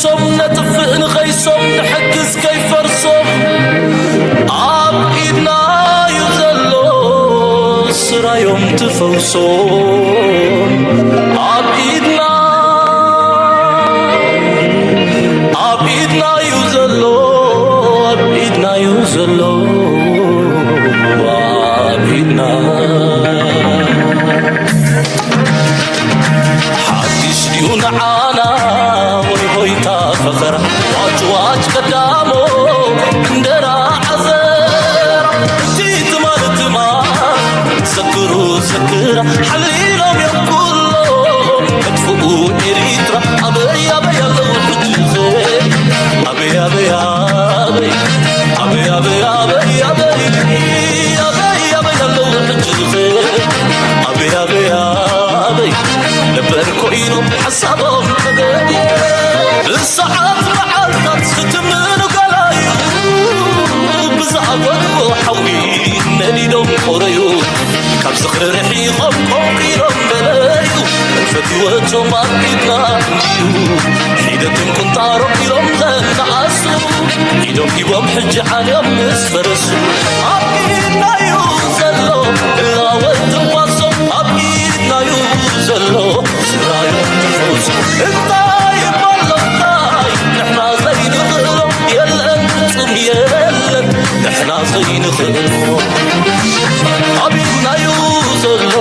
ሶም ነጥፍእ ንኸይሶም ንሕግዝ ከይፈርሶም ኣብ ኢድና እዩ ዘሎ ስራዮም ትፈውሶም ኣብ ኢድና ኣብ ኢድና እዩ ዘሎ ኣብ ኢድና እዩ ዘሎ ኣብ ኢድና ሓድሽ ድዩ ንዓና ወይ ሆይታ ፈኸራ ዋጭ ዋጭ ቀዳሞ እንደራ ዓዘራ እቲ ትማል ትማል ዘክሩ ዘክራ ሓሊሎም እዮም ኩሎም መጥፍኡ ኤሪትራ ኣበይ ኣበይ ኣለዉ ሕጂ ኸ ኣበይ ኣበይ ኣበይ ኣበይ ኣበይ ኣበይ ኣበይ ኣበይ ኣበይ ኣለዉ ሕጂ ኸ ኣበይ ኣበይ ኣበይ ነበር ኮይኖም ሓሳቦም ተገዲ ብሰዓት መዓልታት ክትምኑ ገላዩ ብዝኣጎድዎ ሓዊ ነዲዶም ቆረዩ ካብ ዝኽሪ ርሒቖም ቆንቂሎም በለዩ እንፈት ህይወቶም ኣብ ኢድና እንድዩ ሒደትን ቁንጣሮም ኢሎም ዘነኣሱ ኢዶም ሂቦም ሕጂ ዓልዮም ምስ ፈረሱ ኣብ ኢድናዩ ዘሎ እላወት ትንፋሶም ኣብ ኢድናዩ ዘሎ ስራዮም ትፈውሱ እንታይ ይባሎ እንታይ ንሕና ዘይንኽእሎ የለን ፍጹም የለን ንሕና ዘይንኽእሎ ኣብ ኢድናዩ ዘሎ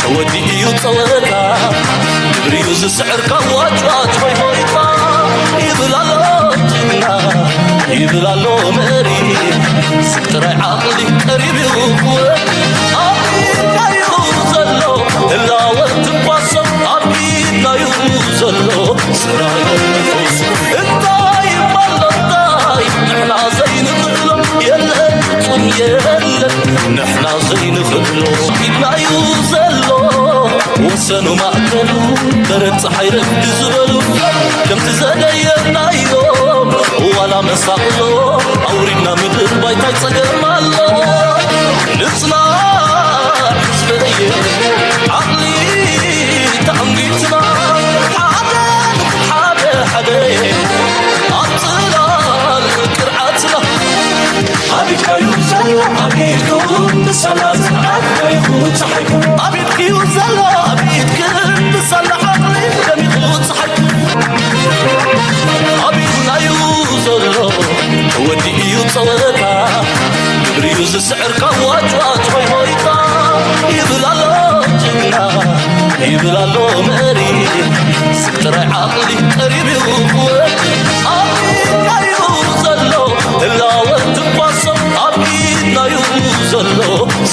ተወዲኡ እዩ ጸወታ ግብሪዩ ዝስዕር ካብ ዋጭዋጭ ሆይ ሆይታ ይብል ኣሎ ጅግና ይብል ኣሎ መሪ ስቅ ጥራይ ዓቕሊ ቀሪብ እዩ ክወድ ኣብ ኢድናዩ ዘሎ እላወት ትንፋሶም ኣብ ኢድናዩ ዘሎ ስራዮ እንታይ ይባል እንታይ ንሕና ዘይንኽእሎ የለን ፍጹም የለን ንሕና ዘይንኽእሎ ኢድናዩ ዘሎ ወሰኑ ማእከሉ በረድ ፀሓይ ረፍዲ ዝበሉ ከምቲ ዘደየናዮም ዋላ መሳቕሎ ኣውሪድና ምድር ባይታይ ፀገም ኣሎ ንፅናዕ ህዝበየ ዓቕሊ ተኣንጊትና ሓደ ሓደ ሓደ ኣብ ፅላል ቅርዓትና ኣቢድካዩ ዘሎ ኣቢድኩም ብሰላት ኣቢድኩ ፀሓይኩም ኣቢድክዩ ዘሎ ኣቢድክን ብሰላ ዓቕሊ ደሚቑ ፀሓይኩም ኣቢድናዩ ዘሎ ተወዲኡ እዩ ፀወታ ግብሪዩ ዝስዕር ካብ ዋጭዋጭ ሆይ ሆይታ ይብል ኣሎ ጅግና ይብል ኣሎ መሪ ስቅ ጥራይ ዓቕሊ ቀሪብ እዩ ክወድ ኣብ ኢድናዩ ዘሎ እላወት ትንፋሶም ኣብ ኢድናዩ ዘሎ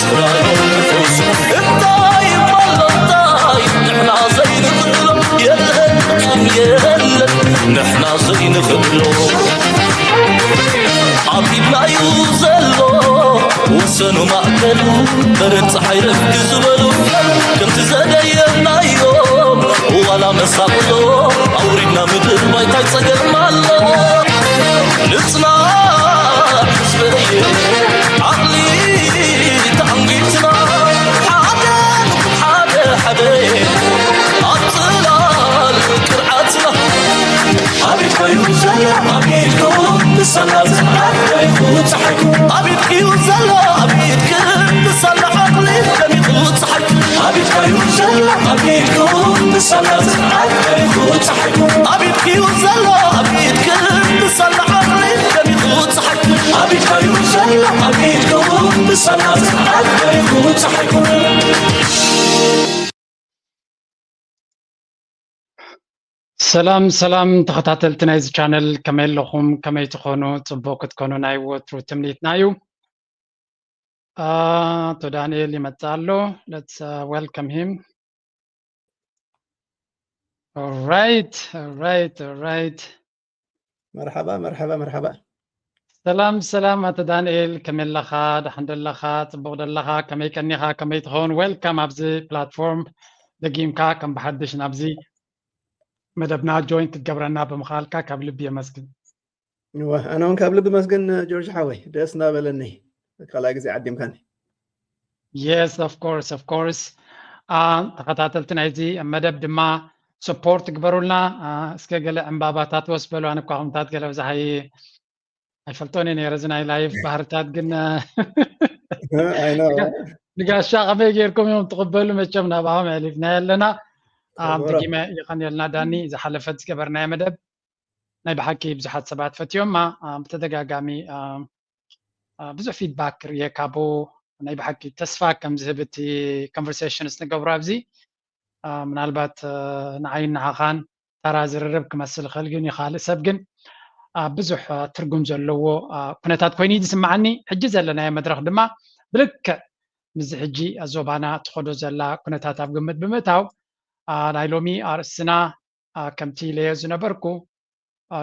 ስራዮ ንፈውሱ እንታይ ይባል እንታይ ንሕና ዘይንኽእሎ የለን ፍጹም የለን ንሕና ዘይንኽእሎ ኣብ ኢድናዩ ዘሎ ወሰኑ ማእከሉ በረድ ፀሓይ ረፍዲ ዝበሉ ከምቲ ዘደየናዮም ዋላ መሳቕሎ ኣውሪድና ምድር ባይታይ ፀገም ኣሎ ንፅናዕ ህዝበየ ዓቕሊ ተኣንጊትና ሓደ ሓደ ሓደ ኣብ ፅላል ቅርዓትና ኣቤት ኮይኑ ዘሎ ኣቤት ክቡር ንሰላ ዝዓበይኩ ፀሓይኩ ኣቤት ክዩ ዘሎ ኣቤት ክብር ንሰላ ዓቕሊ ደሚቑ ፀሓይኩ ኣቤት ኮይኑ ዘሎ ኣቤት ክቡር ንሰላ ዝዓበይኩ ፀሓይኩ ኣቤት ክዩ ዘሎ ኣቤት ክብር ንሰላ ዓቕሊ ደሚቑ ፀሓይኩ ኣቤት ኮይኑ ዘሎ ኣቤት ክቡር ንሰላ ዝዓበይኩ ፀሓይኩ ሰላም ሰላም ተኸታተልቲ ናይዚ ቻነል ከመይ ኣለኹም ከመይ ትኾኑ ጽቡቕ ክትኮኑ ናይ ወትሩ ትምኒትና እዩ ኣቶ ዳንኤል ይመጽእ ኣሎ let's welcome him right right right መርሓባ መርሓባ መርሓባ ሰላም ሰላም ኣቶ ዳንኤል ከመይ ኣለኻ ደሓን ደለኻ ጽቡቕ ደለኻ ከመይ ቀኒኻ ከመይ ትኸውን welcome ኣብዚ platform ደጊምካ ከም ብሓድሽ ናብዚ መደብና join ክትገብረና ብምኻልካ ካብ ልቢ የመስግን ኣነ እውን ካብ ልቢ መስግን ጆርጅ ሓወይ ደስ እናበለኒ ካልኣይ ግዜ ዓዲምካኒ yes of course of course ተኸታተልቲ ናይዚ መደብ ድማ support ግበሩልና። እስከ ገለ ዕምባባታት ወስ በሉ። ኣነ እኳ ከምታት ገለ ብዛሓይ ኣይፈልጦን እየ ነይረ እዚ ናይ live ባህርታት። ግን ንጋሻ ከመይ ጌርኩም እዮም ትቕበሉ? መቸም ናብኣም ኣሕሊፍና ኣለና። ደጊመ የቐንየልና ዳኒ፣ ዝሓለፈት ዝገበርናዮ መደብ ናይ ብሓቂ ብዙሓት ሰባት ፈትዮማ። ብተደጋጋሚ ብዙሕ feedback ርእየ ካብኡ። ናይ ብሓቂ ተስፋ ከም ዝህብ እቲ conversations ንገብሮ ኣብዚ ምናልባት ንዓይን ንዓኻን ተራ ዝርርብ ክመስል ይኽእል፣ ግን ካልእ ሰብ ግን ብዙሕ ትርጉም ዘለዎ ኩነታት ኮይኑ እዩ ዝስምዓኒ። ሕጂ ዘለናዮ መድረኽ ድማ ብልክዕ ምስዚ ሕጂ ዞባና ትኸዶ ዘላ ኩነታት ኣብ ግምት ብምእታው ናይ ሎሚ ኣርእስትና ከምቲ ኢለዮ ዝነበርኩ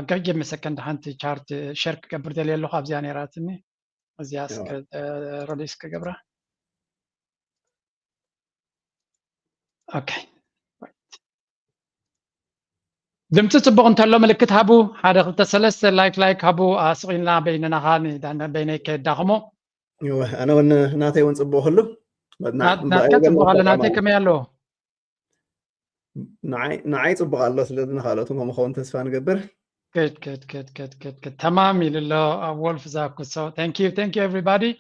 ገርጀ መሰከንድ ሓንቲ chart share ክገብር ደልየ ኣለኹ። ኣብዚኣ ነይራትኒ። እዚኣ እስከ release ክገብራ። ኦኬ። ድምፂ ፅቡቕ እንተሎ ምልክት ሃቡ። ሓደ ክልተ ሰለስተ like like ሃቡ። ስቕ ኢልና በይንና ኸዓ ንዳነ በይነይ ከየዳኽሞ። ኣነ እውን ናተይ እውን ፅቡቕ ክህሉ። ናትካ ፅቡቕ ኣሎ። ናተይ ከመይ ኣሎ? ንዓይ ፅቡቕ ኣሎ። ስለዚ ንካልኦት እውን ከምኡ ክኸውን ተስፋ ንገብር። ተማም ኢሉ ኣሎ ወልፍ ዛኩሶ። Thank you, thank you everybody።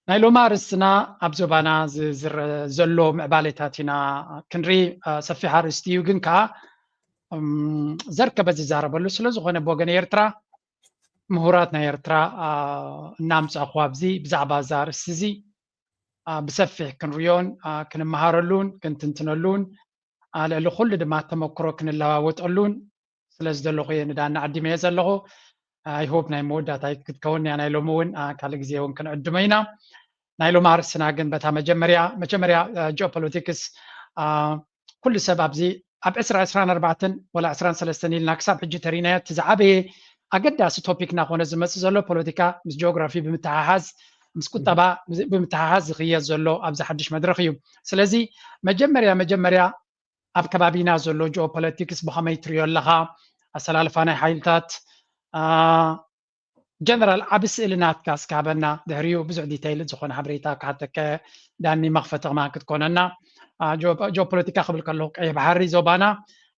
ናይ ሎሚ ኣርእስትና ኣብ ዞባና ዝዝረ ዘሎ ምዕባሌታት ኢና ክንርኢ። ሰፊሕ ኣርእስቲ እዩ፣ ግን ከዓ ዘርከበ ዝዛረበሉ ስለዝኾነ ብወገን ኤርትራ ምሁራት ናይ ኤርትራ እናምፃኹ ኣብዚ ብዛዕባ እዚ ኣርእስቲ እዚ ብሰፊሕ ክንሪዮን ክንመሃረሉን ክንትንትነሉን ልዕሊ ኩሉ ድማ ተመክሮ ክንለዋወጠሉን ስለ ዝደለኹ እየ ንዳና ዓዲመዮ ዘለኹ። I hope ናይ መወዳእታይ ክትከውን እያ ናይ ሎሚ እውን ካልእ ግዜ እውን ክንዕድሞ ኢና። ናይ ሎሚ ኣርእስትና ግን በታ መጀመርያ መጀመርያ geopolitics ኩሉ ሰብ ኣብዚ ኣብ ዕስራ ዕስራን ኣርባዕተን ወላ ዕስራን ሰለስተን ኢልና ክሳብ ሕጂ ተሪናዮ እቲ ዝዓበየ ኣገዳሲ topic እናኾነ ዝመፅእ ዘሎ ፖለቲካ ምስ geography ብምትሓሓዝ ምስ ቁጠባ ብምትሓሓዝ ዝኽየድ ዘሎ ኣብዚ ሓድሽ መድረኽ እዩ። ስለዚ መጀመርያ መጀመርያ ኣብ ከባቢና ዘሎ geopolitics ብኸመይ ትሪኦ ኣለኻ? ኣሰላልፋ ናይ ሓይልታት general ዓቢ ስእሊ ናትካ እስካበና ድሕሪኡ ብዙሕ detail ዝኾነ ሓበሬታ ክሓተከ ዳኒ መኽፈቲ ከማን ክትኮነና። Geopolitica ክብል ከለኹ ቀይሕ ባሕሪ ዞባና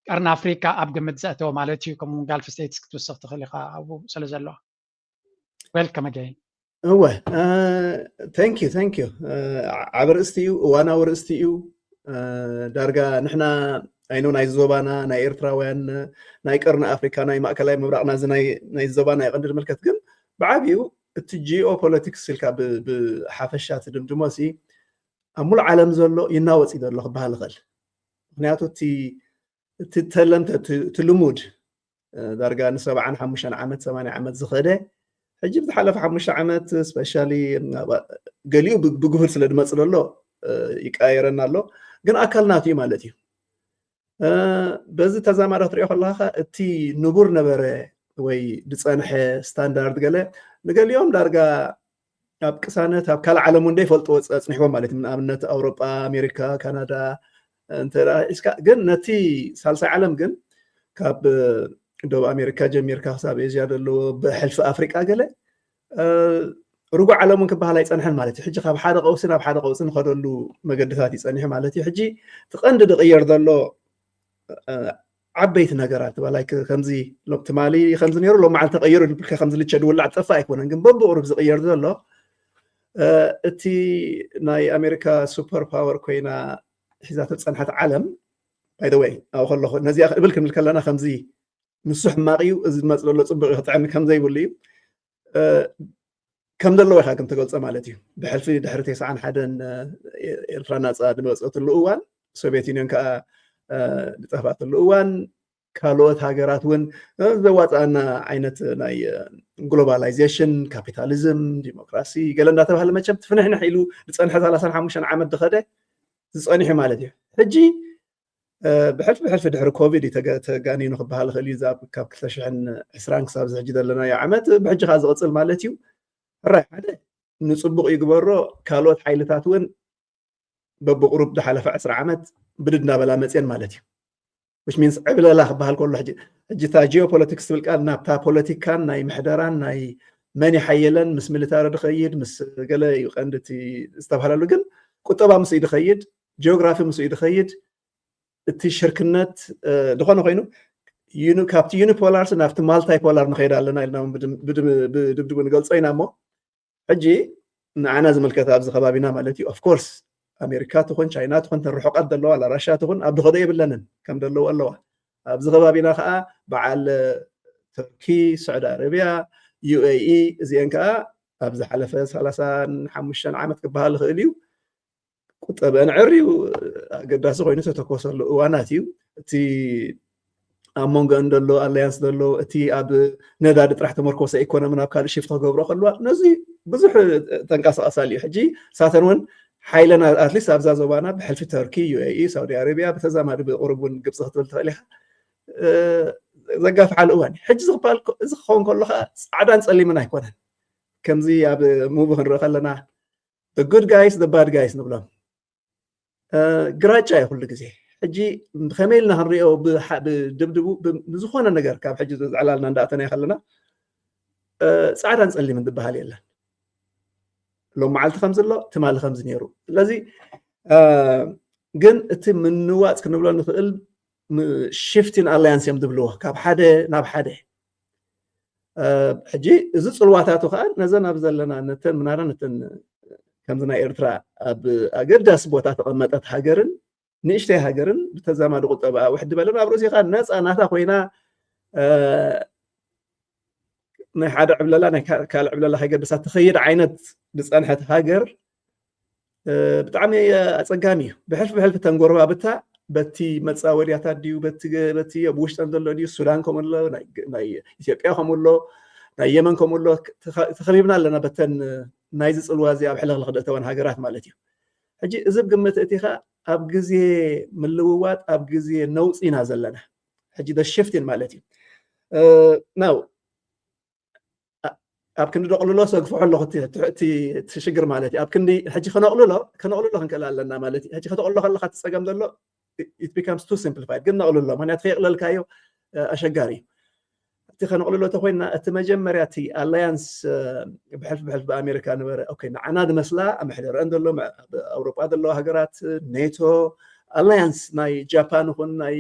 ቀርኒ ኣፍሪካ ኣብ ግምት ዘእተወ ማለት እዩ። ከምኡ Gulf States ክትውስኽ ትኽእል ኢኻ ኣብኡ ስለ ዘሎ። Welcome again። እወ thank you thank you። ዓብ ርእስቲ እዩ፣ እዋናዊ ርእስቲ እዩ። ዳርጋ ንሕና ኣይኖ ናይ ዞባና ናይ ኤርትራውያን ናይ ቀርኒ ኣፍሪካ ናይ ማእከላይ ምብራቕና እዚ ናይ ዞባና ይቐንዲ ንምልከት። ግን ብዓብኡ እቲ geopolitics ኢልካ ብሓፈሻ ትድምድሞ ሲ ኣብ ሙሉእ ዓለም ዘሎ ይናወፅ እዩ ዘሎ ክበሃል ይኽእል። ምክንያቱ እቲ እቲ ተለምተ እቲ ልሙድ ዳርጋ ንሰብዓን ሓሙሽተን ዓመት ሰማንያ ዓመት ዝኸደ ሕጂ ብዝሓለፈ ሓሙሽተ ዓመት specially ገሊኡ ብግሁድ ስለ ዝመፅእ ዘሎ ይቀያየረና ኣሎ። ግን ኣካል ናቱ እዩ ማለት እዩ። በዚ ተዛማዲ ክትሪኦ ከለካ እቲ ንቡር ነበረ ወይ ዝፀንሐ ስታንዳርድ ገለ ንገሊኦም ዳርጋ ኣብ ቅሳነት ኣብ ካልእ ዓለም እውን ዘይፈልጥዎ ኣፅኒሕዎም ማለት እዩ። ንኣብነት ኣውሮጳ፣ ኣሜሪካ፣ ካናዳ እንተ ሒዝካ ግን ነቲ ሳልሳይ ዓለም ግን ካብ ደቡብ ኣሜሪካ ጀሚርካ ክሳብ ኤዝያ ዘለዎ ብሕልፊ ኣፍሪቃ ገለ ርጉእ ዓለም እውን ክበሃል ኣይፀንሐን ማለት እዩ። ሕጂ ካብ ሓደ ቀውሲ ናብ ሓደ ቀውሲ ንኸደሉ መገድታት እዩ ፀኒሑ ማለት እዩ። ሕጂ እቲ ቀንዲ ዝቕየር ዘሎ ዓበይቲ ነገራት በላይ ከምዚ ትማሊ ከምዚ ነይሩ ሎማዓልቲ ተቐይሩ ልብልካ ከምዚ ልቸ ድውላዕ ዝጠፍእ ኣይኮነን። ግን በብቕሩብ ዝቕየር ዘሎ እቲ ናይ ኣሜሪካ super power ኮይና ሒዛቶ ዝፀንሐት ዓለም by the way ኣብኡ ከለኹ ነዚኣ ክእብል ክንብል ከለና ከምዚ ንሱ ሕማቕ እዩ እዚ ዝመፅ ዘሎ ፅቡቅ እዩ ክጥዕም ከምዘይብሉ እዩ ከም ዘለዎ ኢኻ ግን ትገልፆ ማለት እዩ። ብሕልፊ ድሕሪ ተስዓን ሓደን ኤርትራ ናፃ ዝመፀትሉ እዋን ሶቪየት ዩኒዮን ከዓ ዝጠፍኣትሉ እዋን ካልኦት ሃገራት እውን ዘዋፅኣና ዓይነት ናይ ግሎባላይዜሽን ካፒታሊዝም ዲሞክራሲ ገለ እንዳተባሃለ መቸም ትፍንሕንሕ ኢሉ ዝፀንሐ ሰላሳን ሓሙሽተን ዓመት ዝኸደ ዝፀኒሑ ማለት እዩ። ሕጂ ብሕልፊ ብሕልፊ ድሕሪ ኮቪድ እዩ ተጋኒኑ ክበሃል ይኽእል እዩ። ካብ ክልተ ሽሕን ዕስራን ክሳብ ዝሕጂ ዘለናዮ ዓመት ብሕጂ ከዓ ዝቕፅል ማለት እዩ። ሕራይ ሓደ ንፅቡቕ ይግበሮ ካልኦት ሓይልታት እውን በብቕሩብ ዝሓለፈ ዕስራ ዓመት ብድድ እናበላ መፅየን ማለት እዩ። which means ዕብለላ ክበሃል ከሎ ሕጂ እታ geopolitics ትብል ቃል ናብታ ፖለቲካን ናይ ምሕደራን ናይ መን ይሓየለን ምስ ሚሊታሪ ድኸይድ ምስ ገለ እዩ ቀንዲ እቲ ዝተባህለሉ ግን ቁጠባ ምስኡ ድኸይድ geography ምስኡ ድኸይድ እቲ ሽርክነት ዝኾነ ኮይኑ ካብቲ ዩኒፖላርስ ናብቲ ማልታይፖላር ንኸይድ ኣለና ኢልና ብድብድቡ ንገልጾ ኢና። እሞ ሕጂ ንዓና ዝምልከት ኣብዚ ከባቢና ማለት እዩ። ኦፍኮርስ ኣሜሪካ ትኹን ቻይና ትኹን ተርሑቐት ዘለዋ ራሻ ትኹን ኣብ ድኸዶ የብለንን ከም ዘለዉ ኣለዋ። ኣብዚ ከባቢና ከዓ በዓል ተርኪ፣ ስዑዲ ኣረብያ፣ ዩኤኢ እዚአን ከዓ ኣብ ዝሓለፈ ሰላሳን ሓሙሽተን ዓመት ክበሃል ይኽእል እዩ ቁጠበን ዕርዩ ኣገዳሲ ኮይኑ ተተኮሰሉ እዋናት እዩ። እቲ ኣብ መንጎ እንደሎ ኣላያንስ ዘሎ እቲ ኣብ ነዳዲ ጥራሕ ተመርኮሰ ኢኮኖሚ ናብ ካልእ ሽፍት ክገብሮ ከልዋ ነዚ ብዙሕ ተንቀሳቐሳሉ እዩ። ሕጂ ሳተን እውን ሓይለን ኣትሊስት ኣብዛ ዞባና ብሕልፊ ተርኪ፣ ዩኤኢ፣ ሳውዲ ኣረቢያ ብተዛማዲ ብቁሩብ እውን ግብፂ ክትብል ትኽእል ኢኻ ዘጋፍሓሉ እዋን እዩ። ሕጂ ዝኽበሃል እዚ ክኸውን ከሎ ከዓ ፃዕዳን ፀሊምን ኣይኮነን። ከምዚ ኣብ ሙቪ ክንርኢ ከለና good guys the bad guys ንብሎም ግራጫ እዩ ኩሉ ግዜ። ሕጂ ብኸመይ ኢልና ክንሪኦ ብድብድቡ ብዝኾነ ነገር ካብ ሕጂ ዝዕላልና እንዳእተና ከለና ፃዕዳን ፀሊምን ዝበሃል የለን። ሎም መዓልቲ ከምዚ ኣሎ ትማሊ ከምዚ ነይሩ። ስለዚ ግን እቲ ምንዋፅ ክንብሎ ንኽእል ሽፍቲን ኣላያንስ እዮም ዝብልዎ ካብ ሓደ ናብ ሓደ ሕጂ እዚ ፅልዋታቱ ከዓ ነዘን ኣብ ዘለና ነተን ምናዳ ነተን ከምዚ ናይ ኤርትራ ኣብ ኣገዳሲ ቦታ ተቐመጠት ሃገርን ንእሽተይ ሃገርን ብተዛማዲ ቁጠባ ውሕድ በለን ኣብ ርእሲኻ ነፃ ናታ ኮይና ናይ ሓደ ዕብለላ ናይ ካልእ ዕብለላ ከይገድሳ ትኸይድ ዓይነት ዝፀንሐት ሃገር ብጣዕሚ ኣፀጋሚ እዩ። ብሕልፊ ብሕልፊ ተንጎርባብታ በቲ መፃወድያታት ድዩ በቲ ኣብ ውሽጠን ዘሎ ድዩ ሱዳን ከምኡ ኣሎ ናይ ኢትዮጵያ ከምኡ ኣሎ ናይ የመን ከምኡ ኣሎ ተኸቢብና ኣለና በተን ናይዚ ፅልዋ እዚ ኣብ ሕልኽልኽ ደእተወን ሃገራት ማለት እዩ። ሕጂ እዚ ግምት እቲኻ ኣብ ግዜ ምልውዋጥ ኣብ ግዜ ነውፂ ኢና ዘለና። ሕጂ ሽፍቲን ማለት እዩ ናው ኣብ ክንዲ ደቕልሎ ሰግፍሖ ኣለኹ እቲ ሽግር ማለት እዩ። ኣብ ክንዲ ሕጂ ከነቕልሎ ከነቕልሎ ክንክእል ኣለና ማለት እዩ። ሕጂ ከተቕልሎ ከለካ እቲ ፀገም ዘሎ it becomes too simplified ግን ነቕልሎ ምክንያቱ ከየቕለልካዮ ኣሸጋሪ እዩ። እቲ ከነቕልሎ ተኮይና እቲ መጀመርያ እቲ ኣላያንስ ብሕልፊ ብሕልፊ ብኣሜሪካ ነበረ። ንዓና ዝመስላ ኣብ መሕደረአን ዘሎ ኣብ ኣውሮጳ ዘለዋ ሃገራት ኔቶ ኣላያንስ ናይ ጃፓን ይኹን ናይ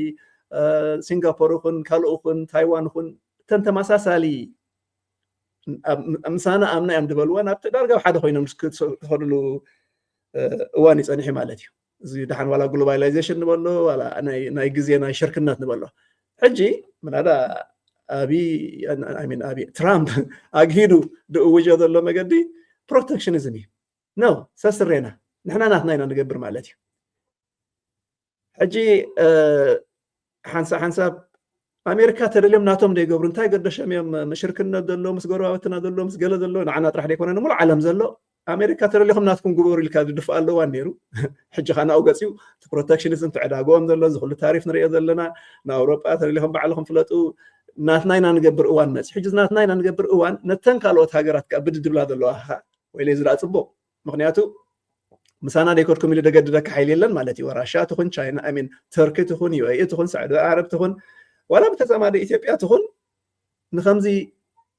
ሲንጋፖር ይኹን ካልእ ይኹን ታይዋን ይኹን እተን ተመሳሳሊ ምሳና ኣምና እዮም ዝበልዋ ናብቲ ዳርጋ ሓደ ኮይኖም ዝኸድሉ እዋን ይፀኒሑ ማለት እዩ። እዚ ደሓን ዋላ ግሎባላይዜሽን ንበሎ ዋላ ናይ ግዜ ናይ ሽርክነት ንበሎ ሕጂ ምናዳ ኣብይ ኣብይ ትራምፕ ኣግሂዱ ድእውጀ ዘሎ መገዲ ፕሮቴክሽኒዝም እዩ። ነው ሰስሬና ንሕና ናትና ኢና ንገብር ማለት እዩ። ሕጂ ሓንሳብ ሓንሳብ ኣሜሪካ ተደልዮም ናቶም ዘይገብሩ እንታይ ገደሾም እዮም? ምሽርክነት ዘሎ ምስ ጎረባብትና ዘሎ ምስ ገለ ዘሎ ንዓና ጥራሕ ዘይኮነ ንሙሉ ዓለም ዘሎ ኣሜሪካ ተደሊኹም ናትኩም ግበሩ ኢልካ ዝድፍእ ኣለዋ ነይሩ። ሕጂ ከዓ ናብኡ ገፂኡ እቲ ፕሮቴክሽኒዝም ትዕዳግኦም ዘሎ እዚ ኩሉ ታሪፍ ንሪኦ ዘለና ንኣውሮጳ ተደሊኹም ባዕልኹም ፍለጡ ናትና ኢና ንገብር እዋን መፂ ሕጂ ናትና ኢና ንገብር እዋን ነተን ካልኦት ሃገራት ከዓ ብድድብላ ዘለዋ ወይ ለዚ ደኣ ፅቡቅ ምክንያቱ ምሳና ደይኮድኩም ኢሉ ደገድደካ ሓይሊ የለን ማለት እዩ። ራሻ ትኹን ቻይና ሚን ተርኪ ትኹን ዩ ትኹን ሳዑዲ ዓረብ ትኹን ዋላ ብተዛማዲ ኢትዮጵያ ትኹን ንከምዚ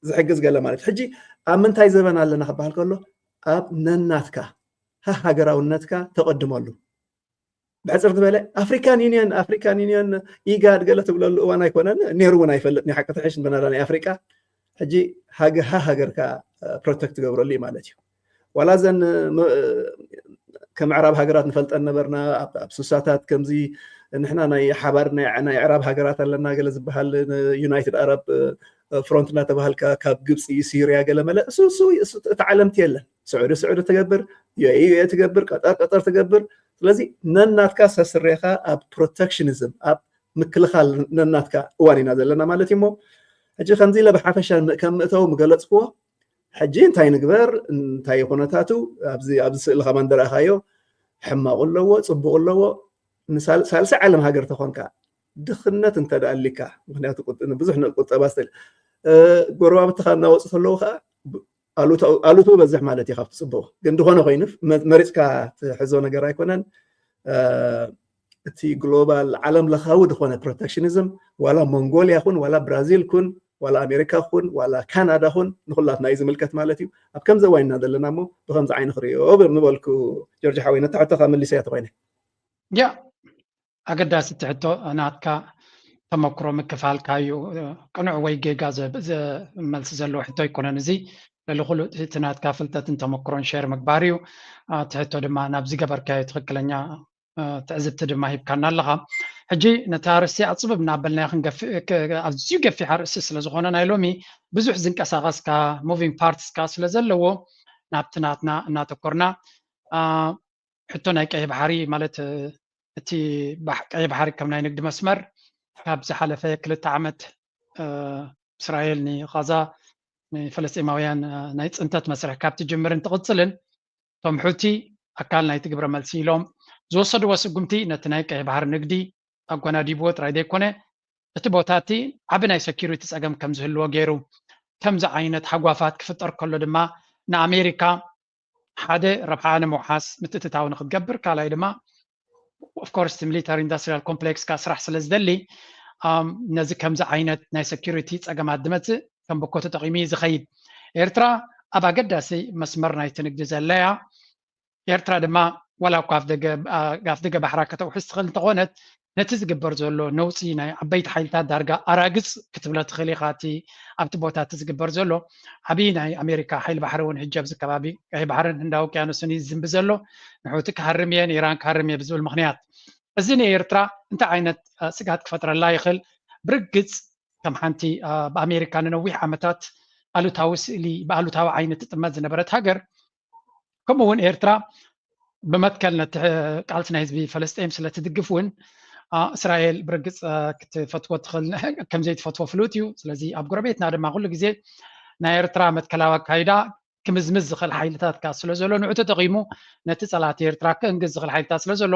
ዝሕግዝ ገለ ማለት ሕጂ ኣብ ምንታይ ዘበን ኣለና ክበሃል ከሎ ኣብ ነናትካ ሃሃገራውነትካ ተቐድመሉ። ብሕፅር ዝበለ ኣፍሪካን ዩኒየን ኣፍሪካን ዩኒየን ኢጋድ ገለ ትብለሉ እዋን ኣይኮነን ነይሩ እውን ኣይፈልጥ ናይ ሓቂ ትሕሽ ንበናዳ ናይ ኣፍሪቃ ሕጂ ሃገ ሃ ሃገርካ ፕሮቴክት ትገብረሉ እዩ ማለት እዩ። ዋላ እዘን ከምዕራብ ሃገራት ንፈልጠን ነበርና ኣብ ሱሳታት ከምዚ ንሕና ናይ ሓባር ናይ ዕራብ ሃገራት ኣለና ገለ ዝበሃል ዩናይትድ ኣረብ ፍሮንት እናተባሃልካ ካብ ግብፂ ሲርያ ገለ መለ እሱ እሱ እቲ ዓለምቲ የለን። ስዑዲ ስዑዲ ትገብር ዩ ትገብር ቀጠር ቀጠር ትገብር። ስለዚ ነናትካ ሰስሬኻ ኣብ ፕሮቴክሽኒዝም ኣብ ምክልኻል ነናትካ እዋን ኢና ዘለና ማለት እዩ። እሞ ሕጂ ከምዚ ኢለ ብሓፈሻ ከም ምእተው ምገለፅክዎ ሕጂ እንታይ ንግበር እንታይ ኩነታቱ ኣብዚ ስእሊ ከማን ደረእኻዮ ሕማቁ ኣለዎ ፅቡቁ ኣለዎ። ሳልሳይ ዓለም ሃገር ተኾንካ ድኽነት እንተ ኣሊካ ምክንያቱ ብዙሕ ቁጠባ ስል ጎረባብትኻ እናወፁ ከለዉ ከዓ ኣሉቱ በዝሕ ማለት እዩ ካብቲ ፅቡቅ ግን ድኾነ ኮይኑ መሪፅካ ትሕዞ ነገር ኣይኮነን። እቲ ግሎባል ዓለም ለኻዊ ዝኾነ ፕሮቴክሽኒዝም ዋላ ሞንጎልያ ኩን ዋላ ብራዚል ኩን ዋላ ኣሜሪካ ኩን ዋላ ካናዳ ኩን ንኩላትና እዩ ዝምልከት ማለት እዩ። ኣብ ከምዚ እዋን ኢና ዘለና እሞ ብከምዚ ዓይኒ ክሪኦ ምበልኩ ጆርጅ ሓወይ ነታ ሕቶካ መሊሰያ ተኮይነ። ያ ኣገዳሲ እቲ ሕቶ ናትካ ተመክሮ ምክፋልካ እዩ። ቅኑዕ ወይ ጌጋ ዘ- ዘ- መልሲ ዘለዎ ሕቶ ኣይኮነን። እዚ ልዕሊ ኩሉ እቲ ናትካ ፍልጠትን ተመክሮን ሸር ምግባር እዩ። እቲ ሕቶ ድማ ናብ ዝገበርካዮ ትኽክለኛ ትዕዝብቲ ድማ ሂብካና ኣለኻ። ሕጂ ነታ ኣርእስቲ ኣፅብብ እናበልና ክንገፍእ ኣዝዩ ገፊሕ ኣርእስቲ ስለ ዝኾነ ናይ ሎሚ ብዙሕ ዝንቀሳቐስካ moving parts ካ ስለ ዘለዎ ናብቲ ናትና እናተኮርና ሕቶ ናይ ቀይሕ ባሕሪ ማለት እቲ ቀይሕ ባሕሪ ከም ናይ ንግዲ መስመር ካብ ዝሓለፈ ክልተ ዓመት እስራኤል ንቓዛ ንፈለስጢማውያን ናይ ፅንተት መስርሕ ካብ ትጅምርን ትቕፅልን እቶም ሑቲ ኣካል ናይቲ ግብረ መልሲ ኢሎም ዝወሰድዎ ስጉምቲ ነቲ ናይ ቀይሕ ባሕሪ ንግዲ ኣጓናዲብዎ ጥራይ ዘይኮነ እቲ ቦታ እቲ ዓቢ ናይ security ፀገም ከም ዝህልዎ ገይሩ። ከምዚ ዓይነት ሃጓፋት ክፍጠር ከሎ ድማ ንኣሜሪካ ሓደ ረብሓ ንምውሓስ ምትእትታው ንክትገብር ካልኣይ ድማ of course military industrial complex ካ ስራሕ ስለ ዝደሊ ነዚ ከምዚ ዓይነት ናይ security ፀገማት ዝመፅእ ከም ብኮ ተጠቒሙ እዩ ዝኸይድ። ኤርትራ ኣብ ኣገዳሲ መስመር ናይቲ ንግዲ ዘላ እያ። ኤርትራ ድማ ዋላ እኳ ኣፍደገ ኣፍደገ ባሕራ ከተውሕስ ትኽእል እንተኾነት ነቲ ዝግበር ዘሎ ነውፂ ናይ ዓበይቲ ሓይልታት ዳርጋ ኣራግፅ ክትብሎ ትኽእል ኢኻ። እቲ ኣብቲ ቦታ እቲ ዝግበር ዘሎ ዓብዪ ናይ ኣሜሪካ ሓይሊ ባሕሪ እውን ሕጂ ኣብዚ ከባቢ ቀይ ባሕርን ህንዳዊ ውቅያኖስን እዩ ዝዝንቢ ዘሎ። ንሑቲ ክሃርም እየ ንኢራን ክሃርም እየ ብዝብል ምክንያት እዚ ንኤርትራ እንታይ ዓይነት ስግኣት ክፈጥረላ ይኽእል? ብርግፅ ከም ሓንቲ ብኣሜሪካ ንነዊሕ ዓመታት ኣሉታዊ ስእሊ ብኣሉታዊ ዓይኒ ትጥመት ዝነበረት ሃገር ከምኡ እውን ኤርትራ ብመትከል ነቲ ቃልሲ ናይ ህዝቢ ፈለስጤም ስለ ትድግፍ እውን እስራኤል ብርግፅ ክትፈትዎ ትኽእል ከም ዘይትፈትዎ ፍሉጥ እዩ። ስለዚ ኣብ ጎረቤትና ድማ ኩሉ ግዜ ናይ ኤርትራ መትከላዊ ኣካይዳ ክምዝምዝ ዝኽእል ሓይልታት ካ ስለ ዘሎ ንዑ ተጠቒሙ ነቲ ፀላእቲ ኤርትራ ክእንግዝ ዝኽእል ሓይልታት ስለ ዘሎ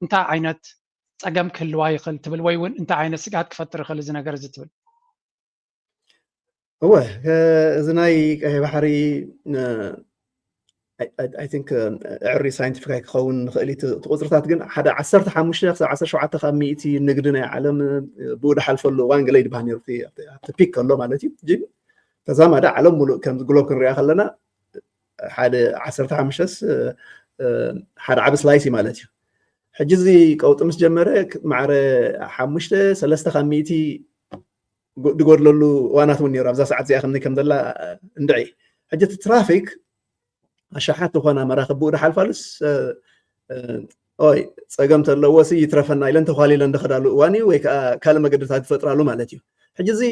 እንታይ ዓይነት ፀገም ክህልዋ ይኽእል ትብል ወይ እውን እንታይ ዓይነት ስግኣት ክፈጥር ይኽእል እዚ ነገር እዚ ትብል? እወ እዚ ናይ ቀይ ባሕሪ I think እዕሪ scientific ኣይክኸውን ንኽእል እቲ ቁፅርታት ግን ሓደ ዓሰርተ ሓሙሽተ ክሳብ ዓሰርተ ሸውዓተ ካብ ሚእቲ ንግዲ ናይ ዓለም ብኡ ድሓልፈሉ እዋን ገለ ይድበሃል ነይሩ ኣብቲ ፒክ ከሎ ማለት እዩ። ሕጂ ተዛማዲ ዓለም ሙሉእ ከም ግሎብ ክንሪኣ ከለና ሓደ ዓሰርተ ሓሙሽተስ ሓደ ዓቢ ስላይስ እዩ ማለት እዩ። ሕጂ እዚ ቀውጢ ምስ ጀመረ ማዕረ ሓሙሽተ ሰለስተ ካብ ሚእቲ ዝጎድለሉ እዋናት እውን ነይሩ። ኣብዛ ሰዓት እዚኣ ከምዚ ከም ዘላ እንድዒ ሕጂ እቲ ትራፊክ ኣሻሓት ዝኾና መራኽብ ብኡ ድሓልፋሉስ ኦይ ፀገም ተለዎ ሲ ይትረፈና ኢለን ተኳሊለን ዝኸዳሉ እዋን እዩ ወይ ከዓ ካልእ መገድታት ዝፈጥራሉ ማለት እዩ። ሕጂ እዚ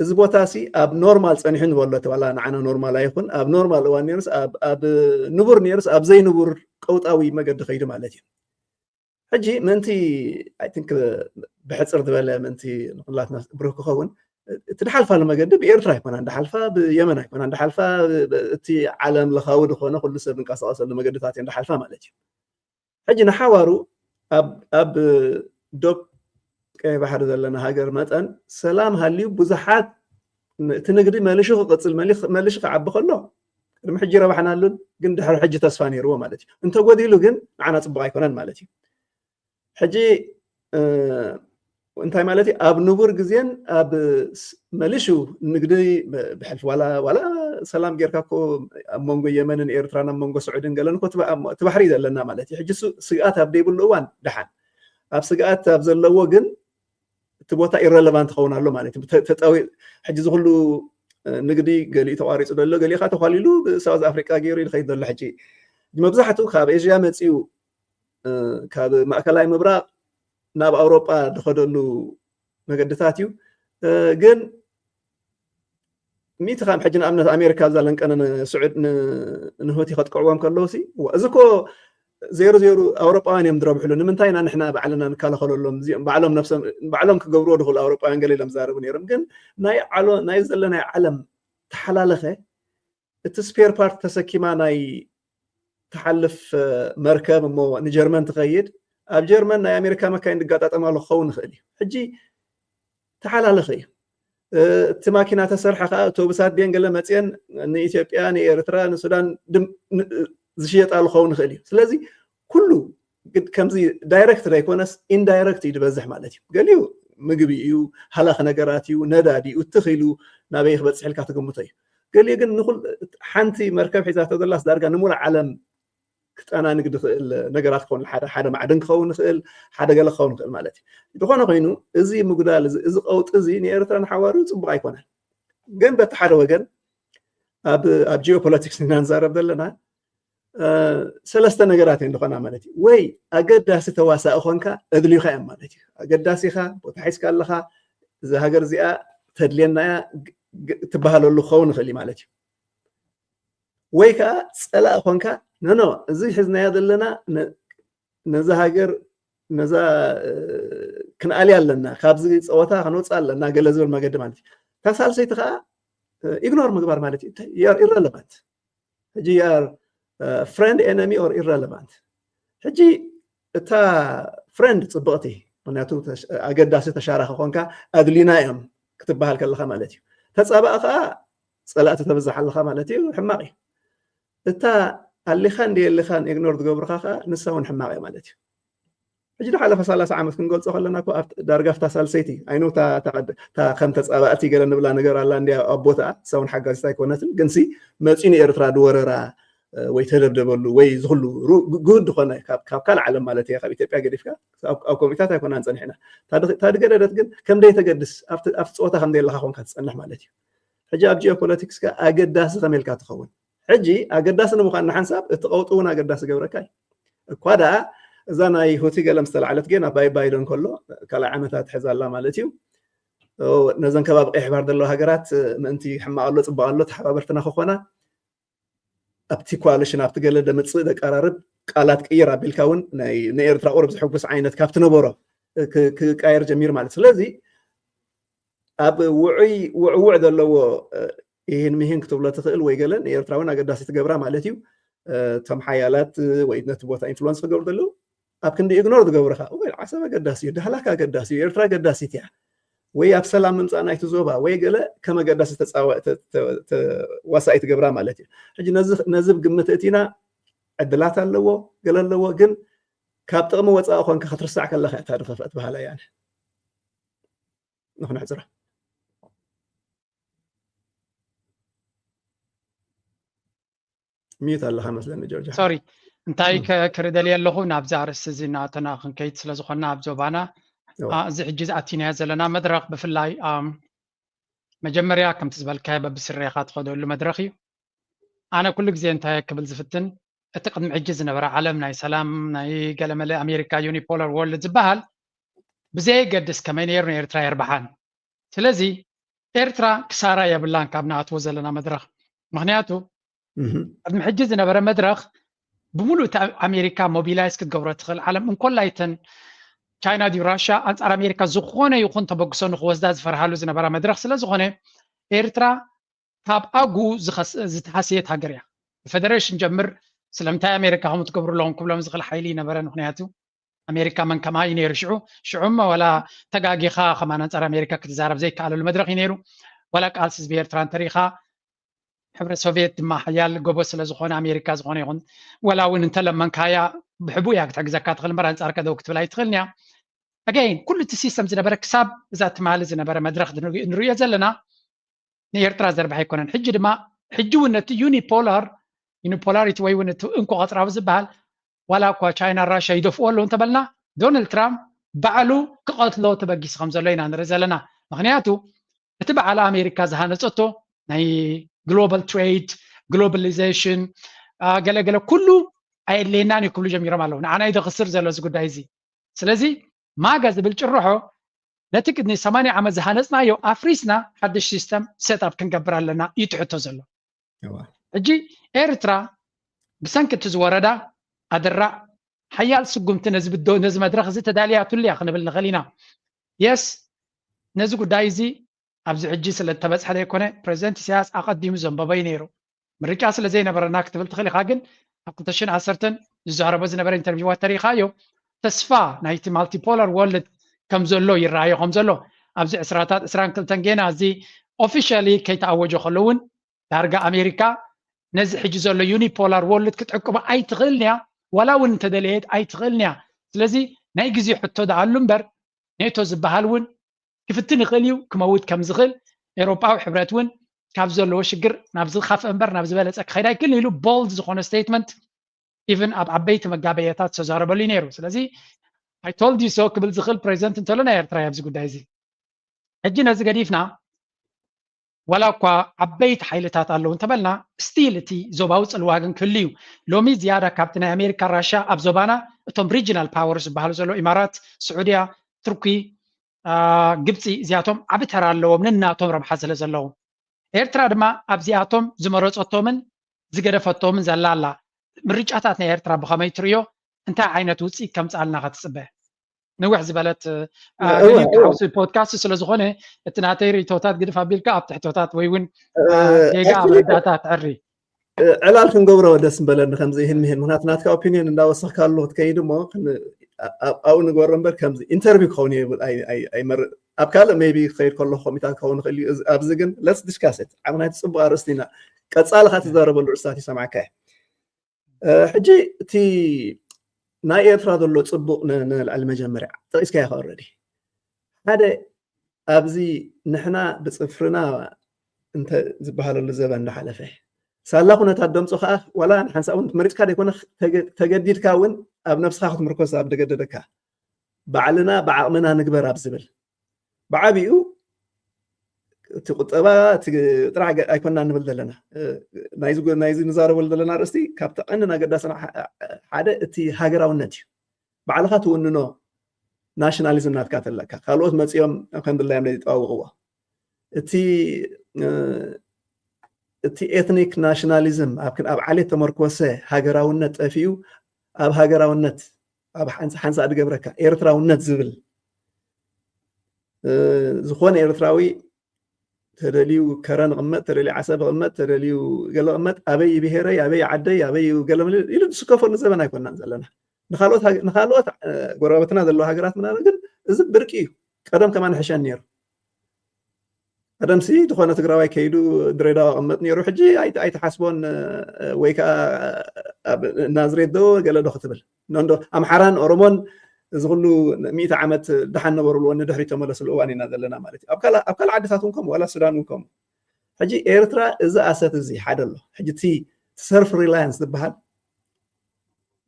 እዚ ቦታ ሲ ኣብ ኖርማል ፀኒሑ ንበሎ እቲ ዋላ ንዓና ኖርማል ኣይኹን ኣብ ኖርማል እዋን ነይሩስ ኣብ ንቡር ነይሩስ ኣብ ዘይንቡር ቀውጣዊ መገዲ ከይዱ ማለት እዩ። ሕጂ ምእንቲ I think ብሕፅር ዝበለ ምእንቲ ንኩላትና ብሩህ ክኸውን እቲ ድሓልፋሉ መገዲ ብኤርትራ ኣይኮናን ድሓልፋ ብየመን ኣይኮናን ድሓልፋ እቲ ዓለም ለኻዊ ዝኾነ ኩሉ ሰብ ዝንቀሳቐሰሉ መገድታት እየን ድሓልፋ ማለት እዩ። ሕጂ ንሓዋሩ ኣብ ዶብ ቀይ ባሕሪ ዘለና ሃገር መጠን ሰላም ሃልዩ ብዙሓት እቲ ንግዲ መሊሹ ክቕፅል መሊሹ ክዓቢ ከሎ ቅድሚ ሕጂ ረባሕናሉን ግን ድሕሪ ሕጂ ተስፋ ነይርዎ ማለት እዩ። እንተጎዲሉ ግን ንዓና ፅቡቕ ኣይኮነን ማለት እዩ። ሕጂ እንታይ ማለት እዩ? ኣብ ንቡር ግዜን ኣብ መሊሹ ንግዲ ብሕልፊ ዋላ ዋላ ሰላም ጌርካ እኮ ኣብ መንጎ የመንን ኤርትራን ኣብ መንጎ ስዑድን ገለን እኮ እቲ ባሕሪ እዩ ዘለና ማለት እዩ። ሕጂ ስግኣት ኣብ ዘይብሉ እዋን ደሓን፣ ኣብ ስግኣት ኣብ ዘለዎ ግን እቲ ቦታ ኢረለቫንት ክኸውን ኣሎ ማለት እዩ። ተጣዊ ሕጂ ዝኩሉ ንግዲ ገሊኡ ተቋሪፁ ዘሎ ገሊኡ ከዓ ተኳሊሉ ብሳውዝ ኣፍሪቃ ገይሩ ይኸይድ ዘሎ። ሕጂ መብዛሕትኡ ካብ ኤዥያ መፂኡ ካብ ማእከላይ ምብራቕ ናብ ኣውሮጳ ዝኸደሉ መገድታት እዩ። ግን ሚእቲ ካብ ሕጂ ንኣብነት ኣሜሪካ ኣብዛ ለንቀነ ንስዑድ ንሁቲ ከጥቅዕዎም ከለዉ ሲ እዚ ኮ ዜሩ ዜሩ ኣውሮጳውያን እዮም ዝረብሕሉ። ንምንታይ ኢና ንሕና ባዕልና ንከላኸለሎም? እዚኦም ባዕሎም ነብሶም ባዕሎም ክገብርዎ ድኽእሉ ኣውሮጳውያን ገለ ኢሎም ዝዛረቡ ነይሮም። ግን ናይ ዓሎ ናይ ዘሎ ናይ ዓለም ተሓላለኸ እቲ ስፔር ፓርት ተሰኪማ ናይ ትሓልፍ መርከብ እሞ ንጀርመን ትኸይድ ኣብ ጀርመን ናይ ኣሜሪካ መካይን ዝጋጣጠማሉ ክኸውን ይኽእል እዩ። ሕጂ ተሓላለኸ እዩ። እቲ ማኪና ተሰርሐ ከዓ ኣውቶቡሳት ድየን ገለ መፅየን ንኢትዮጵያ ንኤርትራ ንሱዳን ዝሽየጣሉ ክኸውን ይኽእል እዩ። ስለዚ ኩሉ ከምዚ ዳይረክት ዘይኮነስ ኢንዳይረክት እዩ ዝበዝሕ ማለት እዩ። ገሊኡ ምግቢ እዩ፣ ሃላኽ ነገራት እዩ፣ ነዳዲ እዩ፣ ትኽ ኢሉ ናበይ ክበፅሕ ኢልካ ትግምቶ እዩ። ገሊኡ ግን ንኩል ሓንቲ መርከብ ሒዛቶ ዘላስ ዳርጋ ንሙሉእ ዓለም ክጠናንግ ዝኽእል ነገራት ክኸውን፣ ሓደ ሓደ ማዕድን ክኸውን ይኽእል፣ ሓደ ገለ ክኸውን ይኽእል ማለት እዩ። ዝኾነ ኮይኑ፣ እዚ ምጉዳል እዚ፣ እዚ ቀውጢ እዚ ንኤርትራ ንሓዋሩ ጽቡቕ ኣይኮነን። ግን በቲ ሓደ ወገን፣ ኣብ ኣብ ጂኦፖለቲክስ ኢና ንዛረብ ዘለና፣ እ፣ ሰለስተ ነገራት እየን ዝኾና ማለት እዩ። ወይ ኣገዳሲ ተዋሳኢ ኾንካ፣ ኣድልዩኻ እዮም ማለት እዩ። ኣገዳሲ ኢኻ፣ ቦታ ሒዝካ ኣለኻ፣ እዛ ሃገር እዚኣ ተድልየና እያ ግ- ግ- ትበሃለሉ ክኸውን ይኽእል እዩ ማለት እዩ። ወይ ከዓ ጸላኢ ኾንካ፣ ኖ ኖ፣ እዚ ሒዝናዮ ዘለና ነ- ነዛ ሃገር፣ ነዛ፣ እ፣ ክንኣልያ ኣለና፣ ካብዚ ጸወታ ክንወጽእ ኣለና፣ ገለ ዝብል መገዲ ማለት እዩ። እታ ሳልሰይቲ ከዓ ኢግኖር ምግባር ማለት እዩ። You are irrelevant። ሕጂ you are friend, enemy or irrelevant። ሕጂ እታ ፍሬንድ ጽብቕቲ፣ ምክንያቱ ተሽ- ኣገዳሲ ተሻራኺ ኾንካ፣ ኣድሊና እዮም ክትበሃል ከለኻ ማለት እዩ። ተጻባኢ ከዓ ጸላእቲ ተብዝሕ ኣለኻ ማለት እዩ፣ ሕማቕ እዩ። እታ ኣሊኻን ደየሊኻን ኢግኖር ዝገብርኻ ከዓ ንሳ እውን ሕማቕ እያ ማለት እዩ። ሕጂ ዝሓለፈ ሰላሳ ዓመት ክንገልጾ ከለና እኮ ኣብ ዳርጋ ኣብታ ሳልሰይቲ፣ ኣይኖ እታ እታ ቀድ- እታ ከም ተጻባእቲ ገለ ንብላ ነገር ኣላ እንድያ፣ ኣብ ቦታኣ እሳ እውን ሓጋዚት ኣይኮነትን፣ ግንሲ መጺኡ ንኤርትራ ዝወረራ፣ እ፣ ወይ ተደብደበሉ ወይ ዝኽሉ ሩ- ግ- ግሁድ ዝኾነ ካብ ካብ ካልእ ዓለም ማለት እየ፣ ካብ ኢትዮጵያ ገዲፍካ ኣብ ኣብ ኮሚታት ኣይኮናን ጸኒሕና። እታ ድ- እታ ዝገደደት ግን ከም ደይተገድስ ኣብቲ ኣብቲ ጸወታ ከም ደየለኻ ኮንካ ትጸንሕ ማለት እዩ። ሕጂ ኣብ ጂኦፖለቲክስ ከ ኣገዳሲ ከመይ ኢልካ ትኸውን? ሕጂ ኣገዳሲ ንምዃን ንሓንሳብ እቲ ቀውጢ እውን ኣገዳሲ ገብረካ እዩ። እኳ ደኣ እዛ ናይ ሁቲ ገለ ምስ ተላዕለት ግን ኣባይ ባይዶ እንከሎ ካልኣይ ዓመታ ትሕዝ ኣላ ማለት እዩ። ኦ፣ ነዘን ከባቢ ቀይሕ ባሕሪ ዘለዋ ሃገራት ምእንቲ ሕማቕ ኣሎ ጽቡቕ ኣሎ ተሓባበርትና ክኾና ኣብቲ ኮኣሊሽን ኣብቲ ገለ ደምጽእ ደቀራርብ ቃላት ቅይር ኣቢልካ እውን ናይ ንኤርትራ ቁሩብ ዝሕጉስ ዓይነት ካብቲ ነበሮ ክ- ክቃየር ጀሚሩ ማለት። ስለዚ ኣብ ውዑይ ውዕውዕ ዘለዎ፣ እ፣ ይህን ምሂን ክትብሎ ትኽእል ወይ ገለ ንኤርትራ እውን ኣገዳሲ ትገብራ ማለት እዩ። እ፣ እቶም ሓያላት፣ እ፣ ወይ ነቲ ቦታ ኢንፍሉወንስ ክገብሩ ዘለዉ ኣብ ክንዲ ኢግኖር ዝገብርኻ፣ ወይ ዓሰብ ኣገዳሲ እዩ፣ ዳህላክ ኣገዳሲ እዩ፣ ኤርትራ ኣገዳሲት እያ፣ ወይ ኣብ ሰላም ምምጻእ ናይቲ ዞባ ወይ ገለ ከም ኣገዳሲ ተጻወ- ተ- ተ- ተዋሳኢ ትገብራ ማለት እዩ። ሕጂ ነዚ ነዚ ግምት እቲና ዕድላት ኣለዎ፣ ገለ ኣለዎ፣ ግን ካብ ጥቕሚ ወጻኢ ኮንካ ክትርሳዕ ከለኻ እታ ዝኸፍአት በሃላይ ኣነ። ንኽነሕጽራ። ሚዩት ኣለኻ መስለኒ ጆርጅ። ሶሪ፣ እንታይ እም። ከ- ክርኢ ደልየ ኣለኹ፣ ናብዚ ኣርእስቲ እዚ እናኣተና ክንከይድ ስለ ዝኾንና ኣብ ዞባና፣ እዋ። ኣ፣ እዚ ሕጂ ዝኣቲናዮ ዘለና መድረኽ ብፍላይ፣ ኣም፣ መጀመርያ ከምቲ ዝበልካዮ በብስሬኻ ትኸደሉ መድረኽ እዩ። ኣነ ኩሉ ግዜ እንታይ ክብል ዝፍትን፣ እቲ ቅድሚ ሕጂ ዝነበረ ዓለም ናይ ሰላም፣ ናይ ገለመለ ኣሜሪካ ዩኒፖላር ወርልድ ዝበሃል ብዘየገድስ ከመይ ነይሩ ንኤርትራ የርብሓን። ስለዚ ኤርትራ ክሳራ የብላን ካብ ንኣትዎ ዘለና መድረኽ። ምኽንያቱ እህ። ቅድሚ ሕጂ ዝነበረ መድረኽ ብምሉእ እቲ ኣሜሪካ ሞቢላይዝ ክትገብሮ ትኽእል ዓለም እንኮላይተን ቻይና ድዩ ራሽያ ኣንጻር ኣሜሪካ ዝኾነ ይኹን ተበግሶ ንክወስዳ ዝፈርሃሉ ዝነበራ መድረኽ ስለ ዝኾነ ኤርትራ ካብ ኣጉ ዝኸስ- ዝተሃስየት ሃገር እያ። ብፌደሬሽን ጀምር ስለምንታይ ኣሜሪካ ከምኡ ትገብሩ ኣለኹም ክብሎም ዝኽእል ሓይሊ ይነበረን። ምኽንያቱ ኣሜሪካ መን ከማኣ እዩ ነይሩ ሽዑ። ሽዑ እሞ ዋላ ተጋጊኻ ከማን ኣንጻር ኣሜሪካ ክትዛረብ ዘይከኣለሉ መድረኽ እዩ ነይሩ። ዋላ ቃልሲ ህዝቢ ኤርትራ እንተሪኢኻ ሕብረት ሶቪየት ድማ ሓያል ጎቦ ስለ ዝኾነ ኣሜሪካ ዝኾነ ይኹን ዋላ እውን እንተለመንካያ ብሕቡእ እያ ክትሕግዘካ ትኽእል እምበር ኣንጻርካ ደው ክትብል ኣይትኽእልን እያ። ኣገይን ኩሉ እቲ ሲስተም ዝነበረ ክሳብ እዛ ትማሊ ዝነበረ መድረኽ ንሪኦ ዘለና ንኤርትራ ዘርብሕ ኣይኮነን። ሕጂ ድማ ሕጂ እውን ነቲ ዩኒፖላር ዩኒፖላሪቲ ወይ እውን እቲ እንኮ ቀጽራዊ ዝበሃል ዋላ እኳ ቻይና ራሽያ ይደፍኦ ኣለዉ እንተበልና ዶናልድ ትራምፕ ባዕሉ ክቐትሎ ተበጊሱ ከም ዘሎ ኢና ንርኢ ዘለና። ምክንያቱ እቲ በዓል ኣሜሪካ ዝሃነፀቶ ናይ ግሎባል ትሬድ ግሎባሊዜሽን ገለገለ ኩሉ ኣየድለየናን እዩ ክብሉ ጀሚሮም ኣለዉ። ንዓና እዩ ዘኽስር ዘሎ እዚ ጉዳይ እዚ። ስለዚ ማጋ ዝብል ጭርሖ ነቲ ቅድሚ ሰማንያ ዓመት ዝሃነፅናዮ ኣፍሪስና ሓድሽ ሲስተም ሴት ኣፕ ክንገብር ኣለና እዩ ትሕቶ ዘሎ። ሕጂ ኤርትራ ብሰንኪ እቲ ዝወረዳ ኣደራዕ ሓያል ስጉምቲ ነዚ ብዶ ነዚ መድረኽ እዚ ተዳልያትሉ እያ ክንብል ንኽእል ኢና። የስ ነዚ ጉዳይ እዚ ኣብዚ ሕጂ ስለ እተበፅሐ ዘይኮነ ፕሬዚደንት ኢሳያስ ኣቐዲሙ ዘንበቦ እዩ ነይሩ። ምርጫ ስለ ዘይነበረና ክትብል ትኽእል ኢኻ፣ ግን ኣብ ክልተ ሽሕን ዓሰርተን ዝዛረቦ ዝነበረ ኢንተርቪዋት ተሪኢኻዮ ተስፋ ናይቲ ማልቲፖላር ወርልድ ከም ዘሎ ይረኣዮ ከም ዘሎ ኣብዚ ዕስራታት ዕስራን ክልተን ጌና እዚ ኦፊሻሊ ከይተኣወጀ ከሎ እውን ዳርጋ ኣሜሪካ ነዚ ሕጂ ዘሎ ዩኒፖላር ወርልድ ክትዕቅቦ ኣይትኽእልን እያ፣ ዋላ እውን እንተደለየት ኣይትኽእልን እያ። ስለዚ ናይ ግዜ ሕቶ ደኣሉ እምበር ኔቶ ዝበሃል እውን ክፍትን ይኽእል እዩ፣ ክመውት ከም ዝኽእል ኤውሮጳዊ ሕብረት እውን ካብ ዘለዎ ሽግር ናብ ዝኻፍአ እምበር ናብ ዝበለፀ ክኸይድ ኣይክእልን ኢሉ ቦልድ ዝኾነ ስቴትመንት ኢቨን ኣብ ዓበይቲ መጋበያታት ዝተዛረበሉ እዩ ነይሩ። ስለዚ I told you so ክብል ዝኽእል ፕሬዚደንት እንተሎ ናይ ኤርትራ ኣብዚ ጉዳይ እዚ። ሕጂ ነዚ ገዲፍና ዋላ እኳ ዓበይቲ ሓይልታት ኣለዉ እንተበልና ስቲል እቲ ዞባዊ ፅልዋ ግን ክህሉ እዩ። ሎሚ ዝያዳ ካብቲ ናይ ኣሜሪካ ራሻ ኣብ ዞባና እቶም ሪጂናል ፓወር ዝበሃሉ ዘለዉ ኢማራት፣ ስዑድያ፣ ቱርኪ፣ ግብፂ እዚኣቶም ዓቢ ተራ ኣለዎም ንናቶም ረብሓ ስለ ዘለዎም። ኤርትራ ድማ ኣብዚኣቶም ዝመረፀቶምን ዝገደፈቶምን ዘላ ኣላ። ምርጫታት ናይ ኤርትራ ብኸመይ ትርእዮ? እንታይ ዓይነት ውፅኢት ከምፅኣልና ከትፅበ? ንውሕ ዝበለት ሓውሲ ፖድካስት ስለ ዝኾነ እቲ ናተይ ርእቶታት ግድፍ ኣቢልካ ኣብ ትሕቶታት ወይ እውን ጌጋ ኣብ ርዳታ ትዕሪ። ዕላል ክንገብሮ ደስ ምበለኒ ከምዚ ይህን ምሂን ምክንያቱ ናትካ ኦፒኒየን እንዳወሰኽካሉ ክትከይድ እሞ ኣብኡ ንግበሮ እምበር ከምዚ ኢንተርቪው ክኸውን ይብል ኣይመርእ ኣብ ካልእ ሜቢ ክኸይድ ከለኹ ኮሚታት ክኸውን ይኽእል እዩ ኣብዚ ግን let's discuss it ዓብ ናይቲ ፅቡቅ ኣርእስቲ ኢና ቀፃልኻ ትዛረበሉ ርእስታት ይሰማዕካ ሕጂ እቲ ናይ ኤርትራ ዘሎ ፅቡቅ ንልዕሊ መጀመርያ ጠቂስካ ይኸ ረዲ ሓደ ኣብዚ ንሕና ብፅፍርና እንተ ዝበሃለሉ ዘበን እንዳሓለፈ ሳላ ኩነታት ደምፆ ከዓ ዋላ ንሓንሳእ እውን መሪፅካ ዘይኮነ ተገዲድካ እውን ኣብ ነብስካ ክትምርኮስ ኣብ ደገደደካ ባዕልና ብዓቕምና ንግበር ኣብ ዝብል ብዓብኡ እቲ ቁጠባ ጥራሕ ኣይኮና ንብል ዘለና ናይዚ ንዛረበሉ ዘለና ርእስቲ ካብቲ ቀንድን ኣገዳስን ሓደ እቲ ሃገራውነት እዩ ባዕልካ ትውንኖ ናሽናሊዝም ናትካ ተለካ ካልኦት መፂኦም ከም ድላዮም ዘይጠዋውቅዎ እቲ እቲ ኤትኒክ ናሽናሊዝም ኣብ ኣብ ዓሌት ተመርኮሰ ሃገራውነት ጠፊኡ ኣብ ሃገራውነት ኣብ ሓንሳ ድገብረካ ኤርትራውነት ዝብል ዝኾነ ኤርትራዊ ተደልዩ ከረን ቅመጥ ተደልዩ ዓሰብ ቅመጥ ተደልዩ ገለ ቅመጥ ኣበይ ብሄረይ ኣበይ ዓደይ ኣበይ ገለ ኢሉ ዝስከፈሉ ዘበን ኣይኮናን ዘለና ንካልኦት ጎረባብትና ዘለዋ ሃገራት ምናምን ግን እዚ ብርቂ እዩ ቀደም ከማን ሕሸን ነይሩ ቀደምሲ ዝኾነ ትግራዋይ ከይዱ ድሬዳዋ ቅመጥ ነይሩ ሕጂ ኣይትሓስቦን ወይ ከዓ ኣብ ናዝሬት ዶ ገለ ዶ ክትብል ኖንዶ ኣምሓራን ኦሮሞን እዚ ኩሉ ሚእቲ ዓመት ድሓን ነበሩሉ ንድሕሪ ተመለስሉ እዋን ኢና ዘለና ማለት እዩ ኣብ ካልእ ዓድታት እውን ከምኡ ዋላ ሱዳን እውን ከምኡ ሕጂ ኤርትራ እዚ ኣሰት እዚ ሓደ ኣሎ ሕጂ እቲ ሰልፍ ሪላያንስ ዝበሃል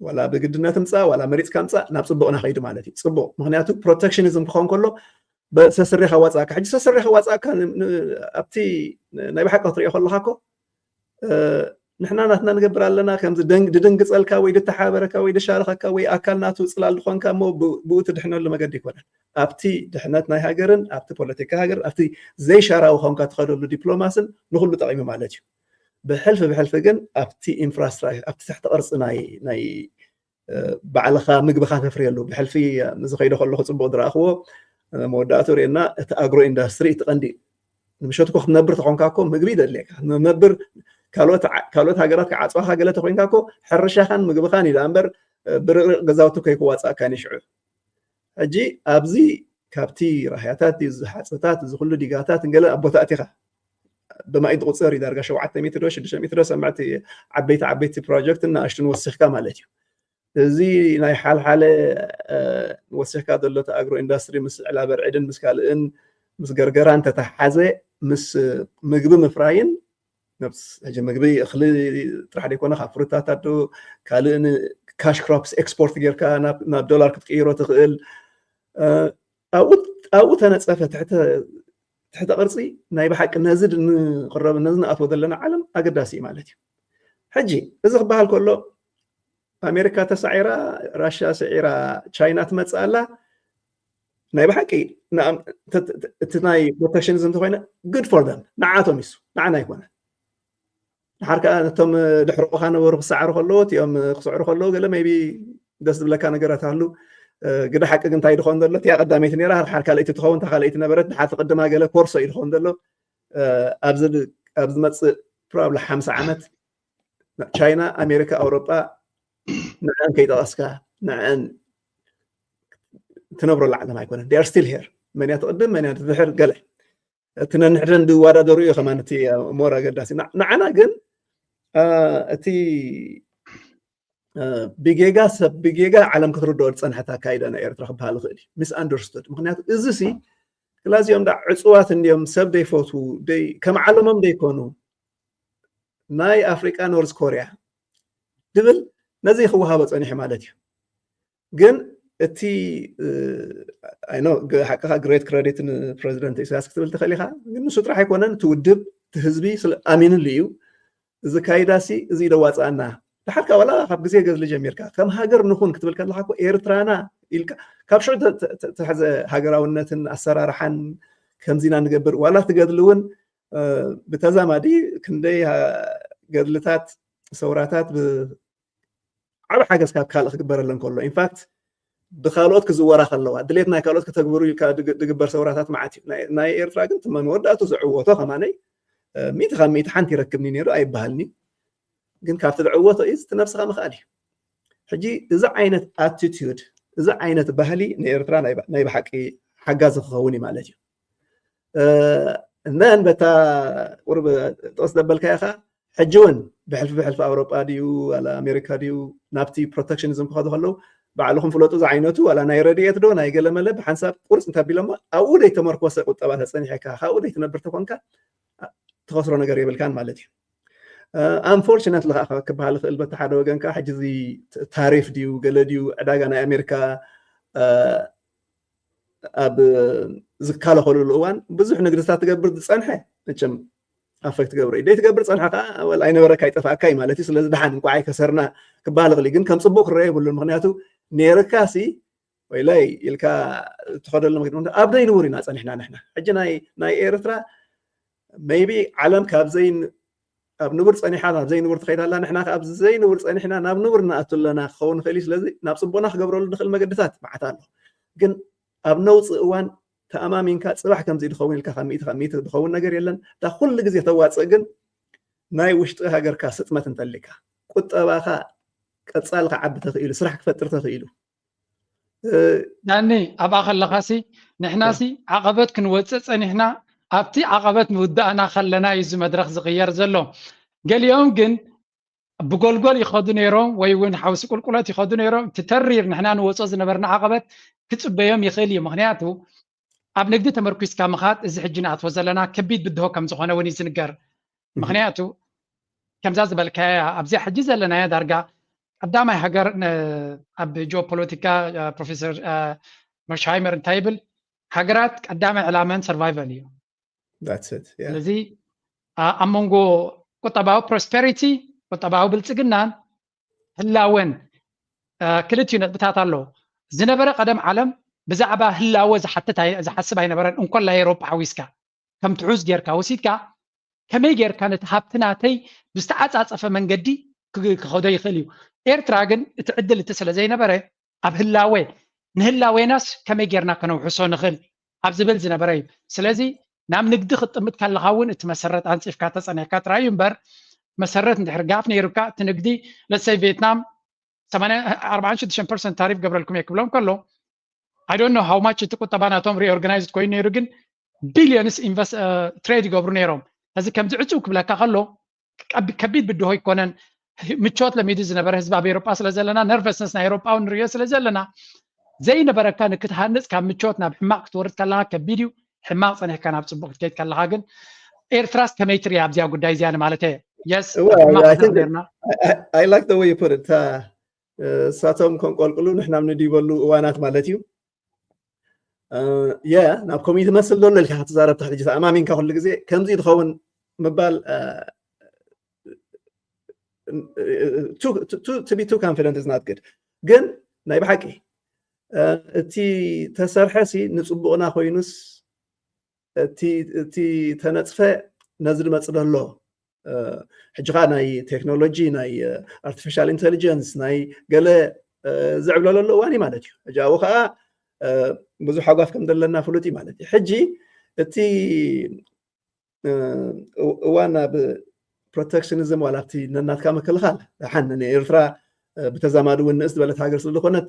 ዋላ ብግድነት ምፃእ ዋላ መሪፅካ ምፃእ ናብ ፅቡቅ ናኸይዱ ማለት እዩ ፅቡቅ ምክንያቱ ፕሮቴክሽኒዝም ክኸውን ከሎ ሰስሬ ከዋፃእካ ሕጂ ሰስሬ ከዋፃእካ ኣብቲ ናይ ብሓቂ ክትሪኦ ከለካ ኮ ንሕና ናትና ንገብር ኣለና ከምዚ ድድንግፀልካ ወይ ድተሓበረካ ወይ ድሻረኸካ ወይ ኣካል ናቱ ፅላል ዝኾንካ እሞ ብኡ ትድሕነሉ መገዲ ይኮነን ኣብቲ ድሕነት ናይ ሃገርን ኣብቲ ፖለቲካ ሃገርን ኣብቲ ዘይሻራዊ ኮንካ ትኸደሉ ዲፕሎማስን ንኩሉ ጠቂሙ ማለት እዩ ብሕልፊ ብሕልፊ ግን ኣብቲ ኢንፍራስትራክቸር ኣብቲ ትሕቲ ቅርፂ ናይ ናይ ባዕልኻ ምግብኻ ተፍርየሉ ብሕልፊ ዝኸይዶ ከለኹ ፅቡቅ ዝረኣኽዎ መወዳእቱ ርእና እቲ ኣግሮ ኢንዳስትሪ እቲ ቀንዲ ንምሸትኮ ክትነብር ተኾንካ ኮ ምግቢ ይደድልየካ ነብር ካልኦት ሃገራት ክዓፅዋካ ገለ ተኮይንካ ኮ ሕርሻኻን ምግብኻን እዩ እምበር ብርቅሪቅ ገዛውቲ ከይክዋፃእካ ንሽዑ ሕጂ ኣብዚ ካብቲ ራህያታት እዚ ሓፀታት እዚ ኩሉ ዲጋታት ገለ ኣቦታእቲኻ ብማይ ዝቁፀር እዩ ዳርጋ ሸውዓተ ሚትሮ ሽዱሽተ ሚትሮ ሰማዕቲ ዓበይቲ ዓበይቲ ፕሮጀክት እና ኣሽቱን ወሲኽካ ማለት እዩ እዚ ናይ ሓልሓለ ወሲኽካ ዘሎ ኣግሮ ኢንዳስትሪ ምስ ዕላበር ዕድን ምስ ካልእን ምስ ገርገራ እንተተሓዘ ምስ ምግቢ ምፍራይን ነብስ ሕጂ ምግቢ እኽሊ ጥራሕ ዘይኮነ ካብ ፍሩታት ኣዶ ካልእ ካሽ ክሮፕስ ኤክስፖርት ጌርካ ናብ ዶላር ክትቅይሮ ትኽእል ኣብኡ ተነፀፈ ትሕተ ቅርፂ ናይ ብሓቂ ነዚ ንቅረብ ነዚ ንኣትዎ ዘለና ዓለም ኣገዳሲ እዩ ማለት እዩ ሕጂ እዚ ክበሃል ከሎ ኣሜሪካ ተሳዒራ ራሽያ ስዒራ ቻይና ትመፅእ ኣላ ናይ ብሓቂ እቲ ናይ ፕሮቴክሽኒዝም እንተኮይነ good for them ንዓቶም ይሱ ንዓና ኣይኮነ ድሓር ከዓ ነቶም ድሕርቑኻ ነበሩ ክሰዓሩ ከለዎ እቲኦም ክስዕሩ ከለዎ ገለ maybe ደስ ዝብለካ ነገራት ኣሉ ግደ ሓቂ ግን እንታይ ድኾን ዘሎ እቲያ ቀዳመይቲ ነራ ድሓር ካልኣይቲ ትኸውን እታ ካልኣይቲ ነበረት ድሓር ትቅድማ ገለ ኮርሶ እዩ ድኾን ዘሎ ኣብ ዝመፅእ probably ሓምሳ ዓመት ቻይና ኣሜሪካ ኣውሮጳ ንዐን ከይጠቐስካ ንዐን ትነብረሉ ዓለም ኣይኮነን they are still here መን እያ ትቅድም መን እያ ትድሕር ገለ እቲ ነንሕደን ዝወዳደሩ እዩ ከማን እቲ more ኣገዳሲ ንዓና ግን እቲ ብጌጋ ሰብ ብጌጋ ዓለም ክትርድኦ ዝፀንሐት ኣካይዳ ናይ ኤርትራ ክበሃል ይኽእል እዩ misunderstood ምክንያቱ እዚ ሲ ክላዚኦም ዳ ዕፅዋት እንዲዮም ሰብ ደይፈትዉ ከም ዓለሞም ደይኮኑ ናይ ኣፍሪቃ ኖርዝ ኮርያ ድብል ነዚ ክወሃቦ ጸኒሑ ማለት እዩ። ግን እቲ ኣይኖ ሓቅኻ ግሬት ክረዲት ንፕረዚደንት ኢሳያስ ክትብል ትኽእል ኢኻ። ግን ንሱ ጥራሕ ኣይኮነን፣ እቲ ውድብ እቲ ህዝቢ ኣሚንሉ እዩ። እዚ ካይዳሲ እዚ ደዋፅኣና ድሓርካ ዋላ ካብ ግዜ ገድሊ ጀሚርካ ከም ሃገር ንኹን ክትብል ከለካ እኮ ኤርትራና ኢልካ ካብ ሽዑ ተሕዘ ሃገራውነትን ኣሰራርሓን ከምዚና ንገብር ዋላ ትገድሊ እውን ብተዛማዲ ክንደይ ገድልታት ሰውራታት ዓብ ሓገዝ ካብ ካልእ ክግበረለን ከሎ ኢንፋክት ብካልኦት ክዝወራ ከለዋ ድሌት ናይ ካልኦት ከተግብሩ ኢልካ ድግበር ሰውራታት መዓት እዩ። ናይ ኤርትራ ግን ትመ መወዳእቱ ዝዕወቶ ከማነይ ሚእቲ ካብ ሚእቲ ሓንቲ ይረክብኒ ነይሩ ኣይበሃልኒ። ግን ካብቲ ዝዕወቶ እዩ እቲ ነብስኻ ምኽኣል እዩ። ሕጂ እዚ ዓይነት ኣቲቲዩድ እዚ ዓይነት ባህሊ ንኤርትራ ናይ ብሓቂ ሓጋዚ ክኸውን እዩ ማለት እዩ። እነን በታ ቁርብ ጥቕስ ዘበልካዮ ኸዓ ሕጂ እውን ብሕልፊ ብሕልፊ ኣውሮጳ ድዩ ዋላ ኣሜሪካ ድዩ ናብቲ ፕሮቴክሽኒዝም ክኸዱ ከለዉ ባዕልኹም ፍለጡ ዝዓይነቱ ዋላ ናይ ረድኤት ዶ ናይ ገለመለ ብሓንሳብ ቁርፅ እንተ ቢሎሞ ኣብኡ ደይተመርኮሰ ቁጠባ ተፀኒሐካ ካብኡ ደይትነብር ተኾንካ ትኸስሮ ነገር የብልካን ማለት እዩ። ኣንፎርችነትሊ ከዓ ክበሃል ይኽእል በቲ ሓደ ወገን ከዓ ሕጂ እዚ ታሪፍ ድዩ ገለ ድዩ ዕዳጋ ናይ ኣሜሪካ ኣብ ዝካለኸሉሉ እዋን ብዙሕ ንግድታት ትገብር ዝፀንሐ መቸም ኣፈክት ትገብሮ እዩ ደይ ትገብር ፀንሐ ከዓ ኣይነበረካ ይጠፋእካ እዩ ማለት እዩ። ስለዚ ድሓን እንኳ ኣይከሰርና ክበሃል ይኽእል ግን ከም ፅቡቅ ክረአ የብሉን። ምክንያቱ ነይርካ ሲ ወይላይ ኢልካ ትኸደሉ መክድ ኣብ ዘይንቡር ኢና ፀኒሕና ንሕና ሕጂ ናይ ኤርትራ maybe ዓለም ካብ ዘይ ኣብ ንቡር ፀኒሓ ናብ ዘይንቡር ትኸይድ ኣላ ንሕና ካብ ዘይንቡር ፀኒሕና ናብ ንቡር ንኣቱ ኣለና ክኸውን ንኽእል እዩ። ስለዚ ናብ ፅቡቅና ክገብረሉ ንኽእል መገድታት መዓት ኣሎ። ግን ኣብ ነውፅእ እዋን ተኣማሚንካ ፅባሕ ከምዚ ድኸውን ኢልካ ካብ ሚእቲ ካብ ሚእቲ ድኸውን ነገር የለን። እታ ኩሉ ግዜ ተዋፅእ ግን ናይ ውሽጢ ሃገርካ ስጥመት እንተሊካ ቁጠባኻ ቀፃሊ ክዓቢ ተኽኢሉ ስራሕ ክፈጥር ተኽኢሉ ዳኒ ኣብኣ ከለኻሲ ንሕናሲ ዓቐበት ክንወፅእ ፀኒሕና ኣብቲ ዓቐበት ምውዳእና ከለና እዩ እዚ መድረክ ዝቕየር ዘሎ። ገሊኦም ግን ብጎልጎል ይኸዱ ነይሮም ወይ እውን ሓውሲ ቁልቁለት ይኸዱ ነይሮም። እቲ ተሪር ንሕና ንወፅኦ ዝነበርና ዓቐበት ክፅበዮም ይኽእል እዩ። ምክንያቱ ኣብ ንግዲ ተመርኩስካ ምኻድ እዚ ሕጂ ንኣትዎ ዘለና ከቢድ ብድሆ ከም ዝኾነ እውን እዩ ዝንገር። ምክንያቱ ከምዛ ዝበልካያ ኣብዚኣ ሕጂ ዘለናያ ዳርጋ ቀዳማይ ሃገር ኣብ ጂኦፖለቲካ ፕሮፌሰር መርሽሃይመር እንታይ ይብል፣ ሃገራት ቀዳማይ ዕላመን ሰርቫይቨል እዩ። ስለዚ ኣብ መንጎ ቁጠባዊ ፕሮስፐሪቲ ቁጠባዊ ብልፅግናን ህላወን ክልቲኡ ነጥብታት ኣሎ። ዝነበረ ቀደም ዓለም ብዛዕባ ህላወ ዝሓስብ ኣይነበረን። እንኮላይ ኤሮጳ ሓዊስካ ከም ትሑዝ ጌርካ ወሲድካ ከመይ ጌርካ ነቲ ሃብቲ ናተይ ብዝተዓፃፀፈ መንገዲ ክኸዶ ይኽእል እዩ። ኤርትራ ግን እቲ ዕድል እቲ ስለ ዘይነበረ ኣብ ህላወ ንህላዌናስ ከመይ ጌርና ከነውሕሶ ንኽእል ኣብ ዝብል ዝነበረ እዩ። ስለዚ ናብ ንግዲ ክትጥምት ከለኻ እውን እቲ መሰረት ኣንፂፍካ ተፀኒሕካ ጥራይ እዩ እምበር መሰረት እንድሕር ጋፍ ነይሩካ እቲ ንግዲ ለሰይ ቬትናም ኣርባዓን ሽዱሽተን ፐርሰንት ታሪፍ ገብረልኩም እየ ክብሎም ከሎ I don't know how much እቲ ቁጠባ ናቶም ሪኦርጋናይዝድ ኮይኑ ነይሩ ግን ቢልዮንስ ኢንቨስት ትሬድ ይገብሩ ነይሮም። እዚ ከምዚ ዕፅው ክብለካ ከሎ ከቢድ ብድሆ ኣይኮነን። ምቾት ለሚዱ ዝነበረ ህዝቢ ኣብ ኤሮጳ ስለ ዘለና ነርቨስነስ ናይ ኤሮጳ እውን ንሪኦ ስለ ዘለና ዘይነበረካ ንክትሃንፅ ካብ ምቾት ናብ ሕማቕ ክትወርድ ከለካ ከቢድ እዩ። ሕማቕ ፀኒሕካ ናብ ፅቡቅ ክትከይድ ከለካ ግን ኤርትራስ ከመይ ትሪያ ኣብዚኣ ጉዳይ እዚኣ ንማለት እየ። የስ ሕማቕ ነርና I like the way you put it እሳቶም ከንቆልቁሉ ንሕና ንድይበሉ እዋናት ማለት እዩ። የ ናብ ኮሚኒቲ መስል ዘሎ ኢልካ ክትዛረብ ትኽእል ሕጂ ተኣማሚንካ ኩሉ ግዜ ከምዚ ዝኸውን ምባል to be too confident is not good። ግን ናይ ብሓቂ እቲ ተሰርሐ ሲ ንፅቡቕና ኮይኑስ እቲ ተነፅፈ ነዚ ድመፅ ደሎ ሕጂ ከዓ ናይ ቴክኖሎጂ ናይ ኣርቲፊሻል ኢንቴሊጀንስ ናይ ገለ ዝዕብለለሉ እዋን እዩ ማለት እዩ። ሕጂ ኣብኡ ከዓ ብዙሕ ሓጓፍ ከም ዘለና ፍሉጥ እዩ ማለት እዩ። ሕጂ እቲ እዋን ኣብ ፕሮቴክሽኒዝም ዋላ ኣብቲ ነናትካ ምክልኻል ሓን ንኤርትራ ብተዛማዲ እውን ንእስ ዝበለት ሃገር ስለ ዝኾነት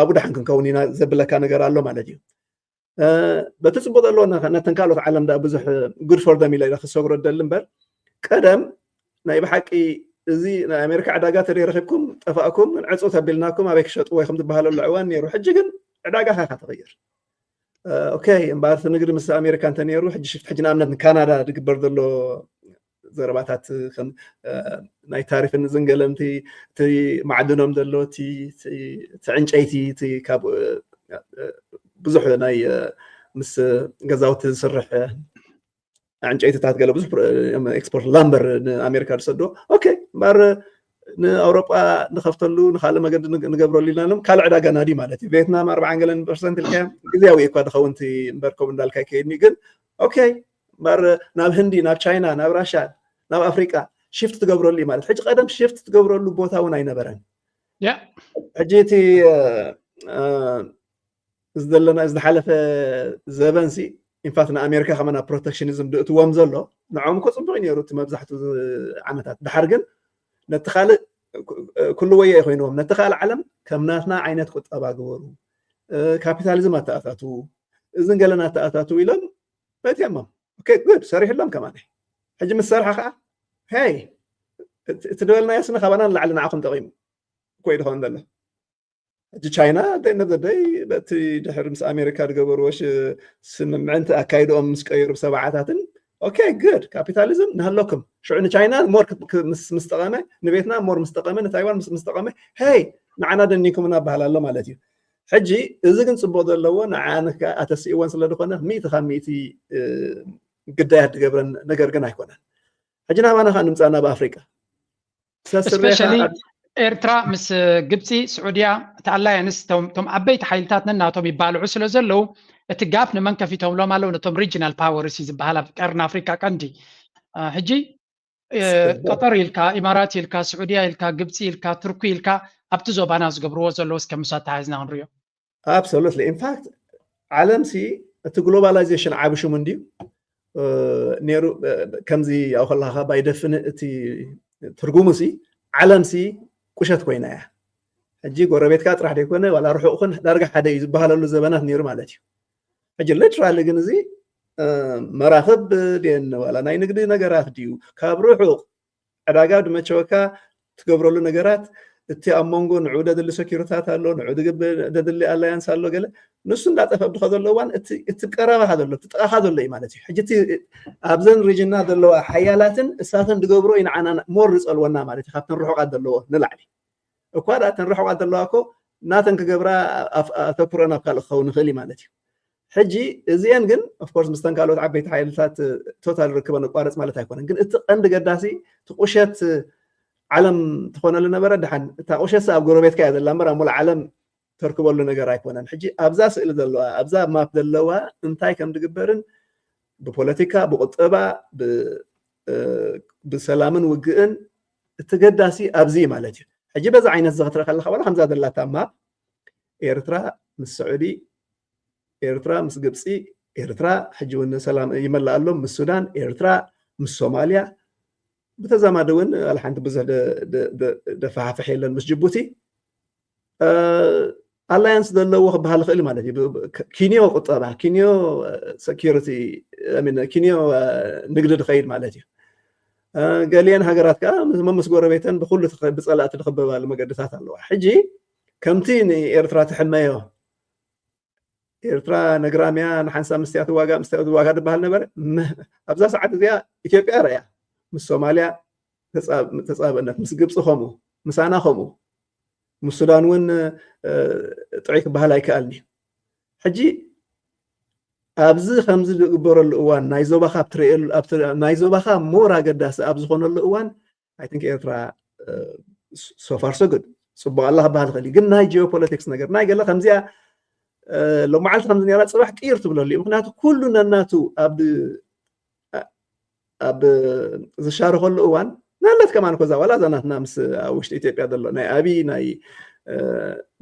ኣብኡ ደሓን ክንከውን ኢና ዘብለካ ነገር ኣሎ ማለት እዩ። በቲ ፅቡቅ ዘለዎ ነተን ካልኦት ዓለም ዳ ብዙሕ good for them ኢለ ክሰግሮ ደሊ እምበር ቀደም ናይ ብሓቂ እዚ ናይ ኣሜሪካ ዕዳጋ ተደይ ረኪብኩም ጠፋእኩም ዕፁ ተቢልናኩም ኣበይ ክሸጥዎ ከም ዝበሃለሉ ዕዋን ነይሩ። ሕጂ ግን ዕዳጋ ካካ ተቕይር ኦኬ እምበኣር እቲ ንግዲ ምስ ኣሜሪካ እንተነይሩ ሕጂ ሽፍቲ ሕጂ ንኣብነት ንካናዳ ዝግበር ዘሎ ዘረባታት ከም ናይ ታሪፍን ዝንገለን እቲ ማዕድኖም ዘሎ እቲ ዕንጨይቲ እቲ ካብ ብዙሕ ናይ ምስ ገዛውቲ ዝስርሕ ዕንጨይትታት ገለ ብዙሕ ኤክስፖርት ላምበር ንኣሜሪካ ዝሰዶ ኦኬ እምበር ንኣውሮጳ ንኸፍተሉ ንካልእ መገዲ ንገብረሉ ኢልና ካልእ ዕዳጋ ናዲ ማለት እዩ። ቬትናም ኣርባዓን ገለን ፐርሰንት ኢልካ ግዜያዊ እኳ ዝኸውን እምበር ከምኡ እንዳልካ ይከይድኒ ግን ኦኬ እምበር ናብ ህንዲ ናብ ቻይና ናብ ራሻ ናብ ኣፍሪቃ ሽፍት ትገብረሉ እዩ ማለት ሕጂ ቀደም ሽፍት ትገብረሉ ቦታ እውን ኣይነበረን። ሕጂ እቲ ዘለና ዝሓለፈ ዘበን ሲ ኢንፋክት ንኣሜሪካ ከመና ፕሮቴክሽኒዝም ድእትዎም ዘሎ ንዖም እኮ ፅቡቅ ነይሩ እቲ መብዛሕትኡ ዓመታት ድሓር ግን ነቲ ካልእ ኩሉ ወየ ኮይንዎም ነቲ ካልእ ዓለም ከም ናትና ዓይነት ቁጠባ ግበሩ ካፒታሊዝም ኣተኣታትዉ እዝን ገለን ኣተኣታትዉ ኢሎም መትያሞም ጉድ ሰሪሕሎም ከማን ሕጂ ምስ ሰርሐ ከዓ ሄይ እቲ ዝበልናዮ ስኒ ካባና ንላዕሊ ንዓኹም ጠቂሙ እኮ ይድኸውን ዘሎ ሕጂ ቻይና ደይ ነብዘደይ በቲ ድሕሪ ምስ ኣሜሪካ ዝገበርዎ ስምምዕንቲ ኣካይድኦም ምስ ቀይሩ ብሰብዓታትን ኦኬ ግድ ካፒታሊዝም ንሃለኩም ሽዑ ንቻይና ሞር ምስ ጠቐመ ንቤትና ሞር ምስ ጠቐመ ንታይዋን ምስ ጠቐመ ሄይ ንዓና ደኒንኩምና ኣባሃል ኣሎ ማለት እዩ። ሕጂ እዚ ግን ፅቡቅ ዘለዎ ንዓንካ ኣተስእወን ስለ ዝኾነ ሚእቲ ካብ ሚእቲ ግዳያት ዝገብረን ነገር ግን ኣይኮነን። ሕጂ ናባና ከዓ ንምፃእ ናብ ኣፍሪቃ ኤርትራ ምስ ግብፂ ስዑድያ እቲ ኣላያንስ ቶም ዓበይቲ ሓይልታት ነናቶም ይባልዑ ስለ ዘለዉ እቲ ጋፕ ንመን ከፊቶምሎም ኣለዉ ነቶም ሪጂናል ፓወርስ ዝበሃል ኣብ ቀርኒ ኣፍሪካ ቀንዲ ሕጂ ቀጠር ኢልካ ኢማራት ኢልካ ስዑድያ ኢልካ ግብፂ ኢልካ ቱርኪ ኢልካ ኣብቲ ዞባና ዝገብርዎ ዘለዉ እስከ ምስ ኣተሓዝና ክንሪኦ ኣብሶሉትሊ ኢንፋክት ዓለም ሲ እቲ ግሎባላይዜሽን ዓቢ ሽሙ እንድዩ ነይሩ ከምዚ ያው ከለካ ባይደፍን እቲ ትርጉሙ ሲ ዓለም ሲ ቁሸት ኮይና እያ ሕጂ ጎረቤትካ ጥራሕ ዘይኮነ ዋላ ርሑቕክን ዳርጋ ሓደ እዩ ዝበሃለሉ ዘበናት ነይሩ ማለት እዩ ሕጂ ሊትራሊ ግን እዚ መራኽብ ድየን ዋላ ናይ ንግዲ ነገራት ድዩ ካብ ርሑቕ ዕዳጋ ድመቸወካ ትገብረሉ ነገራት እቲ ኣብ መንጎ ንዑ ደድሊ ሰኪሪታት ኣሎ ንዑ ደድሊ ኣላያንስ ኣሎ ገለ ንሱ እንዳጠፈ ብድኸ ዘሎ እዋን እቲ ቀረባኻ ዘሎ እቲ ጥቃኻ ዘሎ እዩ ማለት እዩ ሕጂ ኣብዘን ሪጅና ዘለዋ ሓያላትን እሳተን ድገብሮ እዩ ንዓና ሞር ዝፀልወና ማለት እዩ ካብተን ርሑቃት ዘለዎ ንላዕሊ እኳ ደኣ እተን ርሑቃት ዘለዋ እኮ ናተን ክገብራ ኣተኩረን ኣብ ካልእ ክኸውን ይኽእል እዩ ማለት እዩ ሕጂ እዚአን ግን ኦፍኮርስ ምስተን ካልኦት ዓበይቲ ሓይልታት ቶታል ርክበን ኣቋርፅ ማለት ኣይኮነን ግን እቲ ቀንዲ ገዳሲ እቲ ቁሸት ዓለም ትኾነሉ ነበረ ድሓን እታ ቁሸት ኣብ ጎረቤትካ እያ ዘላ እምበር ኣብ ሙሉእ ዓለም ተርክበሉ ነገር ኣይኮነን ሕጂ ኣብዛ ስእሊ ዘለዋ ኣብዛ ማፕ ዘለዋ እንታይ ከም ዝግበርን ብፖለቲካ ብቁጠባ ብሰላምን ውግእን እቲ ገዳሲ ኣብዚ ማለት እዩ ሕጂ በዛ ዓይነት እዚ ክትርኢ ከለካ ዋላ ከምዛ ዘላታ ማፕ ኤርትራ ምስ ስዑዲ ኤርትራ ምስ ግብፂ ኤርትራ ሕጂ እውን ሰላም ይመላእ ኣሎ ምስ ሱዳን ኤርትራ ምስ ሶማልያ ብተዛማዲ እውን ኣል ሓንቲ ብዙሕ ደፋሓፍሕ የለን ምስ ጅቡቲ ኣላያንስ ዘለዎ ክበሃል ይኽእል ማለት እዩ ኪንዮ ቁጠባ ኪንዮ ሰኪሪቲ ኪንዮ ንግዲ ዝኸይድ ማለት እዩ ገሊአን ሃገራት ከዓ ምስ ጎረቤተን ብኩሉ ብፀላእቲ ዝኽበባሉ መገድታት ኣለዋ ሕጂ ከምቲ ንኤርትራ ትሕመዮ ኤርትራ ነግራምያ ንሓንሳብ ምስትያ ትዋጋ ምስትያ ትዋጋ ዝበሃል ነበረ ኣብዛ ሰዓት እዚኣ ኢትዮጵያ ረእያ ምስ ሶማልያ ተፃብእነት ምስ ግብፂ ከምኡ ምሳና ከምኡ ምስ ሱዳን እውን ጥዑይ ክበሃል ኣይከኣልን እዩ ሕጂ ኣብዚ ከምዚ ዝግበረሉ እዋን ናይ ዞባኻ ትርእየሉ ናይ ዞባኻ ሞር ኣገዳሲ ኣብ ዝኾነሉ እዋን ኣይንክ ኤርትራ ሶፋር ሶ ግድ ፅቡቅ ኣላ ክበሃል ይኽእል ግን ናይ ጂኦፖለቲክስ ነገር ናይ ገለ ከምዚኣ ሎመዓልቲ ከምዚ ነራ ፅባሕ ቅይር ትብለሉ እዩ ምክንያቱ ኩሉ ነናቱ ኣብ ኣብ ዝሻረኸሉ እዋን ናለት ከማን ኮዛ ዋላ እዛ ናትና ምስ ኣብ ውሽጢ ኢትዮጵያ ዘሎ ናይ ኣብይ ናይ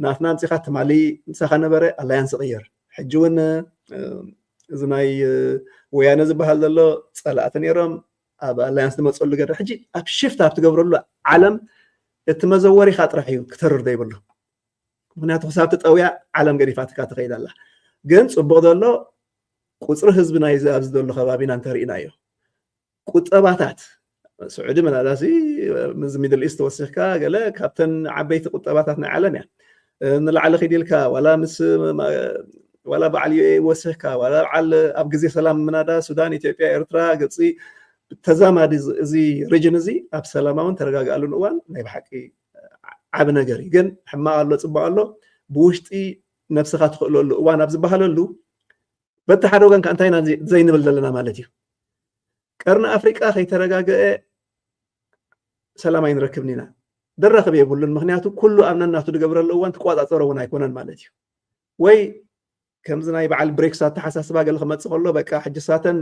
ናትና ኣምፂኻ ትማሊ ምሳኻ ነበረ ኣላያንስ ይቕየር ሕጂ እውን እዚ ናይ ወያነ ዝበሃል ዘሎ ፀላእቲ ነይሮም ኣብ ኣላያንስ ዝመፀሉ ገደ ሕጂ ኣብ ሽፍት ኣብ ትገብረሉ ዓለም እቲ መዘወሪኻ ጥራሕ እዩ ክተርር ዘይብሉ ምክንያቱ ክሳብ ትጠውያ ዓለም ገዲፋትካ ትኸይድ ኣላ ግን ፅቡቅ ዘሎ ቁፅሪ ህዝቢ ናይዚ ኣብዚ ዘሎ ከባቢና እንተርኢናዮ ቁጠባታት ስዑዲ መናዳሲ ምዚ ሚድል ኢስት ወሲኽካ ገለ ካብተን ዓበይቲ ቁጠባታት ናይ ዓለም እያ ንላዕሊ ኪድ ኢልካ ዋላ ምስ ዋላ በዓል ዩ ወሲኽካ ዋላ በዓል ኣብ ግዜ ሰላም ምናዳ ሱዳን ኢትዮጵያ ኤርትራ ግብፂ ተዛማዲ እዚ region እዚ ኣብ ሰላማውን ተረጋጋኣሉን እዋን ናይ ብሓቂ ዓቢ ነገር እዩ። ግን ሕማቕ ኣሎ፣ ጽቡቕ ኣሎ፣ ብውሽጢ ነብስኻ ትኽእለሉ እዋን ኣብ ዝበሃለሉ፣ በቲ ሓደ ወገን ከኣ እንታይ ኢና ዘይ-፣ ዘይንብል ዘለና ማለት እዩ? ቀርኒ ኣፍሪቃ ከይተረጋገአ ሰላም ኣይንረክብን ኢና። ደራኽብ የብሉን። ምኽንያቱ ኩሉ ኣብ ነናቱ ዝገብረሉ እዋን ትቆጻጸሮ እውን ኣይኮነን ማለት እዩ። ወይ ከምዚ ናይ በዓል ብሬክስ ኣተሓሳስባ ገለ ክመጽእ ከሎ፣ በቃ ሕጂ ሳተን፣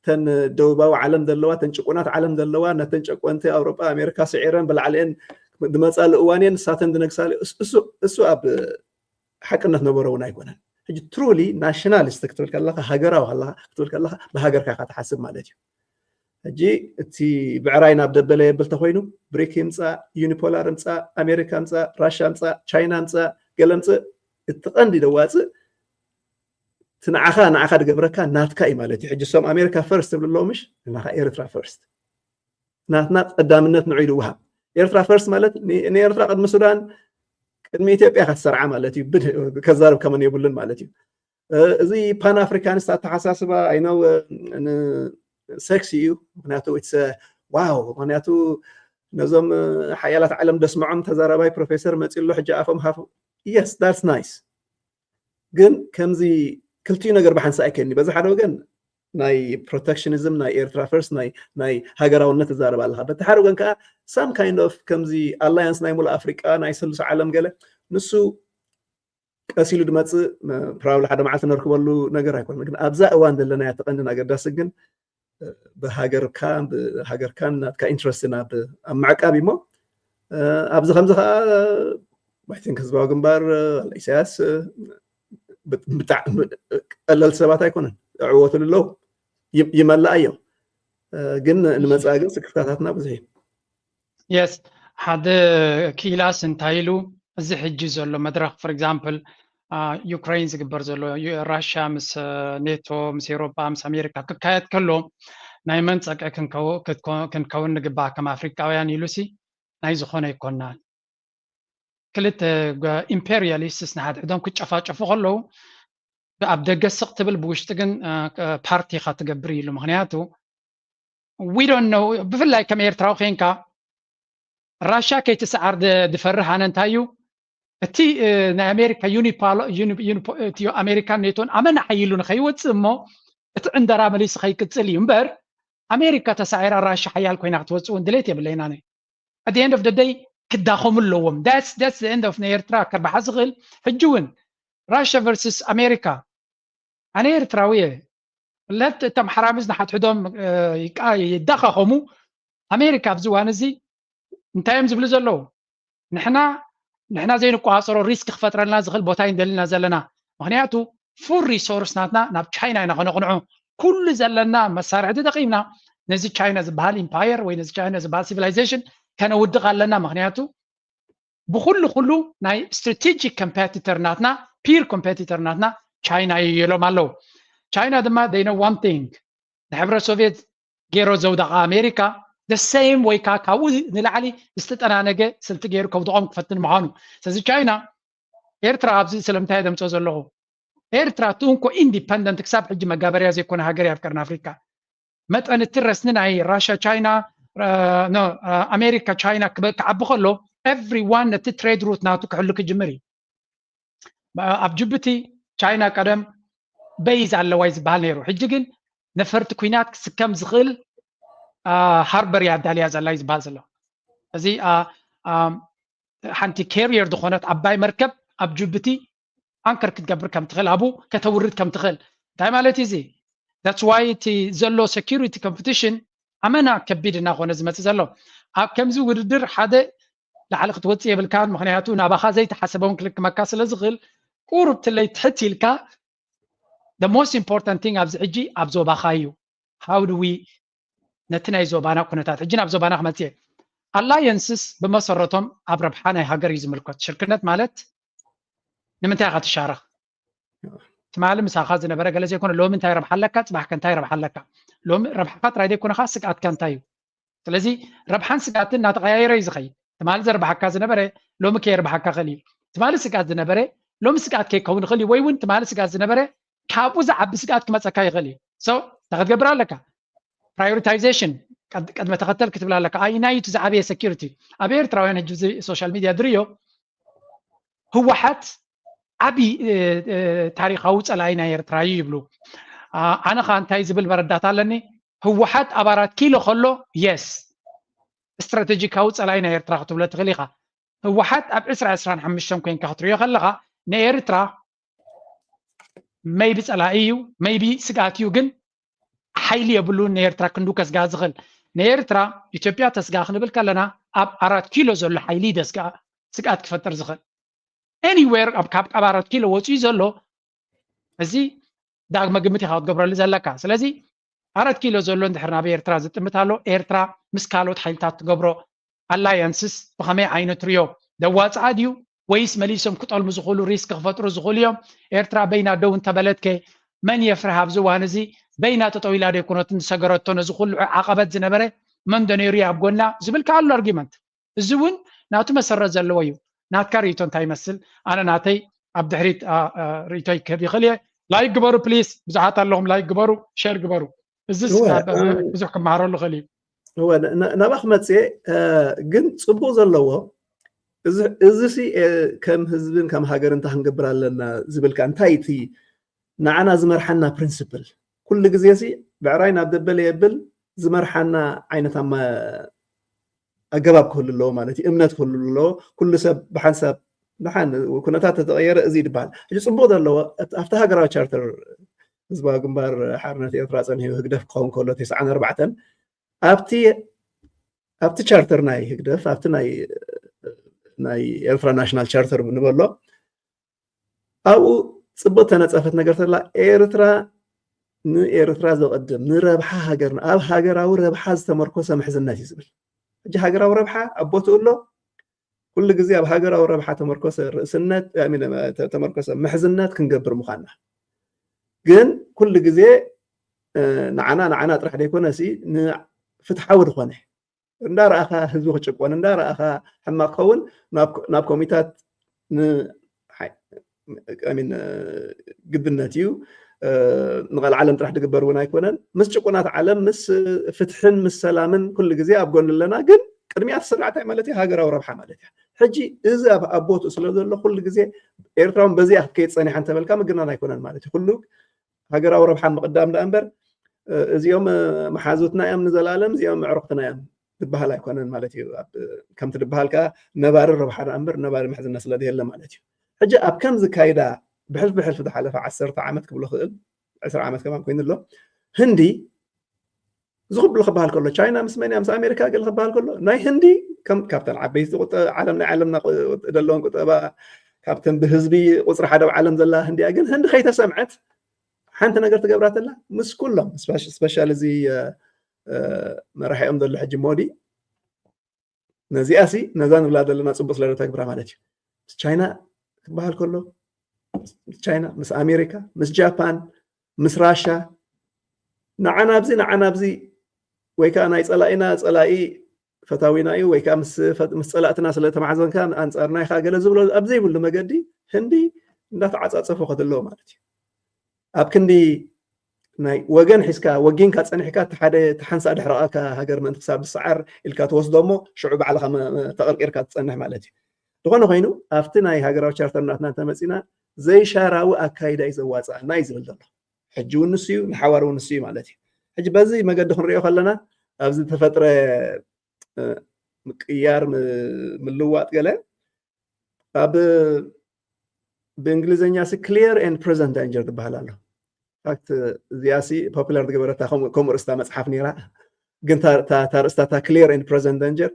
ተን ደቡባዊ ዓለም ዘለዋ፣ ተን ጭቁናት ዓለም ዘለዋ፣ ነተን ጨቆንቲ ኣውሮጳ፣ ኣሜሪካ ስዒረን ብላዕሊኤን ዝመጻሉ እዋን እየን፣ ንሳተን ዝነግሳሉ፣ እሱ፣ እሱ፣ እሱ ኣብ ሓቅነት ነበሮ እውን ኣይኮነን። ሕጂ ትሩሊ ናሽናሊስት ክትብል ከለኻ፣ ሃገራዊ ከለኻ፣ ክትብል ከለኻ፣ ብሃገርካ ኢኻ ትሓስብ ማለት እዩ። ሕጂ እቲ ብዕራይ ናብ ደበለ የብል ተኾይኑ፣ ብሪክ ይምጻእ፣ ዩኒፖላር ይምጻእ፣ ኣሜሪካ ምጻእ፣ ራሻ ምጻእ፣ ቻይና ምጻእ፣ ገለ ምጽእ፣ እቲ ቀንዲ ደዋጽእ እቲ ንዓኻ፣ ንዓኻ ዝገብረካ ናትካ እዩ ማለት እዩ። ሕጂ እሶም ኣሜሪካ ፈርስት ትብል ኣለዎ፣ ምሽ? ንዓኻ ኤርትራ ፈርስት። ናትና ቀዳምነት ንዑ ይወሃብ። ኤርትራ ፈርስት ማለት ን-፣ ንኤርትራ ቅድሚ ሱዳን፣ ቅድሚ ኢትዮጵያ ክትሰርዓ ማለት እዩ። ብድ-፣ ከዛርብ ከመን የብሉን ማለት እዩ። እ፣ እዚ ፓን ኣፍሪካኒስት ኣተሓሳስባ፣ I know፣ እ፣ ን-፣ ሴክሲ እዩ። ምኽንያቱ it's a፣ ዋው፣ ምኽንያቱ ነዞም፣ እ፣ ሓያላት ዓለም ደስምዖም ተዛራባይ ፕሮፌሰር መጺኡ ኣሎ፣ ሕጂ ኣፎም ሃፉ። Yes, that's nice። ግን ከምዚ ክልቲኡ ነገር ብሓንሳእ ኣይከኒ። በዚ ሓደ ወገን ናይ ፕሮቴክሽኒዝም፣ ናይ ኤርትራ ፈርስት፣ ናይ፣ ናይ ሃገራውነት ትዛረብ ኣለኻ። በቲ ሓደ ወገን ከኣ some kind of ከምዚ ኣላያንስ ናይ ሙሉእ ኣፍሪቃ፣ ናይ ስሉስ ዓለም ገለ፣ ንሱ ቀስ ኢሉ ድመጽእ፣ ፕሮባብሊ ሓደ መዓልቲ ነርክበሉ ነገር ኣይኮነን። ግን ኣብዛ እዋን ዘለናያ እቲ ቀንድን ኣገዳሲ ግን፣ እ፣ ብሃገርካ፣ ብሃገርካን ናትካ ኢንትረስትን ኣብ፣ ኣብ ምዕቃብ እዩ እሞ፣ እ፣ ኣብዚ ከምዚ ከኣ፣ I think ህዝባዊ ግንባር፣ እ፣ ኢሳያስ፣ እ፣ ብ-፣ ብጣዕሚ ቀለል ሰባት ኣይኮነን። ይዕወትሉ ኣለዉ። ይ-፣ ይመልኣ እዮም። እ፣ ግን ንመጻኢ ግን ስክፍታታትና ብዙሕ እዩ። የስ፣ ሓደ ክኢላስ እንታይ ኢሉ፣ እዚ ሕጂ ዘሎ መድረኽ፣ for example፣ አ፣ ዩክሬን ዝግበር ዘሎ፣ ዩ-፣ ራሽያ ምስ፣ እ፣ ኔቶ፣ ምስ ኤውሮጳ፣ ምስ ኣሜሪካ ክካየድ ከሎ፣ ናይ መን ጸግዒ ክንከው-፣ ክትኮ-፣ ክንከውን ንግባእ ከም ኣፍሪቃውያን ኢሉሲ፣ ናይ ዝኾነ ኣይኮናን። ክልተ ጓ-፣ ኢምፔሪያሊስትስ ንሓድሕዶም ክጨፋጨፉ ከለዉ፣ ብ-፣ ኣብ ደገ ስቕ ትብል፣ ብውሽጢ ግን፣ እ፣ እ፣ ፓርቲ ኢኻ ትገብር ኢሉ። ምኽንያቱ፣ we don't know፣ ብፍላይ ከም ኤርትራዊ ኬንካ፣ ራሽያ ከይትስዓር ድ-፣ ድፈርህ ኣነ እንታይ እዩ፣ እቲ፣ እ፣ ናይ ኣሜሪካ ዩኒፓሎ-፣ ዩኒ-፣ ዩኒፖ-፣ እቲ ኣሜሪካን ኔቶን ኣመና ሓይሉ ንኸይወጽእ እሞ፣ እቲ ዕንደራ መሊሱ ከይቅጽል እዩ እምበር፣ ኣሜሪካ ተሳዒራ ራሽያ ሓያል ኮይና ክትወጽእ እውን ድሌት የብለይን ኣነ። At the end of the day ክዳኸሙ ኣለዎም። That's, that's the end of ናይ ኤርትራ ከርባሓ ዝኽእል። ሕጂ እውን ራሽያ ቨርስስ ኣሜሪካ፣ ኣነ ኤርትራዊ እየ። ለት እቶም ሓራምዝ ንሓድሕዶም፣ እ፣ ይቃ-፣ ይዳኻኸሙ። ኣሜሪካ ኣብዚ እዋን እዚ እንታይ እዮም ዝብሉ ዘለዉ? ንሕና፣ ንሕና ዘይንቆጻጸሮ ሪስክ ክፈጥረልና ዝኽእል ቦታ እዩ እንደልና ዘለና። ምኽንያቱ ፉል ሪሶርስ ናትና ናብ ቻይና ኢና ከነቕንዖ። ኩሉ ዘለና መሳርሒ ተጠቒምና ነዚ ቻይና ዝበሃል ኢምፓየር ወይ ነዚ ቻይና ዝበሃል ሲቪላይዜሽን ከነውድቕ ኣለና። ምኽንያቱ ብኹሉ፣ ኩሉ ናይ ስትራቴጂክ ኮምፔቲተር ናትና፣ ፒር ኮምፔቲተር ናትና ቻይና እዩ ኢሎም ኣለዉ። ቻይና ድማ they know one thing፣ ንሕብረት ሶቪየት ገይሮ ዘውደቓ ኣሜሪካ፣ the same way፣ ከኣ ካብኡ ንላዕሊ ዝተጠናነገ ስልቲ ገይሩ ከውድቖም ክፈትን ምዃኑ። ስለዚ ቻይና፣ ኤርትራ ኣብዚ ስለምንታይ ደምጾ ዘለኹ? ኤርትራ እቲ እንኮ ኢንዲፐንደንት ክሳብ ሕጂ መጋበርያ ዘይኮነ ሃገር እያ ኣብ ቀርኒ ኣፍሪካ። መጠን እቲ ረስኒ ናይ ራሽያ ቻይና፣ እ፣ ኖ፣ እ፣ ኣሜሪካ ቻይና ክበ-፣ ክዓቢ ከሎ፣ ኤቭሪዋን ነቲ ትሬድ ሩት ናቱ ክሕሉ ክጅምር እዩ። ኣብ ጅቡቲ ቻይና ቀደም በይዝ ኣለዋ እዩ ዝበሃል ነይሩ። ሕጂ ግን ነፈርቲ ኲናት ክስከም ዝኽእል፣ አ፣ ሃርበር እያ ኣዳልያ ዘላ እዩ ዝበሃል ዘሎ። እዚ፣ አ፣ አ፣ ሓንቲ ካሪየር ዝኾነት ዓባይ መርከብ ኣብ ጅቡቲ ኣንከር ክትገብር ከም ትኽእል፣ ኣብኡ ከተውርድ ከም ትኽእል። እንታይ ማለት እዩ እዚ? That's why እቲ ዘሎ ሴኩሪቲ ኮምፒቲሽን ኣመና ከቢድ እናኾነ ዝመጽእ ዘሎ። ኣብ ከምዚ ውድድር ሓደ ላዕሊ ክትወጽእ የብልካን፣ ምኽንያቱ ናባኻ ዘይተሓሰበ እውን ክልክመካ ስለ ዝኽእል፣ ቁሩብ ትለይ ትሕት ኢልካ፣ the most important thing ኣብዚ ሕጂ ኣብ ዞባኻ እዩ። How do we ነቲ ናይ ዞባና ኩነታት፣ ሕጂ ናብ ዞባና ክመጽእ እየ። ኣላየንስስ ብመሰረቶም ኣብ ረብሓ ናይ ሃገር እዩ ዝምልከት። ሽርክነት ማለት ንምንታይ ኢኻ ትሻረኽ? ትማሊ ምሳኻ ዝነበረ ገለ ዘይኮነ፣ ሎሚ እንታይ ረብሓ ኣለካ፣ ጽባሕ ከ እንታይ ረብሓ ኣለካ? ሎሚ ረብሓኻ ጥራይ ዘይኮነኻ፣ ስግኣትካ እንታይ እዩ? ስለዚ ረብሓን ስግኣትን እናተቐያየረ እዩ ዝኸይድ። ትማሊ ዘርብሓካ ዝነበረ፣ ሎሚ ከየርብሓካ ይኽእል እዩ። ትማሊ ስግኣት ዝነበረ፣ ሎሚ ስግኣት ከይከውን ይኽእል እዩ። ወይ እውን ትማሊ ስግኣት ዝነበረ፣ ካብኡ ዝዓቢ ስግኣት ክመጸካ ይኽእል እዩ። So፣ እንታይ ክትገብር ኣለካ? ፕራዮሪታይዜሽን፣ ቀድመ ተኸተል ክትብል ኣለካ። ኣይናዩ እቲ ዝዓበየ security ኣብ ኤርትራውያን ሕጂ እዚ social media ድርዮ ህወሓት ዓብዪ ታሪኻዊ ፀላኢ ናይ ኤርትራ እዩ ይብሉ። ኣነ ኸ እንታይ ዝብል መረዳት ኣለኒ? ህወሓት ኣብ ኣራት ኪሎ ከሎ yes ስትራቴጂካዊ ፀላኢ ናይ ኤርትራ ክትብሎ ትኽእል ኢኻ። ህወሓት ኣብ ዕስራ ዕስራን ሓሙሽተን ኮይንካ ክትሪኦ ከለኻ ንኤርትራ maybe ፀላኢ እዩ፣ maybe ስግኣት እዩ፣ ግን ሓይሊ የብሉን ንኤርትራ ክንዱ ከስግኣ ዝኽእል። ንኤርትራ ኢትዮጵያ ተስግኣ ክንብል ከለና ኣብ ኣራት ኪሎ ዘሎ ሓይሊ ደስግኣ ስግኣት ክፈጥር ዝኽእል anywhere ኣብ ካብ ካብ ኣራት ኪሎ ወፂኡ ዘሎ እዚ ዳግመ ግምት ኢኻ ክትገብረሉ ዘለካ። ስለዚ ኣራት ኪሎ ዘሎ እንድሕር ናብ ኤርትራ ዝጥምት ኣሎ ኤርትራ ምስ ካልኦት ሓይልታት ትገብሮ ኣላያንስስ ብኸመይ ዓይነት ርዮ ደዋፅኣ ድዩ ወይስ መሊሶም ክጠልሙ ዝኽእሉ ሪስክ ክፈጥሩ ዝኽእሉ እዮም? ኤርትራ በይና ደው እንተበለትከ መን የፍርህ? ኣብዚ እዋን እዚ በይና ጠጠው ኢላ ደይኮነትን ዝሰገረቶ ነዚ ኩሉ ዓቐበት ዝነበረ መን ዶ ነይሩ ኣብ ጎና ዝብል ከ ኣሎ ኣርጊመንት። እዚ እውን ናቱ መሰረት ዘለዎ እዩ። ናትካ ርእይቶ እንታይ ይመስል? ኣነ ናተይ ኣብ ድሕሪት ርእይቶይ ክህብ ይኽእል እየ። ላይክ ግበሩ ፕሊስ፣ ብዙሓት ኣለኹም ላይክ ግበሩ፣ ሸር ግበሩ። እዚ ብዙሕ ክመሃረሉ ይኽእል እዩ። ናባ ክመፅእ ግን ፅቡቅ ዘለዎ እዚ ከም ህዝብን ከም ሃገር እንታይ ክንገብር ኣለና ዝብልካ እንታይ እቲ ንዓና ዝመርሓና ፕሪንስፕል ኩሉ ግዜ ሲ ብዕራይ ናብ ደበለ የብል ዝመርሓና ዓይነት ኣገባብ ክህሉ ኣለዎ ማለት እዩ። እምነት ክህሉ ኣለዎ። ኩሉ ሰብ ብሓንሳብ ድሓን ኩነታት ተተቀየረ እዚ ይድበሃል። ሕጂ ፅቡቅ ዘለዎ ኣብቲ ሃገራዊ ቻርተር ህዝባዊ ግንባር ሓርነት ኤርትራ ፀኒሑ ህግደፍ ክኸውን ከሎ ተስዓን ኣርባዕተን ኣብቲ ኣብቲ ቻርተር ናይ ህግደፍ ኣብቲ ናይ ናይ ኤርትራ ናሽናል ቻርተር ንበሎ ኣብኡ ፅቡቅ ተነፀፈት ነገር ተላ ኤርትራ ንኤርትራ ዘቐድም ንረብሓ ሃገርና ኣብ ሃገራዊ ረብሓ ዝተመርኮሰ ምሕዝነት እዩ ዝብል። ሕጂ ሃገራዊ ረብሓ ኣብ ቦትኡ ኣሎ። ኩሉ ግዜ ኣብ ሃገራዊ ረብሓ ተመርኮሰ ርእስነት ተመርኮሰ ምሕዝነት ክንገብር ምዃንና ግን ኩሉ ግዜ ንዓና ንዓና ጥራሕ ዘይኮነ ፍትሓዊ ዝኾነ እንዳረኣኻ ህዝቢ ክጭቆን እንዳረኣኻ ሕማቅ ክኸውን ናብ ኮሚታት ግድነት እዩ። ንቐልዓለም ጥራሕ ዝግበር እውን ኣይኮነን። ምስ ጭቁናት ዓለም ምስ ፍትሕን ምስ ሰላምን ኩሉ ግዜ ኣብ ጎኒ ኣለና። ግን ቅድሚያ ትስራዕ እንታይ ማለት እዩ? ሃገራዊ ረብሓ ማለት እዩ። ሕጂ እዚ ኣብ ቦትኡ ስለ ዘሎ ኩሉ ግዜ ኤርትራውን በዚኣ ክትከይድ ፀኒሓ እንተበልካ ምግናን ኣይኮነን ማለት እዩ። ኩሉ ሃገራዊ ረብሓ ምቕዳም ደኣ እምበር እዚኦም መሓዙትና እዮም ንዘለኣለም እዚኦም ኣዕሩኽትና እዮም ዝበሃል ኣይኮነን ማለት እዩ። ከምቲ ዝበሃል ከዓ ነባሪ ረብሓ ደኣ እምበር ነባሪ ምሕዝነት ስለ ዘየለ ማለት እዩ። ሕጂ ኣብ ከም ዝካይዳ ብሕልፊ ብሕልፊ ዝሓለፈ ዓሰርተ ዓመት ክብሎ ክእል ዕስራ ዓመት ከማን ኮይኑ ኣሎ ህንዲ ዝኽብሎ ክበሃል ከሎ ቻይና ምስ መን እያ ምስ ኣሜሪካ ገለ ክበሃል ከሎ ናይ ህንዲ ካብተን ዓበይቲ ዓለም ናይ ዓለምና ዘለውን ቁጠባ ካብተን ብህዝቢ ቁፅሪ ሓደ ኣብ ዓለም ዘላ ህንዲ እያ። ግን ህንዲ ከይተሰምዐት ሓንቲ ነገር ትገብራ ተላ ምስ ኩሎም ስፔሻል እዚ መራሒኦም ዘሎ ሕጂ ሞዲ ነዚኣ ሲ ነዛ ንብላ ዘለና ፅቡቅ ስለ ተግብራ ማለት እዩ። ምስ ቻይና ክበሃል ከሎ ምስ ቻይና ምስ ኣሜሪካ ምስ ጃፓን ምስ ራሻ ንዓና ኣብዚ ንዓና ኣብዚ ወይ ከዓ ናይ ፀላኢና ፀላኢ ፈታዊና እዩ ወይ ከዓ ምስ ፀላእትና ስለ ተማዕዘንካ ኣንፃርና ኢካ ገለ ዝብሎ ኣብ ዘይብሉ መገዲ ህንዲ እንዳተዓፃፀፉ ከትለዎ ማለት እዩ። ኣብ ክንዲ ናይ ወገን ሒዝካ ወጊንካ ፀኒሕካ እቲ ሓደ እቲ ሓንሳእ ድሕረቃካ ሃገር ምእንቲ ክሳብ ዝሰዓር ኢልካ ትወስዶ እሞ ሽዑ ባዕልካ ተቀርቂርካ ትፀንሕ ማለት እዩ። ዝኾነ ኮይኑ ኣብቲ ናይ ሃገራዊ ቻርተር ናትና እንተመፂና ዘይሻራዊ ኣካይዳ እዩ ዘዋፅኣና እዩ ዝብል ዘሎ። ሕጂ እውን ንሱ እዩ ንሓዋር እውን ንሱ እዩ ማለት እዩ። ሕጂ በዚ መገዲ ክንሪኦ ከለና ኣብዚ ዝተፈጥረ ምቅያር ምልዋጥ ገለ ኣብ ብእንግሊዝኛ ሲ clear and present danger ትበሃል ኣሎ። ፋክት እዚኣ ሲ ፖፑላር ዝገበረታ ከምኡ ርእስታ መፅሓፍ ነይራ። ግን ታርእስታታ clear and present danger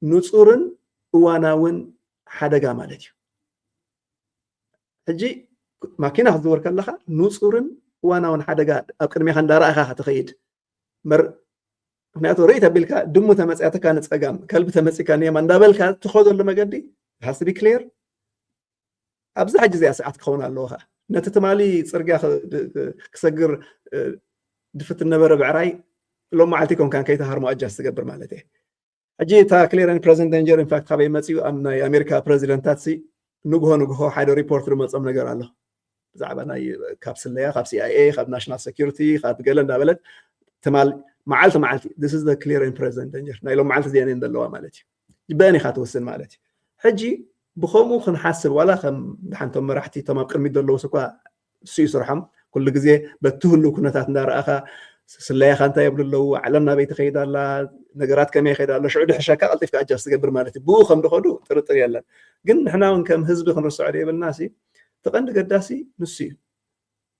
ንፁርን እዋናውን ሓደጋ ማለት እዩ። ሕጂ ማኪና ክትዝውር ከለካ ንፁርን እዋናውን ሓደጋ ኣብ ቅድሜካ እንዳረኣካ ክትኸይድ ምክንያቱ ርእይ ተቢልካ ድሙ ተመፅያትካ ንፀጋም ከልቢ ተመፂካ ንየማ እንዳበልካ ትኸደሉ መገዲ has to be clear። ኣብዚ ሕጂ እዚኣ ሰዓት ክኸውን ኣለዎ ከዓ ነቲ ትማሊ ፅርግያ ክሰግር ድፍት ነበረ ብዕራይ ሎም መዓልቲ ኮንካን ከይተሃርሞ ኣጃስ ትገብር ማለት እየ። ሕጂ እታ clear and present danger ኢንፋክት ካበይ መፅኡ ኣብ ናይ ኣሜሪካ ፕረዚደንታት ሲ ንግሆ ንግሆ ሓደ ሪፖርት ዝመፆም ነገር ኣሎ ብዛዕባ ናይ ካብ ስለያ ካብ ሲኣይኤ ካብ ናሽናል ሴኪሪቲ ካብ ገለ እንዳበለት ትማል መዓልቲ መዓልቲ this is the clear and present danger ናይ ሎም መዓልቲ ዜና ዘለዋ ማለት እዩ። በእን ኢኻ ትወስን ማለት እዩ። ሕጂ ብኸምኡ ክንሓስብ ዋላ ከም ሓንቶም መራሕቲ እቶም ኣብ ቅድሚት ዘለዉ ስኳ እሱ እዩ ስርሖም። ኩሉ ግዜ በቲ ህሉ ኩነታት እንዳረኣኻ ስለያኻ እንታይ የብሉ ኣለዉ፣ ዓለም ናበይ ትኸይድ ኣላ፣ ነገራት ከመይ ይኸይድ ኣሎ፣ ሽዑ ድሕሸካ ቀልጢፍካ ኣጃስ ትገብር ማለት እዩ። ብኡ ከም ድኸዱ ጥርጥር የለን። ግን ንሕና እውን ከም ህዝቢ ክንርስዖ ዘይብልና ሲ እቲ ቀንዲ ገዳሲ ንሱ እዩ።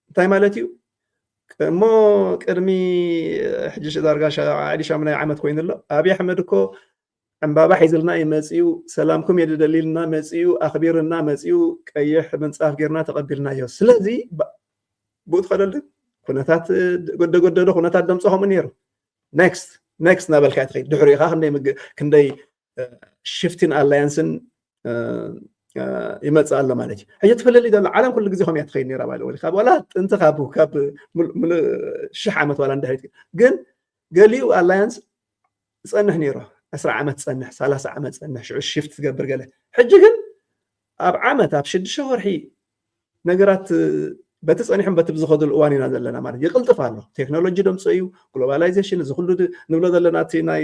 እንታይ ማለት እዩ? እሞ ቅድሚ ሕጂ ዳርጋ ሻ- ዓዲ ሻሙናይ ዓመት ኮይኑ ኣሎ። ኣብይ ኣሕመድ እኮ ዕምባባ ሒዝልና እዩ መፂኡ፣ ሰላምኩም የድደሊልና መፂኡ፣ ኣኽቢርና መፂኡ፣ ቀይሕ ምንፃፍ ጌርና ተቐቢልናዮ። ስለዚ ብ- ብኡ ትኸደሉ ኩነታት እ፣ ጎደ ጎደዶ ኩነታት ደምፆ ከምኡ ነይሩ። ኔክስት ኔክስት እናበልካ እያ ትኸይድ። ድሕሪኡ ከዓ ክንደይ ምግ- ክንደይ ሽፍቲን ኣላያንስን ይመፅእ ኣሎ ማለት እዩ። ሕጂ ትፍልል ዘሎ ዓለም ኩሉ ግዜ ከምያ ትኸይድ ነራ ባለ ወ ካብ ዋላ ጥንቲ ካብ ካብ ምሉእ ሽሕ ዓመት ዋላ እንድሕሪት ግን ገሊኡ ኣላያንስ ዝፀንሕ ነይሩ። ዕስራ ዓመት ፀንሕ፣ ሰላሳ ዓመት ፀንሕ፣ ሽዑ ሽፍት ትገብር ገለ። ሕጂ ግን ኣብ ዓመት ኣብ ሽዱሽተ ወርሒ ነገራት በቲ ፀኒሖም በቲ ብዝኸዱሉ እዋን ኢና ዘለና ማለት ይቕልጥፍ ኣሎ። ቴክኖሎጂ ደምፀ እዩ፣ ግሎባላይዜሽን፣ እዚ ኩሉ ንብሎ ዘለና እቲ ናይ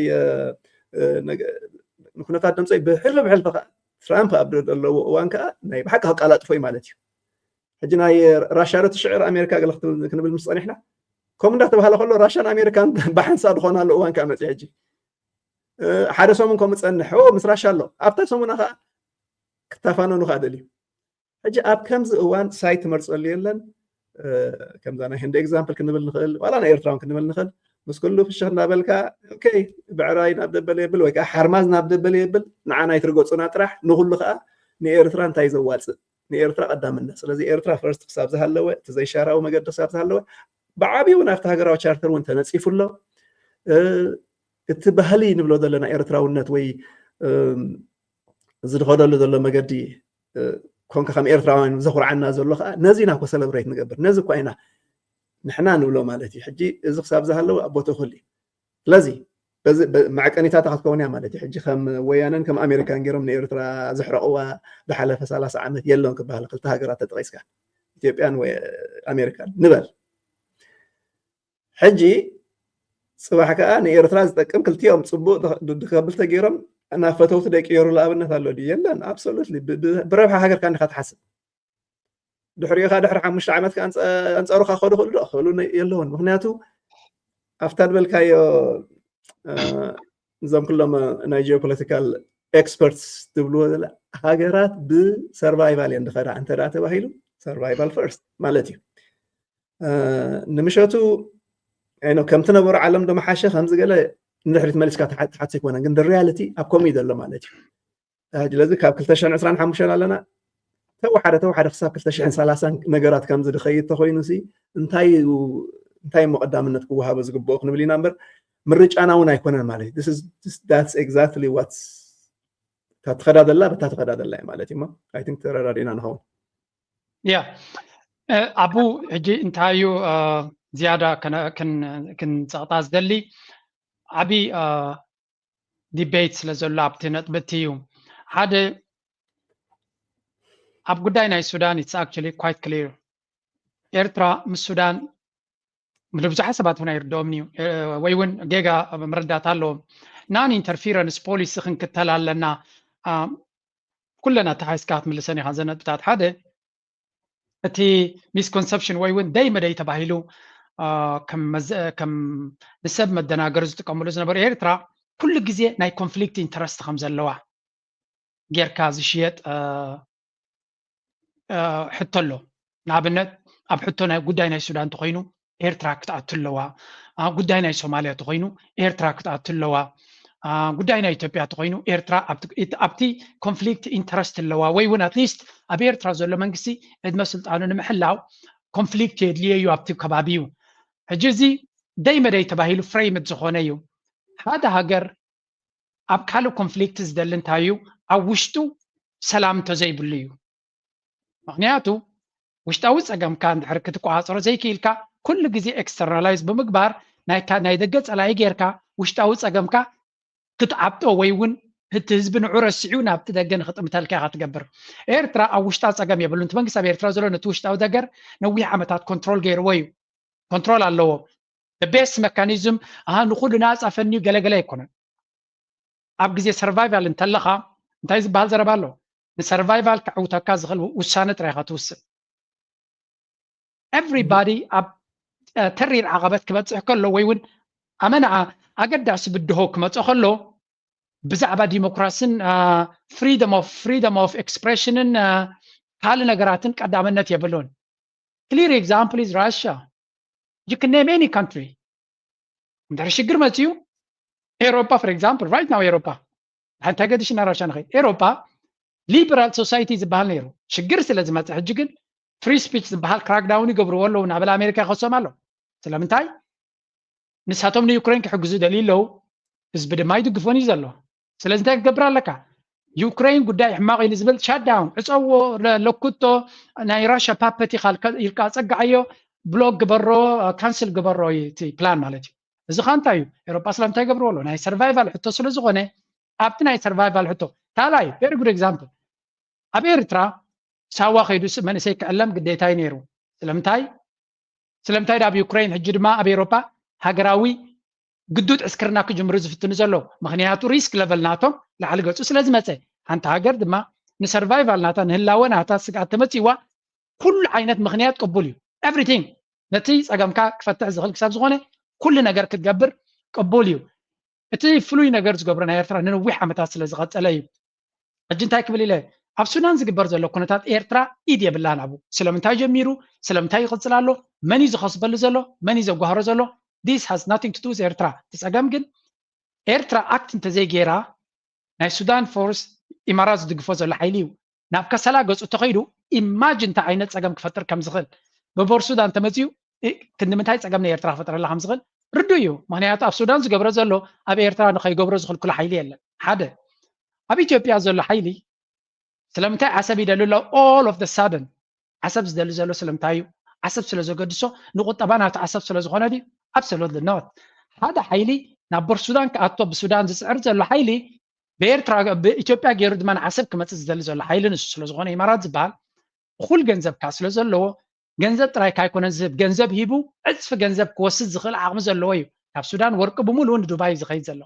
ንኩነታት ደምፀ እዩ። ብሕልፊ ብሕልፊ ከዓ ትራምፕ ኣብ ዘለዎ እዋን ከዓ ናይ ብሓቂ ከቃላጥፎ እዩ ማለት እዩ። ሕጂ ናይ ራሻ ዶ ትሽዕር ኣሜሪካ ገለ ክንብል ምስ ፀኒሕና ከምኡ እንዳተባሃለ ከሎ ራሻን ኣሜሪካን ብሓንሳብ ዝኾናሉ እዋን ከዓ መፅእ። ሕጂ ሓደ ሰሙን ከምኡ ፀንሕ ምስ ራሻ ኣሎ ኣብታ ሰሙና ከዓ ክተፋነኑ ከዓ ደልዩ። ሕጂ ኣብ ከምዚ እዋን ሳይት ትመርፀሉ የለን። ከምዛ ናይ ህንዲ ኤግዛምፕል ክንብል ንኽእል ዋላ ናይ ኤርትራውን ክንብል ንኽእል። ምስ ኩሉ ፍሽኽ እናበልካ ኦኬ ብዕራይ ናብ ደበለ የብል ወይ ከዓ ሓርማዝ ናብ ደበለ የብል ንዓና ኣይትርገፁና ጥራሕ ንኩሉ ከዓ ንኤርትራ እንታይ ዘዋፅእ ንኤርትራ ቀዳምነት። ስለዚ ኤርትራ ፈርስት ክሳብ ዝሃለወ እቲ ዘይሻራዊ መገዲ ክሳብ ዝሃለወ ብዓብዩ እውን ኣብቲ ሃገራዊ ቻርተር እውን ተነፂፉ ኣሎ። እቲ ባህሊ ንብሎ ዘለና ኤርትራውነት ወይ ዝድኸደሉ ዘሎ መገዲ ኮንካ ከም ኤርትራውያን ዘኹርዓና ዘሎ ከዓ ነዚ ኢና ኮ ሰለብሬት ንገብር ነዚ እኳ ኢና ንሕና ንብሎ ማለት እዩ። ሕጂ እዚ ክሳብ ዝሃለወ ኣብ ቦትኡ ክህሉ እዩ። ስለዚ መዕቀኒታታ ክትከውን እያ ማለት እዩ። ሕጂ ከም ወያነን ከም ኣሜሪካን ገይሮም ንኤርትራ ዘሕረቕዋ ብሓለፈ ሰላሳ ዓመት የለን ክበሃል ክልተ ሃገራት ተጠቒስካ ኢትዮጵያን ኣሜሪካን ንበል። ሕጂ ፅባሕ ከዓ ንኤርትራ ዝጠቅም ክልቲኦም ፅቡቅ ድከብል ተገይሮም ናብ ፈተውቲ ደቂ የሩ ኣብነት ኣሎ ድዩ? የለን። ኣብሶሉትሊ ብረብሓ ሃገርካ እንዲካ ትሓስብ። ድሕሪኡ ከዓ ድሕሪ ሓሙሽተ ዓመት ከዓ ኣንፃሩካ ክኸዱ ክእሉ ዶ ክኽእሉ የለውን። ምክንያቱ ኣብታ ዝበልካዮ እዞም ኩሎም ናይ ጂኦፖለቲካል ኤክስፐርትስ ዝብልዎ ዘለ ሃገራት ብሰርቫይቫል እየን ዝኸዳ እንተ ተባሂሉ ሰርቫይቫል ፈርስት ማለት እዩ። ንምሸቱ ከምቲ ነበሩ ዓለም ዶ መሓሸ ከምዚ ገለ ንድሕሪት መሊስካ ትሓትት ኣይኮነን ግን ሪያሊቲ ኣብ ከምኡ እዩ ዘሎ ማለት እዩ። ስለዚ ካብ ክልተ ሽሕን ዕስራን ሓሙሽተን ኣለና ተወሓደ ተወሓደ ክሳብ ክልተ ሽሕን ሰላሳን ነገራት ከምዚ ዝኸይድ ተኮይኑ ሲ እንታይ እንታይ እሞ ቀዳምነት ክወሃቦ ዝግብኦ ክንብል ኢና እምበር ምርጫና እውን ኣይኮነን ማለት እዩ። That's exactly what እታ ትኸዳ ዘላ በታ ትኸዳ ዘላ ማለት እዩ። I think ተረዳዲእና ንኸውን። ያ ኣቡ ሕጂ እንታይ እዩ ዝያዳ ክንፀቕጣ ዝደሊ ዓብዪ ዲቤት ስለ ዘሎ ኣብቲ ነጥቢ እቲ እዩ። ሓደ ኣብ ጉዳይ ናይ ሱዳን it's actually quite clear ኤርትራ ምስ ሱዳን ንብዙሓት ሰባት እውን ኣይርድኦምን እዩ ወይ እውን ጌጋ ምርዳት ኣለዎም። Non interference policy ክንክተል ኣለና። ኩለን ኣተሓሒዝካ ክትምልሰን ኢኻ እዘን ነጥብታት። ሓደ እቲ ሚስኮንሰፕሽን ወይ እውን ደይ መደይ ተባሂሉ ከም ንሰብ መደናገሪ ዝጥቀምሉ ዝነበሩ ኤርትራ ኩሉ ግዜ ናይ ኮንፍሊክት ኢንተረስት ከም ዘለዋ ጌርካ ዝሽየጥ ሕቶ ኣሎ። ንኣብነት ኣብ ሕቶ ናይ ጉዳይ ናይ ሱዳን ተኮይኑ ኤርትራ ክትኣቱ ኣለዋ። ጉዳይ ናይ ሶማልያ ተኮይኑ ኤርትራ ክትኣቱ ኣለዋ። ጉዳይ ናይ ኢትዮጵያ ተኮይኑ ኤርትራ ኣብቲ ኮንፍሊክት ኢንተረስት ኣለዋ ወይ እውን ኣትሊስት ኣብ ኤርትራ ዘሎ መንግስቲ ዕድመ ስልጣኑ ንምሕላው ኮንፍሊክት የድልዮ እዩ ኣብቲ ከባቢ እዩ። ሕጂ እዚ ደይ መደይ ተባሂሉ ፍሬምድ ዝኾነ እዩ። ሓደ ሃገር ኣብ ካልእ ኮንፍሊክት ዝደሊ እንታይ እዩ ኣብ ውሽጡ ሰላም እንተዘይብሉ እዩ። ምክንያቱ ውሽጣዊ ፀገምካ እንድሕር ክትቆፃፀሮ ዘይክኢልካ ኩሉ ግዜ ኤክስተርናላይዝ ብምግባር ናይ ደገ ፀላኢ ጌርካ ውሽጣዊ ፀገምካ ክትዓብጦ ወይ እውን እቲ ህዝቢ ንዑ ረሲዑ ናብቲ ደገ ንክጥምተልካ ኢካ ትገብር። ኤርትራ ኣብ ውሽጣ ፀገም የብሉን። እቲ መንግስቲ ኣብ ኤርትራ ዘሎ ነቲ ውሽጣዊ ደገር ነዊሕ ዓመታት ኮንትሮል ገይርዎ እዩ። ኮንትሮል ኣለዎ። best mechanism ንኩሉ ናፃ ፈንዩ ገለገለ ኣይኮነን። ኣብ ግዜ survival እንተለኻ እንታይ ዝበሃል ዘረባ ኣሎ? ንsurvival ከዕውተካ ዝኽእል ውሳነ ጥራይ ኢኻ ትውስን። Everybody ኣብ ተሪር ዓቐበት ክበፅሕ ከሎ ወይ እውን ኣመና ኣገዳሲ ብድሆ ክመፅእ ከሎ ብዛዕባ ዲሞክራሲን freedom of freedom of expression ን ካልእ ነገራትን ቀዳምነት የብሉን። Clear example is Russia. You can name any country. እንድሕር ሽግር መፅዩ ኤሮፓ for example right now ኤሮፓ እንታይ ገዲሽና ራሻ ንኸይድ ኤሮፓ liberal society ዝበሃል ነይሩ። ሽግር ስለ ዝመፀ ሕጂ ግን free speech ዝበሃል crackdown ይገብርዎ ኣለዉ። ናበል ኣሜሪካ ይኸሶም ኣሎ። ስለምንታይ? ንሳቶም ንዩክሬን ክሕግዙ ደልዩ ኣለዉ። ህዝቢ ድማ ይድግፎን እዩ ዘሎ። ስለዚ እንታይ ክገብር ኣለካ? ዩክሬን ጉዳይ ሕማቕ እዩ ንዝብል shutdown ዕፀዎ፣ ለኩቶ፣ ናይ ራሻ puppet ኢኻ ኢልካ ፀግዓዮ፣ block ግበሮ፣ cancel ግበሮ እዩ እቲ plan ማለት እዩ። እዚ ኸ እንታይ እዩ? ኤሮጳ ስለምንታይ ይገብርዎ ኣሎ? ናይ survival ሕቶ ስለ ዝኾነ ኣብቲ ናይ survival ሕቶ ካልኣይ very good example ኣብ ኤርትራ ሳዋ ከይዱ መንእሰይ ክዕለም ግዴታ እዩ ነይሩ። ስለምንታይ ስለምንታይ ኣብ ዩክሬን ሕጂ ድማ ኣብ ኤሮፓ ሃገራዊ ግዱድ ዕስክርና ክጅምሩ ዝፍትኑ ዘለዉ? ምክንያቱ risk level ናቶም ላዕሊ ገጹ ስለ ዝመፀ ሓንቲ ሃገር ድማ ን survival ናታ ንህላወ ናታ ስግኣት ተመፅዋ ኩሉ ዓይነት ምክንያት ቅቡል እዩ። Everything ነቲ ፀገምካ ክፈትሕ ዝኽእል ክሳብ ዝኾነ ኩሉ ነገር ክትገብር ቅቡል እዩ። እቲ ፍሉይ ነገር ዝገብሮ ናይ ኤርትራ ንነዊሕ ዓመታት ስለ ዝቐፀለ እዩ። ሕጂ እንታይ ክብል ኢለ ኣብ ሱዳን ዝግበር ዘሎ ኩነታት ኤርትራ ኢድ የብላን ኣብኡ። ስለምንታይ ጀሚሩ ስለምንታይ ይቕፅል ኣሎ መን እዩ ዝኸስበሉ ዘሎ መን እዩ ዘጓህሮ ዘሎ this has nothing to do with ኤርትራ። እቲ ፀገም ግን ኤርትራ act እንተዘይገይራ ናይ ሱዳን force ኢማራት ዝድግፎ ዘሎ ሓይሊ እዩ ናብ ከሰላ ገፁ ተኸይዱ imagine እንታይ ዓይነት ፀገም ክፈጥር ከም ዝኽእል ብቦር ሱዳን ተመፅዩ ክንዲ ምንታይ ፀገም ናይ ኤርትራ ክፈጥረላ ከም ዝኽእል ርዱእ እዩ። ምክንያቱ ኣብ ሱዳን ዝገብሮ ዘሎ ኣብ ኤርትራ ንኸይገብሮ ዝኽልክሎ ሓይሊ የለን። ሓደ ኣብ ኢትዮጵያ ዘሎ ሓይሊ ስለምንታይ ዓሰብ ይደሊ ኣሎ all of the sudden ዓሰብ ዝደሊ ዘሎ ስለምንታይ እዩ? ዓሰብ ስለ ዘገድሶ ንቁጠባ ናቱ ዓሰብ ስለ ዝኾነ ድዩ? Absolutely not። ሓደ ሓይሊ ናብ ቦር ሱዳን ክኣቶ ብሱዳን ዝፅዕር ዘሎ ሓይሊ ብኤርትራ ብኢትዮጵያ ገይሩ ድማ ንዓሰብ ክመፅእ ዝደሊ ዘሎ ሓይሊ ንሱ ስለ ዝኾነ ኢማራት ዝበሃል እኹል ገንዘብ ከዓ ስለ ዘለዎ ገንዘብ ጥራይ ካይኮነ ዝህብ ገንዘብ ሂቡ ዕፅፊ ገንዘብ ክወስድ ዝኽእል ዓቕሚ ዘለዎ እዩ። ካብ ሱዳን ወርቂ ብምሉኡ ንዱባይ ዝኸይድ ዘሎ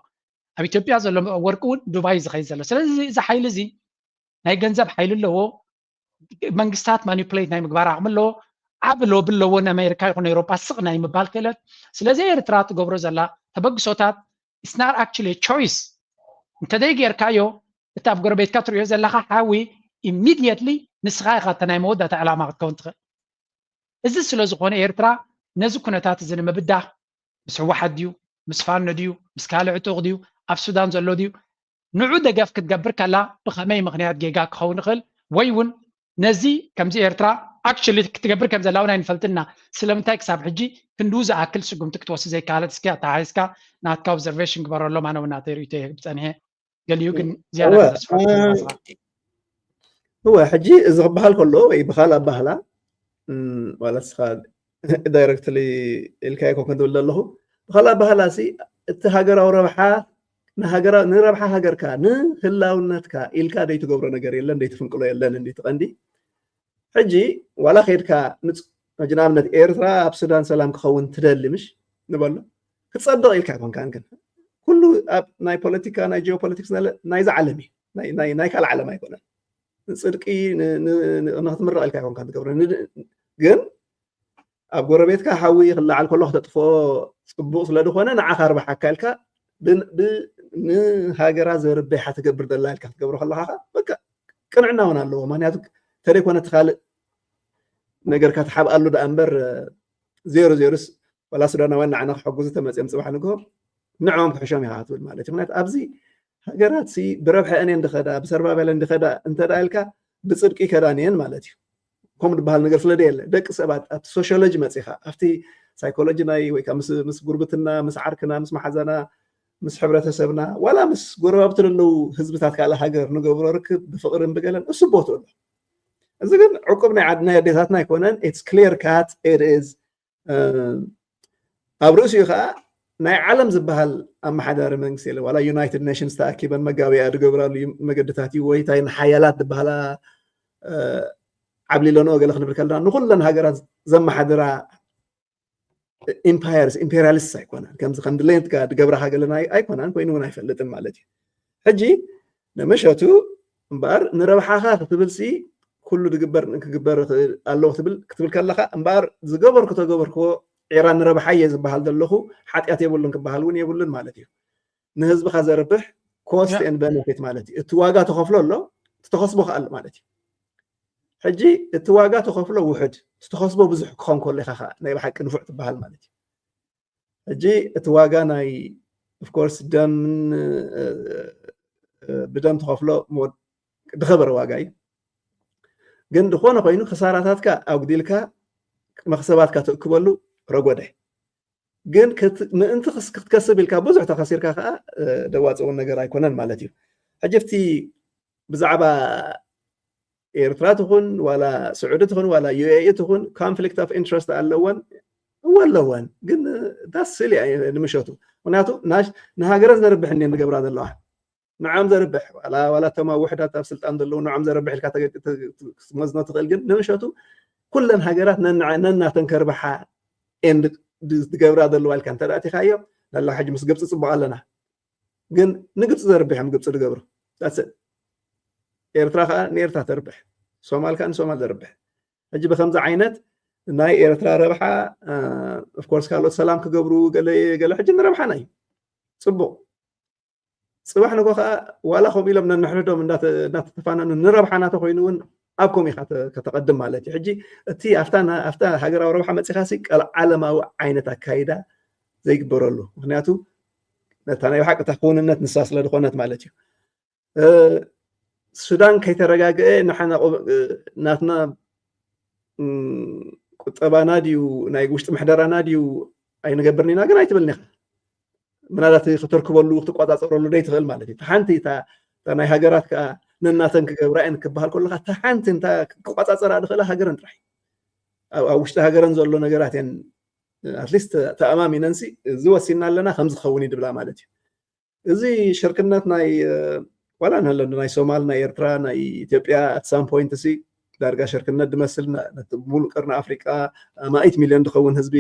ኣብ ኢትዮጵያ ዘሎ ወርቂ እውን ዱባይ ዝኸይድ ዘሎ ስለዚ እዚ ሓይሊ እዚ ናይ ገንዘብ ሓይሊ ኣለዎ። መንግስታት manipulate ናይ ምግባር ዓቕሚ ኣለዎ። ዓቢ ሎቢ ኣለዎ ንኣሜሪካ ይኹን ኤውሮጳ ስቕ ናይ ምባል ክእለት። ስለዚ ኤርትራ ትገብሮ ዘላ ተበግሶታት it's not actually choice እንተዘይ ጌርካዮ እቲ ኣብ ጎረቤትካ ትሪኦ ዘለኻ ሓዊ immediately ንስኻ ኢኻ እተ ናይ መወዳእታ ዕላማ ክትከውን ትኽእል። እዚ ስለ ዝኾነ ኤርትራ ነዚ ኩነታት እዚ ንምብዳህ ምስ ህወሓት ድዩ ምስ ፋኖ ድዩ ምስ ካልእ ዕጡቕ ድዩ ኣብ ሱዳን ዘሎ ድዩ ንዑ ደገፍ ክትገብር ከላ ብኸመይ ምኽንያት ጌጋ ክኸውን ይኽእል ወይ እውን ነዚ ከምዚ ኤርትራ actually ክትገብር ከም ዘላ እውን ኣይንፈልጥና። ስለምንታይ ክሳብ ሕጂ ክንድኡ ዝኣክል ስጉምቲ ክትወስድ ዘይከኣለት እስኪ ኣተሓሒዝካ ናትካ observation ግበረሎም። ኣነ እውን ናተይ ርእይቶ እየ ብፀኒሐ ገሊኡ ግን ዝያዳ እወ፣ ተስፋ እ፣ እወ ሕጂ እዚ ክበሃል ከሎ ወይ ብካል ኣባህላ እም፣ ማለት ስኻ directly ኢልካ ይኮን ክንብል ዘለኹ ብካል ኣባህላ ሲ እቲ ሃገራዊ ረብሓ ንሃገራ ንረብሓ ሃገርካ ንህላውነትካ ኢልካ ደይትገብሮ ነገር የለን ደይትፍንቅሎ የለን እንዲ ትቐንዲ ሕጂ ዋላ ከይድካ ንኣብነት ኤርትራ ኣብ ሱዳን ሰላም ክኸውን ትደሊ ምሽ ንበሎ ክፀብቕ ኢልካ ኣይኮንካን ግን ኩሉ ኣብ ናይ ፖለቲካ ናይ ጂኦፖለቲክስ ናይዛ ዓለም እዩ ናይ ካልእ ዓለም ኣይኮነን ንፅድቂ ንክትምረቕ ኢልካ ኣይኮንካ ትገብሮ ግን ኣብ ጎረቤትካ ሓዊ ክለዓል ከሎ ክተጥፍኦ ፅቡቕ ስለ ዝኾነ ንዓኻ ርባሓካ ኢልካ ንሃገራ ዘርበሓ ትገብር ዘላ ኢልካ ክትገብሮ ከለካ በቃ ቅንዕና እውን ኣለዎ ምክንያቱ ተደይኮነ እቲ ካልእ ነገርካ ትሓብኣሉ ደኣ እምበር ዜሮ ዜሮስ ዋላ ሱዳናውያን ንዓና ክሕግዙ ተመፅኦም ፅባሕ ንግሆ ንዕኦም ክሕሾም ኢኻ ክትብል ማለት እዩ ምክንያቱ ኣብዚ ሃገራት ሲ ብረብሐአን እየን ድኸዳ ብሰርባቤለን ድኸዳ እንተዳ ኢልካ ብፅድቂ ይከዳን እየን ማለት እዩ ከምኡ ዝበሃል ነገር ስለ የለ ደቂ ሰባት ኣብቲ ሶሽዮሎጂ መፂኻ ኣብቲ ሳይኮሎጂ ናይ ወይ ምስ ጉርብትና ምስ ዓርክና ምስ መሓዛና ምስ ሕብረተሰብና ዋላ ምስ ጎረባብቲ ዘለዉ ህዝብታት ካልእ ሃገር ንገብሮ ርክብ ብፍቅርን ብገለን እሱ ቦትኡ ኣሎ እዚ ግን ዕቁብ ናይ ዓድ ናይ ኣዴታትና ኣይኮነን it's clear cut it is ኣብ ርእሲኡ ከዓ ናይ ዓለም ዝበሃል ኣመሓዳሪ መንግስቲ የለ ዋላ ዩናይትድ ኔሽንስ ተኣኪበን መጋቢያ ዝገብራሉ መገድታት እዩ ወይ ታይ ንሓያላት ዝበሃላ ዓብሊለንኦ ገለ ክንብል ከለና ንኩለን ሃገራት ዘመሓድራ ኢምፓየርስ ኢምፔሪያሊስት ኣይኮናን። ከምዚ ከም ድሌትካ ድገብራኻ ገለና ኣይኮናን፣ ኮይኑ እውን ኣይፈልጥን ማለት እዩ። ሕጂ ንምሸቱ እምበኣር ንረብሓኻ ክትብልሲ ኩሉ ድግበር ክግበር ይኽእል ኣለዎ ክትብል ክትብል ከለኻ እምበኣር ዝገበርኩ ተገበርክዎ ዒራ ንረብሓ እየ ዝበሃል ዘለኹ ሓጢኣት የብሉን ክበሃል እውን የብሉን ማለት እዩ። ንህዝብኻ ዘርብሕ ኮስት ኤንድ ቤነፊት ማለት እዩ። እቲ ዋጋ ተኸፍሎ ኣሎ፣ እቲ ተኸስቦ ከኣ ኣሎ ማለት እዩ። ሕጂ እቲ ዋጋ ተኸፍሎ ውሑድ፣ እቲ ተኸስቦ ብዙሕ ክኸውን ከሎ ኢኻ ከዓ ናይ ብሓቂ ንፉዕ ትበሃል ማለት እዩ። ሕጂ እቲ ዋጋ ናይ ኦፍኮርስ ደምን ብደም ተኸፍሎ ድኸበረ ዋጋ እዩ። ግን ዝኾነ ኮይኑ ክሳራታትካ ኣጉዲልካ መኽሰባትካ ትእክበሉ ረጎደ። ግን ምእንቲ ክትከስብ ኢልካ ብዙሕ ተኸሲርካ ከዓ ደዋፅውን ነገር ኣይኮነን ማለት እዩ። ሕጂ ብቲ ብዛዕባ ኤርትራ ትኹን ዋላ ስዑዲ ትኹን ዋላ ዩኤኢ ትኹን ኮንፍሊክት ኦፍ ኢንትረስት ኣለወን እወ ኣለወን። ግን ዳስ ስሊ ንምሸቱ ምክንያቱ ንሃገረን ዘርብሕ እንዲን ዝገብራ ዘለዋ ንዓም ዘርብሕ ዋላ ዋላ እቶም ኣብ ውሕዳት ኣብ ስልጣን ዘለዉ ንዓም ዘርብሕ ኢልካ መዝኖ ትኽእል። ግን ንምሸቱ ኩለን ሃገራት ነናተን ከርብሓ ዝገብራ ዘለዋ ኢልካ እንተዳእቲኻዮ ላላ ሕጂ ምስ ግብፂ ፅቡቅ ኣለና። ግን ንግብፂ ዘርብሕ እዮም ግብፂ ዝገብሩ። ኤርትራ ከዓ ንኤርትራ ተርብሕ፣ ሶማል ከዓ ንሶማል ዘርብሕ። ሕጂ ብከምዚ ዓይነት ናይ ኤርትራ ረብሓ ኦፍኮርስ ካልኦት ሰላም ክገብሩ ገለ ሕጂ ንረብሓና እዩ። ፅቡቅ ፅባሕ ንጎ ከዓ ዋላ ከምኡ ኢሎም ነንሕድሕዶም እናተተፋነኑ ንረብሓና ተኮይኑ እውን ኣብ ከምኡ ኢካ ከተቀድም ማለት እዩ። ሕጂ እቲ ኣብታ ሃገራዊ ረብሓ መፂኻሲ ቀልዓለማዊ ዓይነት ኣካይዳ ዘይግበረሉ ምክንያቱ ነታ ናይ ብሓቂ እታ ክውንነት ንሳ ስለ ዝኾነት ማለት እዩ። ሱዳን ከይተረጋግአ ናትና ቁጠባና ድዩ ናይ ውሽጢ ምሕደራና ድዩ ኣይንገብርን ኢና ግን ኣይትብልን ኢኻ። ምናልባት ከተርክበሉ ክትቆፃፀረሉ ደይ ትኽእል ማለት እዩ። ሓንቲ ናይ ሃገራት ከዓ ነናተን ክገብራ እየን ክበሃል ከለካ እታ ሓንቲ እንታ ክቆፃፀራ ዝኽእላ ሃገረን ጥራሕ ኣብ ውሽጢ ሃገረን ዘሎ ነገራት እየን ኣትሊስት ተኣማሚነንሲ እዚ ወሲና ኣለና ከምዚ ክኸውን እዩ ድብላ ማለት እዩ። እዚ ሽርክነት ናይ ዋላ ንህለንዱ ናይ ሶማል ናይ ኤርትራ ናይ ኢትዮጵያ ኣት ሳም ፖይንት ሲ ዳርጋ ሽርክነት ድመስል ሙሉእ ቀርኒ ኣፍሪቃ ኣማኢት ሚልዮን ዝኸውን ህዝቢ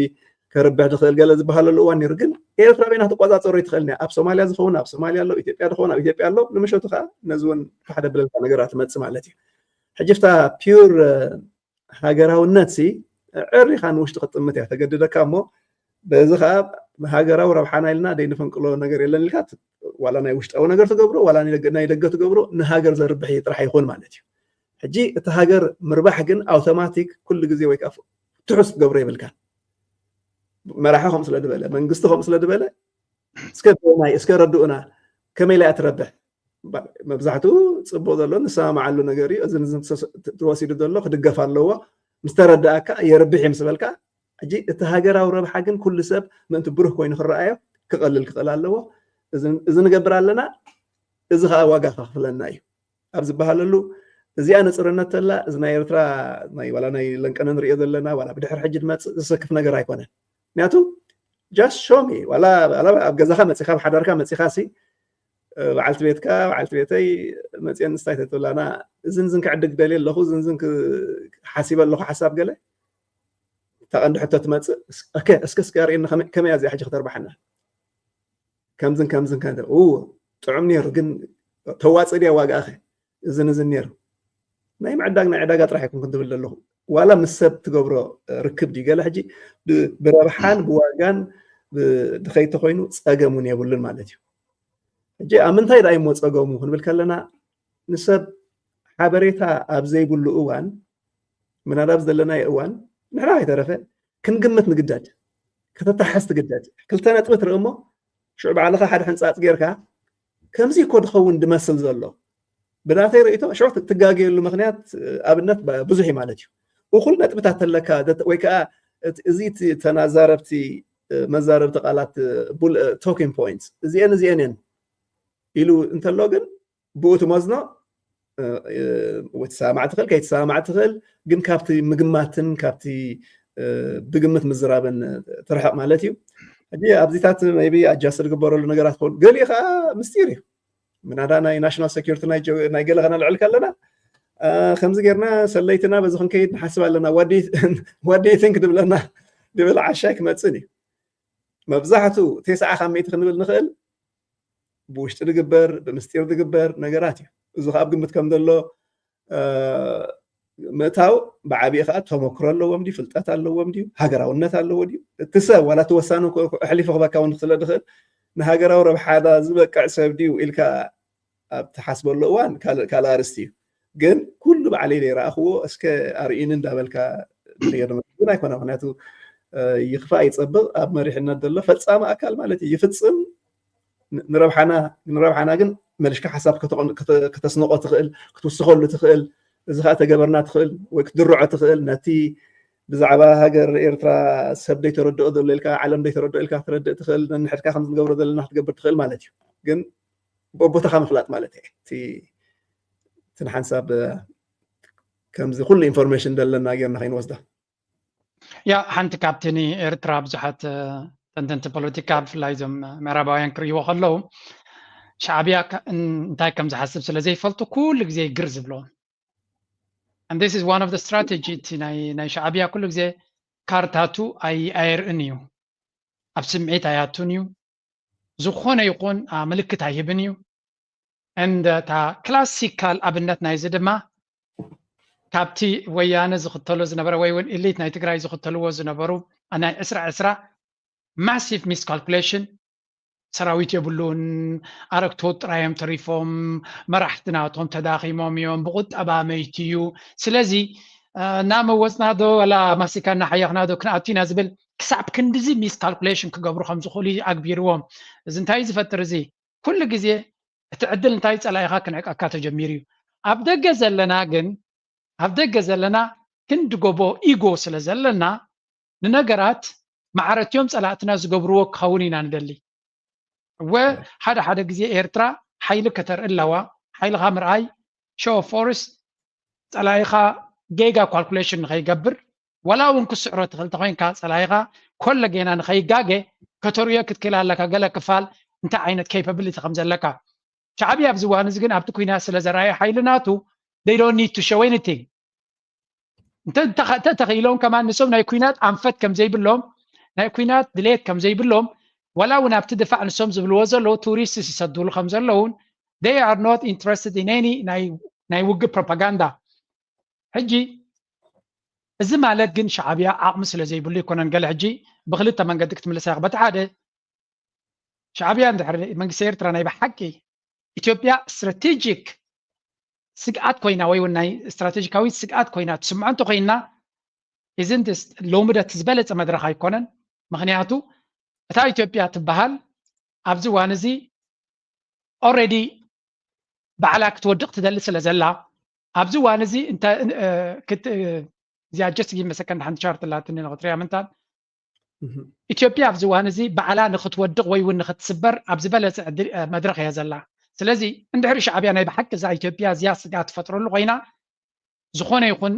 ከርብሕ ዝኽእል ገለ ዝበሃለሉ እዋን ነይሩ። ግን ኤርትራ በይና ክትቆፃፀሮ ይትኽእል እያ። ኣብ ሶማልያ ዝኸውን ኣብ ሶማልያ ኣሎ፣ ኢትዮጵያ ዝኸውን ኣብ ኢትዮጵያ ኣሎ። ንምሸቱ ከዓ ነዚ እውን ካሕደ ብለልካ ነገራት ትመፅእ ማለት እዩ። ሕጂ ፍታ ፒውር ሃገራውነት ሲ ዕሪኻ ንውሽጢ ክትጥምት እያ ተገድደካ እሞ በዚ ከዓ ሃገራዊ ረብሓና ኢልና ደይንፈንቅሎ ነገር የለን ኢልካ ዋላ ናይ ውሽጣዊ ነገር ትገብሮ ዋላ ናይ ደገ ትገብሮ ንሃገር ዘርብሕ ጥራሕ ይኹን ማለት እዩ። ሕጂ እቲ ሃገር ምርባሕ ግን ኣውቶማቲክ ኩሉ ግዜ ወይ ከዓ ትሑስ ክትገብሮ የብልካ። መራሒ ከም ስለ ዝበለ መንግስቲ ከም ስለ ዝበለ እስከ ናይ እስከ ረድኡና ከመይ ኢላ እያ ትረብሕ? መብዛሕትኡ ፅቡቅ ዘሎ ንሰማማዓሉ ነገር እዩ። እዚ ተወሲዱ ዘሎ ክድገፍ ኣለዎ። ምስ ተረዳእካ የርብሕ እዩ ምስ በልካ ሕጂ እቲ ሃገራዊ ረብሓ ግን ኩሉ ሰብ ምእንቲ ብሩህ ኮይኑ ክረኣዮ ክቐልል ክኽእል ኣለዎ። እዚ ንገብር ኣለና፣ እዚ ከዓ ዋጋ ከኽፍለና እዩ ኣብ ዝበሃለሉ እዚኣ ንፅርነት ተላ እዚ ናይ ኤርትራ ናይ ዋላ ናይ ለንቀነ ንሪኦ ዘለና ዋላ ብድሕር ሕጂ ድመፅእ ዘሰክፍ ነገር ኣይኮነን። ምክንያቱ just show me ዋላ ኣብ ገዛኻ መፂኻ ኣብ ሓዳርካ መፂኻ ሲ በዓልቲ ቤትካ በዓልቲ ቤተይ መፅየን ንስታይ ተትብላና እዝን ዝን ክዕድግ ደልየ ኣለኹ እዝን ዝን ሓሲበ ኣለኹ ሓሳብ ገለ እታ ቀንዲ ሕቶ ትመፅእ እስከ እስከ ኣርእየና ከመይ እያ እዚኣ ሕጂ ክተርባሓና ከምዝን ከምዝን ከ ጥዑም ነይሩ ግን ተዋፅእ ድያ ዋጋኣኸ እዝን እዝን ነይሩ ናይ ምዕዳግ ናይ ዕዳጋ ጥራሕ ይኩን ክንትብል ዘለኹ ዋላ ምስ ሰብ ትገብሮ ርክብ ድዩ ገለ ሕጂ ብረብሓን ብዋጋን ድኸይ ተኮይኑ ፀገም እውን የብሉን ማለት እዩ። ሕጂ ኣብ ምንታይ ደኣ ይሞ ፀገሙ ክንብል ከለና ንሰብ ሓበሬታ ኣብ ዘይብሉ እዋን ምናልባት ዘለናዮ እዋን ንሕና ከይተረፈ ክንግምት ንግዳድ ከተተሓዝ ትግዳድ ክልተ ነጥቢ ትርኢ እሞ ሽዑ ባዕልኻ ሓደ ሕንፃፅ ጌርካ ከምዚ እኮ ድኸውን ድመስል ዘሎ ብናተይ ርእቶ ሽዑ ትጋገየሉ ምክንያት ኣብነት ብዙሕ እዩ ማለት እዩ። እኩል ነጥብታት ተለካ ወይ ከዓ እዚ ተናዛረብቲ መዛረብቲ ቃላት ቶኪንግ ፖይንትስ እዚአን እዚአን እየን ኢሉ እንተሎ ግን ብኡ ትመዝኖ ወይ ትሰማማዕ ትኽእል ከይትሰማማዕ ትኽእል ግን ካብቲ ምግማትን ካብቲ ብግምት ምዝራብን ትርሕቕ ማለት እዩ። ሕጂ ኣብዚታት ቢ ኣጃስት ዝግበረሉ ነገራት ክኸውን ገሊኡ ከዓ ምስጢር እዩ። ምናዳ ናይ ናሽናል ሴኪሪቲ ናይ ገለ ከነልዕል ከለና ከምዚ ጌርና ሰለይትና በዚ ክንከይድ ንሓስብ ኣለና what do you think ድብለና ድብል ዓሻይ ክመፅን እዩ። መብዛሕቱ ተስዓ ካብ ሚእቲ ክንብል ንኽእል ብውሽጢ ዝግበር፣ ብምስጢር ዝግበር ነገራት እዩ። እዚ ከዓ ኣብ ግምት ከም ዘሎ ምእታው ብዓቢኡ ከዓ ተመክሮ ኣለዎም ድዩ፣ ፍልጠት ኣለዎም ድዩ፣ ሃገራውነት ኣለዎ ድዩ፣ እቲ ሰብ ዋላ እቲ ወሳኒ ኣሕሊፉ ክበካ እውን ስለ ዝኽእል ንሃገራዊ ረብሓ ዝበቅዕ ሰብ ድዩ ኢልካ ኣብ ትሓስበሉ እዋን ካልእ ኣርእስቲ እዩ። ግን ኩሉ ባዕለይ ዘይረኣኽዎ እስከ ኣርእዩኒ እንዳበልካ ትኸዶ ግን ኣይኮነ። ምክንያቱ ይኽፋእ ይፀብቕ ኣብ መሪሕነት ዘሎ ፈፃሚ ኣካል ማለት እዩ። ይፍፅም ንረብሓና ግን መልሽካ ሓሳብ ከተስንቆ ትኽእል፣ ክትውስኸሉ ትኽእል፣ እዚ ከዓ ተገበርና ትኽእል ወይ ክትድርዖ ትኽእል። ነቲ ብዛዕባ ሃገር ኤርትራ ሰብ ዘይተረድኦ ዘሎ ኢልካ ዓለም ዘይተረድኦ ኢልካ ክትረድእ ትኽእል። ነንሕድካ ከም ዝገብሮ ዘለና ክትገብር ትኽእል ማለት እዩ። ግን ቦቦታኻ ምፍላጥ ማለት እዩ። እቲ ንሓንሳብ ከምዚ ኩሉ ኢንፎርሜሽን ዘለና ጌርና ከይንወስዳ። ያ ሓንቲ ካብቲ ንኤርትራ ብዙሓት ተንተንቲ ፖለቲካ ብፍላይ እዞም ምዕራባውያን ክርእይዎ ከለዉ ሻዕብያ እንታይ ከም ዝሓስብ ስለ ዘይፈልጡ ኩሉ ግዜ ግር ዝብሎም። And this is one of the strategy እቲ ናይ ሻዕብያ ኩሉ ግዜ ካርታቱ ኣየርእን እዩ። ኣብ ስምዒት ኣያቱን እዩ። ዝኾነ ይኹን ምልክት ኣይህብን እዩ። And እታ ክላሲካል ኣብነት ናይዚ ድማ ካብቲ ወያነ ዝኽተሎ ዝነበረ ወይ እውን ኢሊት ናይ ትግራይ ዝኽተልዎ ዝነበሩ ናይ ዕስራ ዕስራ massive miscalculation ሰራዊት የብሉን፣ ኣረግቶት ጥራዮም ተሪፎም፣ መራሕቲ ናቶም ተዳኺሞም እዮም፣ ብቁጠባ መይቲ እዩ። ስለዚ እናመወፅና ዶ ዋላ ማስቲካ እናሓየኽና ዶ ክንኣቱ ኢና ዝብል ክሳብ ክንድዚ miscalculation ክገብሩ ከም ዝኽእሉ ኣግቢርዎም። እዚ እንታይ ዝፈጥር እዚ ኩሉ ግዜ እቲ ዕድል እንታይ ፀላኢኻ ክንዕቀካ ተጀሚሩ እዩ። ኣብ ደገ ዘለና ግን ኣብ ደገ ዘለና ክንዲ ጎቦ ኢጎ ስለ ዘለና ንነገራት ማዕረትዮም ፀላእትና ዝገብርዎ ክኸውን ኢና ንደሊ። እወ ሓደ ሓደ ግዜ ኤርትራ ሓይሊ ከተርኢ ኣለዋ። ሓይልኻ ምርኣይ show of force ፀላኢኻ ጌጋ calculation ንኸይገብር ዋላ እውን ክስዕሮ ትኽእል ተኮይንካ ፀላኢኻ ኮለ ጌና ንኸይጋገ ከተርእዮ ክትክእል ኣለካ። ገለ ክፋል እንታይ ዓይነት capability ከም ዘለካ ሻዕብያ ኣብዚ እዋን እዚ ግን ኣብቲ ኩናት ስለ ዘርኣየ ሓይሊ ናቱ they don't need to show anything። እንተተኺኢሎም ከማን ንሶም ናይ ኩናት ኣንፈት ከም ዘይብሎም ናይ ኩናት ድሌት ከም ዘይብሎም ዋላ እውን ኣብቲ ድፋዕ ንሶም ዝብልዎ ዘለዉ ቱሪስት ይሰዱሉ ከም ዘለውን they are not interested in any ናይ ውግእ ፕሮፓጋንዳ። ሕጂ እዚ ማለት ግን ሻዕብያ ዓቕሚ ስለ ዘይብሉ ይኮነን። ገለ ሕጂ ብክልተ መንገዲ ክትምልሳ ኢኻ። በቲ ሓደ ሻዕብያ እንድሕር መንግስቲ ኤርትራ ናይ ብሓቂ ኢትዮጵያ ስትራቴጂክ ስግኣት ኮይና ወይ እውን ናይ ስትራቴጂካዊት ስግኣት ኮይና ትስምዖ እንተኮይና isn't this ሎሚ ዶ እቲ ዝበለፀ መድረኽ ኣይኮነን? ምክንያቱ እታ ኢትዮጵያ ትበሃል ኣብዚ እዋን እዚ already ባዕላ ክትወድቕ ትደሊ ስለ ዘላ ኣብዚ እዋን እዚ እዚኣ just give me a second ሓንቲ ቻርት ኣላትኒ ንክትሪያ ምንታን ኢትዮጵያ ኣብዚ እዋን እዚ ባዕላ ንክትወድቕ ወይ እውን ንክትስበር ኣብ ዝበለፀ መድረኽ እያ ዘላ። ስለዚ እንድሕሪ ሻዕብያ ናይ ብሓቂ እዛ ኢትዮጵያ እዚኣ ስግኣት ትፈጥረሉ ኮይና ዝኾነ ይኹን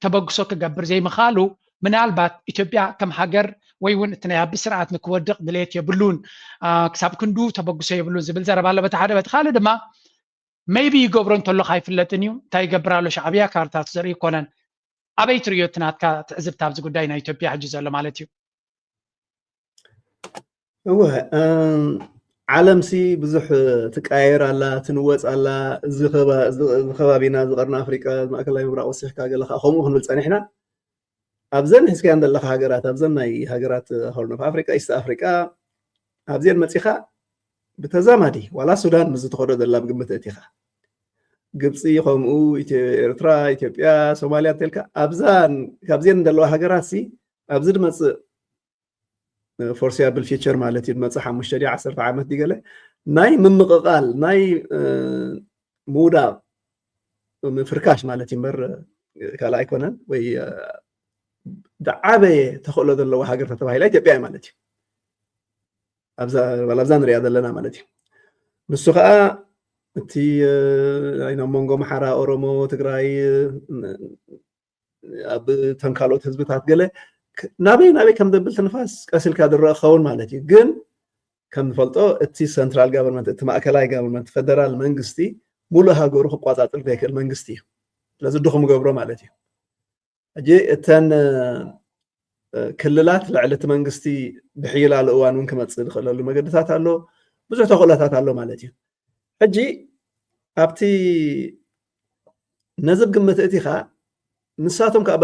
ተበግሶ ክገብር ዘይምኽኣሉ ምናልባት ኢትዮጵያ ከም ሃገር ወይ እውን እቲ ናይ ኣቢ ስርዓት ንክወድቕ ድሌት የብሉን፣ ክሳብ ክንዱ ተበግሶ የብሉን ዝብል ዘረባ ኣሎ በቲ ሓደ። በቲ ካልእ ድማ maybe ይገብሮ እንተሎ ካይፍለጥን እዩ። እንታይ ይገብር ኣሎ ሻዕብያ ካርታቱ ዘርኢ ይኮነን። ኣበይ ትርእዮ እቲ ናትካ ትዕዝብቲ ኣብዚ ጉዳይ ናይ ኢትዮጵያ ሕጂ ዘሎ ማለት እዩ? እወ ዓለምሲ ብዙሕ ትቀያየር ኣላ፣ ትንወፅ ኣላ። እዚ ከባቢና እዚ ቀርኒ ኣፍሪቃ ማእከላይ ምብራቕ ወሲኽካ ገለ ከዓ ከምኡ ክንብል ፀኒሕና። ኣብዘን ሒዝካየን ዘለካ ሃገራት ኣብዘን ናይ ሃገራት ሆርን ኦፍ ኣፍሪቃ ኢስት ኣፍሪቃ ኣብዚአን መፂኻ ብተዛማዲ ዋላ ሱዳን ምስ ዝተኸዶ ዘላ ብግምት እቲኻ ግብፂ ከምኡ ኤርትራ ኢትዮጵያ ሶማልያ እንተልካ ኣብዛን ካብዚአን ዘለዋ ሃገራት ሲ ኣብዚ ድመፅእ foreseeable future ማለት እዩ ድመፅእ ሓሙሽተ ድዩ ዓሰርተ ዓመት ድገለ ናይ ምምቕቓል ናይ ምውዳቕ ምፍርካሽ ማለት እዩ እምበር ካልእ ኣይኮነን። ወይ ዝዓበየ ተኽእሎ ዘለዋ ሃገር ተተባሂላ ኢትዮጵያ እያ ማለት እዩ። ኣብዛ ንሪኣ ዘለና ማለት እዩ። ንሱ ከዓ እቲ ናይ መንጎ ኣምሓራ፣ ኦሮሞ፣ ትግራይ ኣብ ተን ካልኦት ህዝብታት ገለ ናበይ ናበይ ከም ዘብል ትንፋስ ቀስ ኢልካ ዝረአ ክኸውን ማለት እዩ። ግን ከም ንፈልጦ እቲ central government እቲ ማእከላይ government ፌደራል መንግስቲ ሙሉእ ሃገሩ ክቋፃፅር ዘይክእል መንግስቲ እዩ። ስለዚ ድኹም ገብሮ ማለት እዩ። ሕጂ እተን ክልላት ልዕሊ እቲ መንግስቲ ብሕይላሉ እዋን እውን ክመፅእ ዝኽእለሉ መገድታት ኣሎ። ብዙሕ ተኽእሎታት ኣሎ ማለት እዩ። ሕጂ ኣብቲ ነዚ ብግምት እቲኻ ንሳቶም ከዓ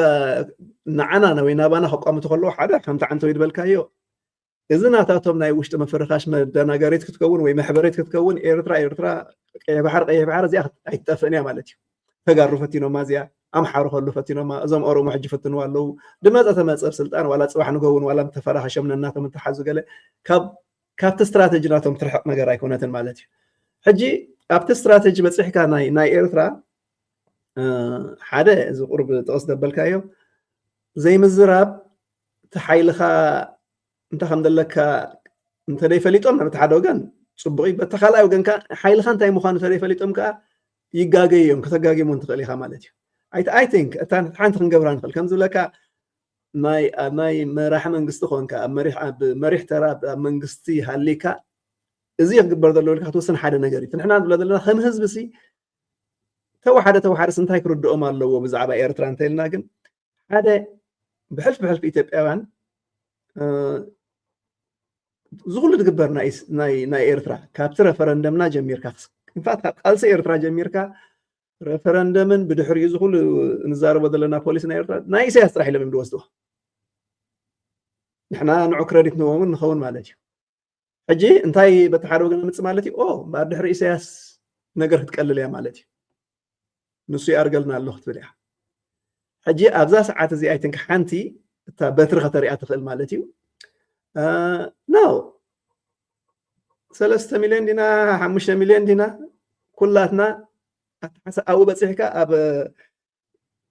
ንዓና ወይ ናባና ከቋምቱ ከለዉ ሓደ ከምቲ ዓንተወይ ዝበልካዮ እዚ ናታቶም ናይ ውሽጢ ምፍርኻሽ መደናገሪት ክትከውን ወይ መሕበሪት ክትከውን ኤርትራ ኤርትራ ቀይሕ ባሕር ቀይሕ ባሕር እዚኣ ኣይትጠፍእን እያ ማለት እዩ። ተጋሩ ፈቲኖማ እዚኣ ኣምሓሩ ከሉ ፈቲኖማ እዞም ኦሮሞ ሕጂ ፈትንዋ ኣለዉ። ድመፀ ተመፀ ኣብ ስልጣን ዋላ ፅባሕ ንገውን ዋላ ተፈራኸሾም ነናቶም እንተሓዙ ገለ ካብ ካብቲ ስትራተጂ ናቶም ትርሕቕ ነገር ኣይኮነትን ማለት እዩ። ሕጂ ኣብቲ ስትራተጂ በፂሕካ ናይ ናይ ኤርትራ ሓደ እዚ ቁርብ ጥቕስ ዘበልካዮ ዘይምዝራብ እቲ ሓይልኻ እንታይ ከም ዘለካ እንተደይፈሊጦም ናብ ሓደ ወገን ፅቡቕ እዩ። በቲ ካልኣይ ወገን ከዓ ሓይልኻ እንታይ ምዃኑ እንተደይፈሊጦም ከዓ ይጋገዩ እዮም። ከተጋግዮም ትኽእል ኢኻ ማለት እዩ። I think እታ ሓንቲ ክንገብራ ንኽእል ከም ዝብለካ ናይ መራሒ መንግስቲ ኮንካ ኣብ መሪሕ ተራ ኣብ መንግስቲ ሃሊካ እዚ ክግበር ዘለዎ ኢልካ ክትውስን ሓደ ነገር እዩ። ንሕና ንብሎ ዘለና ከም ህዝቢ ሲ ተወሓደ ተወሓደስ እንታይ ክርድኦም ኣለዎ ብዛዕባ ኤርትራ እንተኢልና ግን ሓደ ብሕልፍ ብሕልፍ ኢትዮጵያውያን ዝኩሉ ትግበር ናይ ኤርትራ ካብቲ ረፈረንደምና ጀሚርካ ኢንፋክት ካብ ቃልሲ ኤርትራ ጀሚርካ ረፈረንደምን ብድሕሪኡ ዝኩሉ እንዛረቦ ዘለና ፖሊሲ ናይ ኤርትራ ናይ ኢሳያስ ጥራሕ ኢሎም እዮም ዝወስድዎ። ንሕና ንዑ ክረዲት ንህቦምን ንኸውን ማለት እዩ። ሕጂ እንታይ በቲ ሓደ ወገን ምጽእ ማለት እዩ ኦ እምበኣር ድሕሪ ኢሳያስ ነገር ክትቀልል እያ ማለት እዩ። ንሱ ይኣርገልና ኣሎ ክትብል እያ። ሕጂ ኣብዛ ሰዓት እዚ ኣይትንክ ሓንቲ እታ በትሪ ከተሪኣ ትኽእል ማለት እዩ። ኖ ሰለስተ ሚልዮን ዲና ሓሙሽተ ሚልዮን ዲና ኩላትና ኣተሓሳ ኣብኡ በፂሕካ ኣብ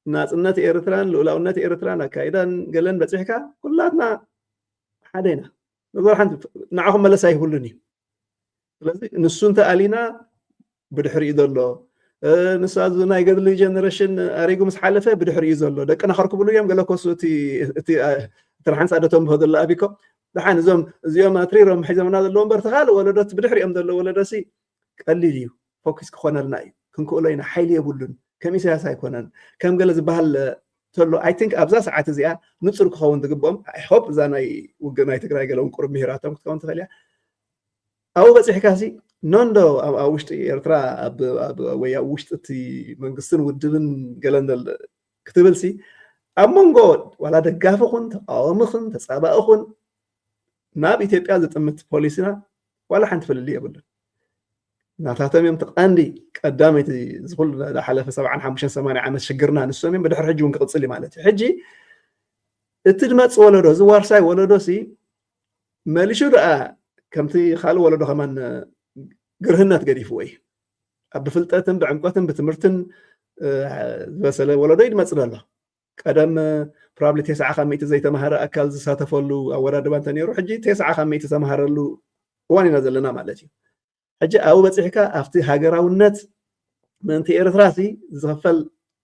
ናፅነት ኤርትራን ልኡላውነት ኤርትራን ኣካይዳን ገለን በፂሕካ ኩላትና ሓደ ኢና። ንጎር ሓንቲ ንዓኹም መለሳ ይብሉን እዩ። ስለዚ ንሱ እንተ ኣሊና ብድሕሪኡ ዘሎ ንሳ እዚ ናይ ገድሊ ጀነሬሽን ኣሪጉ ምስ ሓለፈ ብድሕሪኡ ዘሎ ደቅና ከርክብሉ እዮም። ገለ ኮሱ እቲ እቲ እቲ ሓንሳ ደቶም ብሆ ዘሎ ኣቢኮ ደሓን እዞም እዚኦም ኣትሪሮም ሒዞምና ዘለዎ እምበር ተኻል ወለዶት ብድሕሪኦም ዘሎ ወለዶሲ ቀሊል እዩ። ፎኪስ ክኾነልና እዩ። ክንክእሎ ኢና። ሓይሊ የብሉን። ከም ኢሳያስ ኣይኮነን። ከም ገለ ዝበሃል ተሎ ኣይ ቲንክ ኣብዛ ሰዓት እዚኣ ንፁር ክኸውን ዝግብኦም ኣይ ሆፕ እዛ ናይ ውግእ ናይ ትግራይ ገለ እውን ቁሩብ ምሂራቶም ክትከውን ትኽእል እያ። ኣብኡ በፂሕካ ሲ ኖንዶ ኣብ ውሽጢ ኤርትራ ወይ ኣብ ውሽጢ እቲ መንግስትን ውድብን ገለን ክትብል ሲ ኣብ መንጎ ዋላ ደጋፊ ኹን ተቃዋሚ ኹን ተፃባኢ ኹን ናብ ኢትዮጵያ ዝጥምት ፖሊሲና ዋላ ሓንቲ ፍልልይ የብሉን። ናታቶም እዮም እቲ ቀንዲ ቀዳመይቲ ዝኩሉ ዝሓለፈ ሰብዓን ሓሙሽተን ሰማንያ ዓመት ሽግርና ንሶም እዮም። ብድሕሪ ሕጂ እውን ክቕፅል እዩ ማለት እዩ። ሕጂ እቲ ድመፅ ወለዶ እዚ ዋርሳይ ወለዶ ሲ መሊሹ ደኣ ከምቲ ካልእ ወለዶ ከማን ግርህነት ገዲፍዎ እዩ። ኣብ ብፍልጠትን ብዕምቆትን ብትምህርትን ዝበሰለ ወለዶ ይድመፅ ዘሎ። ቀደም ፕሮባብሊ ተስዓ ካብ ሚእቲ ዘይተማሃረ ኣካል ዝሳተፈሉ ኣወዳድባ እንተነይሩ ሕጂ ተስዓ ካብ ሚእቲ ዝተማሃረሉ እዋን ኢና ዘለና ማለት እዩ። ሕጂ ኣብኡ በፂሕካ ኣብቲ ሃገራውነት ምእንቲ ኤርትራ ሲ ዝኽፈል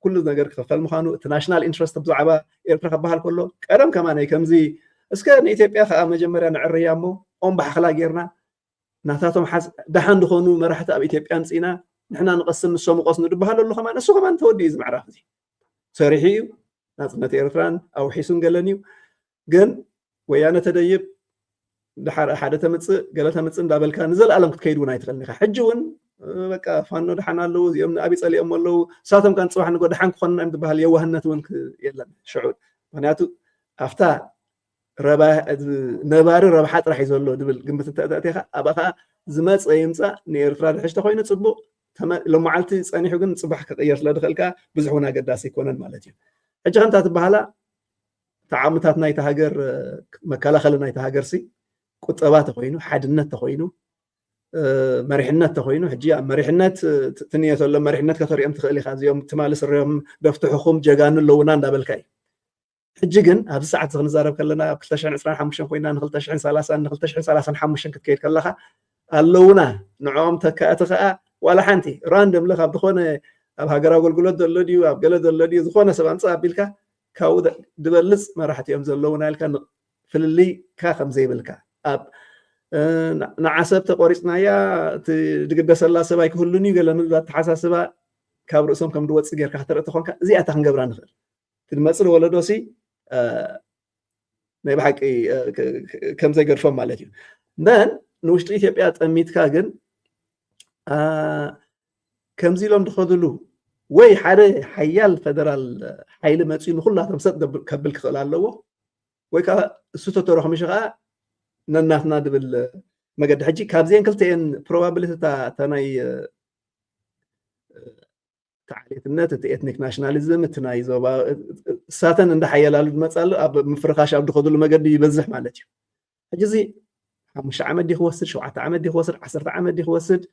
ኩሉ ነገር ክኽፈል ምዃኑ እቲ ናሽናል ኢንትረስት ብዛዕባ ኤርትራ ክበሃል ከሎ ቀደም ከማነይ ከምዚ እስከ ንኢትዮጵያ ከዓ መጀመርያ ንዕርያ እሞ ኦም ባሕኽላ ጌርና ናታቶም ሓዝ ደሓን ዝኾኑ መራሕቲ ኣብ ኢትዮጵያ ኣምፂእና ንሕና ንቐስን ንሶም ይቐስኑ ዝበሃል ኣሎ ከማን እሱ ከማን ተወዲኡ እዚ ምዕራፍ እዚ ሰሪሑ እዩ። ናፅነት ኤርትራን ኣውሒሱን ገለን እዩ። ግን ወያነ ተደይብ ድሓር ሓደ ተምፅእ ገለ ተምፅእ እንዳበልካ ንዘለኣለም ክትከይድ እውን ኣይትኽእልን ኢኻ። ሕጂ እውን በቃ ፋኖ ደሓን ኣለዉ እዚኦም ንኣብይ ፀሊኦም ኣለዉ እሳቶም ካን ፅባሕ ንጎ ደሓን ክኾንና እዮም ዝበሃል የዋህነት እውን የለን ሽዑ ምክንያቱ ኣብታ ነባሪ ረብሓ ጥራሕ እዩ ዘሎ ድብል ግምት እንተእተእቴኻ ኣብኣ ከዓ ዝመፀ ይምፃእ ንኤርትራ ድሕሽ ተኮይኑ ፅቡቅ ሎመዓልቲ ፀኒሑ ግን ፅባሕ ክቅየር ስለ ድኽእል ከዓ ብዙሕ እውን ኣገዳሲ ኣይኮነን ማለት እዩ። ሕጂ ከምታ ትበሃላ ተዓምታት ናይቲ ሃገር መከላኸሊ ናይቲ ሃገር ሲ ቁጠባ ተኮይኑ ሓድነት ተኮይኑ መሪሕነት ተኮይኑ ሕጂ ኣብ መሪሕነት ትንየተሎም መሪሕነት ከተሪኦም ትኽእል ኢኻ እዚኦም ትማሊ ስሪኦም ደፍትሕኹም ጀጋኑ ኣለውና እንዳበልካ እዩ። ሕጂ ግን ኣብዚ ሰዓት እዚ ክንዛረብ ከለና ኣብ ክልተ ሽሕን ዕስራን ሓሙሽተን ኮይና ንክልተ ሽሕን ሰላሳን ንክልተ ሽሕን ሰላሳን ሓሙሽተን ክትከይድ ከለካ ኣለውና ንዕኦም ተካእቲ ከዓ ዋላ ሓንቲ ራንደምሊ ካብ ዝኾነ ኣብ ሃገር ኣገልግሎት ዘሎ ድዩ ኣብ ገለ ዘሎ ድዩ ዝኾነ ሰብ ኣምፅእ ኣቢልካ ካብኡ ድበልፅ መራሕቲ እዮም ዘለውና ኢልካ ፍልልይካ ከምዘይብልካ ኣብ ንዓሰብ ተቆሪፅናያ እቲ ድግደሰላ ሰብ ኣይክህሉን እዩ ገለ ምብል ኣተሓሳስባ ካብ ርእሶም ከም ድወፅእ ጌርካ ከተርኢ ተኾንካ እዚኣታ ክንገብራ ንኽእል ትድመፅል ወለዶ ሲ ናይ ብሓቂ ከምዘይገድፎም ማለት እዩ። ን ንውሽጢ ኢትዮጵያ ጠሚትካ ግን ከምዚ ኢሎም ዝኸድሉ ወይ ሓደ ሓያል ፈደራል ሓይሊ መፅኡ ንኩላቶም ሰጥ ከብል ክኽእል ኣለዎ፣ ወይ ከዓ እሱ ተተረኽሚሹ ከዓ ነናትና ድብል መገዲ። ሕጂ ካብዚአን ክልተኤን ፕሮባብሊቲ እታ ናይ ተዓሌትነት፣ እቲ ኤትኒክ ናሽናሊዝም፣ እቲ ናይ ዞባ እሳተን እንዳሓየላሉ ዝመፃሉ ኣብ ምፍርኻሽ ኣብ ዝኸድሉ መገዲ ይበዝሕ ማለት እዩ። ሕጂ እዚ ሓሙሽተ ዓመት ዲ ክወስድ፣ ሸውዓተ ዓመት ዲ ክወስድ፣ ዓሰርተ ዓመት ዲ ክወስድ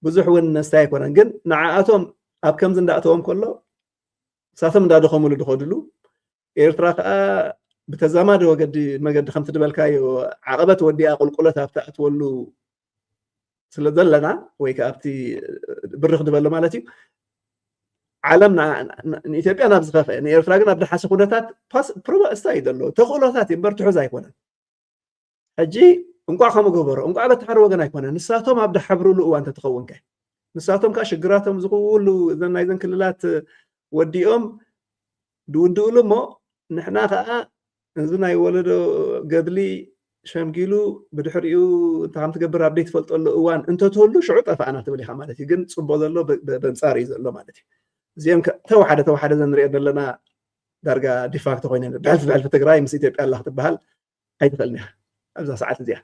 ብዙሕ እውን ነስታይ ኣይኮነን። ግን ንዓኣቶም ኣብ ከምዚ እንዳእተዎም ከሎ እሳቶም እንዳደኸሙሉ ዝኸድሉ፣ ኤርትራ ከዓ ብተዛማዲ ወገዲ መገዲ ከምቲ ዝበልካዮ ዓቐበት ወዲኣ ቁልቁለት ኣብ ትኣትወሉ ስለ ዘለና ወይ ከዓ ኣብቲ ብርኽ ዝበሎ ማለት እዩ። ዓለም ንኢትዮጵያ ናብ ዝኸፍአ ንኤርትራ ግን ኣብ ደሓሲ ኩነታት ፕሮባብሊቲ እዩ ዘሎ። ተኽእሎታት እዩ እምበር ትሑዝ ኣይኮነን። ሕጂ እንቋዕ ከምኡ ገበሮ እንቋዕ በቲ ሓደ ወገን ኣይኮነን። ንሳቶም ኣብ ደሓብሩሉ እዋን እንተትኸውን ከ ንሳቶም ከዓ ሽግራቶም ዝኩሉ እዘን ናይዘን ክልላት ወዲኦም ድውድእሉ እሞ ንሕና ከዓ እዚ ናይ ወለዶ ገድሊ ሸምጊሉ ብድሕሪኡ እንታይ ከም ትገብር ኣብ ዘይትፈልጠሉ እዋን እንተትህሉ ሽዑ ጠፋእና ትብል ኢኻ ማለት እዩ። ግን ፅቡቅ ዘሎ በንፃር እዩ ዘሎ ማለት እዩ። እዚኦም ተወሓደ ተወሓደ ዘንሪኦ ዘለና ዳርጋ ዲፋክቶ ኮይነ ብሕልፊ ብሕልፊ ትግራይ ምስ ኢትዮጵያ ኣላ ክትበሃል ኣይትኽእልን ኢኻ ኣብዛ ሰዓት እዚኣ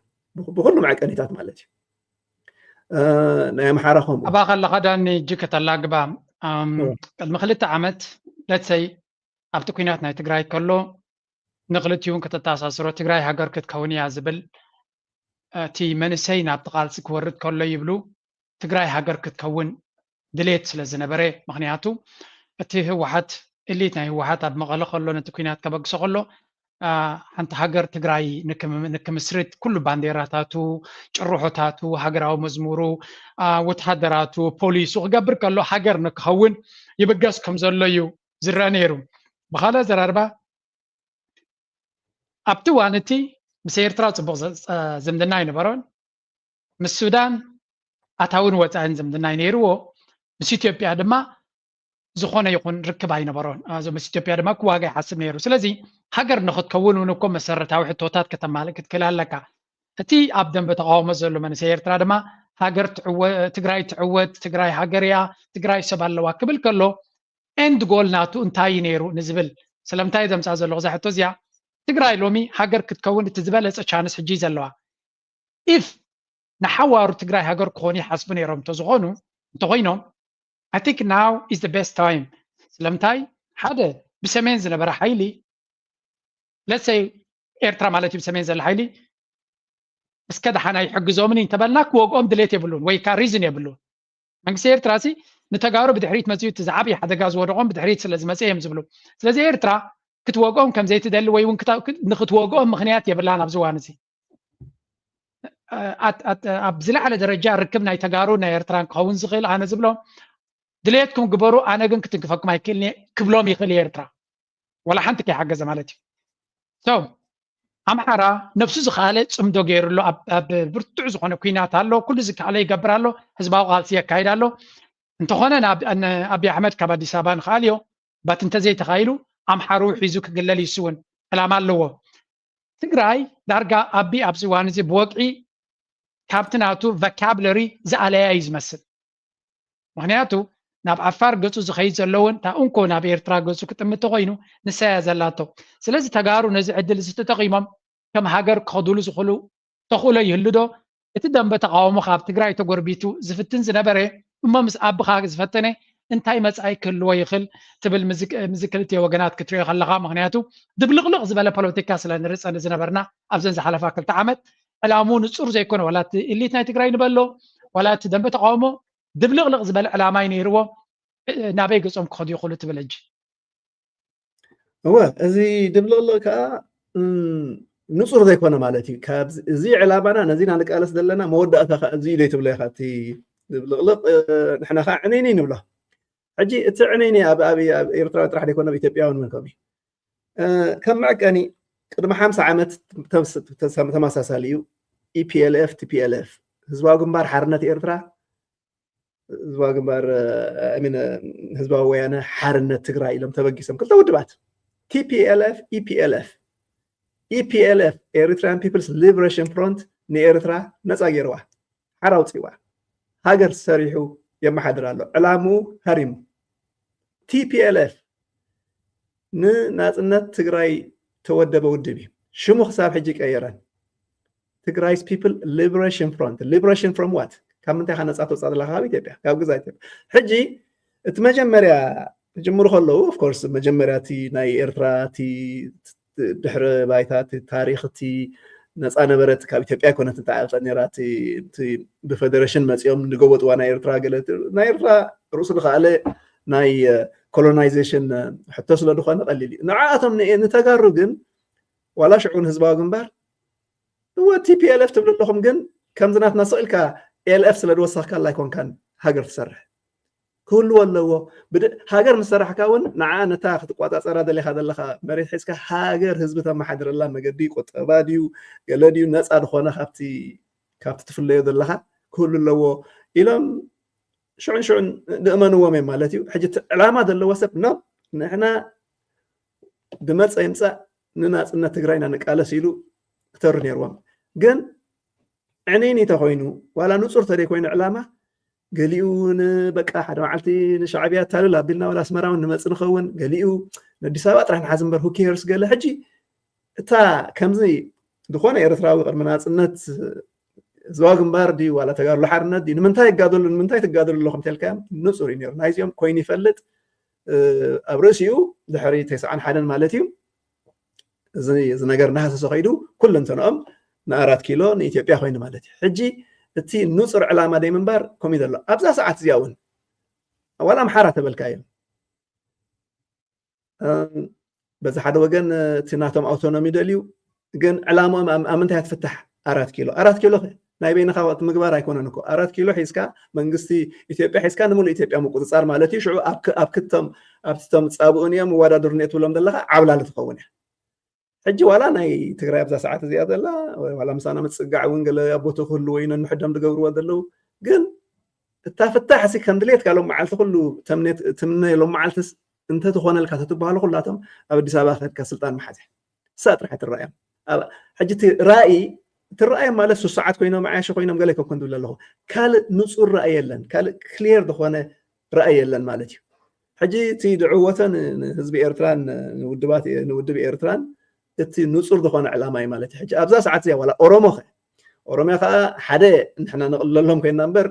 ብኩሉ መዕቀኒታት ማለት እዩ። ናይ ኣምሓራ ከምኡ ኣባ ከለኻ ዳኒ እጅ ከተላግባ ቅድሚ ክልተ ዓመት ለትሰይ ኣብቲ ኩናት ናይ ትግራይ ከሎ ንክልቲውን ከተተሳስሮ ትግራይ ሃገር ክትከውን እያ ዝብል እቲ መንእሰይ ናብቲ ቃልሲ ክወርድ ከሎ ይብሉ ትግራይ ሃገር ክትከውን ድሌት ስለ ዝነበረ፣ ምክንያቱ እቲ ህወሓት እሊት ናይ ህወሓት ኣብ መቐለ ከሎ ነቲ ኩናት ከበግሶ ከሎ ሓንቲ ሃገር ትግራይ ንክምስርት ኩሉ ባንዴራታቱ፣ ጭርሖታቱ፣ ሃገራዊ መዝሙሩ፣ ወተሃደራቱ፣ ፖሊሱ ክገብር ከሎ ሃገር ንክኸውን ይብገስ ከም ዘሎ እዩ ዝረአ ነይሩ። ብካልእ ኣዘራርባ ኣብቲ እዋን እቲ ምስ ኤርትራ ፅቡቅ ዝምድና ኣይነበሮን። ምስ ሱዳን ኣታውን ወፃእን ዝምድና ኣይነይርዎ። ምስ ኢትዮጵያ ድማ ዝኾነ ይኹን ርክብ ኣይነበሮን። ምስ ኢትዮጵያ ድማ ክዋጋ ይሓስብ ነይሩ። ስለዚ ሃገር ንክትከውን እውን እኮ መሰረታዊ ሕቶታት ከተማልእ ክትክእል ኣለካ። እቲ ኣብ ደንበ ተቃውሞ ዘሎ መንእሰይ ኤርትራ ድማ ሃገር ትዕወት፣ ትግራይ ትዕወት፣ ትግራይ ሃገር እያ፣ ትግራይ ሰብ ኣለዋ ክብል ከሎ ኤንድ ጎል ናቱ እንታይ እዩ ነይሩ ንዝብል ስለምንታይ ዘምፃ ዘለኹ እዛ ሕቶ እዚኣ ትግራይ ሎሚ ሃገር ክትከውን እቲ ዝበለፀ ቻንስ ሕጂ ዘለዋ ኢፍ ንሓዋሩ ትግራይ ሃገር ክኾኑ ይሓስቡ ነይሮም እንተዝኾኑ እንተኮይኖም I think now is the best time። ስለምንታይ ሓደ ብሰሜን ዝነበረ ሓይሊ ለሰይ ኤርትራ ማለት እዩ ብሰሜን ዘለ ሓይሊ እስከ ደሓና ይሕግዞምን እንተበልና ክወግኦም ድሌት የብሉን ወይ ከዓ ሪዝን የብሉን። መንግስቲ ኤርትራ ሲ ንተጋሩ ብድሕሪት መፅኡ እቲ ዝዓብየ ሓደጋ ዝወደቆም ብድሕሪት ስለ ዝመፀ እዮም ዝብሉ። ስለዚ ኤርትራ ክትወግኦም ከም ዘይትደሊ ወይ እውን ንክትወግኦም ምክንያት የብላን ኣብዚ እዋን እዚ። ኣብ ዝለዓለ ደረጃ ርክብ ናይ ተጋሩ ናይ ኤርትራን ክኸውን ዝኽእል ኣነ ዝብሎ ድሌትኩም ግበሩ፣ ኣነ ግን ክትንክፈኩም ኣይክእልን እየ ክብሎም ይኽእል እዩ ኤርትራ። ዋላ ሓንቲ ከይሓገዘ ማለት እዩ። So ኣምሓራ ነብሱ ዝኸኣለ ፅምዶ ገይሩ ኣሎ። ኣብ ብርቱዕ ዝኾነ ኩናት ኣሎ። ኩሉ ዝከኣለ ይገብር ኣሎ። ህዝባዊ ቃልሲ የካይድ ኣሎ። እንተኾነ ንኣብይ ኣሕመድ ካብ ኣዲስ ኣበባ ንኽኣልዮ ባት እንተዘይተኻኢሉ ኣምሓሩ ሒዙ ክግለል ይስውን ዕላማ ኣለዎ። ትግራይ ዳርጋ ኣቢ ኣብዚ እዋን እዚ ብወግዒ ካብቲ ናቱ ቨካብለሪ ዝኣለያ እዩ ዝመስል። ምክንያቱ ናብ ዓፋር ገፁ ዝኸይድ ዘለውን እታ እንኮ ናብ ኤርትራ ገፁ ክጥምት ተኮይኑ ንሳ እያ ዘላቶ። ስለዚ ተጋሩ ነዚ ዕድል እዚ ተጠቂሞም ከም ሃገር ክኸዱሉ ዝኽእሉ ተኽእሎ ይህሉ ዶ? እቲ ደንበ ተቃውሞ ካብ ትግራይ ተጎርቢቱ ዝፍትን ዝነበረ እሞ ምስ ኣብኻ ዝፈተነ እንታይ መፃኢ ክህልዎ ይኽእል ትብል ምዚ ክልቲኦ ወገናት ክትሪኦ ከለኻ፣ ምክንያቱ ድብልቕልቕ ዝበለ ፖለቲካ ስለ ንርፀ ዝነበርና ኣብዘን ዝሓለፋ ክልተ ዓመት ዕላምኡ ንፁር ዘይኮነ ዋላ እቲ ኢሊት ናይ ትግራይ ንበሎ ዋላ እቲ ደንበ ተቃውሞ ድብልቕልቕ ዝበለ ዕላማ እዩ ነይርዎ። ናበይ ገፆም ክኸዱ ይኽእሉ ትብል ሕጂ? እወ፣ እዚ ድብልቕልቕ ከዓ ንፁር ዘይኮነ ማለት እዩ። ካብ እዚ ዕላማና ነዚ ኢና ንቃለስ ዘለና መወዳእታ ከዓ እዚ እዩ ትብሎ ኢኻ። እቲ ድብልቕልቕ ንሕና ከዓ ዕንይንይ ንብሎ። ሕጂ እቲ ዕንይንይ ኣብ ኣብ ኤርትራዊ ጥራሕ ዘይኮነ ኣብ ኢትዮጵያውን እውን ከምኡ እዩ። ከም መዕቀኒ ቅድሚ ሓምሳ ዓመት ተመሳሳሊ እዩ። ኢፒኤልኤፍ ቲፒኤልኤፍ ህዝባዊ ግንባር ሓርነት ኤርትራ ህዝባዊ ግንባር ህዝባዊ ወያነ ሓርነት ትግራይ ኢሎም ተበጊሶም ክልተ ውድባት ቲፒኤልኤፍ ኢፒኤልኤፍ E P L F, Eritrean People's Liberation Front፣ ንኤርትራ ነፃ ገይርዋ፣ ሓራ ኣውፂዋ፣ ሃገር ሰሪሑ የመሓድር ኣሎ። ዕላምኡ ሃሪሙ። T P L F ንናፅነት ትግራይ ተወደበ ውድብ እዩ። ሽሙ ክሳብ ሕጂ ቀየረን። Tigray's People Liberation Front። Liberation from what? ካብ ምንታይ ኢኻ ነፃ ተውፃእ ዘለካ? ካብ ኢትዮጵያ፣ ካብ ግዛት ኢትዮጵያ። ሕጂ እቲ መጀመርያ ክጅምሩ ከለዉ፣ of course፣ መጀመርያ እቲ ናይ ኤርትራ እቲ ድሕረ ባይታ፣ እቲ ታሪኽ፣ እቲ ነፃ ነበረት፣ ካብ ኢትዮጵያ ኣይኮነት እታ ዓብፃ ነራ፣ እቲ፣ እቲ ብፌደሬሽን መፂኦም ንገበጥዋ ናይ ኤርትራ ገለ፣ እቲ ናይ ኤርትራ ርእሱ ዝኸኣለ ናይ ኮሎናይዜሽን ሕቶ ስለ ዝኾነ ቀሊል እዩ። ንዓኣቶም ን-፣ ንተጋሩ ግን ዋላ ሽዑ ንህዝባዊ ግንባር፣ እወ፣ T P L F ትብሉ ኣለኹም፣ ግን ከምዚ ናትና ስቕ ኢልካ L F ስለ ዝወሰኽካላ ኣይኮንካን ሃገር ትሰርሕ። ክህልዎ ኣለዎ። ብድ-፣ ሃገር ምስ ሰራሕካ እውን ንዓ ነታ ክትቋፃፀራ ደሊኻ ዘለኻ መሬት ሒዝካ ሃገር ህዝቢ ተመሓድረላ መገዲ ቁጠባ ድዩ ገለ ድዩ ነፃ ዝኾነ ካብቲ፣ ካብቲ ትፍለዮ ዘለኻ ክህሉ ኣለዎ ኢሎም ሽዑን ሽዑን ንእመንዎም እዮም ማለት እዩ። ሕጂ እቲ ዕላማ ዘለዎ ሰብ፣ ኖ፣ ንሕና ድመፀ ይምፃእ ንናፅነት ትግራይና ንቃለስ ኢሉ ክተሩ ነይርዎም። ግን ዕንይኒ ተኮይኑ፣ ዋላ ንፁር ተደይኮይኑ ዕላማ፣ ገሊኡ ን-፣ በቃ ሓደ መዓልቲ ንሻዕብያ ኣታልል ኣቢልና ዋላ ኣስመራ እውን ንመፅእ ንኸውን፣ ገሊኡ ንኣዲስ ኣበባ ጥራሕ ንሓዝ እምበር who cares ገለ። ሕጂ እታ ከምዚ ዝኾነ ኤርትራዊ ቅድሚ ናፅነት ህዝባዊ ግንባር ድዩ ዋላ ተጋድሎ ሓርነት ድዩ ንምንታይ ይጋደሉ፣ ንምንታይ ትጋደሉ ኣለኹም ተልካዮም ንፁር እዩ ነይሩ። ናይዚኦም ኮይኑ ይፈልጥ። እ፣ ኣብ ርእሲኡ ድሕሪ ተስዓን ሓደን ማለት እዩ፣ እዚ፣ እዚ ነገር እናሃሰሰ ከይዱ ኩለንተንኦም ንኣራት ኪሎ ንኢትዮጵያ ኮይኑ ማለት እዩ። ሕጂ እቲ ንፁር ዕላማ ደይ ምንባር ከምኡ እዩ ዘሎ። ኣብዛ ሰዓት እዚኣ እውን ዋላ ኣምሓራ ተበልካዮም፣ እም፣ በዚ ሓደ ወገን እቲ ናቶም ኣውቶኖሚ ደልዩ፣ ግን ዕላምኦም ኣብ፣ ኣብ ምንታይ ትፍታሕ? ኣራት ኪሎ። ኣራት ኪሎ ኸ ናይ በይንኻ ወጥ ምግባር ኣይኮነን እኮ። ኣራት ኪሎ ሒዝካ፣ መንግስቲ ኢትዮጵያ ሒዝካ ንምሉእ ኢትዮጵያ ምቁፅፃር ማለት እዩ። ሽዑ ኣብ ክ-፣ ኣብ ክቶም፣ ኣብቲ ቶም ፃብኡን እዮም ይወዳደሩን እየ ትብሎም ዘለኻ ዓብላሊ ትኸውን እያ። ሕጂ ዋላ ናይ ትግራይ ኣብዛ ሰዓት እዚኣ ዘላ፣ ዋላ ምሳና ምፅጋዕ እውን ገለ ኣብ ቦትኡ ክህልዎ እዩ ነንሕዶም ዝገብርዎ ዘለዉ። ግን እታ ፍታሕ እሲ ከም ድሌትካ ሎም መዓልቲ ኩሉ ተምኔት-፣ ትምነ ሎም መዓልትስ እንተትኾነልካ ተትበሃሉ ኩላቶም ኣብ ኣዲስ ኣበባ ከድካ ስልጣን መሓዝ እያ። እሳ ጥራሕ ትረኣዮም። ኣብ-፣ ሕጂ እቲ ራእይ፣ እቲ ራእይ ማለት ሱስ ሰዓት ኮይኖም፣ ዓያሺ ኮይኖም ገለ ይከኩን ትብል ኣለኹ። ካልእ ንጹር ራእይ የለን። ካልእ ክሊየር ዝኾነ ራእይ የለን ማለት እዩ። ሕጂ እቲ ድዕወተ ን-፣ ንህዝቢ ኤርትራን ንውድባት፣ ንውድብ ኤርትራን እቲ ንጹር ዝኾነ ዕላማ እዩ ማለት እዩ። ሕጂ ኣብዛ ሰዓት እዚኣ ዋላ ኦሮሞ ኸ፣ ኦሮሚያ ኸኣ ሓደ ንሕና ንቕለሎም ኮይና እምበር፣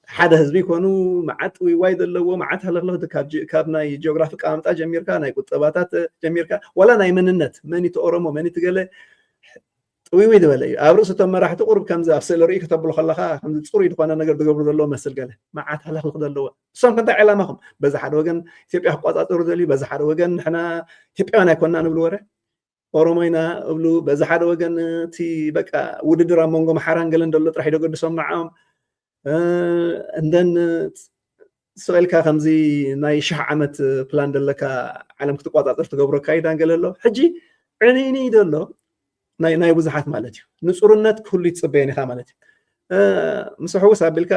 ሓደ ህዝቢ ይኮኑ፣ መዓት ውይዋይ ዘለዎ፣ መዓት ህልኽልኽ፣ ካብ ጂ-፣ ካብ ናይ ጂኦግራፊ ኣቀማምጣ ጀሚርካ፣ ናይ ቁጠባታት ጀሚርካ፣ ዋላ ናይ መንነት፣ መን እቲ ኦሮሞ፣ መን እቲ ገለ፣ ጥውይውይ ዝበለ እዩ። ኣብ ርእሲ እቶም መራሕቲ ቁሩብ ከምዚ ኣብ ስእሊ ርኢ ከተብሎ ከለኻ፣ ከምዚ ጽሩይ ዝኾነ ነገር ዝገብሩ ዘለዎ መስል ገለ፣ መዓት ህልኽልኽ ዘለዎ። እሶም ከ እንታይ ዕላማኹም? በዚ ሓደ ወገን ኢትዮጵያ ክቆጻጸሩ ደልዩ፣ በዚ ሓደ ወገን ንሕና ኢትዮጵያውያን ኣይኮንና ንብል ወረ። ኦሮሞ ኢና እብሉ፣ በዚ ሓደ ወገን እቲ በቃ ውድድር ኣብ መንጎ ኣምሓራን ገለን ዘሎ ጥራሕ እዩ ደገድሶም ንዓኦም። እ፣ እንደን ስቕ ኢልካ ከምዚ ናይ ሽሕ ዓመት ፕላን ዘለካ ዓለም ክትቆጻጸር ትገብሮ ኣካይዳን ገለ ኣሎ። ሕጂ ዕንይንይ ዘሎ ናይ፣ ናይ ብዙሓት ማለት እዩ። ንጹርነት ክህሉ ይትጽበየን ኢኻ ማለት እዩ። እ፣ ምስ ኣሕውስ ኣቢልካ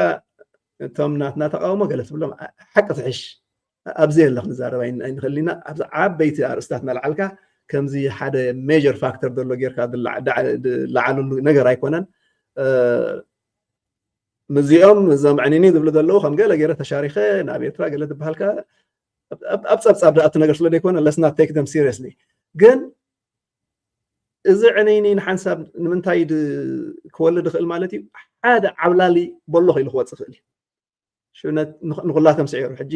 እቶም ናትና ተቃውሞ ገለ ትብሎም ሓቂ ትሕሽ። ኣብዚ የለ ክንዛረብ ኣይን-፣ ኣይንኽእል ኢና። ኣብዚ ዓበይቲ ኣርእስታት እናልዓልካ ከምዚ ሓደ ሜጀር ፋክተር ዘሎ ጌርካ ዝለዓ-፣ ዳዕ-፣ ዝለዓለሉ ነገር ኣይኮነን። እ፣ ምስዚኦም እዞም ዕንይንይ ዝብሉ ዘለዉ ከም ገለ ገይረ ተሻሪኸ ናብ ኤርትራ ገለ ዝበሃልካ ኣብ፣ ኣብ፣ ኣብ ጸብጻብ ዝኣቱ ነገር ስለ ዘይኮነ፣ let's not take them seriously። ግን እዚ ዕንይንይ ንሓንሳብ ንምንታይ ድ-፣ ክወልድ ይኽእል ማለት እዩ? ሓደ ዓብላሊ በሎ ኢሉ ክወጽእ ይኽእል እዩ። ሽነት ንኹ-፣ ንኹላቶም ስዒሩ። ሕጂ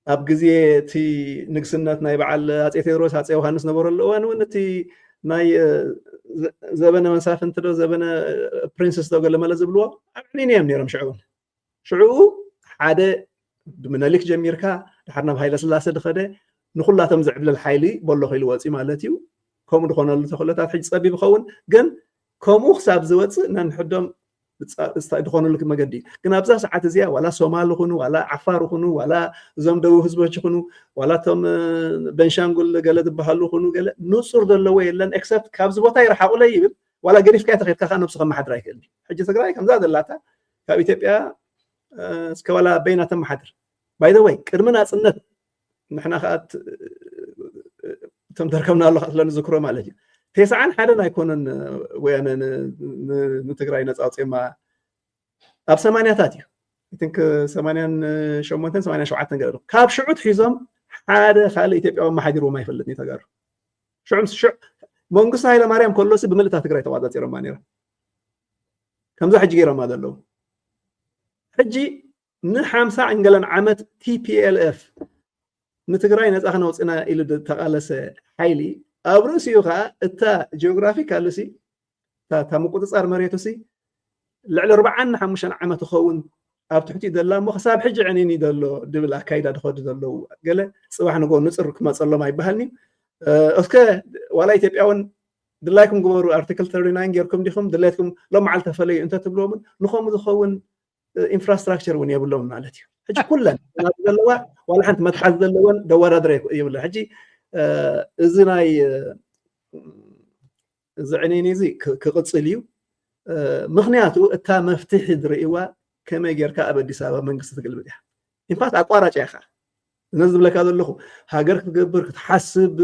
ኣብ ግዜ እቲ ንግስነት ናይ በዓል ኣጼ ቴዎድሮስ፣ ኣጼ ዮሃንስ ነበረሉ እዋን እውን እቲ ናይ፣ እ፣ ዘ-፣ ዘበነ መሳፍንቲ ዶ፣ ዘበነ ፕሪንስስ ዶ ገለ መለ ዝብልዎ ኣብ ዕንይንይ እዮም ነይሮም ሽዑ እውን። ሽዑ ሓደ ብምነሊክ ጀሚርካ ድሓር ናብ ሃይለ ስላሴ ድኸደ ንኹላቶም ዝዕብለል ሓይሊ በሎ ኢሉ ወፂ ማለት እዩ። ከምኡ ድኾነሉ ተኽእሎታት ሕጂ ጸቢብ ይኸውን፣ ግን ከምኡ ክሳብ ዝወፅእ ነንሕዶም ዝፃ-፣ ዝታ-፣ ድኾነሉ መገዲ እዩ። ግን ኣብዛ ሰዓት እዚኣ ዋላ ሶማል ይኹኑ፣ ዋላ ዓፋር ይኹኑ፣ ዋላ እዞም ደቡብ ህዝቦች ይኹኑ፣ ዋላ እቶም፣ እ፣ ቤንሻንጉል ገለ ዝበሃሉ ይኹኑ፣ ገለ ንጹር ዘለዎ የለን፣ ኤክሰፕት ካብዚ ቦታ ይረሓቑለይ ይብል። ዋላ ገዲፍካዮ ተኸድካ ከዓ ነብሱ ከመሓድር ኣይክእልን እዩ። ሕጂ ትግራይ ከምዛ ዘላታ ካብ ኢትዮጵያ፣ እ፣ እስከ ዋላ በይና ተመሓድር። ባይ ዘ ወይ፣ ቅድሚ ናጽነት ንሕና ከዓ ት-፣ እቶም ተርከብና ኣለኻ ስለ ንዝክሮ ማለት እዩ። ተስዓን ሓደን ኣይኮነን ወያነ ንትግራይ ነፃ ኣውፅኦማ፣ ኣብ ሰማንያታት እዩ። ቲንክ ሰማንያን ሸሞንተን ሰማንያን ሸውዓተን ገለ ካብ ሽዑ ትሒዞም ሓደ ካልእ ኢትዮጵያዊ ኣመሓዲርዎም ኣይፈልጥን እዩ ተጋሩ። ሽዑ መንግስቱ ሃይለማርያም ከሎሲ ብምልእታ ትግራይ ተቋፃፂሮማ ነይሮም። ከምዛ ሕጂ ገይሮማ ዘለዉ። ሕጂ ንሓምሳ ዕንገለን ዓመት ቲፒኤልኤፍ ንትግራይ ነፃ ክነውፅና ኢሉ ዝተቓለሰ ሓይሊ ኣብ ርእሲኡ ከዓ እታ ጂኦግራፊካልሲ እታ ምቁፅፃር መሬቱሲ ልዕሊ ኣርባዓን ሓሙሽተን ዓመት ይኸውን ኣብ ትሕቲኡ ዘላ እሞ ክሳብ ሕጂ ዕንይንይ ዘሎ ድብል ኣካይዳ ዝኸዱ ዘለዉ ገለ ፅባሕ ንጎ ንፅር ክመፀሎም ኣይበሃልኒ። እስከ ዋላ ኢትዮጵያ እውን ድላይኩም ግበሩ፣ ኣርቲክል ተርናይን ጌርኩም ዲኹም ድሌትኩም ሎም መዓልቲ ተፈለዩ እንተትብልዎምን ንኸምኡ ዝኸውን ኢንፍራስትራክቸር እውን የብሎም ማለት እዩ። ሕጂ ኩለን ዘለዋ ዋላ ሓንቲ መትሓዚ ዘለወን ደወዳድረ ይብለ። ሕጂ እዚ ናይ እዚ ዕንይንይ እዚ ክቕፅል እዩ። ምክንያቱ እታ መፍትሒ ዝርእይዋ ከመይ ጌርካ ኣብ ኣዲስ ኣበባ መንግስቲ ትግልብጥ እያ። ኢንፋክት ኣቋራጭ እያ። ነዚ ዝብለካ ዘለኹ ሃገር ክትገብር ክትሓስብ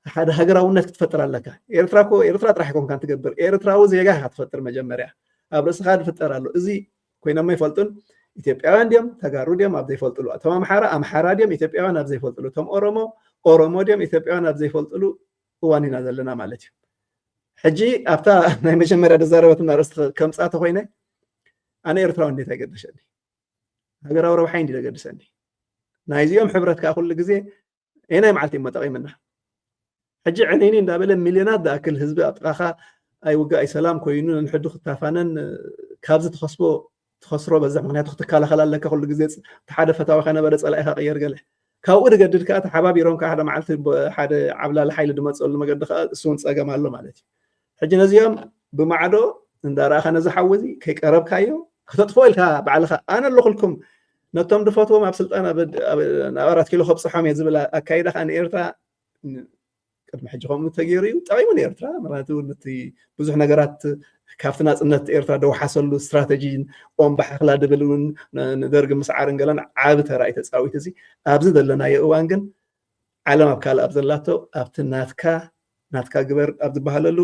ሓደ ሃገራውነት ክትፈጥር ኣለካ። ኤርትራ እኮ ኤርትራ ጥራሕ ኣይኮንካን ትገብር፣ ኤርትራዊ ዜጋ ኢኻ ትፈጥር። መጀመርያ ኣብ ርእስኻ ዝፍጠር ኣሎ። እዚ ኮይኖም ኣይፈልጡን። ኢትዮጵያውያን ድዮም ተጋሩ ድዮም ኣብ ዘይፈልጥሉ፣ እቶም ኣምሓራ ኣምሓራ ድዮም ኢትዮጵያውያን ኣብ ዘይፈልጥሉ፣ እቶም ኦሮሞ ኦሮሞ ድዮም ኢትዮጵያውያን ኣብ ዘይፈልጥሉ እዋን ኢና ዘለና ማለት እዩ። ሕጂ ኣብታ ናይ መጀመርያ ዝዛረበትና ርእስቲ ከምፃ ተኮይነ ኣነ ኤርትራዊ እንዴት ኣይገደሸኒ፣ ሃገራዊ ረብሓይ እንዲ ዘገድሰኒ። ናይዚኦም ሕብረት ከዓ ኩሉ ግዜ ኤናይ መዓልቲ እሞ ጠቂምና። ሕጂ ዕንይኒ እንዳበለ ሚልዮናት ዝኣክል ህዝቢ ኣብ ጥቃኻ ኣይውጋእ ኣይሰላም ኮይኑ ነንሕዱ ክታፋነን ካብዚ ትኸስቦ ትኸስሮ በዝሕ። ምክንያቱ ክትከላኸል ኣለካ ኩሉ ግዜ እቲ ሓደ ፈታዊ ከነበረ ፀላኢኻ ቅየር ገለ ካብኡ ዝገድድ ከዓ ተሓባቢሮም ከዓ ሓደ መዓልቲ ሓደ ዓብላሊ ሓይሊ ዝመፀሉ መገዲ ከዓ እሱ እውን ፀገም ኣሎ ማለት እዩ። ሕጂ ነዚኦም ብማዕዶ እንዳረኣኻ ነዚ ሓዊ እዚ ከይቀረብካዮ ከተጥፍኦ ኢልካ ባዕልኻ ኣነ ኣለኹልኩም ነቶም ድፈትዎም ኣብ ስልጣን ናብ ኣራት ኪሎ ከብፅሖም እየ ዝብል ኣካይዳ ከዓ ንኤርትራ ቅድሚ ሕጂ ከምኡ ተገይሩ እዩ ጠቂሙ ንኤርትራ። ምክንያቱ ነቲ ብዙሕ ነገራት ካብቲ ናፅነት ኤርትራ ደውሓሰሉ ስትራተጂን ኦም ባሓኽላ ድብል እውን ንደርጊ ምስዓርን ገለን ዓቢ ተራ እዩ ተፃዊት። እዚ ኣብዚ ዘለናዮ እዋን ግን ዓለም ኣብ ካልእ ኣብ ዘላቶ ኣብቲ ናትካ ናትካ ግበር ኣብ ዝበሃለሉ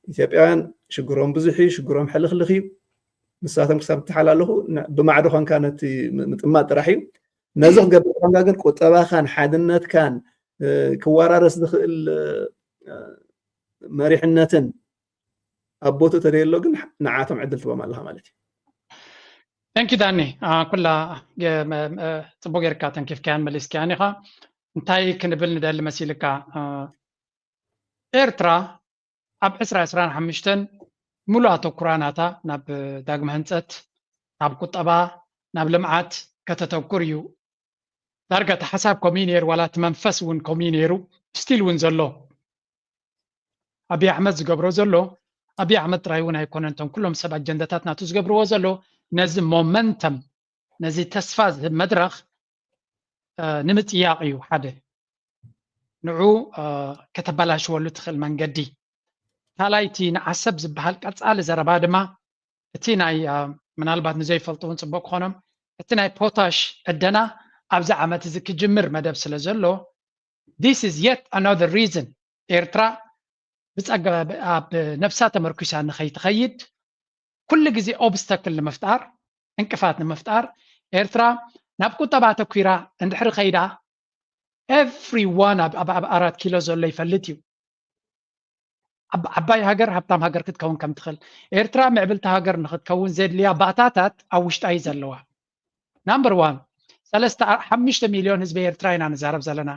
ኢትዮጵያውያን ሽግሮም ብዙሕ እዩ፣ ሽግሮም ሕልኽልኽ እዩ። ንሳቶም ክሳብ ትሓላለኹ ብማዕዶ ኮንካ ነቲ ምጥማት ጥራሕ እዩ። ነዚ ክገብር ኮንካ ግን ቁጠባኻን ሓድነትካን ክወራረስ ዝኽእል መሪሕነትን ኣብ ቦትኡ ተደየሎ ግን ንዓቶም ዕድል ትቦም ኣለኻ ማለት እዩ። Thank you ዳኒ፣ ኩላ ፅቡቅ ጌርካ ተንኪፍካያን መሊስካያን ኢኻ። እንታይ ክንብል ንደሊ መሲልካ? ኤርትራ ኣብ ዕስራ ዕስራን ሓሙሽተን ሙሉእ ኣተኩራ ናታ ናብ ዳግመ ህንፀት፣ ናብ ቁጠባ፣ ናብ ልምዓት ከተተኩር እዩ። ዳርጋ እቲ ሓሳብ ከምኡ እዩ ነይሩ፣ ዋላ እቲ መንፈስ እውን ከምኡ እዩ ነይሩ፣ ስቲል እውን ዘሎ። ኣብይ ኣሕመድ ዝገብሮ ዘሎ ኣብይ ኣሕመድ ጥራይ እውን ኣይኮነን፣ እቶም ኩሎም ሰብ ኣጀንዳታት ናቱ ዝገብርዎ ዘሎ ነዚ ሞመንተም ነዚ ተስፋ ዝህብ መድረኽ ንምጥያቕ እዩ። ሓደ ንዑ ከተበላሽወሉ ትኽእል መንገዲ። ካልኣይ እቲ ንዓሰብ ዝበሃል ቀፃሊ ዘረባ ድማ እቲ ናይ ምናልባት ንዘይፈልጡ እውን ፅቡቅ ክኾኖም እቲ ናይ ፖታሽ ዕደና ኣብዚ ዓመት እዚ ክጅምር መደብ ስለ ዘሎ this is yet another reason ኤርትራ ብፀገ ኣብ ነብሳ ተመርኩሳ ንኸይትኸይድ ኩሉ ግዜ ኦብስተክል ንምፍጣር ዕንቅፋት ንምፍጣር ኤርትራ ናብ ቁጠባ ኣተኲራ እንድሕሪ ከይዳ everyone ኣብ ኣራት ኪሎ ዘሎ ይፈልጥ እዩ። ዓባይ ሃገር ሃብታም ሃገር ክትከውን ከም ትኽእል ኤርትራ ምዕብልቲ ሃገር ንክትከውን ዘድልያ ባእታታት ኣብ ውሽጣ እዩ ዘለዋ። ናምበር ዋን ሰለስተ ሓሙሽተ ሚልዮን ህዝቢ ኤርትራ ኢና ንዛረብ ዘለና።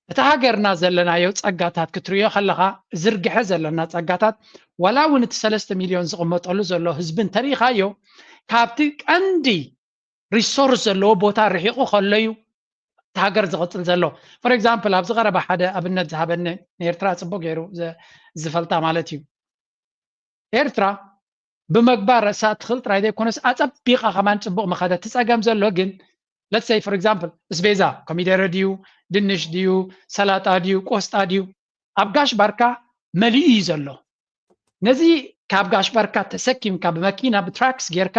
እቲ ሃገርና ዘለናዮ ጸጋታት ክትርእዮ ከለኻ ዝርግሐ ዘለና ጸጋታት ዋላ እውን እቲ ሰለስተ ሚልዮን ዝቕመጠሉ ዘሎ ህዝቢ እንተሪኢኻዮ ካብቲ ቀንዲ ሪሶርስ ዘለዎ ቦታ ርሒቑ ከሎ እዩ እቲ ሃገር ዝቕጽል ዘሎ። ፎር ኤግዛምፕል ኣብዚ ቀረባ ሓደ ኣብነት ዝሃበኒ ንኤርትራ ጽቡቅ ገይሩ ዝፈልጣ ማለት እዩ። ኤርትራ ብመግባ ረእሳ ትኽእል ጥራይ ዘይኮነስ ኣጸቢቓ ከማን ጽቡቕ መኸደ። እቲ ጸገም ዘሎ ግን let's say for example እስቤዛ ኮሚደረ ድዩ ድንሽ ድዩ ሰላጣ ድዩ ቆስጣ ድዩ ኣብ ጋሽ ባርካ መሊኡ እዩ ዘሎ። ነዚ ካብ ጋሽ ባርካ ተሰኪምካ ብመኪና ብትራክስ ጌርካ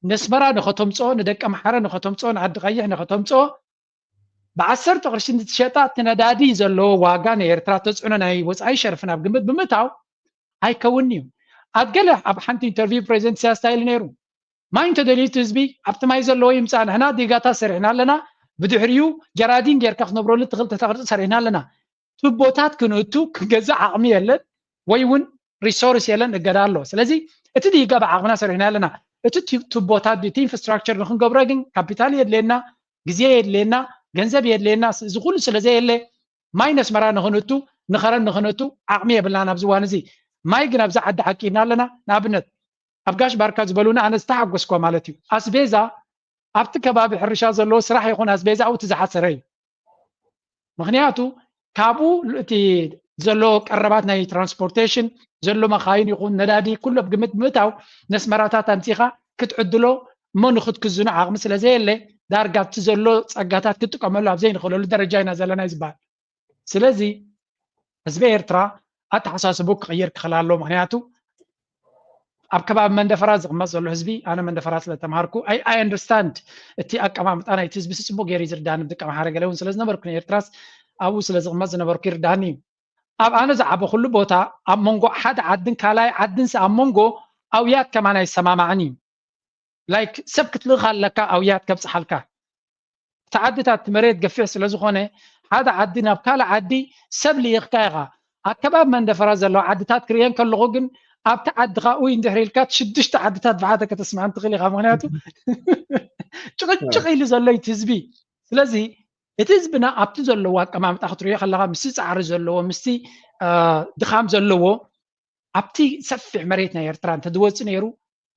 ነስመራ ንኸተምፅኦ ንደቂ ኣምሓረ ንኸተምፅኦ ንዓዲ ቀይሕ ንኸተምፅኦ ብዓሰርተ ቅርሺ እንትትሸጣ እቲ ነዳዲ ዘለዎ ዋጋ ናይ ኤርትራ ተፅዕኖ ናይ ወፃኢ ሸርፊ ናብ ግምት ብምእታው ኣይከውን እዩ። ኣብ ገለ ኣብ ሓንቲ ኢንተርቪው ፕሬዚደንት ኢሳያስ እንታይ ኢሉ ነይሩ? ማይ እንተደልዩ እቲ ህዝቢ ኣብቲ ማይ ዘለዎ ይምፃእ፣ ንሕና ዲጋታት ሰሪሕና ኣለና፣ ብድሕሪኡ ጀራዲን ጌርካ ክትነብረሉ እትኽእል ትሕተ ቅርፂ ሰሪሕና ኣለና። ቱቦታት ክንእቱ ክንገዝእ ዓቕሚ የለን ወይ እውን ሪሶርስ የለን፣ እገዳ ኣሎ። ስለዚ እቲ ዲጋ ብዓቕምና ሰሪሕና ኣለና። እቲ ቱ- ቱቦታት እቲ ኢንፍራስትራክቸር ንክንገብሮ ግን ካፒታል የድልየና፣ ግዜ የድልየና፣ ገንዘብ የድልየና። እዚ ኩሉ ስለዘየለ ማይ ነስመራ ንክንእቱ ንኸረን ንክንእቱ ዓቕሚ የብልናን ኣብዚ እዋን እዚ። ማይ ግን ኣብዚ ዓዲ ዓቂብና ኣለና። ንኣብነት ኣብ ጋሽ ባርካ ዝበሉና ኣነ ዝተሓጎስኳ ማለት እዩ። ኣስቤዛ ኣብቲ ከባቢ ሕርሻ ዘለዎ ስራሕ ይኹን ኣስቤዛ ኣብኡ እቲ ዝሓሰረ እዩ። ምክንያቱ ካብኡ እቲ ዘሎ ቀረባት ናይ ትራንስፖርቴሽን ዘሎ መካይን ይኹን ነዳዲ ኩሉ ኣብ ግምት ብምእታው ነስመራታት ኣምፂኻ ክትዕድሎ እሞ ንክትክዝኑ ዓቕሚ ስለዘየለ ዳርጋ ኣብቲ ዘሎ ፀጋታት ክትጥቀመሉ ኣብ ዘይንኽእለሉ ደረጃ ኢና ዘለና እዩ ዝበሃል። ስለዚ ህዝቢ ኤርትራ ኣተሓሳስቡ ክቕይር ክኽእል ኣለዎ። ምክንያቱ ኣብ ከባቢ መንደፈራ ዝቕመጥ ዘሎ ህዝቢ፣ ኣነ መንደፈራ ስለ ተምሃርኩ ኣይ ኣይ ኣንደርስታንድ እቲ ኣቀማምጣ ናይቲ ህዝቢ ጽቡቕ ገይሩ እዩ ዝርዳኒ። ብደቂ ኣምሓረ ገለ እውን ስለ ዝነበርኩ ንኤርትራስ ኣብኡ ስለ ዝቕመጥ ዝነበርኩ ይርዳኒ እዩ። ኣብ ኣነ ዝዓበኹሉ ቦታ ኣብ መንጎ ሓደ ዓድን ካልኣይ ዓድንስ ኣብ መንጎ ኣውያት ከማን ኣይሰማማዕን እዩ። ላይክ ሰብ ክትልእኽ ኣለካ ኣውያት ከብጽሓልካ። እቲ ዓድታት እቲ መሬት ገፊሕ ስለ ዝኾነ ሓደ ዓዲ ናብ ካልእ ዓዲ ሰብ ልኢኽካ ኢኻ። ኣከባቢ መንደፈራ ዘለዋ ዓድታት ክርእየን ከለኹ ግን ኣብቲ ዓድኻ ኡይ እንድሕር ኢልካ እቲ ሽዱሽተ ዓድታት ብሓደ ከተስምዐን ትኽእል ኢኻ። ምክንያቱ ጭቕጭቕ ኢሉ ዘሎ እቲ ህዝቢ። ስለዚ እቲ ህዝብና ኣብቲ ዘለዎ ኣቀማምጣ ክትርእዮ ከለኻ ምስቲ ፃዕሪ ዘለዎ ምስቲ ድኻም ዘለዎ ኣብቲ ሰፊሕ መሬት ናይ ኤርትራ እንተዝወፅእ ነይሩ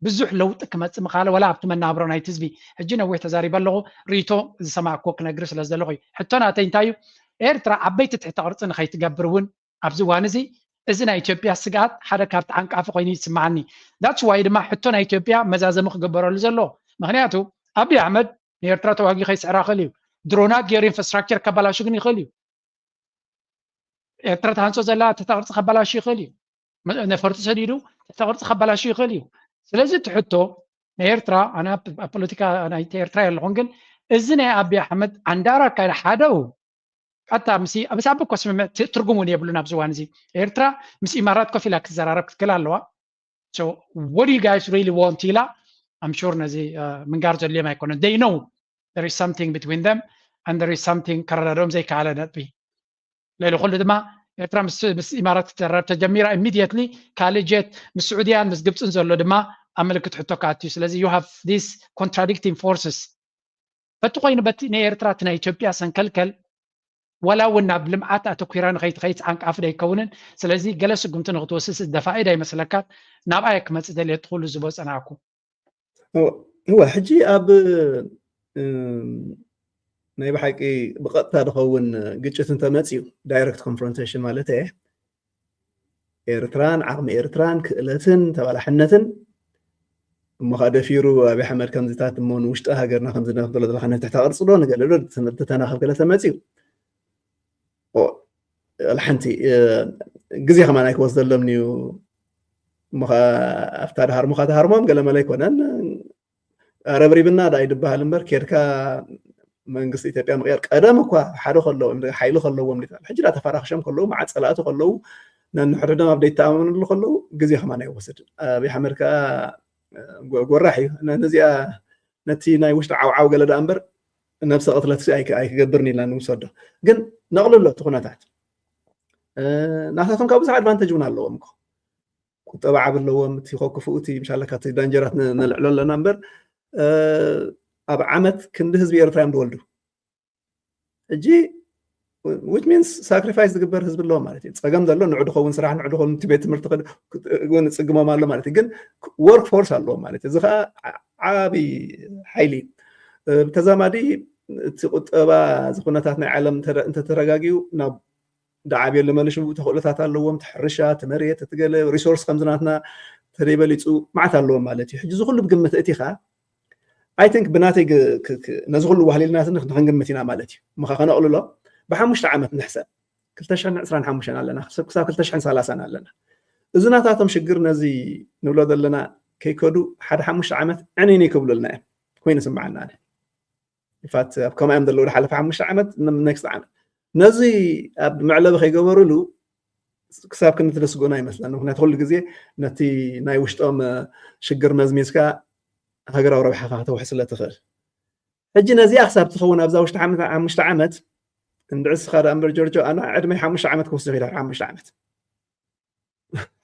ብዙሕ ለውጢ ክመፅእ ምኻለ ወላ ኣብቲ መናብሮ ናይቲ ህዝቢ። ሕጂ ነዊሕ ተዛሪበ ኣለኹ፣ ርእይቶ ዝሰማዕክዎ ክነግር ስለ ዝደለኹ እዩ። ሕቶ ናተይ እንታይ እዩ? ኤርትራ ዓበይቲ ትሕተ ቅርፂ ንኸይትገብር እውን ኣብዚ እዋን እዚ እዚ ናይ ኢትዮጵያ ስግኣት ሓደ ካብቲ ዓንቃፊ ኮይኑ ይስምዓኒ። ዳትስ ዋይ ድማ ሕቶ ናይ ኢትዮጵያ መዛዘሚ ክግበረሉ ዘለዎ። ምክንያቱ ኣብይ ኣሕመድ ንኤርትራ ተዋጊ ከይስዕራ ይኽእል እዩ። ድሮናት ገይሩ ኢንፍራስትራክቸር ከባላሹ ግን ይኽእል እዩ። ኤርትራ ትሃንጾ ዘላ ትሕተ ቅርፂ ከባላሹ ይኽእል እዩ። ነፈርቲ ሰዲዱ ትሕተ ቅርፂ ከባላሹ ይኽእል እዩ። ስለዚ እቲ ሕቶ ንኤርትራ ኣነ ኣብ ፖለቲካ ናይ ኤርትራ የለኹን፣ ግን እዚ ናይ ኣብይ ኣሕመድ ዓንዳር ኣካይዳ ሓደው ቀጥታ ምስ ምስ ኣቢ ኮ ስምምዕ ትርጉም እውን የብሉን ኣብዚ እዋን እዚ። ኤርትራ ምስ ኢማራት ኮፍ ኢላ ክትዘራረብ ክትክእል ኣለዋ። So what do you guys really want ኢላ I'm sure ነዚ ምንጋር ዘድልዮም ኣይኮነን። They know there is something between them and there is something ከረዳድኦም ዘይከኣለ ነጥቢ። ልዕሊ ኩሉ ድማ ኤርትራ ምስ ምስ ኢማራት ክትዘራረብ ተጀሚራ ኢሚድየትሊ ካልእ ጀት ምስ ስዑድያን ምስ ግብፅን ዘሎ ድማ ኣብ ምልክት ሕቶ ክኣቱ እዩ። ስለዚ you have this contradicting forces። በቲ ኮይኑ በቲ ናይ ኤርትራ እቲ ናይ ኢትዮጵያ ሰንከልከል ዋላ እውን ናብ ልምዓት ኣተኲራ ንኸይትኸይድ ዓንቃፊ ዶ ኣይከውንን? ስለዚ ገለ ስጉምቲ ንክትወስድ ደፋኢ ዶ ኣይመስለካን? ናብኣ እየ ክመፅእ ደልየ እቲ ኩሉ ዝቦ ፀናዕኩ። እወ ሕጂ ኣብ ናይ ብሓቂ ብቐጥታ ዝኸውን ግጭት እንተመፅዩ ዳይረክት ኮንፍሮንቴሽን ማለት እየ ኤርትራን ዓቕሚ ኤርትራን ክእለትን ተባላሕነትን እሞ ከዓ ደፊሩ ኣብይ ኣሕመድ ከምዚታት እሞ ንውሽጢ ሃገርና ከምዚ ነክብሎ ዘለካ ነቲ ትሕተ ቅርፂ ዶ ንገለ ዶ ተተናኸብ ገለ ተመፅዩ ሓንቲ ግዜ ከማን ኣይክወስደሎም እዩ እሞ ከዓ ኣብታ ድሃርሙካ ተሃርሞም ገለ መለ ኣይኮነን ረብሪብና ዳ ይድበሃል እምበር ኬድካ መንግስቲ ኢትዮጵያ ምቅያር ቀደም እኳ ሓደ ከለዎም ሓይሊ ከለዎም ሊታል ሕጂ ዳ ተፈራክሾም ከለዉ መዓት ፀላእቲ ከለዉ ነንሕድሕዶም ኣብ ደይተኣማመንሉ ከለዉ ግዜ ከማን ኣይወስድ ኣብይ ኣሕመድ ከዓ ጎራሕ እዩ ነዚኣ ነቲ ናይ ውሽጢ ዓውዓው ገለ ዳ እምበር ነብሰ ቅትለት ኣይክገብርን ኢልና ንውሰዶ ግን ነቕልሎ እቲ ኩነታት ናታቶም ካብ ብዙሕ ኣድቫንቴጅ እውን ኣለዎም እኮ ቁጠባ ዓብ ኣለዎም እቲ ኮክፍኡ እቲ ምሻለካ እቲ ዳንጀራት ነልዕሎ ኣለና እምበር ኣብ ዓመት ክንዲ ህዝቢ ኤርትራ እዮም ዝወልዱ ሕጂ which means ሳክሪፋይስ ዝግበር ህዝቢ ኣለዎ ማለት እዩ ፀገም ዘሎ ንዑ ድኸውን ስራሕ ንዑ ድኸውን እቲ ቤት ትምህርቲ እውን ፅግሞም ኣሎ ማለት እዩ ግን ወርክ ፎርስ ኣለዎም ማለት እዩ እዚ ከዓ ዓብይ ሓይሊ እዩ ብተዛማዲ እቲ ቁጠባ እዚ ኩነታት ናይ ዓለም እንተተረጋጊኡ ናብ ዳዓብየሉ መልሹ ተኽእሎታት ኣለዎም ትሕርሻ ትመሬት ትገለ ሪሶርስ ከምዝናትና ተደይበሊፁ ማዓት ኣለዎም ማለት እዩ ሕጂ ዝኩሉ ብግምት እቲ ከዓ ኣይ ቲንክ ብናተይ ነዚ ኩሉ ዋህሊልናት ንክንግምት ኢና ማለት እዩ ምኻ ከነቕልሎ ብሓሙሽተ ዓመት ንሕሰብ ክልተ ሽሕን ዕስራን ሓሙሽተን ኣለና ክሳብ ክልተ ሽሕን ሰላሳን ኣለና እዚ ናታቶም ሽግር ነዚ ንብሎ ዘለና ከይከዱ ሓደ ሓሙሽተ ዓመት ዕንይንይ ክብሉልና እዮም ኮይኑ ስምዓና ኣነ ኢንፋክት ኣብ ከምኣ እዮም ዘለዉ ዝሓለፈ ሓሙሽተ ዓመት፣ ን- ኔክስት ዓመት። ነዚ ኣብ መዕለቢ ከይገበሩሉ ክሳብ ክንትደስጎና ይመስለኒ። ምክንያቱ ኩሉ ግዜ ነቲ ናይ ውሽጦም ሽግር መዝሚዝካ ሃገራዊ ረብሓኻ ከተውሕ ስለ ትኽእል። ሕጂ ነዚኣ ክሳብ ትኸውን ኣብዛ ውሽጢ ሓሙሽተ ዓመት እንድዕስኻ ደኣ እምበር ጆርጆ፣ ኣና ዕድመይ ሓሙሽተ ዓመት ክውስኽ ኢላ ሓሙሽተ ዓመት።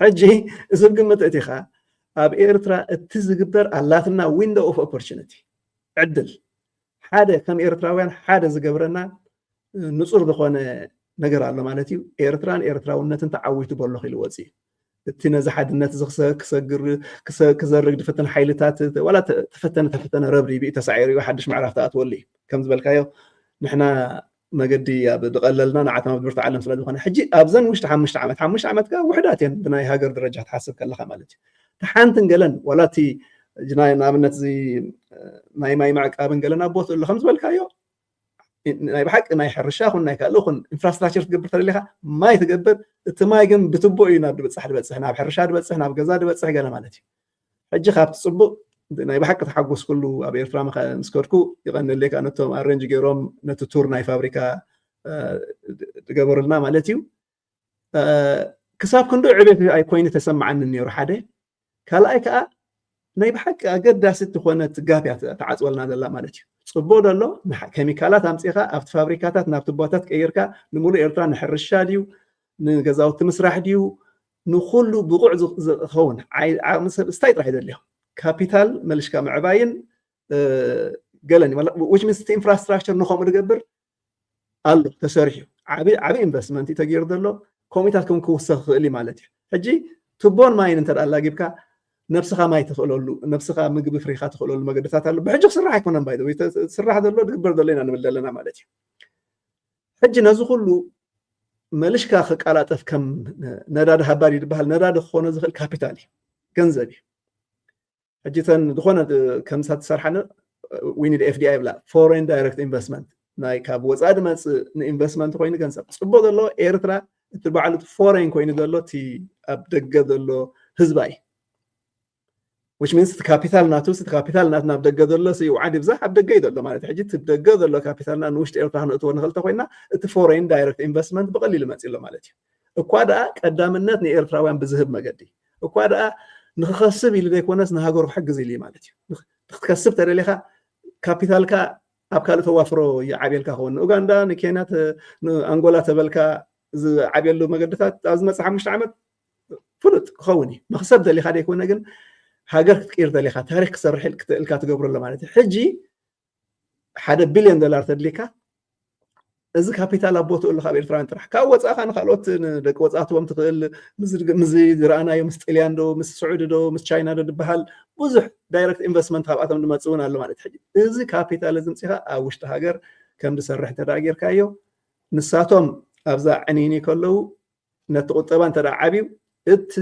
ሕጂ እዚ ግምት እቲ ኻ ኣብ ኤርትራ እቲ ዝግበር ኣላትና ዊንዶ ኦፍ ኦፖርቹኒቲ ዕድል ሓደ ከም ኤርትራውያን ሓደ ዝገብረና ንጹር ዝኾነ ነገር ኣሎ ማለት እዩ። ኤርትራን ኤርትራውነትን ተዓዊቱ በሎ ኢሉ ወፂኡ። እቲ ነዚ ሓድነት እዚ ክሰ- ክሰግር ክሰ- ክዘርግ ዝፍትን ሓይልታት ዋላ ተ- ተፈተነ ተፈተነ ረብሪቡ እዩ ተሳዒሩ እዩ ሓድሽ ምዕራፍ ተኣትወሉ እዩ። ከም ዝበልካዮ ንሕና መገዲ ኣብ ዝቐለልና ንዓቶም ኣብ ድብርቲ ዓለም ስለ ዝኾነ ሕጂ ኣብዘን ውሽጢ ሓሙሽተ ዓመት ሓሙሽተ ዓመት ከ ውሕዳት እየን ብናይ ሃገር ደረጃ ትሓስብ ከለኻ ማለት እዩ። ሓንትን ገለን ዋላ እቲ ናይ ንኣብነት እዚ ናይ ማይ ማዕቃብን ገለን ኣብ ቦትኡ ኣሎ ከም ዝበልካዮ ናይ ብሓቂ ናይ ሕርሻ ኹን ናይ ካልእ ኹን ኢንፍራስትራክቸር ትገብር ተደሊኻ ማይ ትገብር። እቲ ማይ ግን ብትቦ እዩ ናብ ድብፃሕ ድበፅሕ ናብ ሕርሻ ድበፅሕ ናብ ገዛ ድበፅሕ ገለ ማለት እዩ። ሕጂ ካብቲ ፅቡቅ ናይ ብሓቂ ተሓጎስኩሉ ኣብ ኤርትራ ምስ ከድኩ ይቐንለይ ከዓ ነቶም ኣሬንጅ ገይሮም ነቲ ቱር ናይ ፋብሪካ ዝገበሩልና ማለት እዩ። ክሳብ ክንዱ ዕቤት ኣይኮይኑ ተሰማዓኒ ነይሩ ሓደ። ካልኣይ ከዓ ናይ ብሓቂ ኣገዳሲት ዝኾነት ጋፕ እያ ተዓፅወልና ዘላ ማለት እዩ። ፅቡቅ ዘሎ ኬሚካላት ኣምፂኻ ኣብቲ ፋብሪካታት ናብ ትቦታት ቀይርካ ንምሉእ ኤርትራ ንሕርሻ ድዩ ንገዛውቲ ምስራሕ ድዩ ንኩሉ ብቑዕ ዝኸውን ዓቕሚ ሰብ ስታይ ጥራሕ እዩ ዘድልዮ። ካፒታል መልሽካ ምዕባይን ገለን ኢንፍራስትራክቸር ንከምኡ ዝገብር ኣሎ ተሰሪሑ ዓብ ኢንቨስትመንት እዩ ተገይሩ ዘሎ። ከምኡታት ከም ክውሰኽ ክኽእል እዩ ማለት እዩ። ሕጂ ትቦን ማይን እንተ ኣላጊብካ ነብስኻ ማይ ትኽእለሉ ነብስኻ ምግቢ ፍሪኻ ትኽእለሉ መገድታት ኣሎ። ብሕጂ ክስራሕ ኣይኮነን ባይ ስራሕ ዘሎ ዝግበር ዘሎ ኢና ንብል ዘለና ማለት እዩ። ሕጂ ነዚ ኩሉ መልሽካ ክቀላጠፍ ከም ነዳዲ ሃባድ ዝበሃል ነዳዲ ክኾኖ ዝኽእል ካፒታል እዩ፣ ገንዘብ እዩ። ሕጂ ተን ዝኾነ ከምሳ ትሰርሓ ዊኒድ ኤፍዲኣይ ይብላ ፎሬን ዳይረክት ኢንቨስትመንት ናይ ካብ ወፃኢ ድመፅእ ንኢንቨስትመንት ኮይኑ ገንዘብ ፅቡቅ ዘለዎ ኤርትራ እቲ ባዕሉ ፎሬን ኮይኑ ዘሎ እቲ ኣብ ደገ ዘሎ ህዝባ እዩ። ዊች ሚንስ እቲ ካፒታል ናቱ እቲ ካፒታል ናቱ ናብ ደገ ዘሎ ሲ ውዓድ ይብዛሕ ኣብ ደገ እዩ ዘሎ ማለት እዩ። ሕጂ እቲ ደገ ዘሎ ካፒታልና ንውሽጢ ኤርትራ ክነእትዎ ንኽእል ተኮይና እቲ ፎሬን ዳይረክት ኢንቨስትመንት ብቐሊሉ መፂ ኣሎ ማለት እዩ። እኳ ደኣ ቀዳምነት ንኤርትራውያን ብዝህብ መገዲ እኳ ደኣ ንክኸስብ ኢሉ ዘይኮነስ ንሃገሩ ክሕግዝ ኢሉ እዩ ማለት እዩ። ንክትከስብ ተደሊኻ ካፒታልካ ኣብ ካልእ ተዋፍሮ ይዓብየልካ ክኸውን ንኡጋንዳ ንኬንያ ንኣንጎላ ተበልካ ዝዓብየሉ መገድታት ኣብ ዝመፅእ ሓሙሽተ ዓመት ፍሉጥ ክኸውን እዩ። መኽሰብ ደሊኻ ዘይኮነ ግን ሃገር ክትቅይር ደሊኻ ታሪክ ክሰርሕ ክተእልካ ትገብረሎ ማለት እዩ። ሕጂ ሓደ ቢልዮን ዶላር ተድሊካ እዚ ካፒታል ኣብ ቦትኡ ኣሎ ካብ ኤርትራውያን ጥራሕ ካብ ወፃእካ ንካልኦት ንደቂ ወፃእትዎም ትኽእል ምዚ ዝረኣናዮ ምስ ጥልያን ዶ ምስ ስዑዲ ዶ ምስ ቻይና ዶ ዝበሃል ብዙሕ ዳይረክት ኢንቨስትመንት ካብኣቶም ዝመፅእ እውን ኣሎ ማለት ሕጂ እዚ ካፒታል እዚ ምፅኻ ኣብ ውሽጢ ሃገር ከም ዝሰርሕ እንተ ጌርካዮ ንሳቶም ኣብዛ ዕንይኒ ከለዉ ነቲ ቁጠባ እንተ ዓብዩ እቲ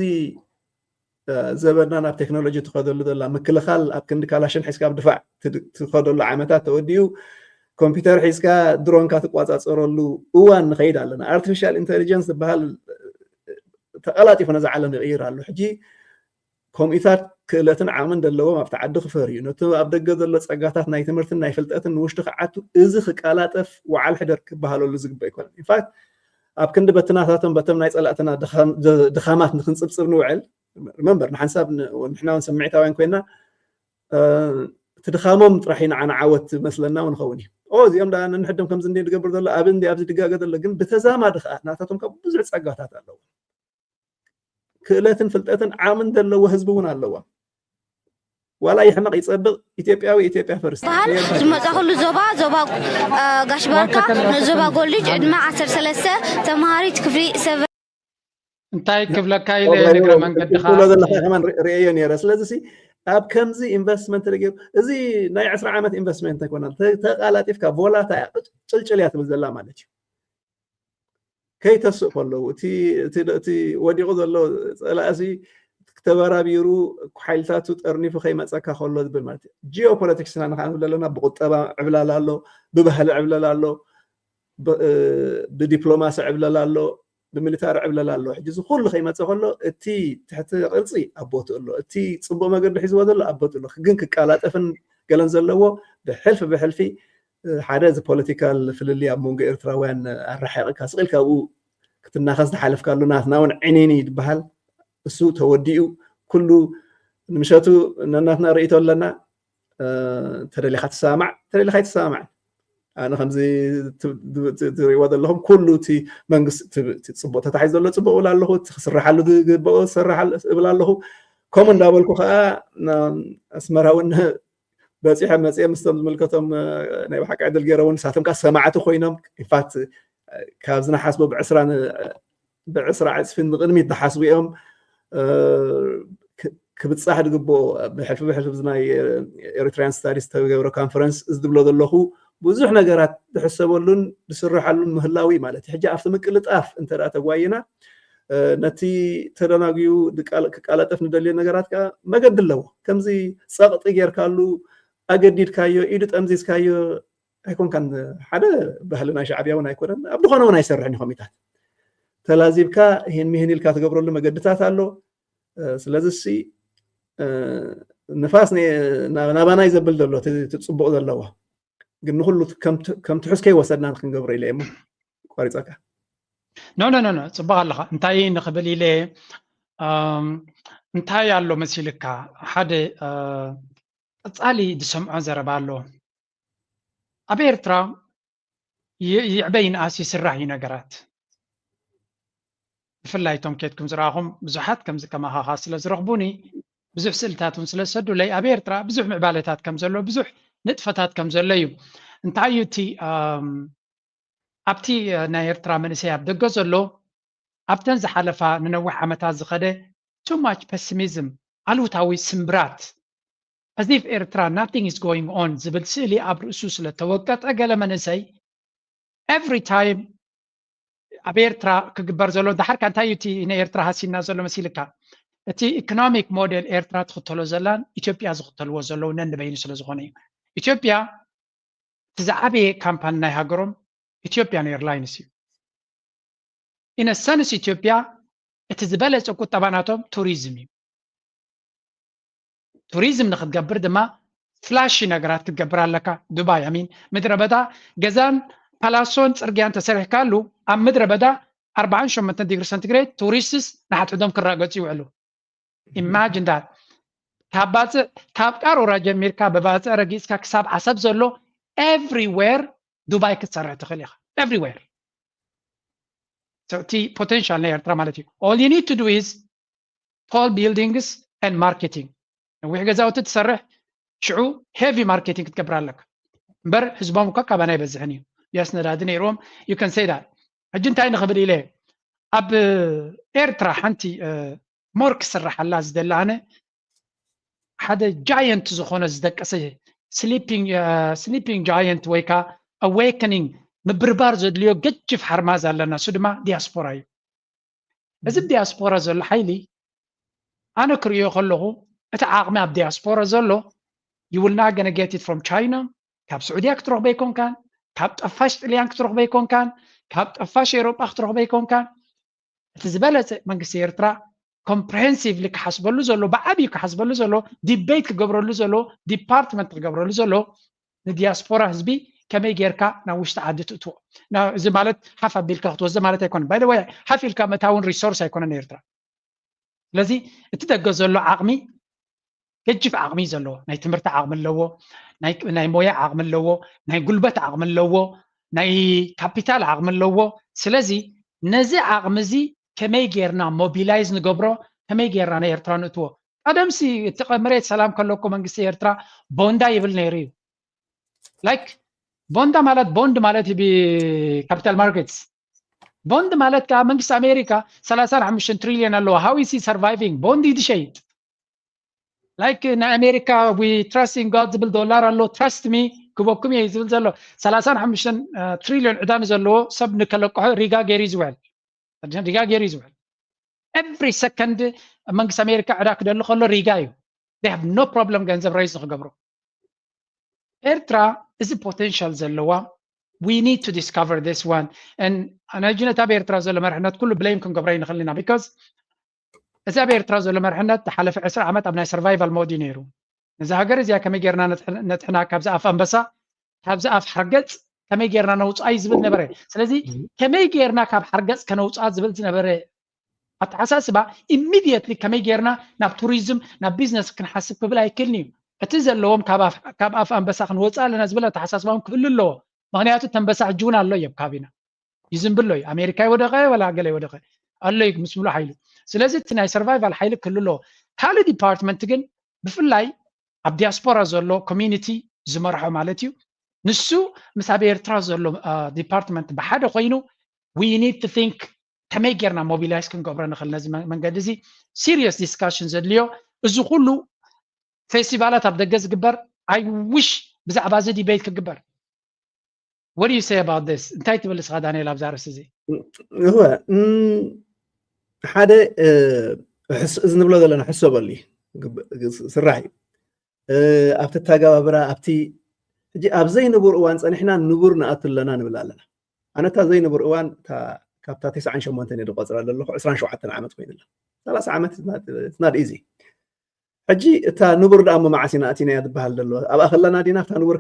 ዘበና ናብ ቴክኖሎጂ ትኸደሉ ዘላ ምክልኻል ኣብ ክንዲ ካላሽን ሒዝካ ኣብ ድፋዕ ትኸደሉ ዓመታት ተወዲኡ ኮምፒውተር ሒዝካ ድሮንካ ትቋፃፀረሉ እዋን ንኸይድ ኣለና። ኣርቲፊሻል ኢንቴሊጀንስ ዝበሃል ተቐላጢፉ ነዚ ዓለም ይቕይር ኣሎ። ሕጂ ከምኡታት ክእለትን ዓቕምን ዘለዎም ኣብቲ ዓዲ ክፈርዩ ነቲ ኣብ ደገ ዘሎ ፀጋታት ናይ ትምህርትን ናይ ፍልጠትን ንውሽጢ ክዓቱ እዚ ክቀላጠፍ ወዓል ሕደር ክበሃለሉ ዝግበእ ኣይኮነን። ኢንፋክት ኣብ ክንዲ በትናታቶም በቶም ናይ ፀላእትና ድኻማት ንክንፅብፅብ ንውዕል ሪመምበር ንሓንሳብ ንሕና እውን ስምዒታውያን ኮይና እቲ ድኻሞም ጥራሕ ንዓና ዓወት መስለና እውን ኸውን እዩ። እዚኦም ዳ ንሕድም ከምዚ እንደ ዝገብር ዘሎ ኣብ እንዲ ኣብዚ ድጋገ ዘሎ ግን ብተዛማዲ ከዓ ናታቶም ካብ ብዙሕ ፀጋታት ኣለዎም። ክእለትን ፍልጠትን ዓቕምን ዘለዎ ህዝቢ እውን ኣለዎም። ዋላ ይሕመቕ ይፀብቕ ኢትዮጵያዊ ኢትዮጵያ ፈርስት በሃል ዝመፃኹሉ ዞባ ዞባ ጋሽ ባርካ ዞባ ጎልጅ ዕድመ ዓሰርተ ሰለስተ ተምሃሪት ክፍሊ ሰቨ እንታይ ክብለካ ኢለ እየ ንግረ መንገድኻ ዘለካ ከማን ርእየዮ ነይረ። ስለዚ ሲ ኣብ ከምዚ ኢንቨስትመንት ተገይሩ እዚ ናይ ዕስራ ዓመት ኢንቨስትመንት ኣይኮነን። ተቃላጢፍካ ቮላታ ጭልጭል እያ ትብል ዘላ ማለት እዩ። ከይተስእ ከለዉ እቲ ወዲቑ ዘሎ ፀላእሲ ተበራቢሩ ሓይልታቱ ጠርኒፉ ከይመፀካ ከሎ ዝብል ማለት እዩ። ጂኦፖለቲክስና ንክዓ ንብል ኣለና ብቁጠባ ዕብላላ ኣሎ፣ ብባህሊ ዕብለላ ኣሎ፣ ብዲፕሎማሲ ዕብለላ ኣሎ፣ ብምሊታሪ ዕብለላ ኣሎ። ሕጂ እዚ ኩሉ ከይመፀ ከሎ እቲ ትሕቲ ቅርፂ ኣብ ቦትኡ ኣሎ፣ እቲ ፅቡቅ መገዲ ሒዝዎ ዘሎ ኣብ ቦትኡ ኣሎ። ግን ክቀላጠፍን ገለን ዘለዎ ብሕልፊ ብሕልፊ ሓደ እዚ ፖለቲካል ፍልልይ ኣብ መንጎ ኤርትራውያን ኣራሒቕካ ስቕ ኢልካ ኣብኡ ክትናኸስ ዝሓለፍካሉ ናትና እውን ዕንይንይ ይበሃል። እሱ ተወዲኡ ኩሉ ንምሸቱ ነናትና ርእይቶ ኣለና። ተደሊኻ ትሰማማዕ፣ ተደሊኻ ኣይትሰማማዕን። ኣነ ከምዚ ትሪእዎ ዘለኹም ኩሉ እቲ መንግስቲ ጽቡቕ ተታሒዙ ዘሎ ጽቡቕ እብል ኣለኹ፣ እቲ ክስርሓሉ ዝግብኦ ዝስርሓሉ እብል ኣለኹ። ከምኡ እንዳበልኩ ከዓ ኣስመራ እውን በፂሐ መፅየ ምስቶም ዝምልከቶም ናይ ብሓቂ ዕድል ገይረ እውን ንሳቶም ከዓ ሰማዕቲ ኮይኖም ኢንፋክት ካብ ዝነሓስቦ ብዕስራ ዕፅፊ ንቕድሚት ዝሓስቡ እዮም። ክብፃሕ ዝግብኦ ብሕልፊ ብሕልፊ ናይ ኤሪትራያን ስታዲስ ዝተገብረ ኮንፈረንስ እዚ ዝብሎ ዘለኹ ብዙሕ ነገራት ዝሕሰበሉን ዝስርሓሉን ምህላዊ ማለት እዩ። ሕጂ ኣብቲ ምቅልጣፍ እንተ ተጓይና ነቲ ተደናጉዩ ክቃለጠፍ ንደልዮ ነገራት ከዓ መገዲ ኣለዎ። ከምዚ ፀቕጢ ጌርካሉ ኣገዲድካዮ ኢዱ ጠምዚዝካዮ ኣይኮንካን። ሓደ ባህሊ ናይ ሻዕብያ እውን ኣይኮነን፣ ኣብ ዝኾነ እውን ኣይሰርሕን እዩ ኮሚታት። ተላዚብካ ይህን ሚህን ኢልካ ትገብረሉ መገድታት ኣሎ። ስለዚ ሲ ንፋስ ናባናይ ዘብል ዘሎ እቲ ፅቡቕ ዘለዎ ግን ንኩሉ ከም ትሑዝ ከይወሰድና ክንገብሮ ኢለ እሞ ቋሪፀካ። ኖ ኖ ኖ ጽቡቕ ኣለኻ። እንታይ ንኽብል ኢለ እንታይ ኣሎ መሲልካ ሓደ ቀጻሊ ዝሰምዖ ዘረባ ኣሎ። ኣብ ኤርትራ ይዕበ ይንኣስ ይስራሕ እዩ ነገራት። ብፍላይ እቶም ኬድኩም ዝረኣኹም ብዙሓት ከምዚ ከማኻኻ ስለ ዝረኽቡኒ ብዙሕ ስእልታት እውን ስለ ዝሰዱለይ ኣብ ኤርትራ ብዙሕ ምዕባለታት ከም ዘሎ ብዙሕ ንጥፈታት ከም ዘሎ እዩ። እንታይ እዩ እቲ ኣብቲ ናይ ኤርትራ መንእሰይ ኣብ ደገ ዘሎ ኣብተን ዝሓለፋ ንነዊሕ ዓመታት ዝኸደ too much pessimism ኣሉታዊ ስምብራት as if ኤርትራ nothing is going on ዝብል ስእሊ ኣብ ርእሱ ስለተወቀጠ ገለ መንእሰይ every time ኣብ ኤርትራ ክግበር ዘሎ ዳሓርካ እንታይ እዩ እቲ ንኤርትራ ሃሲና ዘሎ መሲልካ እቲ ኢኮኖሚክ ሞዴል ኤርትራ ትኽተሎ ዘላን ኢትዮጵያ ዝኽተልዎ ዘለዉ ነንበይኑ ስለ ዝኾነ እዩ። ኢትዮጵያ እቲ ዝዓበየ ካምፓኒ ናይ ሃገሮም ኢትዮጵያን ኤርላይንስ እዩ። ኢነሰንስ ኢትዮጵያ እቲ ዝበለፀ ቁጠባ ናቶም ቱሪዝም እዩ። ቱሪዝም ንክትገብር ድማ ፍላሺ ነገራት ክትገብር ኣለካ። ዱባይ ኣሚን ምድረ በዳ ገዛን ፓላሶን ፅርግያን ተሰሪሕካሉ ኣብ ምድረ በዳ ኣርባዓን ሸሞንተን ዲግሪ ሰንቲግሬድ ቱሪስትስ ንሓድሕዶም ክራገፁ ይውዕሉ። ኢማጂን ዳት ካብ ባፅዕ ካብ ቃሮራ ጀሚርካ ብባፅዕ ረጊፅካ ክሳብ ዓሰብ ዘሎ ኤቭሪዌር ዱባይ ክትሰርሕ ትኽእል ኢኻ። ኤቭሪዌር እቲ ፖቴንሻል ናይ ኤርትራ ማለት እዩ። All you need to do is tall buildings and marketing። ነዊሕ ገዛውቲ ትሰርሕ ሽዑ ሄቪ ማርኬቲንግ ክትገብር ኣለካ እምበር ህዝቦም እኳ ካባና ኣይበዝሕን እዩ። ያስ ነዳዲ ነይርዎም you can say that። ሕጂ እንታይ ንኽብል ኢለ ኣብ ኤርትራ ሓንቲ ሞር ክስርሓላ ዝደሊ ኣነ ሓደ ጃየንት ዝኾነ ዝደቀሰ ስሊፒንግ ጃየንት ወይ ከዓ ኣዌከኒንግ ምብርባር ዘድልዮ ገጅፍ ሓርማዝ ኣለና። እሱ ድማ ዲያስፖራ እዩ። እዚ ዲያስፖራ ዘሎ ሓይሊ ኣነ ክርእዮ ከለኹ እቲ ዓቕሚ ኣብ ዲያስፖራ ዘሎ you will not gonna get it from China። ካብ ስዑድያ ክትረኽቦ ኣይኮንካን፣ ካብ ጠፋሽ ጥልያን ክትረኽቦ ኣይኮንካን፣ ካብ ጠፋሽ ኤሮጳ ክትረኽቦ ኣይኮንካን። እቲ ዝበለፀ መንግስቲ ኤርትራ ኮምፕሬሄንሲቭሊ ክሓስበሉ ዘሎ ብዓብዩ ክሓስበሉ ዘሎ ዲቤት ክገብረሉ ዘሎ ዲፓርትመንት ክገብረሉ ዘሎ ንዲያስፖራ ህዝቢ ከመይ ጌርካ ናብ ውሽጢ ዓዲ ትእትዎ። እዚ ማለት ሓፍ ኣቢልካ ክትወስዶ ማለት ኣይኮነን። ባይ ወይ ሓፍ ኢልካ ምእታውን ሪሶርስ ኣይኮነን ኤርትራ። ስለዚ እቲ ደገ ዘሎ ዓቕሚ ገጅፍ ዓቕሚ ዘለዎ ናይ ትምህርቲ ዓቕሚ ኣለዎ፣ ናይ ሞያ ዓቕሚ ኣለዎ፣ ናይ ጉልበት ዓቕሚ ኣለዎ፣ ናይ ካፒታል ዓቕሚ ኣለዎ። ስለዚ ነዚ ዓቕሚ እዚ ከመይ ጌርና ሞቢላይዝ ንገብሮ፣ ከመይ ጌርና ናይ ኤርትራ ንእትዎ። ቀደምሲ እቲ መሬት ሰላም ከለኩ መንግስቲ ኤርትራ ቦንዳ ይብል ነይሩ እዩ። ላይክ ቦንዳ ማለት ቦንድ ማለት እዩ ካፒታል ማርኬትስ ቦንድ ማለት ከዓ መንግስቲ ኣሜሪካ ሰላሳን ሓሙሽተን ትሪልዮን ኣለዎ። How is he surviving? ቦንድ እዩ ዝሸይጥ። ላይክ ናይ ኣሜሪካ we trust in God ዝብል ዶላር ኣሎ። Trust me ክበኩም እየ ዝብል ዘሎ። ሰላሳን ሓሙሽተን ትሪልዮን ዕዳ ንዘለዎ ሰብ ንከለቅሖ ሪጋ ገይሩ እዩ ዝውዕል። ሪጋ ገይሩ እዩ ዝውዕል። ኤቭሪ ሰከንድ መንግስቲ ኣሜሪካ ዕዳ ክደሊ ከሎ ሪጋ እዩ። They have no problem ገንዘብ ሬይዝ ንክገብሩ። ኤርትራ እዚ ፖቴንሻል ዘለዋ we need to discover this one። ናይ ጅነት ኣብ ኤርትራ ዘሎ መርሕነት ኩሉ ብሌም ክንገብሮ ይንኽእል ኢና። ቢካዝ እዚ ኣብ ኤርትራ ዘሎ መርሕነት ዝሓለፈ ዕስራ ዓመት ኣብ ናይ ሰርቫይቫል ሞድ እዩ ነይሩ። ነዚ ሃገር እዚኣ ከመይ ጌርና ነጥሕና ካብዚ ኣፍ ኣንበሳ ካብዚ ኣፍ ሓርገፅ ከመይ ጌርና ነውፅኣ እዩ ዝብል ነበረ። ስለዚ ከመይ ጌርና ካብ ሓርገፅ ከነውፅኣ ዝብል ዝነበረ ኣተሓሳስባ ኢሚድየትሊ ከመይ ጌርና ናብ ቱሪዝም ናብ ቢዝነስ ክንሓስብ ክብል ኣይክእልን እዩ። እቲ ዘለዎም ካብ ኣፍ ኣንበሳ ክንወፅእ ኣለና ዝብል ኣተሓሳስባ እውን ክህሉ ኣለዎ። ምክንያቱ እቲ ኣንበሳ ሕጂ እውን ኣሎ እዩ ኣብ ከባቢና ይዝንብሎ እዩ። ኣሜሪካ ይወደቐ ወላ ገለ ይወደቐ ኣሎ እዩ ምስ ሙሉእ ሓይሉ። ስለዚ እቲ ናይ ሰርቫይቫል ሓይሊ ክህሉ ኣለዎ። ካልእ ዲፓርትመንት ግን ብፍላይ ኣብ ዲያስፖራ ዘሎ ኮሚኒቲ ዝመርሖ ማለት እዩ። ንሱ ምስ ኣብ ኤርትራ ዘሎ ዲፓርትመንት ብሓደ ኮይኑ we need to think ከመይ ጌርና ሞቢላይዝ ክንገብሮ ንኽእል ነዚ መንገዲ እዚ ሲሪየስ ዲስካሽን ዘድልዮ። እዚ ኩሉ ፌስቲቫላት ኣብ ደገ ዝግበር I wish ብዛዕባ እዚ ዲቤት ክግበር። What do you say about this? እንታይ ትብል እስኻ ዳንኤል ኣብዛ ርእሲ እዚ? እወ ሓደ እዚ ንብሎ ዘለና ሕሰበሉ ስራሕ እዩ። ኣብቲ ኣተጋባብራ ኣብቲ ሕጂ ኣብ ዘይንቡር እዋን ፀኒሕና ንቡር ንኣቱ ኣለና ንብል ኣለና። ኣነ እታ ዘይንቡር እዋን ካብታ ተስዓን ሸሞንተን እየ ዝቆፅራ ዘለኹ ዕስራን ሸውዓተን ዓመት ኮይኑላ ሰላሳ ዓመት not easy። ሕጂ እታ ንቡር ደኣ መዓስ ኢና ኣቲናያ ዝበሃል ዘሎ ኣብኣ ከለና ዲና ኣብታ ንቡር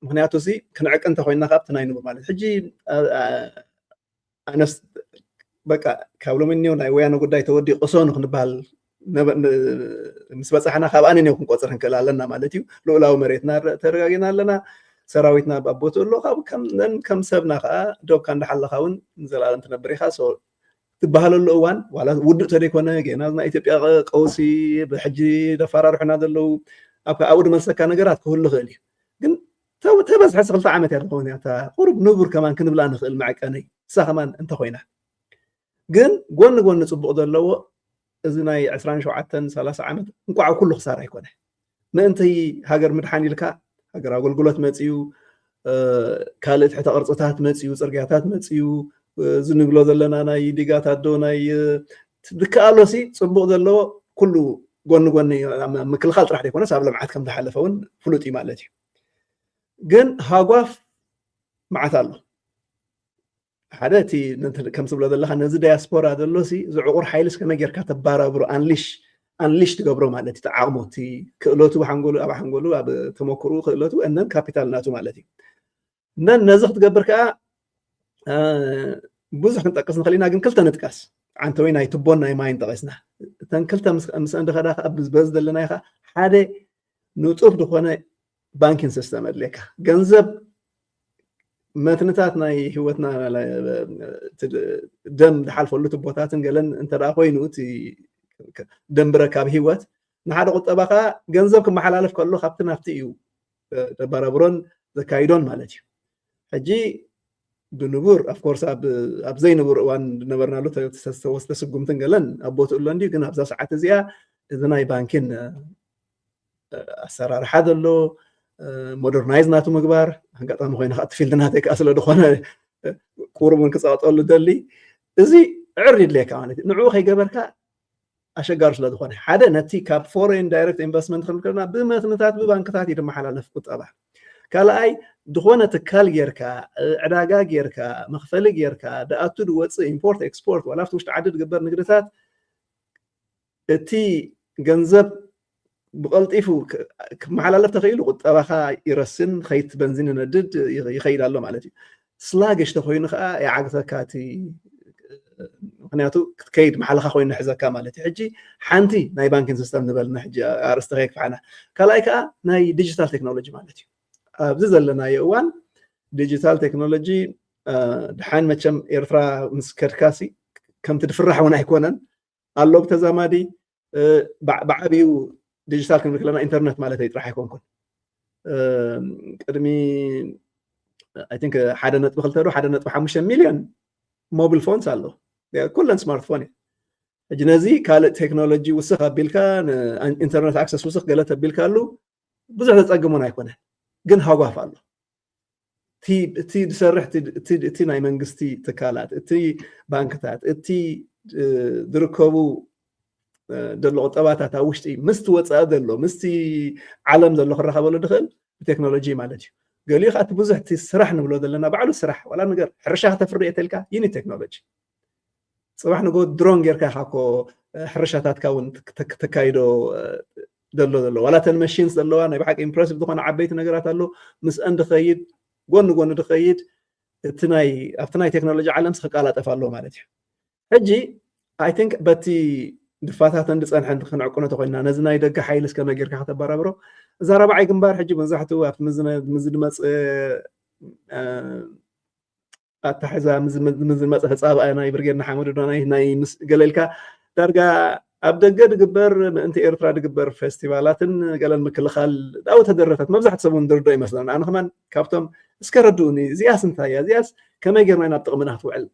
ምክንያቱ እዚ ክንዕቅ እንተኮይና ካብ ናይ ንቡር ማለት ሕጂ ኣነስ በቃ ካብ ሎሚ እኒው ናይ ወያነ ጉዳይ ተወዲቁ ሶ ንክንበሃል ምስ በፃሕና ካብኣ ነኒው ክንቆፅር ክንክእል ኣለና ማለት እዩ። ልኡላዊ መሬትና ተረጋጊና ኣለና። ሰራዊትና ኣብ ቦትኡ ኣሎ። ካብ ከም ሰብና ከዓ ዶብካ እንዳሓለካ እውን ንዘለኣለም ትነብር ኢካ። ትበሃለሉ እዋን ዋላ ውዱእ ተደይኮነ ገና ናይ ኢትዮጵያ ቀውሲ ብሕጂ ደፋራርሑና ዘለዉ ኣብ ኣብኡ ድመልሰካ ነገራት ክህሉ ይኽእል እዩ። ግን ተበዝሐ ክልተ ዓመት እያ ትኸውን እያ ቁሩብ ንቡር ከማን ክንብላ ንኽእል መዐቀነይ እሳ ከማን እንተኮይና። ግን ጎኒ ጎኒ ፅቡቕ ዘለዎ እዚ ናይ ዕስራን ሸውዓተን ሰላሳ ዓመት እንቋዕ ኩሉ ክሳራ ኣይኮነ። ምእንቲ ሃገር ምድሓን ኢልካ ሃገር ኣገልግሎት መፅዩ፣ ካልእ ትሕተ ቅርፅታት መፅዩ፣ ፅርግያታት መፅዩ፣ እዚ ንብሎ ዘለና ናይ ዲጋታት ዶ ናይ ድከኣሎሲ ፅቡቕ ዘለዎ ኩሉ ጎኒ ጎኒ ምክልኻል ጥራሕ ዘይኮነስ ኣብ ልምዓት ከም ዝሓለፈ እውን ፍሉጥ እዩ ማለት እዩ። ግን ሃጓፍ መዓት ኣሎ። ሓደ እቲ ከም ትብሎ ዘለካ ነዚ ዳያስፖራ ዘሎ ሲ ዝዕቁር ሓይሊ እስከመይ ጌርካ ተባራብሮ ኣንሊሽ ኣንሊሽ ትገብሮ ማለት እዩ። ዓቕሙ እቲ ክእለቱ ሓንጎሉ ኣብ ሓንጎሉ ኣብ ተመክሩ ክእለቱ እነን ካፒታል ናቱ ማለት እዩ። እነን ነዚ ክትገብር ከዓ ብዙሕ ክንጠቅስ ንኽእል ኢና፣ ግን ክልተ ንጥቀስ። ዓንተወይ ናይ ትቦን ናይ ማይን ጠቂስና እተን ክልተ ምስአን ድኸዳ ከዓ በዚ ዘለናዮ ከዓ ሓደ ንጡፍ ዝኾነ ባንኪን ሲስተም ኣድልየካ ገንዘብ መትንታት ናይ ህይወትና ደም ዝሓልፈሉ ትቦታትን ገለን እንተ ኮይኑ ደንብረ ካብ ህይወት ንሓደ ቁጠባ ከዓ ገንዘብ ክመሓላለፍ ከሎ ካብቲ ናብቲ እዩ ዘባራብሮን ዘካይዶን ማለት እዩ። ሕጂ ብንቡር ኣፍኮርስ ኣብ ዘይንቡር እዋን ዝነበርናሉ ተወስተ ስጉምትን ገለን ኣብ ቦትኡ ኣሎ እንዲዩ፣ ግን ኣብዛ ሰዓት እዚኣ እዚ ናይ ባንኪን ኣሰራርሓ ዘሎ ሞደርናይዝ ናቱ ምግባር ኣጋጣሚ ኮይነ ከዓ እቲ ፊልድ ናተይ ከዓ ስለ ዝኾነ ቁሩብ እውን ክፀቕጠሉ ደሊ እዚ ዕር ይድልየካ ማለት እዩ። ንዕኡ ከይገበርካ ኣሸጋሪ ስለ ዝኾነ ሓደ ነቲ ካብ ፎሬን ዳይሬክት ኢንቨስትመንት ክንከልና ብመትንታት ብባንክታት እዩ ዝመሓላለፍ ቁጠባ። ካልኣይ ዝኾነ ትካል ጌርካ ዕዳጋ ጌርካ መኽፈሊ ጌርካ ድኣቱ ድወፅእ ኢምፖርት ኤክስፖርት ዋላ ኣብቲ ውሽጢ ዓዲ ዝግበር ንግድታት እቲ ገንዘብ ብቐልጢፉ ክመሓላለፍ ተኽኢሉ ቁጠባኻ ይረስን ኸይት በንዚን ይነድድ ይኸይድ ኣሎ ማለት እዩ። ስላግሽ ተኮይኑ ከዓ ይዓግተካ እቲ ምክንያቱ ክትከይድ መሓለኻ ኮይኑ ሕዘካ ማለት እዩ። ሕጂ ሓንቲ ናይ ባንኪን ሲስተም ንበልና ሕጂ ኣርእስቲ ከየክፍሓና ካልኣይ ከዓ ናይ ዲጂታል ቴክኖሎጂ ማለት እዩ። ኣብዚ ዘለናዮ እዋን ዲጂታል ቴክኖሎጂ ድሓን መቸም ኤርትራ ምስ ከድካሲ ከምቲ ድፍራሕ እውን ኣይኮነን ኣሎ ብተዛማዲ ብዓብዩ ዲጂታል ክንብል ከለና ኢንተርነት ማለት ጥራሕ ኣይኮንኩን ቅድሚ ሓደ ነጥቢ ክልተ ዶ ሓደ ነጥቢ ሓሙሽተ ሚልዮን ሞብል ፎንስ ኣሎ ኩለን ስማርትፎን እዩ። ሕጂ ነዚ ካልእ ቴክኖሎጂ ውስኽ ኣቢልካ ኢንተርነት ኣክሰስ ውስኽ ገለ ተቢልካሉ ብዙሕ ተፀግሙን ኣይኮነ ግን ሃጓፍ ኣሎ። እቲ ዝሰርሕ እቲ ናይ መንግስቲ ትካላት እቲ ባንክታት እቲ ዝርከቡ ዘሎ ቁጠባታት ኣብ ውሽጢ ምስቲ ወፃኢ ዘሎ ምስቲ ዓለም ዘሎ ክረኸበሉ ዝኽእል ብቴክኖሎጂ ማለት እዩ። ገሊኡ ከዓ እቲ ብዙሕ እቲ ስራሕ ንብሎ ዘለና ባዕሉ ስራሕ ዋላ ነገር ሕርሻ ከተፍሪ እየ ተልካ ይኒ ቴክኖሎጂ ፅባሕ ንጎ ድሮን ጌርካ ኢኻ እኮ ሕርሻታትካ እውን ተካይዶ ዘሎ ዘሎ ዋላ ተን መሽንስ ዘለዋ ናይ ብሓቂ ኢምፕረሲቭ ዝኾነ ዓበይቲ ነገራት ኣሎ። ምስአን ድኸይድ ጎኒ ጎኒ ድኸይድ እቲ ናይ ኣብቲ ናይ ቴክኖሎጂ ዓለም ክቃላጠፍ ኣለዎ ማለት እዩ። ሕጂ I think በቲ ድፋታተን ዝፀንሐን ክንዕቅኖ ተኮይና ነዚ ናይ ደገ ሓይሊ እስከመይ ጌርካ ከተበራብሮ። እዛ ራብዓይ ግንባር ሕጂ መብዛሕትኡ ኣብቲ ምዝ ድመፅ ኣታሕዛ ምዝ መፀ ተፃብኣ ናይ ብርጌድ ንሓመዱ ናይ ናይ ምስ ገለ ኢልካ ዳርጋ ኣብ ደገ ድግበር ምእንቲ ኤርትራ ድግበር ፌስቲቫላትን ገለን ምክልኻል ዳው ተደረፈት መብዛሕቲ ሰብ እውን ድርዶ ይመስለና። ኣነ ከማን ካብቶም እስከ ረድኡኒ እዚኣስ እንታይ እያ እዚኣስ ከመይ ጌርና ናብ ጥቕምና ክትውዕል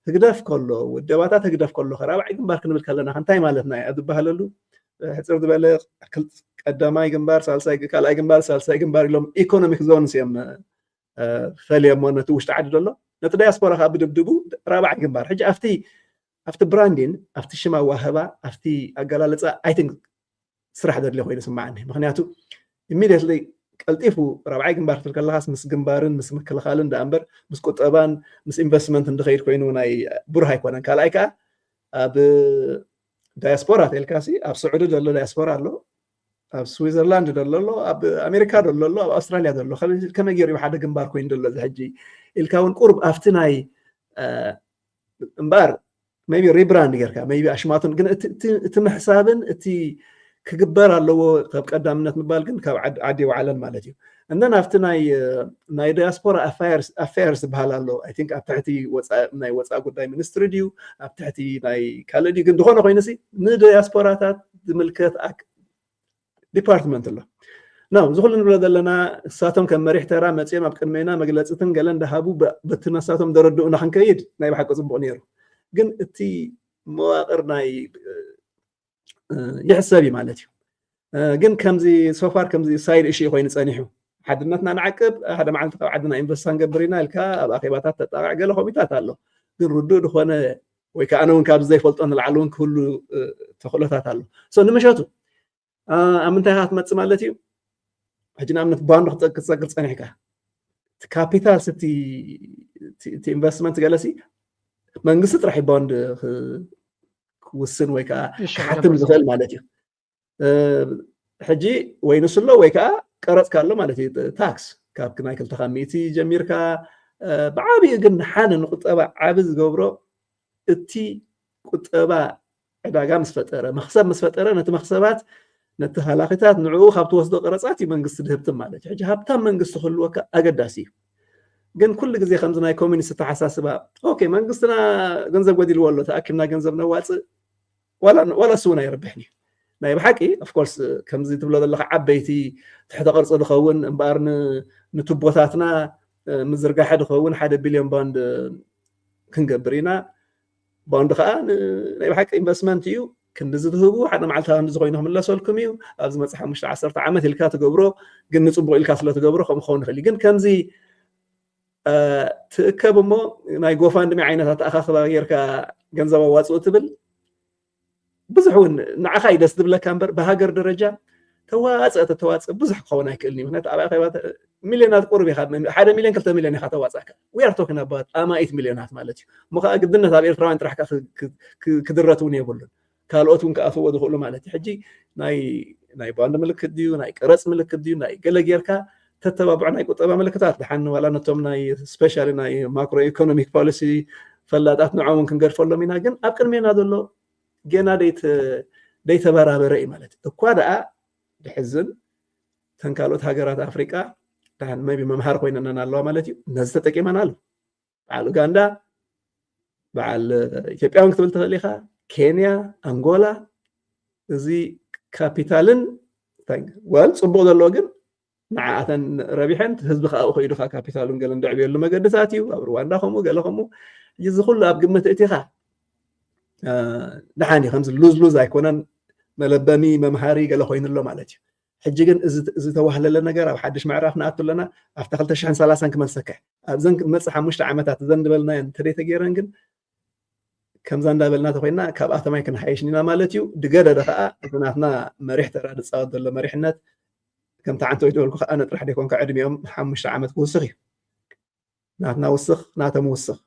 ህግደፍ ከሎ ውደባታት ህግደፍ ከሎ ራብዓይ ግንባር ክንብል ከለና እንታይ ማለትና እዩ ኣብ ዝበሃለሉ ሕፅር ዝበለ ቀዳማይ ግንባር ሳልሳይ ካልኣይ ግንባር ሳልሳይ ግንባር ኢሎም ኢኮኖሚክ ዞንስ እዮም ፈልዮሞ ነቲ ውሽጢ ዓዲ ዘሎ ነቲ ዳያስፖራ ከዓ ብድብድቡ ራብዓይ ግንባር ሕጂ ኣብቲ ኣብቲ ብራንዲን ኣብቲ ሽም ኣዋህባ ኣብቲ ኣገላልፃ ኣይትን ስራሕ ዘድልዮ ኮይኑ ስማዓኒ። ምክንያቱ ኢሚድየትሊ ቀልጢፉ ራብዓይ ግንባር ክትብል ከለካስ ምስ ግንባርን ምስ ምክልኻልን ደኣ እምበር ምስ ቁጠባን ምስ ኢንቨስትመንት እንድኸይድ ኮይኑ ናይ ብሩህ ኣይኮነን። ካልኣይ ከዓ ኣብ ዳያስፖራ ተልካሲ ኣብ ስዑዲ ዘሎ ዳያስፖራ ኣሎ፣ ኣብ ስዊዘርላንድ ዘሎ ኣሎ፣ ኣብ ኣሜሪካ ዘሎ ኣሎ፣ ኣብ ኣውስትራሊያ ዘሎ ከመይ ገይሩ ሓደ ግንባር ኮይኑ ዘሎ እዚ ሕጂ ኢልካ እውን ቁርብ ኣብቲ ናይ እምበኣር ቢ ሪብራንድ ጌርካ ቢ ኣሽማቱን ግን እቲ ምሕሳብን እቲ ክግበር ኣለዎ ካብ ቀዳምነት ምባል ግን ካብ ዓዲ ይውዓለን ማለት እዩ። እንደ ኣብቲ ናይ ናይ ዳያስፖራ ኣፌርስ ዝበሃል ኣሎ። ኣይ ቲንክ ኣብ ትሕቲ ናይ ወፃኢ ጉዳይ ሚኒስትሪ ድዩ ኣብ ትሕቲ ናይ ካልእ ድዩ ግን ዝኾነ ኮይኑሲ ንዳያስፖራታት ዝምልከት ዲፓርትመንት ኣሎ። ናው እዚ ኩሉ ንብሎ ዘለና እሳቶም ከም መሪሕ ተራ መፅኦም ኣብ ቅድሜና መግለፅትን ገለን ደሃቡ በቲ ነሳቶም ደረድኡና ክንከይድ ናይ ብሓቂ ፅቡቅ ነይሩ። ግን እቲ መዋቅር ናይ ይሕሰብ እዩ ማለት እዩ። ግን ከምዚ ሶፋር ከምዚ ሳይድ እሺ ኮይኑ ፀኒሑ ሓድነትና ንዓቅብ ሓደ መዓልቲ ካብ ዓድና ኢንቨስት ክንገብር ኢና ኢልካ ኣብ ኣኼባታት ተጣቃዕ ገለ ኮሚታት ኣሎ። ግን ርዱእ ዝኾነ ወይ ከዓ ኣነ እውን ካብዚ ዘይፈልጦ ንላዕሊ እውን ክህሉ ተኽእሎታት ኣሎ። ሶ ንምሸቱ ኣብ ምንታይ ኢኻ ክትመፅእ ማለት እዩ? ሕጂ ንኣብነት ባንድ ክትፀግር ፀኒሕካ ካፒታል ስቲ ኢንቨስትመንት ገለሲ መንግስቲ ጥራሕ ባንድ ክውስን ወይ ከዓ ክሓትም ዝኽእል ማለት እዩ። ሕጂ ወይ ንሱ ኣሎ ወይ ከዓ ቀረፅካ ኣሎ ማለት እዩ። ታክስ ካብ ናይ ክልተኻ ሚእቲ ጀሚርካ ብዓብኡ ግን ንሓደ ንቁጠባ ዓቢ ዝገብሮ እቲ ቁጠባ ዕዳጋ ምስ ፈጠረ መክሰብ ምስ ፈጠረ ነቲ መክሰባት ነቲ ሃላኺታት ንዕኡ ካብ ትወስዶ ቀረፃት እዩ መንግስቲ ድህብትም ማለት እዩ። ሕጂ ሃብታም መንግስቲ ክህልወካ ኣገዳሲ እዩ። ግን ኩሉ ግዜ ከምዚ ናይ ኮሚኒስት ተሓሳስባ ኦኬ መንግስትና ገንዘብ ጎዲልዎ ኣሎ ተኣኪብና ገንዘብ ነዋፅእ ዋላ እሱ እውን ኣይረብሕን እዩ። ናይ ብሓቂ ኦፍኮርስ ከምዚ ትብሎ ዘለካ ዓበይቲ ትሕተ ቅርፂ ዝኸውን እምበኣር ንቱቦታትና ምዝርጋሐ ዝኸውን ሓደ ቢልዮን ባንድ ክንገብር ኢና። ባንድ ከዓ ናይ ብሓቂ ኢንቨስትመንት እዩ። ክንዲ ዝትህቡ ሓደ መዓልቲ ክንዲ ዝኾይኑ ክምለሰልኩም እዩ። ኣብዚ መፅእ ሓሙሽተ ዓሰርተ ዓመት ኢልካ ትገብሮ ግን ንፅቡቅ ኢልካ ስለ ትገብሮ ከምኡ ክኸውን ይኽእል እዩ። ግን ከምዚ ትእከብ እሞ ናይ ጎፋንድሚ ዓይነት ኣተኣኻኽባ ጌርካ ገንዘብ ኣዋፅኡ ትብል ብዙሕ እውን ንዓኻ እዩ ደስ ዝብለካ እምበር ብሃገር ደረጃ ተዋፅእ ተተዋፅእ ብዙሕ ክኸውን ኣይክእልን እዩ። ምክንያቱ ኣብ ኣኼባ ሚልዮናት ቁሩብ ኢኻ ሓደ ሚልዮን ክልተ ሚልዮን ኢኻ ተዋፅእካ we are talking about ኣማኢት ሚልዮናት ማለት እዩ። እሞ ከዓ ግድነት ኣብ ኤርትራውያን ጥራሕ ክድረት እውን የብሉን። ካልኦት እውን ክኣትዎ ዝኽእሉ ማለት እዩ። ሕጂ ናይ ናይ ባንድ ምልክት ድዩ ናይ ቀረፅ ምልክት ድዩ ናይ ገለ ጌርካ ተተባብዖ ናይ ቁጠባ ምልክታት ድሓን ዋላ ነቶም ናይ ስፔሻሊ ናይ ማክሮ ኢኮኖሚክ ፖሊሲ ፈላጣት ንዖም እውን ክንገድፈሎም ኢና። ግን ኣብ ቅድሜና ዘሎ ገና ደይተበራበረ እዩ ማለት እኳ ደኣ ድሕዝን ተን ካልኦት ሃገራት ኣፍሪቃ ድሓን ቢ መምሃር ኮይነነን ኣለዋ ማለት እዩ። ነዚ ተጠቂመናሉ። በዓል ኡጋንዳ በዓል ኢትዮጵያ እውን ክትብል ትኽእል ኢኻ። ኬንያ፣ ኣንጎላ እዚ ካፒታልን ወል ፅቡቅ ዘለዎ ግን ንዓኣተን ረቢሐን ህዝቢ ከዓ ከይዱ ከዓ ካፒታሉን ገለን ድዕብየሉ መገድታት እዩ። ኣብ ሩዋንዳ ከምኡ ገለ ከምኡ እዚ ኩሉ ኣብ ግምት እቲኻ ድሓን እዩ ከምዚ ሉዝ ሉዝ ኣይኮነን መለበሚ መምሃሪ ገለ ኮይኑ ኣሎ ማለት እዩ። ሕጂ ግን እዚ ተዋህለለ ነገር ኣብ ሓድሽ ምዕራፍ ንኣቱ ኣለና። ኣብታ ክልተ ሽሕን ሰላሳን ክመልሰካ ኣብዘን መፅእ ሓሙሽተ ዓመታት እዘን ዝበልናየን እንተደይተገይረን ግን ከምዛ እንዳበልና ተኮይና ካብኣቶም ኣይክንሓይሽን ኢና ማለት እዩ። ድገደደ ከዓ እቲ ናትና መሪሕ ተራ ዝፃወት ዘሎ መሪሕነት ከምቲ ዓንተ ወይ ዝበልኩ ከዓ ኣነ ጥራሕ ደይኮንካ ዕድሚኦም ሓሙሽተ ዓመት ክውስኽ እዩ። ናትና ውስኽ ናቶም ውስኽ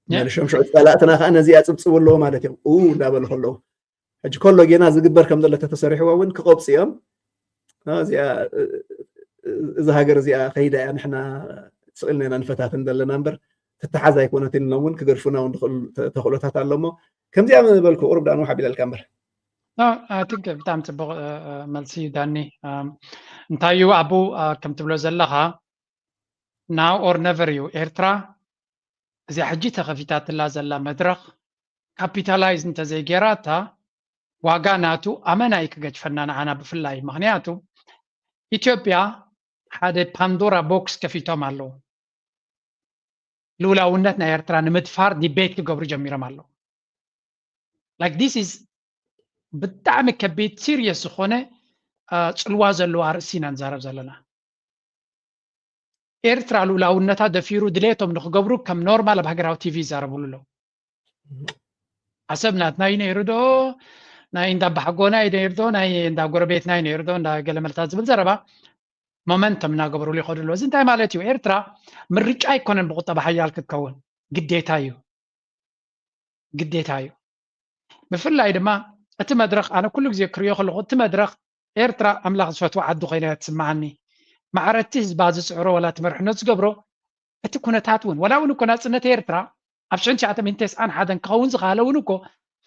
መልሾም ሽዑ ፀላእትና ከዓ ነዚ ኣፅብፅቡ ኣለዎ ማለት እዮም። ኡ እንዳበሉ ከለዉ ሕጂ ኮሎጌና ዝግበር ከም ዘሎ ተተሰሪሕዎ እውን ክቐብፁ እዮም። እዚኣ እዛ ሃገር እዚኣ ከይዳ እያ፣ ንሕና ስቕ ኢልና ኢና ንፈታተን ዘለና እምበር ትተሓዝ ኣይኮነትን ኢሎም እውን ክገድፉና እውን ዝኽእሉ ተኽእሎታት ኣሎ። እሞ ከምዚኣ ዝበልኩ ቁሩብ ደኣ ንውሓ ቢለልካ እምበር። I think ብጣዕሚ ፅቡቕ መልሲ ዳኒ። እንታይ እዩ ኣቡ፣ ከም ትብሎ ዘለኻ now or never እዩ። ኤርትራ እዚኣ ሕጂ ተኸፊታትላ ዘላ መድረኽ ካፒታላይዝ እንተዘይጌራታ ዋጋ ናቱ ኣመና እዩ ክገድፈና ንዓና ብፍላይ። ምኽንያቱ ኢትዮጵያ ሓደ ፓንዶራ ቦክስ ከፊቶም ኣለዉ። ልኡላውነት ናይ ኤርትራ ንምድፋር ዲቤት ክገብሩ ጀሚሮም ኣለዉ። Like this is ብጣዕሚ ከቢድ ሲሪየስ ዝኾነ ፅልዋ ዘለዎ ኣርእስቲ ኢና ንዛረብ ዘለና። ኤርትራ ልኡላውነታ ደፊሩ ድሌቶም ንክገብሩ ከም ኖርማል ኣብ ሃገራዊ ቲቪ ይዛረብሉ ኣለዉ። ዓሰብ ናትና እዩ ነይሩ ዶ፣ ናይ እንዳ ኣባሓጎና እዩ ነይሩ ዶ፣ ናይ እንዳ ጎረቤትና እዩ ነይሩ ዶ፣ እንዳ ገለመልታ ዝብል ዘረባ ሞመንተም እናገበሩሉ ይኸዱ ኣለዉ። እዚ እንታይ ማለት እዩ? ኤርትራ ምርጫ ኣይኮነን ብቁጠባ ሓያል ክትከውን፣ ግዴታ እዩ፣ ግዴታ እዩ። ብፍላይ ድማ እቲ መድረኽ ኣነ ኩሉ ግዜ ክሪኦ ከለኹ እቲ መድረኽ ኤርትራ ኣምላኽ ዝፈትዋ ዓዲ ኮይና እያ ትስምዓኒ። ማዕረ እቲ ህዝባ ዝፅዕሮ ዋላ እቲ መርሕነት ዝገብሮ እቲ ኩነታት እውን ዋላ እውን እኮ ናፅነት ኤርትራ ኣብ ሽሕን ትሽዓተ ሚእትን ተስዓን ሓደን ክኸውን ዝኸኣለ እውን እኮ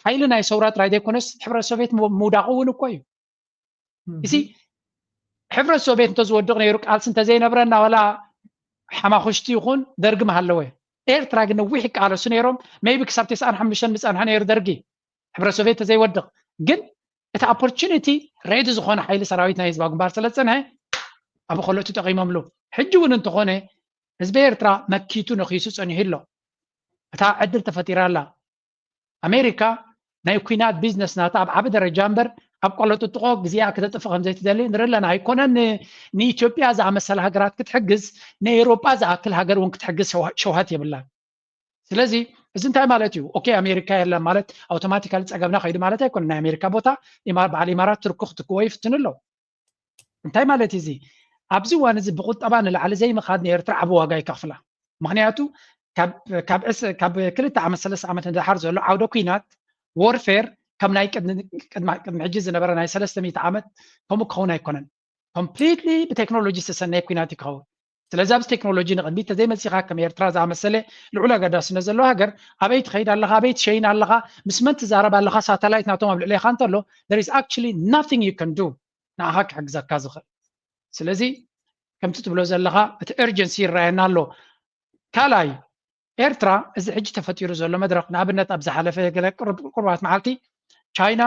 ሓይሊ ናይ ሰውራ ጥራይ ዘይኮነስ ሕብረት ሶቪየት ምውዳቑ እውን እኮ እዩ። እዚ ሕብረት ሶቪየት እንተዝወድቕ ነይሩ ቃልሲ እንተዘይነብረና ዋላ ሓማኹሽቲ ይኹን ደርጊ ምሃለወ። ኤርትራ ግን ነዊሕ ይቃለሱ ነይሮም። ሜይቢ ክሳብ ተስዓን ሓሙሽተን ምፀንሐ ነይሩ ደርጊ፣ ሕብረት ሶቪየት እንተዘይወድቕ። ግን እቲ ኦፖርቹኒቲ ሬዲ ዝኾነ ሓይሊ ሰራዊት ናይ ህዝባዊ ግንባር ስለ ዝፀንሐ ኣብ ከልኦት ተጠቒሞምሉ። ሕጂ እውን እንተኾነ ህዝቢ ኤርትራ መኪቱ ነኺሱ ፀኒሑ ኣሎ። እታ ዕድል ተፈጢራ ኣላ። ኣሜሪካ ናይ ኩናት ቢዝነስ ናታ ኣብ ዓቢ ደረጃ እምበር ኣብ ቆለጥጥቆ ግዜኣ ክተጥፍእ ከም ዘይትደሊ ንርኢ ኣለና። ኣይኮነን ንኢትዮጵያ ዝኣመሰላ ሃገራት ክትሕግዝ ንኤውሮጳ ዝኣክል ሃገር እውን ክትሕግዝ ሸውሃት የብላን። ስለዚ እዚ እንታይ ማለት እዩ? ኦኬ ኣሜሪካ የለን ማለት ኣውቶማቲካሊ ጸገምና ከይዱ ማለት ኣይኮነን። ናይ ኣሜሪካ ቦታ በዓል ኢማራት ቱርኪ ክትክዎ ይፍትኑ ኣለዉ። እንታይ ማለት እዩ እዚ? ኣብዚ እዋን እዚ ብቁጠባ ንላዕሊ ዘይምኻድ ንኤርትራ ዓቢ ዋጋ ይከፍላ። ምኽንያቱ ካብ ክልተ ዓመት ሰለስተ ዓመት ንደሓር ዘሎ ዓውደ ኩናት ዎርፌር ካብ ናይ ቅድሚ ሕጂ ዝነበረ ናይ ሰለስተ ሚእቲ ዓመት ከምኡ ክኸውን ኣይኮነን። ኮምፕሊትሊ ብቴክኖሎጂ ዝተሰነየ ኩናት ይኸውን። ስለዚ ኣብዚ ቴክኖሎጂ ንቕድሚት ተዘይመፂኻ ከም ኤርትራ ዝኣመሰለ ልዑል ኣገዳስነት ዘለዎ ሃገር ኣበይ ትኸይድ ኣለኻ፣ ኣበይ ትሸይን ኣለኻ፣ ምስ መን ትዛረብ ኣለኻ፣ ሳተላይት ናቶም ኣብ ልዕሌኻ እንተሎ there is actually nothing you can do ንዓኻ ክሕግዘካ ዝኽእል። ስለዚ ከምቲ ትብሎ ዘለኻ እቲ ኤርጀንሲ ይረኣየና ኣሎ። ካልኣይ ኤርትራ እዚ ሕጂ ተፈጢሩ ዘሎ መድረኽ ንኣብነት ኣብ ዝሓለፈ ገለ ቁርባት መዓልቲ ቻይና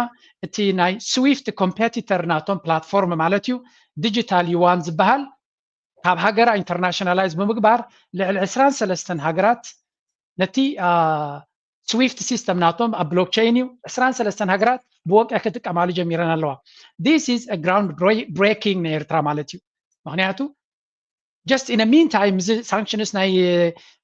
እቲ ናይ ስዊፍት ኮምፔቲተር ናቶም ፕላትፎርም ማለት እዩ ዲጂታል ዩዋን ዝበሃል ካብ ሃገራ ኢንተርናሽናላይዝ ብምግባር ልዕሊ ዕስራን ሰለስተን ሃገራት ነቲ ስዊፍት ሲስተም ናቶም ኣብ ብሎክቸይን እዩ ዕስራን ሰለስተን ሃገራት ብወቅዕ ክጥቀማሉ ጀሚረን ኣለዋ። This is a ground breaking ንኤርትራ ማለት እዩ። ምክንያቱ just in a meantime ምዚ ሳንክሽንስ ናይ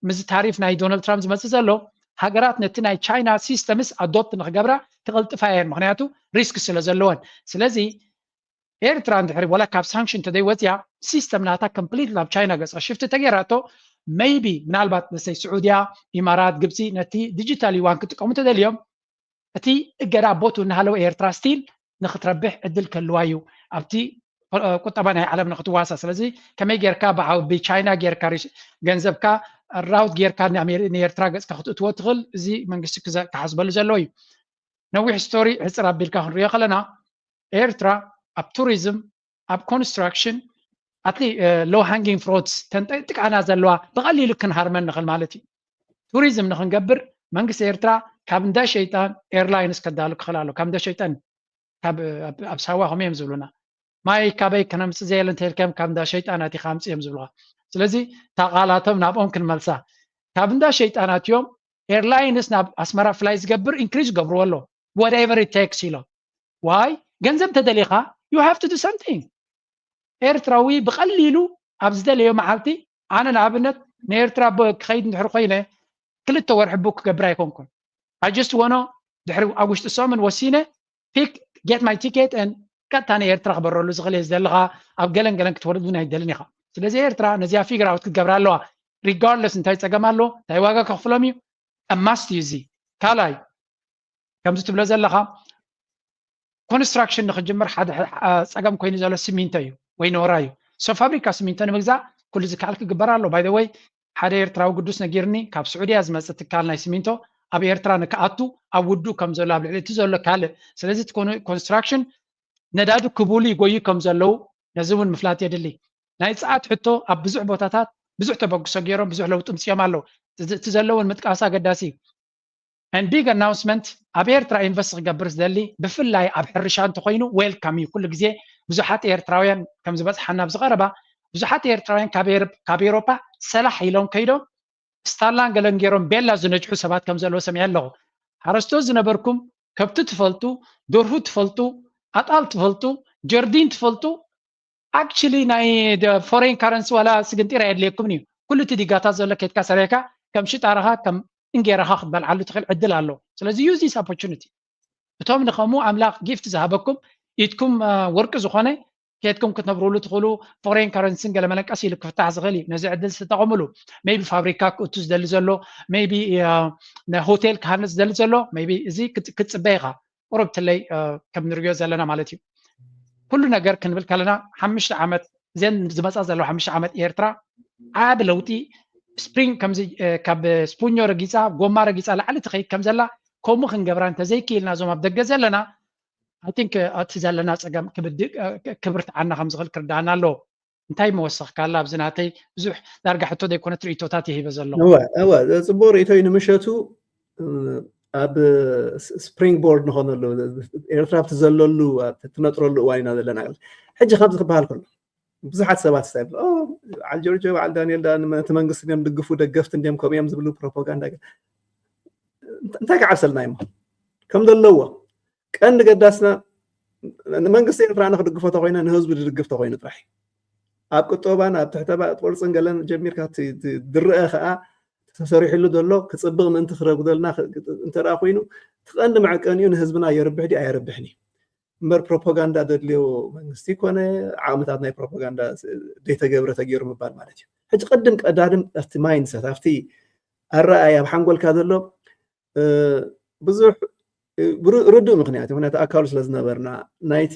ምዚ ታሪፍ ናይ ዶናልድ ትራምፕ ዝመፅእ ዘሎ ሃገራት ነቲ ናይ ቻይና ሲስተምስ ኣዶፕት ንክገብራ ክቕልጥፋ እየን። ምክንያቱ ሪስክ ስለ ዘለወን። ስለዚ ኤርትራ እንድሕሪ ወላ ካብ ሳንክሽን ተደይወፅያ ሲስተም ናታ ኮምፕሊት ናብ ቻይና ገፃ ሽፍቲ ተገይራቶ ሜይቢ ምናልባት መሰይ ስዑድያ፣ ኢማራት፣ ግብፂ ነቲ ዲጂታል ዩዋን ክጥቀሙ ተደልዮም እቲ እገዳ ቦቱ እናሃለወ ኤርትራ ስቲል ንክትረብሕ ዕድል ከልዋ እዩ ኣብቲ ቁጠባ ናይ ዓለም ንክትዋሳ። ስለዚ ከመይ ጌርካ ብቻይና ጌርካ ገንዘብካ ራውት ጌርካ ንኤርትራ ገፅካ ክትእትዎ ትኽእል እዚ መንግስቲ ክሓስበሉ ዘለዎ እዩ። ነዊሕ ስቶሪ ሕፅር ኣቢልካ ክንሪኦ ከለና ኤርትራ ኣብ ቱሪዝም ኣብ ኮንስትራክሽን ኣትሊ ሎ ሃንጊንግ ፍሮትስ ተንጠጥቃና ዘለዋ ብቐሊሉ ክንሃርመን ንኽእል ማለት እዩ። ቱሪዝም ንክንገብር መንግስቲ ኤርትራ ካብ እንዳ ሸይጣን ኤርላይንስ ከዳሉ ክኽእል ኣሎ። ካብ እንዳ ሸይጣን ኣብ ሳዋ ከምኡ እዮም ዝብሉና። ማይ ካበይ ከነምፅእ ዘየለ እንተልካዮም ካብ እንዳ ሸይጣናት ኢኻ ኣምፅእ እዮም ዝብሉኻ። ስለዚ እታ ቃላቶም ናብኦም ክንመልሳ ካብ እንዳ ሸይጣናት እዮም ኤርላይንስ ናብ ኣስመራ ፍላይ ዝገብር ኢንክሪዝ ገብርዎ ኣሎ whatever it takes ኢሎም። ዋይ ገንዘብ ተደሊኻ you have to do something። ኤርትራዊ ብቐሊሉ ኣብ ዝደለዮ መዓልቲ ኣነ ንኣብነት ንኤርትራ ክኸይድ እንድሕር ኮይነ ክልተ ወርሒ ቡክ ክገብር ኣይኮንኩን። I just ወኖ ድሕሪ ኣብ ውሽጢ ሰሙን ወሲነ ፒክ ጌት ማይ ቲኬት ን ቀጥታ ንኤርትራ ክበረሉ ዝኽእል እየ ዝደለኻ ኣብ ገለን ገለን ክትወርድ እውን ኣይደልን ኢኻ። ስለዚ ኤርትራ ነዚኣ ፊግር ኣውት ክትገብራ ኣለዋ። ሪጋርድለስ እንታይ ፀገም ኣሎ እንታይ ዋጋ ከኽፍሎም እዩ። ማስት እዩ እዚ። ካልኣይ ከምዚ ትብሎ ዘለኻ ኮንስትራክሽን ንክጅምር ሓደ ጸገም ኮይኑ ዘሎ ሲሚንቶ እዩ ወይ ኖራ እዩ። ሶ ፋብሪካ ሲሚንቶ ንምግዛእ ኩሉ ዝከኣል ክግበር ኣሎ። ባይ ወይ ሓደ ኤርትራዊ ግዱስ ነጊርኒ፣ ካብ ስዑድያ ዝመፅእ ትካል ናይ ሲሚንቶ ኣብ ኤርትራ ንክኣቱ ኣብ ውዱ ከም ዘሎ ኣብ ልዕሊ እቲ ዘሎ ካልእ። ስለዚ እቲ ኮንስትራክሽን ነዳዲ ክቡሉ ይጎዩ ከም ዘለዉ ነዚ እውን ምፍላጥ የድሊ። ናይ ፀዓት ሕቶ ኣብ ብዙሕ ቦታታት ብዙሕ ተበግሶ ገይሮም ብዙሕ ለውጢ ምፅኦም ኣለዉ። እቲ ዘለውን ምጥቃስ ኣገዳሲ እዩ። And big announcement፣ ኣብ ኤርትራ ኢንቨስት ክገብር ዝደሊ ብፍላይ ኣብ ሕርሻ እንተኮይኑ ዌልካም እዩ። ኩሉ ግዜ ብዙሓት ኤርትራውያን ከም ዝበፅሓና ኣብዚ ቀረባ ብዙሓት ኤርትራውያን ካብ ኤሮፓ ሰላሕ ኢሎም ከይዶም ስታላን ገለን ገይሮም ቤላ ዝነጅሑ ሰባት ከም ዘለዎ ሰሚዐ ኣለኹ። ሓረስቶት ዝነበርኩም ከብቲ ትፈልጡ፣ ደርሁ ትፈልጡ፣ ኣጣል ትፈልጡ፣ ጀርዲን ትፈልጡ፣ ኣክቹሊ ናይ ፎሬን ካረንሲ ዋላ ስግንጢር ኣየድልየኩምን እዩ። ኩሉ እቲ ዲጋታት ዘሎ ኬድካ ሰሪሕካ ከም ሽጣራኻ ከም እንጌራኻ ክትበልዓሉ ትኽእል ዕድል ኣሎ። ስለዚ use this opportunity። እቶም ንኸምኡ ኣምላኽ ጊፍት ዝሃበኩም ኢድኩም ወርቂ ዝኾነ ኬድኩም ክትነብሩሉ ትኽእሉ ፎሬን ካረንሲን ገለ መለቀስ ኢሉ ክፍታሕ ዝኽእል እዩ። ነዚ ዕድል ዝተጠቐሙሉ። ሜይቢ ፋብሪካ ክእቱ ዝደሊ ዘሎ፣ ሜይቢ ሆቴል ክሃንፅ ዝደሊ ዘሎ፣ ሜይቢ እዚ ክትፅበ ኢኻ። ቁሩብ ትለይ ከም ንሪኦ ዘለና ማለት እዩ። ኩሉ ነገር ክንብል ከለና ሓሙሽተ ዓመት እዘን ዝመፃ ዘለዋ ሓሙሽተ ዓመት ኤርትራ ዓቢ ለውጢ ስፕሪንግ ከምዚ ካብ ስፑኞ ረጊፃ ጎማ ረጊፃ ላዕሊ ትኸይድ ከም ዘላ ከምኡ ክንገብራ እንተዘይክኢልና እዞም ኣብ ደገ ዘለና I think እቲ ዘለና ፀገም ክብርትዓና ከም ዝኽእል ክርዳኣና ኣለዎ። እንታይ መወሰኽካላ ኣብዚ ናተይ ብዙሕ ዳርጋ ሕቶ ዘይኮነ ትርኢቶታት የሂበ ዘሎ። እወ እወ ፅቡቅ ርእቶ እዩ ንምሸቱ ኣብ ስፕሪንግ ቦርድ ንኾነሉ ኤርትራ ኣብቲ ዘለሉ ትነጥረሉ እዋን ኢና ዘለና። ሕጂ ካብዚ ክበሃል ከሎ ብዙሓት ሰባት ስታይ በዓል ጆርጆ በዓል ዳንኤል እቲ መንግስቲ እዮም ድግፉ ደገፍቲ እንዲም ከምኡ እዮም ዝብሉ ፕሮፓጋንዳ እንታይ ክዓብሰልና እሞ ከም ዘለዎ ቀንዲ ገዳስና ንመንግስቲ ኤርትራ ንክድግፎ ተኮይነ ንህዝቢ ዝድግፍ ተኮይኑ ጥራሕ ኣብ ቅጦባን ኣብ ትሕተ ቅርፅን ገለን ጀሚርካ ድረአ ከዓ ተሰሪሕሉ ዘሎ ክፅብቕ ምእንቲ ክረጉደልና እንተ ኮይኑ ትቐንዲ መዕቀኒኡ ንህዝብና የርብሕ ዲ ኣየርብሕን እዩ እምበር ፕሮፓጋንዳ ዘድልዮ መንግስቲ ኮነ ዓቕምታት ናይ ፕሮፓጋንዳ ዘይተገብረ ተገይሩ ምባል ማለት እዩ። ሕጂ ቅድም ቀዳድም ኣብቲ ማይንሰት ኣብቲ ኣረኣይ ኣብ ሓንጎልካ ዘሎ ብዙሕ ርዱእ ምክንያት ምክንያቱ ኣካሉ ስለ ዝነበርና ናይቲ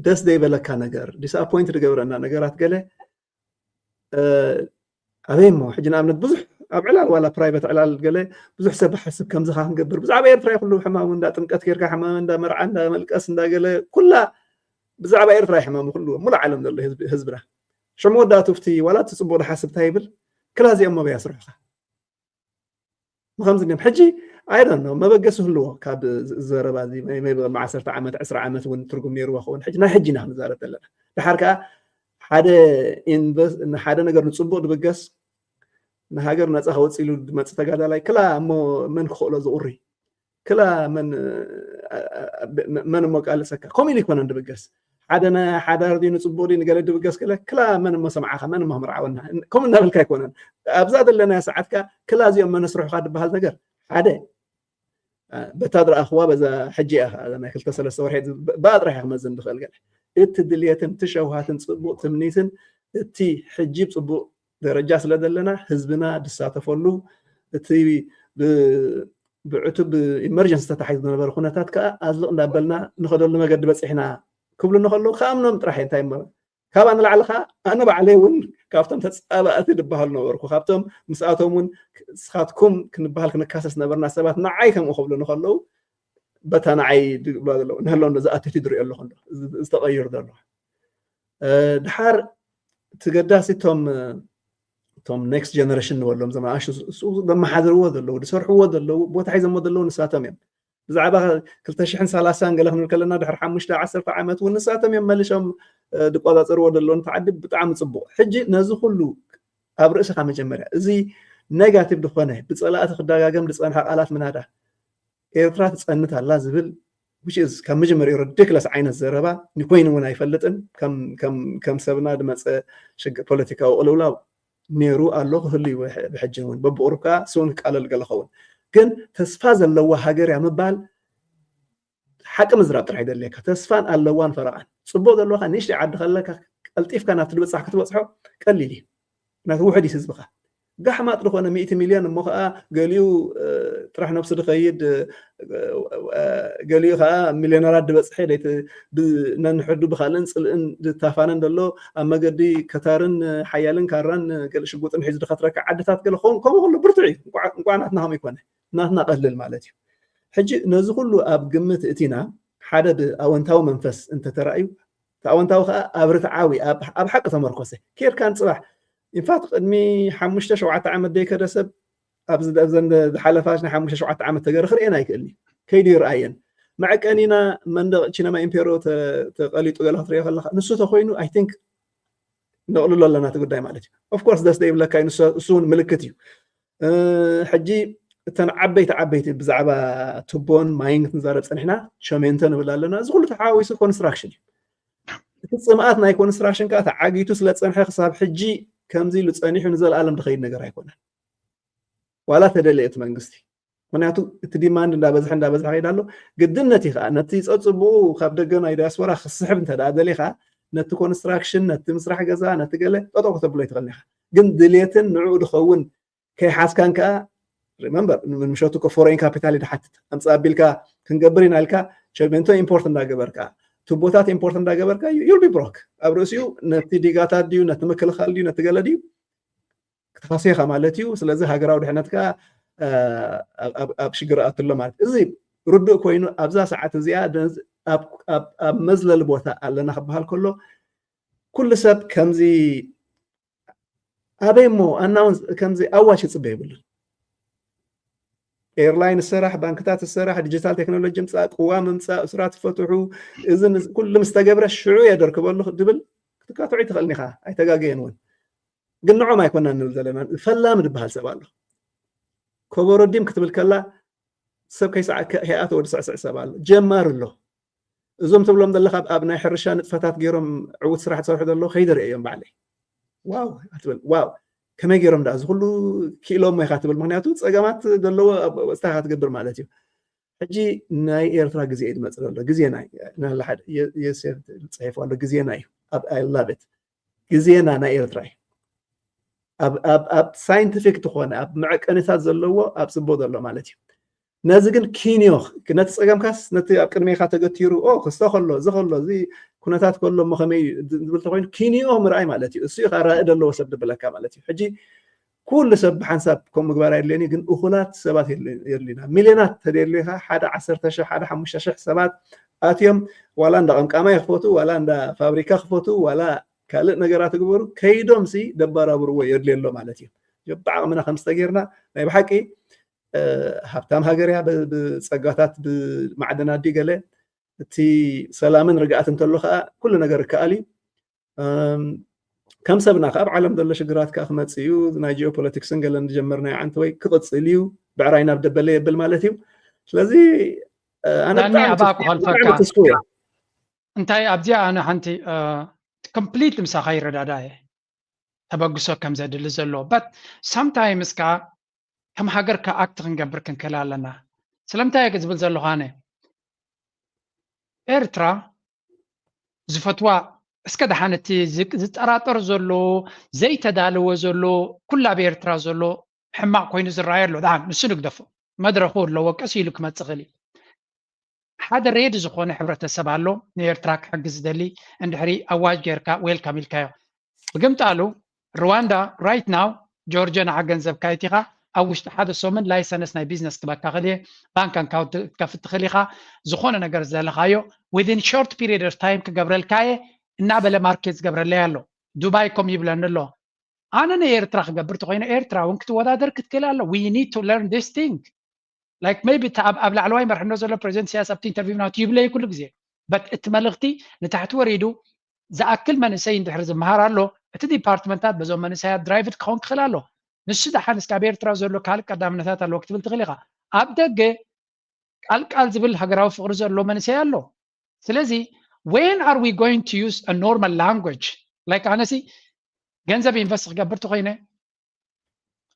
ደስ ዘይበለካ ነገር ዲስኣፖይንት ዝገብረና ነገራት ገለ ኣበይ እሞ ሕጂ ንኣብነት ብዙሕ ኣብ ዕላል ዋላ ፕራይቨት ዕላል ገለ ብዙሕ ሰብ ሓስብ ከምዚ ካ ክንገብር ብዛዕባ ኤርትራ ኩሉ ሕማሙ እንዳ ጥምቀት ጌርካ ሕማም እንዳ መርዓ እንዳ መልቀስ እንዳ ገለ ኩላ ብዛዕባ ኤርትራ ሕማሙ ኩሉ ሙሉ ዓለም ዘሎ ህዝብና ሽም ወዳእቱ ፍቲ ዋላ እቲ ፅቡቅ ዝሓስብ እንታይ ይብል ክላ እዚኦም መበይ ኣስርሑካ ምከምዚ እኒኦም ሕጂ ኣይደን ነው መበገሲ ህልዎ ካብ ዘረባ እዚ maybe ዓሰርተ ዓመት ዕስራ ዓመት እውን ትርጉም ነይርዎ ክኸውን ሕጂ ናይ ሕጂ ኢና ክንዛረብ ዘለና ድሓር ከዓ ሓደ ኢንቨስት ሓደ ነገር ንፅቡቅ ድብገስ ንሃገር ነፃ ከወፅእ ኢሉ ድመፅ ተጋዳላይ ክላ እሞ መን ክኽእሎ ዝቁሪ ክላ መን መን እሞ ቃልሰካ ከምኡ ኢሉ ይኮነን ድብገስ ሓደ ሓዳር ድዩ ንፅቡቅ ድዩ ንገለ ድብገስ ገለ ክላ መን እሞ ሰምዓኻ መን እሞ ምርዓወና ከምኡ እናበልካ ኣይኮነን ኣብዛ ዘለናያ ሰዓትካ ክላ እዚኦም መን ኣስርሑካ ድበሃል ነገር ሓደ በታ ዝረኣኽዋ በዛ ሕጂ እያ ከዓ ናይ ክልተ ሰለስተ ወርሒ ብኣ ጥራሕ እያ ክመዝን ዝኽእል ገለ እቲ ድልየትን እቲ ሸውሃትን ፅቡቅ ትምኒትን እቲ ሕጂ ፅቡቅ ደረጃ ስለ ዘለና ህዝብና ድሳተፈሉ እቲ ብዕቱብ ኢመርጀንሲ ተታሒዙ ዝነበረ ኩነታት ከዓ ኣዝልቕ እንዳበልና ንኸደሉ መገዲ በፂሕና ክብሉ እንከለዉ ከኣምኖም ጥራሕ እንታይ እሞ ካብኣ ንላዕሊ ከዓ ኣነ ባዕለይ እውን ካብቶም ተፃባእቲ ዝበሃሉ ነበርኩ ካብቶም ምስኣቶም እውን ንስኻትኩም ክንበሃል ክንካሰስ ነበርና ሰባት ንዓይ ከምኡ ክብሉ እንከለዉ በታ ንዓይ ዝብላ ዘለዉ ንህሎም ነዚ ኣቲቲድ ሪኦ ኣለኹ ዝተቐይር ዘሎ ድሓር እቲ ገዳሲ እቶም እቶም ኔክስት ጀነሬሽን ንበሎም ዘመናሽ ዘመሓድርዎ ዘለዉ ዝሰርሕዎ ዘለዉ ቦታ ሒዞሞ ዘለዉ ንሳቶም እዮም ብዛዕባ ክልተ ሽሕን ሰላሳን ገለ ክንብል ከለና ድሕሪ ሓሙሽተ ዓሰርተ ዓመት እውን ንሳቶም እዮም መሊሶም ዝቆፃፀርዎ ዘለዉ ነቲ ዓዲ ብጣዕሚ ፅቡቅ ሕጂ ነዚ ኩሉ ኣብ ርእስኻ መጀመርያ እዚ ኔጋቲቭ ዝኾነ ብፀላእቲ ክደጋገም ዝፀንሐ ቃላት ምናዳ ኤርትራ ትፀንት ኣላ ዝብል which is ካብ መጀመሪኡ ሪዲክለስ ዓይነት ዘረባ ንኮይኑ እውን ኣይፈልጥን ከም ሰብና ዝመፀ ፖለቲካዊ ቅልውላው ነይሩ ኣሎ ክህሉ እዩ ብሕጂ እውን በብቁሩብ ከዓ ስውን ክቃለል ገለ ኸውን ግን ተስፋ ዘለዋ ሃገር እያ ምባል ሓቂ ምዝራብ ጥራሕ ይደልየካ ተስፋን ኣለዋን ፈረቓን ፅቡቅ ዘለካ ንእሽተይ ዓዲ ከለካ ቀልጢፍካ ናብቲ ዝበፅሕ ክትበፅሖ ቀሊል እዩ ምክንያቱ ውሕድ እዩ ህዝብካ ጋሕማጥ ዝኾነ ሚእቲ ሚልዮን እሞ ከዓ ገሊኡ ጥራሕ ነብሱ ዝኸይድ፣ ገሊኡ ከዓ ሚልዮነራት ዝበፅሐ ነንሕዱ ብካልእን ፅልእን ዝታፋነን ዘሎ ኣብ መገዲ ከታርን ሓያልን ካራን ገለ ሽጉጥን ሒዙ ዝኸትረካ ዓድታት ገለ ከምኡ ከሎ ብርቱዕ እዩ። እንኳ ናትና ከምኡ ይኮነ፣ ናትና ቀልል ማለት እዩ። ሕጂ ነዚ ኩሉ ኣብ ግምት እቲና ሓደ ብኣወንታዊ መንፈስ እንተተራእዩ፣ እቲ ኣወንታዊ ከዓ ኣብ ርትዓዊ ኣብ ሓቂ ተመርኮሰ ኬድካ ንፅባሕ ኢንፋት ቅድሚ ሓሙሽተ ሸውዓተ ዓመት ደይከደ ሰብ ኣብዚ ዝሓለፋ ናይ ሓሙሽተ ሸውዓተ ዓመት ተገረ ክርእየን ኣይክእልን እዩ። ከይዱ ይርኣየን። መዐቀኒና መንደቕ ቺነማ ኢምፔሮ ተቐሊጡ ገለ ክትሪኦ ከለካ ንሱ ተኮይኑ ኣይ ቲንክ ነቕልሎ ኣለና እቲ ጉዳይ ማለት እዩ። ኦፍኮርስ ደስ ዘይብለካ እዩ፣ እሱ እውን ምልክት እዩ። ሕጂ እተን ዓበይቲ ዓበይቲ ብዛዕባ ቱቦን ማይን ክንዛረብ ፀኒሕና ቸሜንቶ ንብል ኣለና። እዚ ኩሉ ተሓዋዊሱ ኮንስትራክሽን እዩ። እቲ ፅምኣት ናይ ኮንስትራክሽን ከዓ ተዓጊቱ ስለ ፀንሐ ክሳብ ሕጂ ከምዚ ኢሉ ፀኒሑ ንዘለኣለም ዝኸይድ ነገር ኣይኮነን። ዋላ ተደለየ እቲ መንግስቲ፣ ምክንያቱ እቲ ዲማንድ እንዳበዝሐ እንዳበዝሐ ከይድ ኣሎ። ግድነት እዩ ከዓ ነቲ ፀፅቡኡ ካብ ደገ ናይ ዲያስፖራ ክስሕብ እንተ ደኣ ደሊኻ ነቲ ኮንስትራክሽን፣ ነቲ ምስራሕ ገዛ፣ ነቲ ገለ ጠጠው ከተብሎ ይትኽእል ኢኻ። ግን ድሌትን ንዕኡ ድኸውን ከይሓዝካን ከዓ ሪመምበር ንምሸቱ እኮ ፎሬን ካፒታል እዩ ድሓትት። ኣምፅእ ኣቢልካ ክንገብር ኢና ኢልካ ቸሜንቶ ኢምፖርት እንዳገበርካ፣ ቱቦታት ኢምፖርት እንዳገበርካ ዩል ቢ ብሮክ። ኣብ ርእሲኡ ነቲ ዲጋታት ድዩ ነቲ ምክልኻል ድዩ ነቲ ገለ ድዩ ክትኻሰኻ ማለት እዩ። ስለዚ ሃገራዊ ድሕነት ከዓ ኣብ ሽግር ኣትሎ ማለት እዚ ርዱእ ኮይኑ ኣብዛ ሰዓት እዚኣ ኣብ መዝለሊ ቦታ ኣለና ክበሃል ከሎ ኩሉ ሰብ ከምዚ ኣበይ እሞ ኣናውንስ ከምዚ ኣዋጅ ክፅበ የብሉን። ኤርላይን ዝሰራሕ፣ ባንክታት ዝሰራሕ፣ ዲጂታል ቴክኖሎጂ ምፃእ፣ ቅዋም ምምፃእ፣ እሱራት ይፈትሑ፣ እዚ ኩሉ ምስ ተገብረ ሽዑ እየ ደርክበሉ ድብል ክትካትዑ ይትኽእልን ኢኻ። ኣይተጋገየን እውን። ግን ንዖም ኣይኮናን ንብል ዘለና፣ ፈላሚ ዝበሃል ሰብ ኣሎ። ኮቦሮ ዲም ክትብል ከላ ሰብ ከይሰዓከ ከይኣተወ ዝስዕስዕ ሰብ ኣሎ። ጀማሪ ኣሎ። እዞም ትብሎም ዘለኻ ኣብ ናይ ሕርሻ ንጥፈታት ገይሮም ዕዉት ስራሕ ዝሰርሑ ዘለዉ ከይደ ርእዮም ባዕለይ። ዋው ኣትብል፣ ዋው ከመይ ገይሮም ደኣ እዚ ኩሉ ክኢሎሞ ኢኻ ትብል። ምክንያቱ ፀገማት ዘለዎ ወፅታ ኢኻ ትገብር ማለት እዩ። ሕጂ ናይ ኤርትራ ግዜ እዩ ዝመፅእ ዘሎ። ግዜና እዩ። ናላ ሓደ የሴፍ ፅሒፉ ኣሎ። ግዜና እዩ። ኣብ I love it። ግዜና ናይ ኤርትራ እዩ። ኣብ ሳይንቲፊክ ዝኾነ ኣብ መዐቀኒታት ዘለዎ ኣብ ፅቡቅ ዘሎ ማለት እዩ። ነዚ ግን ኪንዮ ነቲ ፀገምካስ ነቲ ኣብ ቅድሜካ ተገቲሩ ኦ ክስተ ከሎ እዚ ከሎ እዚ ኩነታት ከሎ እሞ ከመይ እዩ ዝብል ተኮይኑ ኪንዮ ምርኣይ ማለት እዩ። እሱ እዩ ከዓ ራኢ ዘለዎ ሰብ ድብለካ ማለት እዩ። ሕጂ ኩሉ ሰብ ብሓንሳብ ከምኡ ምግባር ኣየድልዮን እዩ፣ ግን እኹላት ሰባት የድልዩና። ሚልዮናት ተደልዩካ ሓደ ዓሰርተ ሽሕ ሓደ ሓሙሽተ ሽሕ ሰባት ኣትዮም ዋላ እንዳ ቀምቃማይ ክፈቱ ዋላ እንዳ ፋብሪካ ክፈቱ ዋላ ካልእ ነገራት ግበሩ ከይዶም ሲ ደባራብርዎ የድልዮ ኣሎ ማለት እዩ። ብዓቕምና ከም ዝተጌርና ናይ ብሓቂ ሃብታም ሃገር እያ ብፀጋታት ብማዕድናት ድዩ ገለ እቲ ሰላምን ርግኣት እንተሎ ከዓ ኩሉ ነገር ይከኣል እዩ። ከም ሰብና ከዓ ኣብ ዓለም ዘሎ ሽግራት ከዓ ክመፅእ እዩ። ናይ ጂኦፖለቲክስን ገለን ዝጀመርናዮ ዓንተ ወይ ክቕፅል እዩ። ብዕራይ ናብ ደበለ የብል ማለት እዩ። ስለዚ ኣነ ኣብኣ ክኸልፈካ እንታይ ኣብዚኣ ኣነ ሓንቲ ኮምፕሊት ምሳኻ ይረዳዳ እየ ተበግሶ ከም ዘድሊ ዘለዎ but sometimes ከዓ ከም ሃገር ከዓ ኣክት ክንገብር ክንክእል ኣለና። ስለምንታይ እየ ዝብል ዘለኹ ኣነ ኤርትራ ዝፈትዋ እስከ ደሓን እቲ ዝጠራጠር ዘሎ ዘይተዳለወ ዘሎ ኩላ ኣብ ኤርትራ ዘሎ ሕማቕ ኮይኑ ዝረኣየ ኣሎ ደሓን ንሱ ንግደፎ መድረኹ ኣለዎ ቀስ ኢሉ ክመፅእ ክእል እዩ። ሓደ ሬድ ዝኾነ ሕብረተሰብ ኣሎ ንኤርትራ ክሕግዝ ዝደሊ እንድሕሪ ኣዋጅ ጌርካ ዌልካም ኢልካዮ። ብግምጣሉ ሩዋንዳ right now ጆርጆ ንዓ ገንዘብካ ይቲኻ ኣብ ውሽጢ ሓደ ሰሙን ላይሰንስ ናይ ቢዝነስ ክበካ ክእል እየ ባንክ ኣካውንት ክትከፍት ትኽእል ኢኻ ዝኾነ ነገር ዝደለኻዮ within short period of time ክገብረልካ እየ እናበለ ማርኬት ዝገብረለይ ኣሎ። ዱባይ ከም ይብለኒ ኣሎ። ኣነ ንኤርትራ ክገብር ተኮይነ ኤርትራ እውን ክትወዳደር ክትክእል ኣሎ። We need to learn this thing. Like maybe ኣብ ላዕለዋይ መርሕነት ዘሎ ፕሬዚደንት ኢሳያስ ኣብቲ ኢንተርቪው ናቱ ይብለይ ኩሉ ግዜ but እቲ መልእክቲ ንታሕቲ ወሪዱ ዝኣክል መንእሰይ እንድሕር ዝመሃር ኣሎ እቲ ዲፓርትመንታት በዞም መንእሰያት ድራይቭድ ክኸውን ክኽእል ኣሎ። ንሱ ደሓን እስከ ኣብ ኤርትራ ዘሎ ካልእ ቀዳምነታት ኣለዎ ክትብል ትኽእል ኢኻ። ኣብ ደገ ቃልቃል ዝብል ሃገራዊ ፍቕሪ ዘሎ መንእሰይ ኣሎ። ስለዚ when are we going to use a normal language like ኣነሲ ገንዘብ ኢንቨስት ክገብር ተኮይነ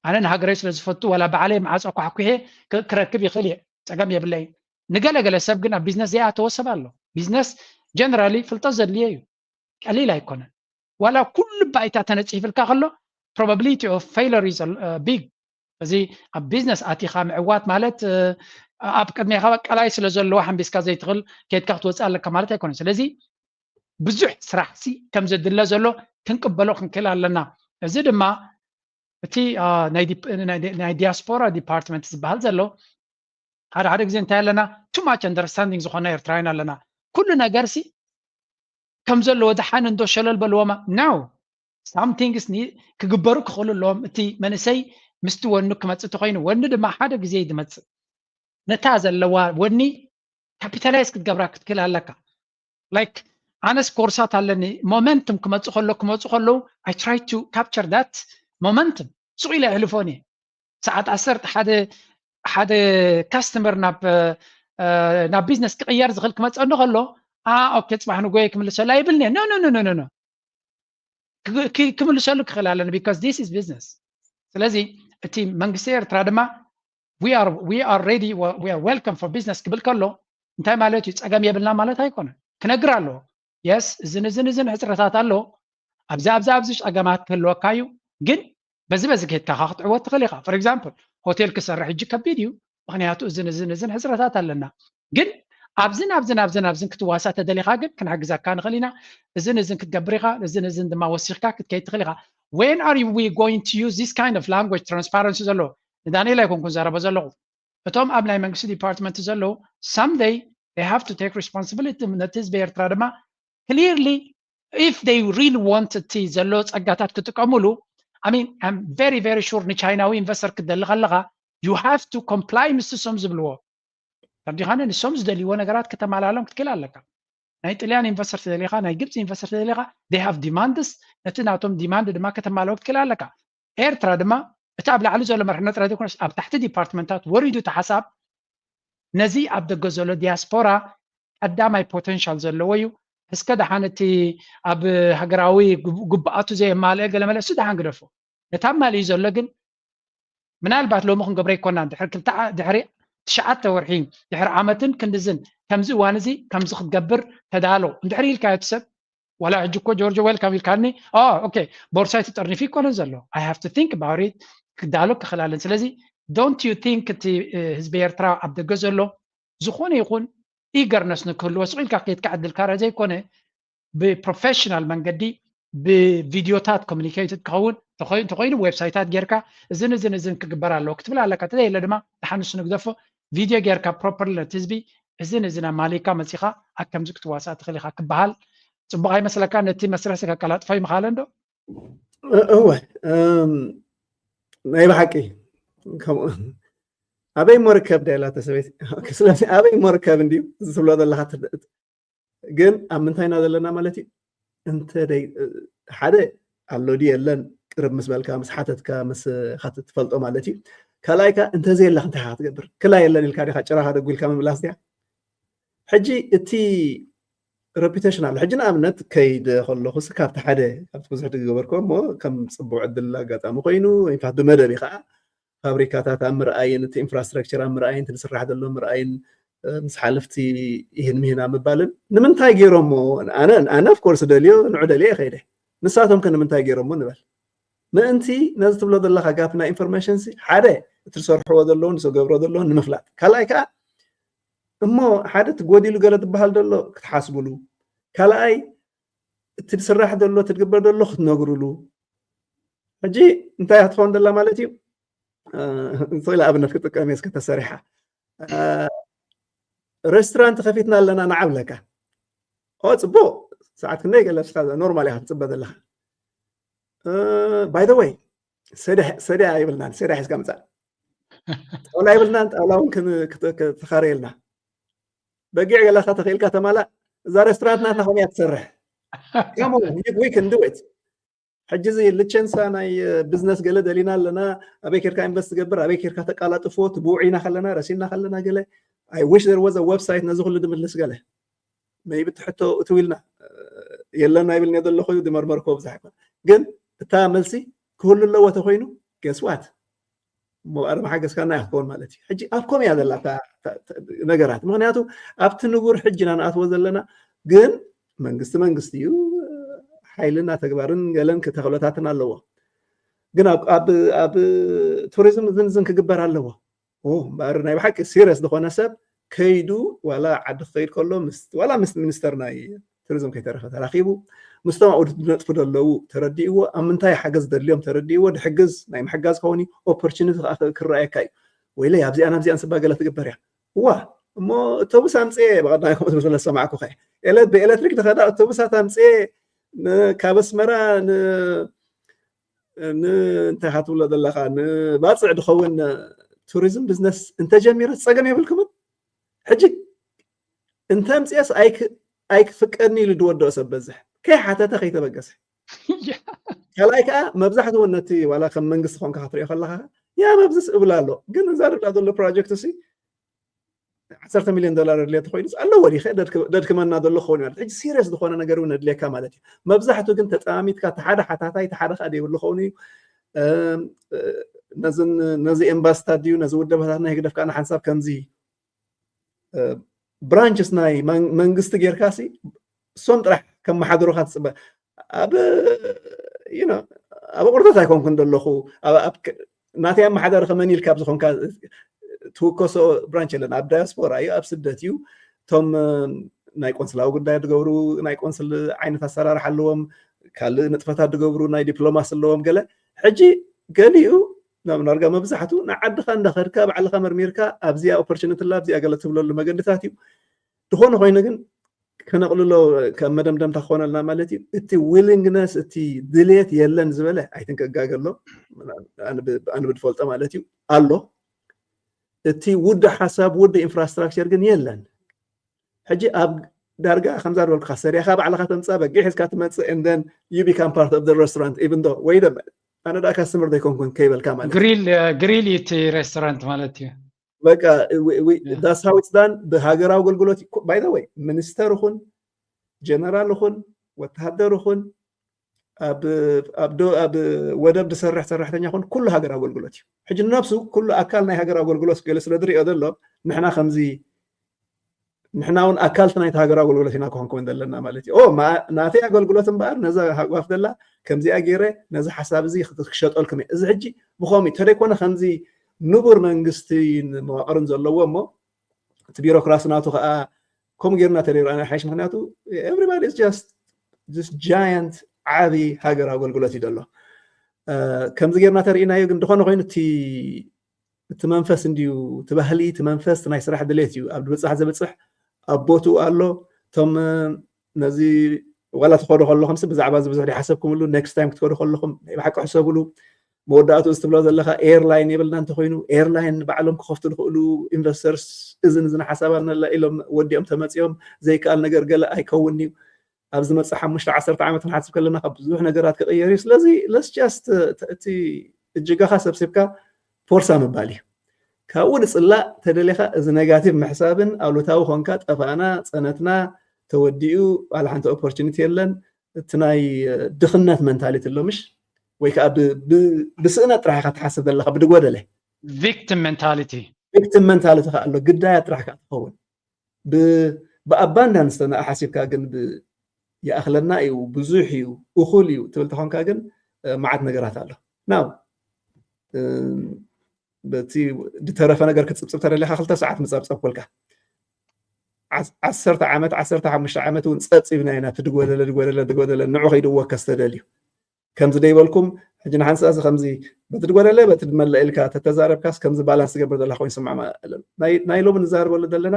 ኣነ ንሃገረይ ስለ ዝፈቱ ዋላ ባዕለይ መዓፆ ኳሕኩሔ ክረክብ ይኽእል እየ ፀገም የብለይ። ንገለገለ ሰብ ግን ኣብ ቢዝነስ ዘይኣተወ ሰብ ኣሎ። ቢዝነስ ጀነራሊ ፍልጠት ዘድልዮ እዩ፣ ቀሊል ኣይኮነን። ዋላ ኩሉ ባይታ ተነፂፍልካ ከሎ probability of failure is big። እዚ ኣብ ቢዝነስ ኣቲኻ ምዕዋት ማለት ኣብ ቅድሜኻ ቀላይ ስለ ዘለዎ ሓንቢስካ ዘይትኽእል ከይድካ ክትወፅእ ኣለካ ማለት ኣይኮነን። ስለዚ ብዙሕ ስራሕ ሲ ከም ዘድለ ዘሎ ክንቅበሎ ክንክእል ኣለና። እዚ ድማ እቲ ናይ diaspora department ዝበሃል ዘሎ ሓደ ሓደ ግዜ እንታይ ኣለና too much understanding ዝኾና ኤርትራውያን ኣለና። ኩሉ ነገር ሲ ከም ዘለዎ ደሓን እንዶ ሸለል በልዎማ። No, some things ክግበሩ ክኽእሉ ኣለዎም። እቲ መንእሰይ ምስቲ ወኑ ክመፅእ ተኮይኑ ወኑ ድማ ሓደ ግዜ እዩ ዝመፅእ። ነታ ዘለዋ ወኒ capitalize ክትገብራ ክትክእል ኣለካ። Like ኣነስ ኮርሳት ኣለኒ momentum ክመፁ ከሎ ክመፁ ከለዉ I try to capture that momentum። ሱቕ ኢለ ኣሕልፎን እየ። ሰዓት ዓሰርተ ሓደ ሓደ ካስተመር ናብ ናብ ቢዝነስ ክቕየር ዝኽእል ክመፀኒ ከሎ ኦኬ ፅባሕ ንጎየ ክምልሰሉ ኣይብልን እየ። No, no, no, no, no. ክምልሰሉ ክኽእል ኣለኒ because this is business። ስለዚ እቲ መንግስቲ ኤርትራ ድማ we are ready, we are welcome for business ክብል ከሎ እንታይ ማለት እዩ? ፀገም የብልና ማለት ኣይኮነን። ክነግር ኣለዎ። የስ እዝን እዝን እዝን ሕፅረታት ኣሎ። ኣብዚ ኣብዚ ኣብዚ ፀገማት ክህልወካ እዩ። ግን በዚ በዚ ከይድካ ክትዕወት ትኽእል ኢኻ። For example ሆቴል ክሰርሕ ሕጂ ከቢድ እዩ። ምክንያቱ እዝን እዝን እዝን ሕፅረታት ኣለና። ግን ኣብዝን ኣብዝን ኣብዝን ኣብዝን ክትዋሳእ ተደሊኻ ግን ክንሕግዘካ ንኽእል ኢና። እዝን እዝን ክትገብር ኢኻ። እዝን እዝን ድማ ወሲኽካ ክትከይድ ትኽእል ኢኻ። When are we going to use this kind of language transparency ዘሎ? ንዳንኤል ኣይኮንኩን ዘረበ ዘለኹ። እቶም ኣብ ናይ መንግስቲ ዲፓርትመንት ዘለዉ someday they have to take responsibility ነቲ ህዝቢ ኤርትራ ድማ clearly if they really want እቲ ዘሎ ጸጋታት ክጥቀሙሉ I mean I'm very very sure ንቻይናዊ ኢንቨስተር ክትደሊ ከለኻ you have to comply ምስ እሶም ዝብልዎ ተርዲኻኒ ንሶም ዝደልይዎ ነገራት ከተማላሎም ክትክእል ኣለካ። ናይ ጥልያን ኢንቨስተር ተደሊኻ ናይ ግብፂ ኢንቨስተር ተደሊኻ they have demands ነቲ ናቶም demand ድማ ከተማልኦ ክትክእል ኣለካ። ኤርትራ ድማ እቲ ኣብ ላዕሊ ዘሎ መርሕነት ጥራይ ዘይኮነስ ኣብ ታሕቲ ዲፓርትመንታት ወሪዱ እቲ ሓሳብ ነዚ ኣብ ደገ ዘሎ ዲያስፖራ ቀዳማይ ፖቴንሻል ዘለዎ እዩ። እስከ ደሓን እቲ ኣብ ሃገራዊ ግብኣቱ ዘየማልአ ገለመለ እሱ ደሓን ግደፎ። ነታ ኣማሊኡ ዘሎ ግን ምናልባት ሎሚ ክንገብሮ ኣይኮናን ድሕሪ ክልተ ድሕሪ ትሽዓተ ወርሒ ድሕሪ ዓመትን ክንድዝን ከምዚ እዋን እዚ ከምዚ ክትገብር ተዳሎ እንድሕሪ ኢልካዮ እቲ ሰብ ዋላ ሕጂ እኮ ጆርጆ ዌልካም ኢልካኒ ኦኬ ቦርሳይ ተጠርኒፊ ይኮነን ዘሎ I have to think about it ክዳሎ ክኽላለን ስለዚ don't you think እቲ ህዝቢ ኤርትራ ኣብ ደገ ዘሎ ዝኾነ ይኹን ኢገርነስ ንክህልዎ ስቕ ኢልካ ከይድካ ዕድልካ ርእ ዘይኮነ ብፕሮፌሽናል መንገዲ ብቪድዮታት ኮሚኒኬትድ ክኸውን እንተኮይኑ ዌብሳይታት ጌርካ እዝን እዝን እዝን ክግበር ኣለዎ ክትብል ኣለካ ተዘየለ ድማ ደሓንሱ ንግደፎ ቪድዮ ጌርካ ፕሮፐርሊ ነቲ ህዝቢ እዝን እዝን ኣማሊካ መፂኻ ኣብ ከምዚ ክትዋሳእ ትኽእል ኢኻ ክበሃል ፅቡቕ ኣይመስለካ ነቲ መስርሕ ከቀላጥፎ ይምኻለ እንዶ እወ ናይ ብሓቂ ኣበይ ሞ ርከብ ዳ ኢላተ ሰበይቲ ስለዚ ኣበይ ሞ ርከብ እንድዩ እዚ ትብሎ ዘለካ ግን ኣብ ምንታይ ኢና ዘለና ማለት እዩ እንተ ሓደ ኣሎ ድዩ የለን ቅርብ ምስ በልካ ምስ ሓተትካ ምስ ትፈልጦ ማለት እዩ ካልኣይ ከ እንተዘየላ እንታይ ክትገብር ክላ የለን ኢልካ ዲካ ጭራካ ደጉ ኢልካ ምምላስ ድያ ሕጂ እቲ reputation ኣሎ ሕጂ ንኣብነት ከይደ ከለኩ ካብቲ ሓደ ካብቲ ብዙሕ ዝገበርኮ እሞ ከም ፅቡቅ ዕድል ኣጋጣሚ ኮይኑ ኢንፋክት ብመደብ ከዓ ፋብሪካታት ኣብ ምርኣይን እቲ ኢንፍራስትራክቸር ኣብ ምርኣይን እቲ ዝስራሕ ዘሎ ምርኣይን ምስ ሓለፍቲ ይህን ምሂና ምባልን ንምንታይ ገይሮሞ ኣነ ኣነ ኦፍኮርስ ደልዮ ንዑ ደልየ ከይደ ንሳቶም ከ ንምንታይ ገይሮሞ ንበል ምእንቲ ነዚ ትብሎ ዘለካ ጋፕ ናይ ኢንፎርሜሽን ሲ ሓደ እቲ ዝሰርሕዎ ዘለውን ዝገብሮ ዘለውን ንምፍላጥ ካልኣይ ከዓ እሞ ሓደ እቲ ጎዲሉ ገለ ዝበሃል ዘሎ ክትሓስብሉ ካልኣይ እቲ ዝስራሕ ዘሎ እቲ ዝግበር ዘሎ ክትነግርሉ ሕጂ እንታይ ክትኸውን ዘላ ማለት እዩ ስለ ኣብነት ክጥቀም እየ እስከ ተሰሪሓ ሬስቶራንት ከፊትና ኣለና ንዓብለካ ኦ ፅቡቅ ሰዓት ክንደይ ገለ ኖርማል ኢካ ትፅበ ዘለካ ባይ ወይ ሰድያ ይብልናን ሰድያ ሒዝካ ምፃእ ጣውላ ይብልናን ጣውላ እውን ተኻረየልና በጊዕ ገለካ ተኽኢልካ ተማላእ እዛ ሬስቶራንት ናትና ከምያ ትሰርሕ we can do it ሕጂ እዚ ልቸንሳ ናይ ቢዝነስ ገለ ደሊና ኣለና ኣበይ ኬርካ ኢንቨስት ትገብር ኣበይ ኬርካ ተቃላጥፎ ትብውዒና ከለና ረሲና ከለና ገለ I wish there was a website ነዚ ኩሉ ድምልስ ገለ maybe ትሕቶ እትው ኢልና የለን ኣይብል ዘለኹ ድመርመርኮ ብዛሕ ይኮን ግን እታ መልሲ ክህሉ ኣለዎ ተኮይኑ guess what እሞ ኣረ መሓገዝካና እያ ክትከውን ማለት እዩ ሕጂ ኣብ ኮም እያ ዘላ ነገራት ምክንያቱ ኣብቲ ንቡር ሕጂ ኢና ንኣትዎ ዘለና ግን መንግስቲ መንግስቲ እዩ ሓይልና ተግባርን ገለን ክተክሎታትን ኣለዎ ግን ኣብ ኣብ ኣብ ቱሪዝም ዝን ዝን ክግበር ኣለዎ። ኦ እምበኣር ናይ ብሓቂ ሲሪየስ ዝኾነ ሰብ ከይዱ ዋላ ዓዲ ክኸይድ ከሎ ምስ ዋላ ምስ ሚኒስተር ናይ ቱሪዝም ከይተረፈ ተራኺቡ ምስቶም ኣብኡ ዝነጥፉ ዘለዉ ተረዲእዎ ኣብ ምንታይ ሓገዝ ደልዮም ተረዲእዎ ድሕግዝ ናይ ምሕጋዝ ከውን ኦፖርቹኒቲ ከዓ ክረኣየካ እዩ። ወይለይ ኣብዚኣን ኣብዚኣን ስባ ገለ ትግበር እያ። እዋ እሞ ኣውቶቡስ ኣምፅኤ ብቐዳማይ ከምኡ ዝብል ዝሰማዕኩ ከ ኤለት ብኤሌክትሪክ ዝኸዳ ኣውቶቡሳት ኣምፅኤ ካብ ኣስመራ እንታይ ክትብሎ ዘለካ ንባፅዕ ዝኸውን ቱሪዝም ቢዝነስ እንተጀሚረ ፀገም የብልኩምን። ሕጂ እንተምፅኤስ ኣይክፍቀድኒ ኢሉ ዝወደኦ ሰብ በዝሕ ከይሓተተ ከይተበገሰ ካልኣይ ከዓ መብዛሕትኡ ነቲ ዋላ ከም መንግስቲ ኮንካ ክትሪኦ ከለካ ያ መብዝስ እብል ኣሎ ግን እዛ ርዳ ዘሎ ፕሮጀክት ሲ ዓሰርተ ሚልዮን ዶላር ኣድልዮ ተኮይኑ ኣለዎ ዲ ደድክመና ዘሎ ክኸውን ማለት ሕጂ ሲሪየስ ዝኾነ ነገር እውን ኣድልየካ ማለት እዩ። መብዛሕቱ ግን ተጠማሚትካ እቲ ሓደ ሓታታይ እቲ ሓደ ከዓ ዘይብሉ ክኸውን እዩ። ነዚ ኤምባስታት ድዩ ነዚ ውደባታት ናይ ህግደፍ ከዓ ንሓንሳብ ከምዚ ብራንችስ ናይ መንግስቲ ጌርካ ሲ እሶም ጥራሕ ከመሓድሩካ ትፅበ ኣብ ኣብ ቁርደት ኣይኮንኩን ዘለኹ ናተይ ኣመሓዳሪ ከመን ኢልካ ብዝኾንካ ትውከሶ ብራንች የለን ኣብ ዳያስፖራ እዩ ኣብ ስደት እዩ እቶም ናይ ቆንስላዊ ጉዳይ ዝገብሩ ናይ ቆንስል ዓይነት ኣሰራርሓ ኣለዎም ካልእ ንጥፈታት ዝገብሩ ናይ ዲፕሎማሲ ኣለዎም ገለ ሕጂ ገሊኡ ናብ ናርጋ መብዛሕቱ ንዓድኻ እንዳኸድካ ባዕልኻ መርሚርካ ኣብዚኣ ኦፖርቹኒቲ ላ ኣብዚኣ ገለ ትብለሉ መገድታት እዩ ዝኾነ ኮይኑ ግን ከነቕልሎ ከም መደምደምታ ክኾነልና ማለት እዩ እቲ ዊሊንግነስ እቲ ድሌት የለን ዝበለ ኣይትን ከጋገሎ ኣነ ብዝፈልጦ ማለት እዩ ኣሎ እቲ ውድ ሓሳብ ውድ ኢንፍራስትራክቸር ግን የለን ሕጂ ኣብ ዳርጋ ከምዛ ዝበልኩካ ሰሪያካ ባዕልካ ተምፃ በጊዕ ሒዝካ ትመፅእ and then you become part of the restaurant even though ወይ ደመ ኣነ ዳ ካስተመር ዘይኮንኩን ከይበልካ ማለት ግሪል ግሪል እቲ ሬስቶራንት ማለት እዩ በቃ that's how it's done ብሃገራዊ ኣገልግሎት by the way ሚኒስተር ይኹን ጀነራል ይኹን ወተሃደር ይኹን ኣብ ወደብ ዝሰርሕ ሰራሕተኛ ይኹን ኩሉ ሃገር ኣገልግሎት እዩ ሕጂ ነብሱ ኩሉ ኣካል ናይ ሃገር ኣገልግሎት ገለ ስለ ዝሪኦ ዘሎ ንሕና ከምዚ ንሕና እውን ኣካልቲ ናይቲ ሃገር ኣገልግሎት ኢና ክኾን ክውን ዘለና ማለት እዩ ናተይ ኣገልግሎት እምበኣር ነዛ ሃጓፍ ዘላ ከምዚኣ ገይረ ነዚ ሓሳብ እዚ ክሸጠልኩም እየ እዚ ሕጂ ብኸምኡ ተደይኮነ ከምዚ ንቡር መንግስቲ መዋቅርን ዘለዎ እሞ እቲ ቢሮክራሲ ናቱ ከዓ ከምኡ ጌርና ተደይርኣና ሓይሽ ምክንያቱ everybody is just this giant ዓቢ ሃገር ኣገልግሎት እዩ ዘሎ ከምዚ ጌርና ተርእናዮ ግን ዝኾነ ኮይኑ እቲ እቲ መንፈስ እንድዩ እቲ ባህሊ እቲ መንፈስ ናይ ስራሕ ድሌት እዩ ኣብ ዝበፅሕ ዘብፅሕ ኣብ ቦትኡ ኣሎ እቶም ነዚ ዋላ ትኸዱ ከለኹም ብዛዕባ እዚ ብዙሕ ሓሰብኩምሉ next time ክትከዱ ከለኹም ናይ ብሓቂ ሕሰብሉ መወዳእቱ እዚ ትብሎ ዘለካ ኤርላይን የብልና እንተኮይኑ ኤርላይን ባዕሎም ክኸፍቱ ዝኽእሉ ኢንቨስተርስ እዝን እዝን ሓሳብ ኣለና ኢሎም ወዲኦም ተመፂኦም ዘይከኣል ነገር ገለ ኣይከውን እዩ ኣብ ዝመፅእ ሓሙሽተ ዓሰርተ ዓመት ክንሓስብ ከለና ካብ ብዙሕ ነገራት ክቕየር እዩ ስለዚ let's just እቲ እጅጋኻ ሰብሲብካ ፎርሳ ምባል እዩ ካብኡ ንፅላእ ተደሊኻ እዚ ኔጋቲቭ ምሕሳብን ኣሉታዊ ኮንካ ጠፋእና ፀነትና ተወዲኡ ዋላ ሓንቲ ኦፖርቹኒቲ የለን እቲ ናይ ድኽነት መንታሊቲ ኣሎ ምሽ ወይ ከዓ ብስእነት ጥራሕ ኢካ ትሓስብ ዘለካ ብድጎደለ ቪክቲም መንታሊቲ ቪክቲም መንታሊቲ ከዓ ኣሎ ግዳያት ጥራሕ ከዓ ትኸውን ብኣባንዳንስ ተነኣ ሓሲብካ ግን ይኣኽለና እዩ ብዙሕ እዩ እኹል እዩ ትብል ተኾንካ ግን መዓት ነገራት ኣሎ ናው በቲ ዝተረፈ ነገር ክትፅብፅብ ተደሊካ ክልተ ሰዓት ምፀብፀብ ኮልካ ዓሰርተ ዓመት ዓሰርተ ሓሙሽተ ዓመት እውን ፀብፂብና ኢና ትድጎደለ ድጎደለ ድጎደለ ንዑ ከይድወከስ ተደልዩ ከምዚ ደይበልኩም ሕጂ ንሓንሳእ እዚ ከምዚ በቲ ድጎደለ በቲ ድመለ ኢልካ ተተዛረብካስ ከምዚ ባላንስ ትገብር ዘላ ኮይኑ ስማዕ ናይ ሎሚ ንዛረበሉ ዘለና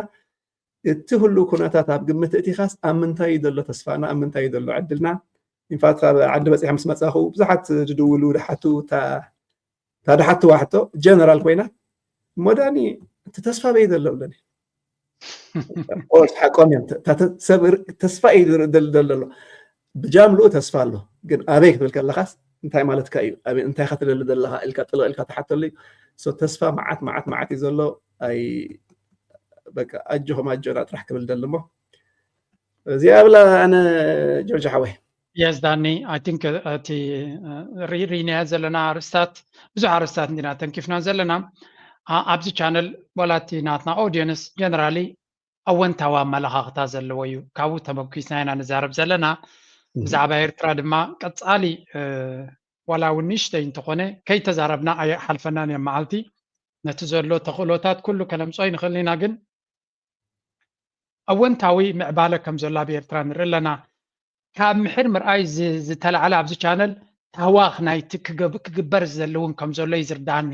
እቲ ህሉው ኩነታት ኣብ ግምት እቲኻስ ኣብ ምንታይ እዩ ዘሎ ተስፋና ኣብ ምንታይ እዩ ዘሎ ዕድልና ኢንፋክት ካብ ዓዲ በፂሖም ምስ መፃኹ ብዙሓት ዝድውሉ ድሓቱ እታ ድሓትዋ ሕቶ ጀነራል ኮይና እሞ ዳኒ እቲ ተስፋ በይ ዘሎ ብለኒ ሓቆም እዮም ሰብ ተስፋ እዩ ዘሎ ብጃምልኡ ተስፋ ኣሎ ግን ኣበይ ክትብል ከለካስ እንታይ ማለትካ እዩ እንታይ ከትደሊ ዘለካ ኢልካ ጥልቕ ኢልካ ተሓተሉ ተስፋ መዓት መዓት መዓት እዩ ዘሎ ኣይ በቃ ኣጆኹም ኣጆና ጥራሕ ክብል ደሊ እሞ እዚኣ ብላ ኣነ ጆርጅ ሓወይ የስ ዳኒ ኣይ ቲንክ እቲ ሪናዮ ዘለና ኣርስታት ብዙሕ ኣርስታት እንዲና ተንኪፍና ዘለና ኣብዚ ቻነል ዋላ እቲ ናትና ኦዲየንስ ጀነራሊ ኣወንታዊ ኣመለኻኽታ ዘለዎ እዩ ካብኡ ተመኪስና ኢና ንዛረብ ዘለና ብዛዕባ ኤርትራ ድማ ቀፃሊ ዋላ እውን ንእሽተይ እንተኾነ ከይተዛረብና ኣይሓልፈናን እዮም መዓልቲ። ነቲ ዘሎ ተኽእሎታት ኩሉ ከነምፅኦ ይንኽእል ኢና፣ ግን ኣወንታዊ ምዕባለ ከም ዘሎ ኣብ ኤርትራ ንርኢ ኣለና። ካብ ምሕር ምርኣይ ዝ- ዝተላዕለ ኣብዚ ቻነል ታህዋኽ ናይቲ ክገብ- ክግበር ዘለውን ከም ዘሎ እዩ ዝርዳኒ።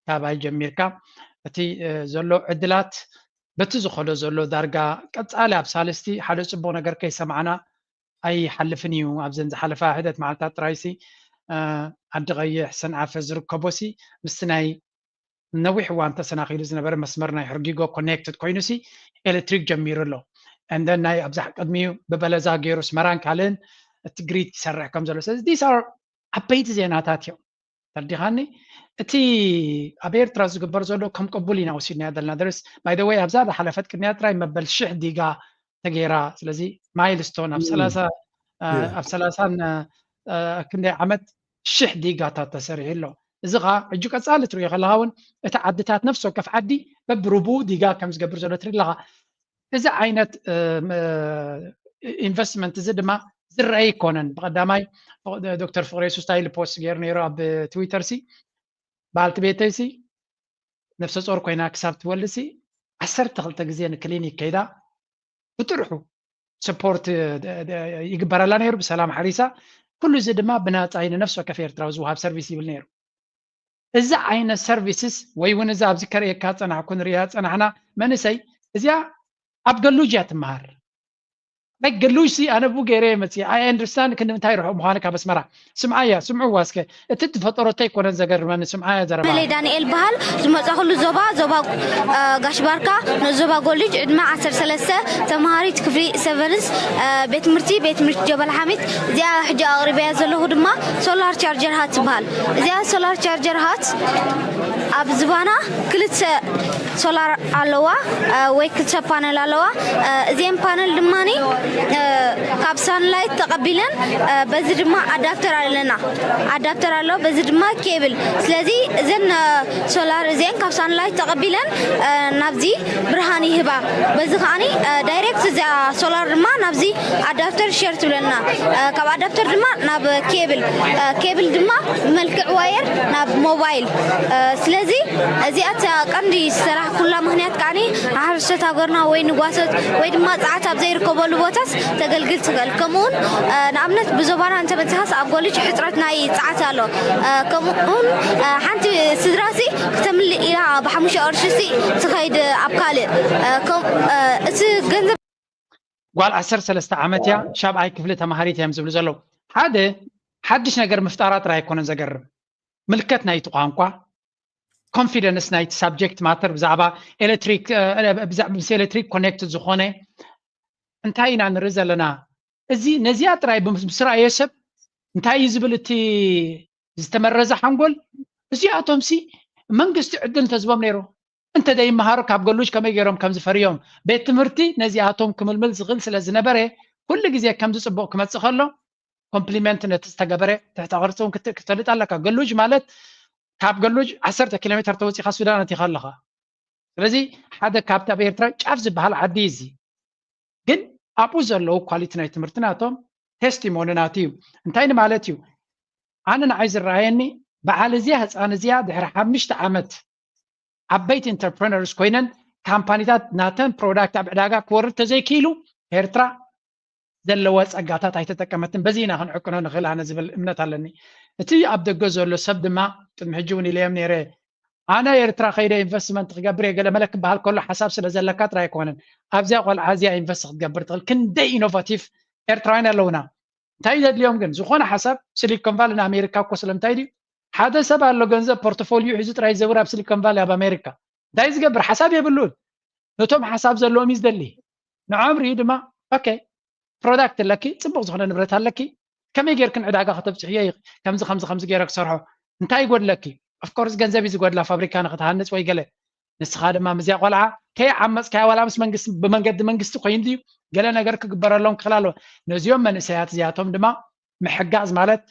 ካባይ ጀሚርካ እቲ እ፣ ዘሎ ዕድላት በቲ ዝኸዶ ዘሎ ዳርጋ ቀጻሊ ኣብ ሳልስቲ ሓደ ጽቡቕ ነገር ከይሰማዕና ኣይሓልፍን እዩ። ኣብዘን ዝሓለፋ ሕደት መዓልታት ጥራይሲ እ፣ ዓዲ ቀይሕ ሰንዓፈ ዝርከቦሲ ምስቲ ናይ ነዊሕ እዋን ተሰናኺሉ ዝነበረ መስመር ናይ ሕርጊጎ ኮኔክትድ ኮይኑሲ ኤሌክትሪክ ጀሚሩ ኣሎ። And then ናይ ኣብዛ ቅድሚኡ ብበለዛ ገይሩ ኣስመራን ካልእን እቲ ግሪድ ይሰርሕ ከም ዘሎ። ስለዚ these are ዓበይቲ ዜናታት እዮም። ተርዲኻኒ? እቲ ኣብ ኤርትራ ዝግበር ዘሎ ከም ቅቡል ኢና ወሲድናዮ ዘለና። There is, by the way፣ ኣብዛ ዝሓለፈት ቅድሚያ ጥራይ መበል ሽሕ ዲጋ ተገይራ። ስለዚ ማይልስቶን ኣብ ሰላሳ ኣብ ሰላሳን ክንደይ ዓመት ሽሕ ዲጋታት ተሰሪሑ ኣሎ። እዚ ኸዓ ሕጂ ቀጻሊ ትሪኦ ከለኻ እውን እቲ ዓድታት ነፍሲ ወከፍ ዓዲ በብሩቡ ዲጋ ከም ዝገብር ዘሎ ትርኢ ኣለኻ። እዚ ዓይነት ኢንቨስትመንት እዚ ድማ ዝረአ ኣይኮነን። ብቐዳማይ ዶክተር ፍቕረ የሱስ እንታይ ኢሉ ፖስት ገይሩ ነይሩ ኣብ ትዊተር ሲ፣ በዓልቲ ቤተይ ሲ ነፍሰ ጾር ኮይና ክሳብ ትወልድ ሲ ዓሰርተ ክልተ ግዜ ንክሊኒክ ከይዳ ብጥርሑ ሰፖርት ይግበረላ ነይሩ፣ ብሰላም ሓሪሳ። ኩሉ እዚ ድማ ብናጻ እዩ ንነፍሲ ወከፍ ኤርትራዊ ዝወሃብ ሰርቪስ ይብል ነይሩ። እዚ ዓይነት ሰርቪስስ ወይ እውን እዚ ኣብዚ ከርእየካ ጸናሕኩ ንርእያ ጸናሕና መንእሰይ እዚኣ ኣብ ገሉጅ እያ ትመሃር። ናይ ገሉጅ ሲ ኣነ ብኡ ገይረ እየ መጽየ። I understand ክንዲ ምንታይ ርሑቕ ምዃኑ ካብ ኣስመራ። ስምዓያ፣ ስምዕዋ እስከ። እቲ ትፈጠሮ እንታይ ኣይኮነን ዘገርመኒ፣ ስምዓያ ዘረባ። መለይ ዳንኤል በሃል። ዝመጻኹሉ ዞባ፣ ዞባ፣ እ፣ ጋሽ ባርካ፣ ንኡስ ዞባ ጎልጅ፣ ዕድመ ዓሰርተ ሰለስተ፣ ተመሃሪት ክፍሊ ሰቨንስ፣ እ፣ ቤት ትምህርቲ፣ ቤት ትምህርቲ ጀበል ሓሚድ። እዚኣ ሕጂ ኣቕሪበያ ዘለኹ ድማ ሶላር ቻርጀር ሃት ትበሃል። እዚኣ ሶላር ቻርጀር ሃት ኣብ ዝባና ክልተ ሶላር ኣለዋ፣ እ፣ ወይ ክልተ ፓነል ኣለዋ። እ፣ እዚአን ፓነል ድማኒ፣ እ፣ ካብ ሳንላይት ተቐቢለን፣ እ፣ በዚ ድማ ኣዳፕተር ኣለና። ኣዳፕተር ኣሎ፣ በዚ ድማ ኬብል። ስለዚ እዘን፣ እ፣ ሶላር እዚአን ካብ ሳንላይት ተቐቢለን፣ እ፣ ናብዚ ብርሃን ይህባ። በዚ ከዓኒ፣ እ፣ ዳይሬክት እዚኣ ሶላር ድማ ናብዚ ኣዳፕተር ሸር ትብለና። እ፣ ካብ ኣዳፕተር ድማ ናብ ኬብል፣ እ፣ ኬብል ድማ ብመልክዕ ዋየር ናብ ሞባይል። እ፣ ስለዚ እዚኣ እታ ቀንዲ ዝሰራሕኩላ ምኽንያት ከዓኒ ሓረስቶት ሃገርና ወይ ንጓሶት ወይ ድማ ጸዓት ኣብ ዘይርከበሉ ቦታስ ተገልግል ትኽእል። ከምኡውን፣ እ፣ ንኣብነት ብዞባና እንተበጺሓስ ኣብ ጎልጅ ሕጽረት ናይ ጸዓት ኣሎ። እ፣ ከምኡውን፣ እ፣ ሓንቲ ስድራሲ ክተምልእ ኢላ ብሓሙሽተ ቅርሺሲ ትኸይድ ኣብ ካልእ። እ፣ ከም-፣ እ፣ እቲ ገንዘብ ጓል ዓሰርተ ሰለስተ ዓመት እያ፣ ሻብዓይ ክፍሊ ተማሃሪት እዮም ዝብሉ ዘለዉ። ሓደ ሓድሽ ነገር ምፍጣራ ጥራይ ኣይኮነን ዘገርም። ምልከት ናይቲ ቋንቋ፣ ኮንፊደንስ ናይቲ ሳብጀክት ማተር ብዛዕባ ኤሌክትሪክ፣ እ፣ ብዛዕባ ምስ ኤሌክትሪክ ኮኔክትድ ዝኾነ እንታይ ኢና ንርኢ ዘለና? እዚ ነዚኣ ጥራይ ብምስ-፣ ምስ ረኣየ ሰብ እንታይ እዩ ዝብል እቲ ዝተመረዘ ሓንጎል? እዚኣቶም ሲ መንግስቲ ዕድል እንተዝቦም ነይሩ እንተ ዘይመሃሩ ካብ ገሉጅ ከመይ ገይሮም ከም ዝፈርዮም? ቤት ትምህርቲ ነዚኣቶም ክምልምል ዝኽእል ስለ ዝነበረ ኩሉ ግዜ ከምዚ ጽቡቕ ክመጽእ ከሎ ኮምፕሊመንት ነቲ ዝተገበረ ትሕተ ቅርጺ እውን ክት-፣ ክትፈልጥ ኣለካ። ገሉጅ ማለት ካብ ገሉጅ ዓሰርተ ኪሎ ሜትር ተወጺኻ ሱዳን ኣቲኻ ኣለኻ። ስለዚ ሓደ ካብቲ ኣብ ኤርትራ ጫፍ ዝበሃል ዓዲ እዩ እዚ። ግን ኣብኡ ዘለዉ ኳሊቲ ናይ ትምህርቲ ናቶም ቴስቲሞኒ ናቱ እዩ። እንታይ ንማለት እዩ? ኣነ ንዓይ ዝረኣየኒ በዓል እዚኣ ህፃን እዚኣ ድሕሪ ሓሙሽተ ዓመት ዓበይቲ ኢንተርፕረነርስ ኮይነን ካምፓኒታት ናተን ፕሮዳክት ኣብ ዕዳጋ ክወርድ ተዘይክኢሉ ኤርትራ ዘለዋ ጸጋታት ኣይተጠቀመትን። በዚ ኢና ክንዕቅኖ ንኽእል ኣነ ዝብል እምነት ኣለኒ። እቲ ኣብ ደገ ዘሎ ሰብ ድማ ቅድሚ ሕጂ እውን ኢለዮም ነይረ፣ ኣነ ኤርትራ ከይደ ኢንቨስትመንት ክገብር እየ ገለ መለ ክበሃል ከሎ ሓሳብ ስለ ዘለካ ጥራይ ኣይኮነን። ኣብዚኣ ቆልዓ እዚኣ ኢንቨስት ክትገብር ትኽእል። ክንደይ ኢኖቫቲቭ ኤርትራውያን ኣለውና። እንታይ ዘድልዮም ግን? ዝኾነ ሓሳብ ሲሊኮን ቫሊ ንኣሜሪካ እኮ ስለምንታይ ድዩ? ሓደ ሰብ ኣሎ ገንዘብ ፖርትፎሊዮ ሒዙ ጥራይ ዘውር ኣብ ሲሊኮን ቫሊ ኣብ ኣሜሪካ። እንታይ ዝገብር? ሓሳብ የብሉን። ነቶም ሓሳብ ዘለዎም እዩ ዝደሊ። ንዖም ሪኡ ድማ ኦኬ ፕሮዳክት ኣለኪ፣ ጽቡቕ ዝኾነ ንብረት ኣለኪ፣ ከመይ ጌርክን ዕዳጋ ከተብጽሕዮ ይ-፣ ከምዚ ከምዚ ከምዚ ገይረ ክሰርሖ፣ እንታይ ይጎድለኪ? ኦፍኮርስ ገንዘብ እዩ ዝጎድላ ፋብሪካ ንክትሃንጽ ወይ ገለ። ንስኻ ድማ ምስዚኣ ቆልዓ ከይዓመጽካያ ዋላ ምስ መንግስቲ ብመንገዲ መንግስቲ ኮይኑ ድዩ ገለ ነገር ክግበረሎም ክኽእል ኣለዎ። ነዚኦም መንእሰያት እዚኣቶም ድማ ምሕጋዝ ማለት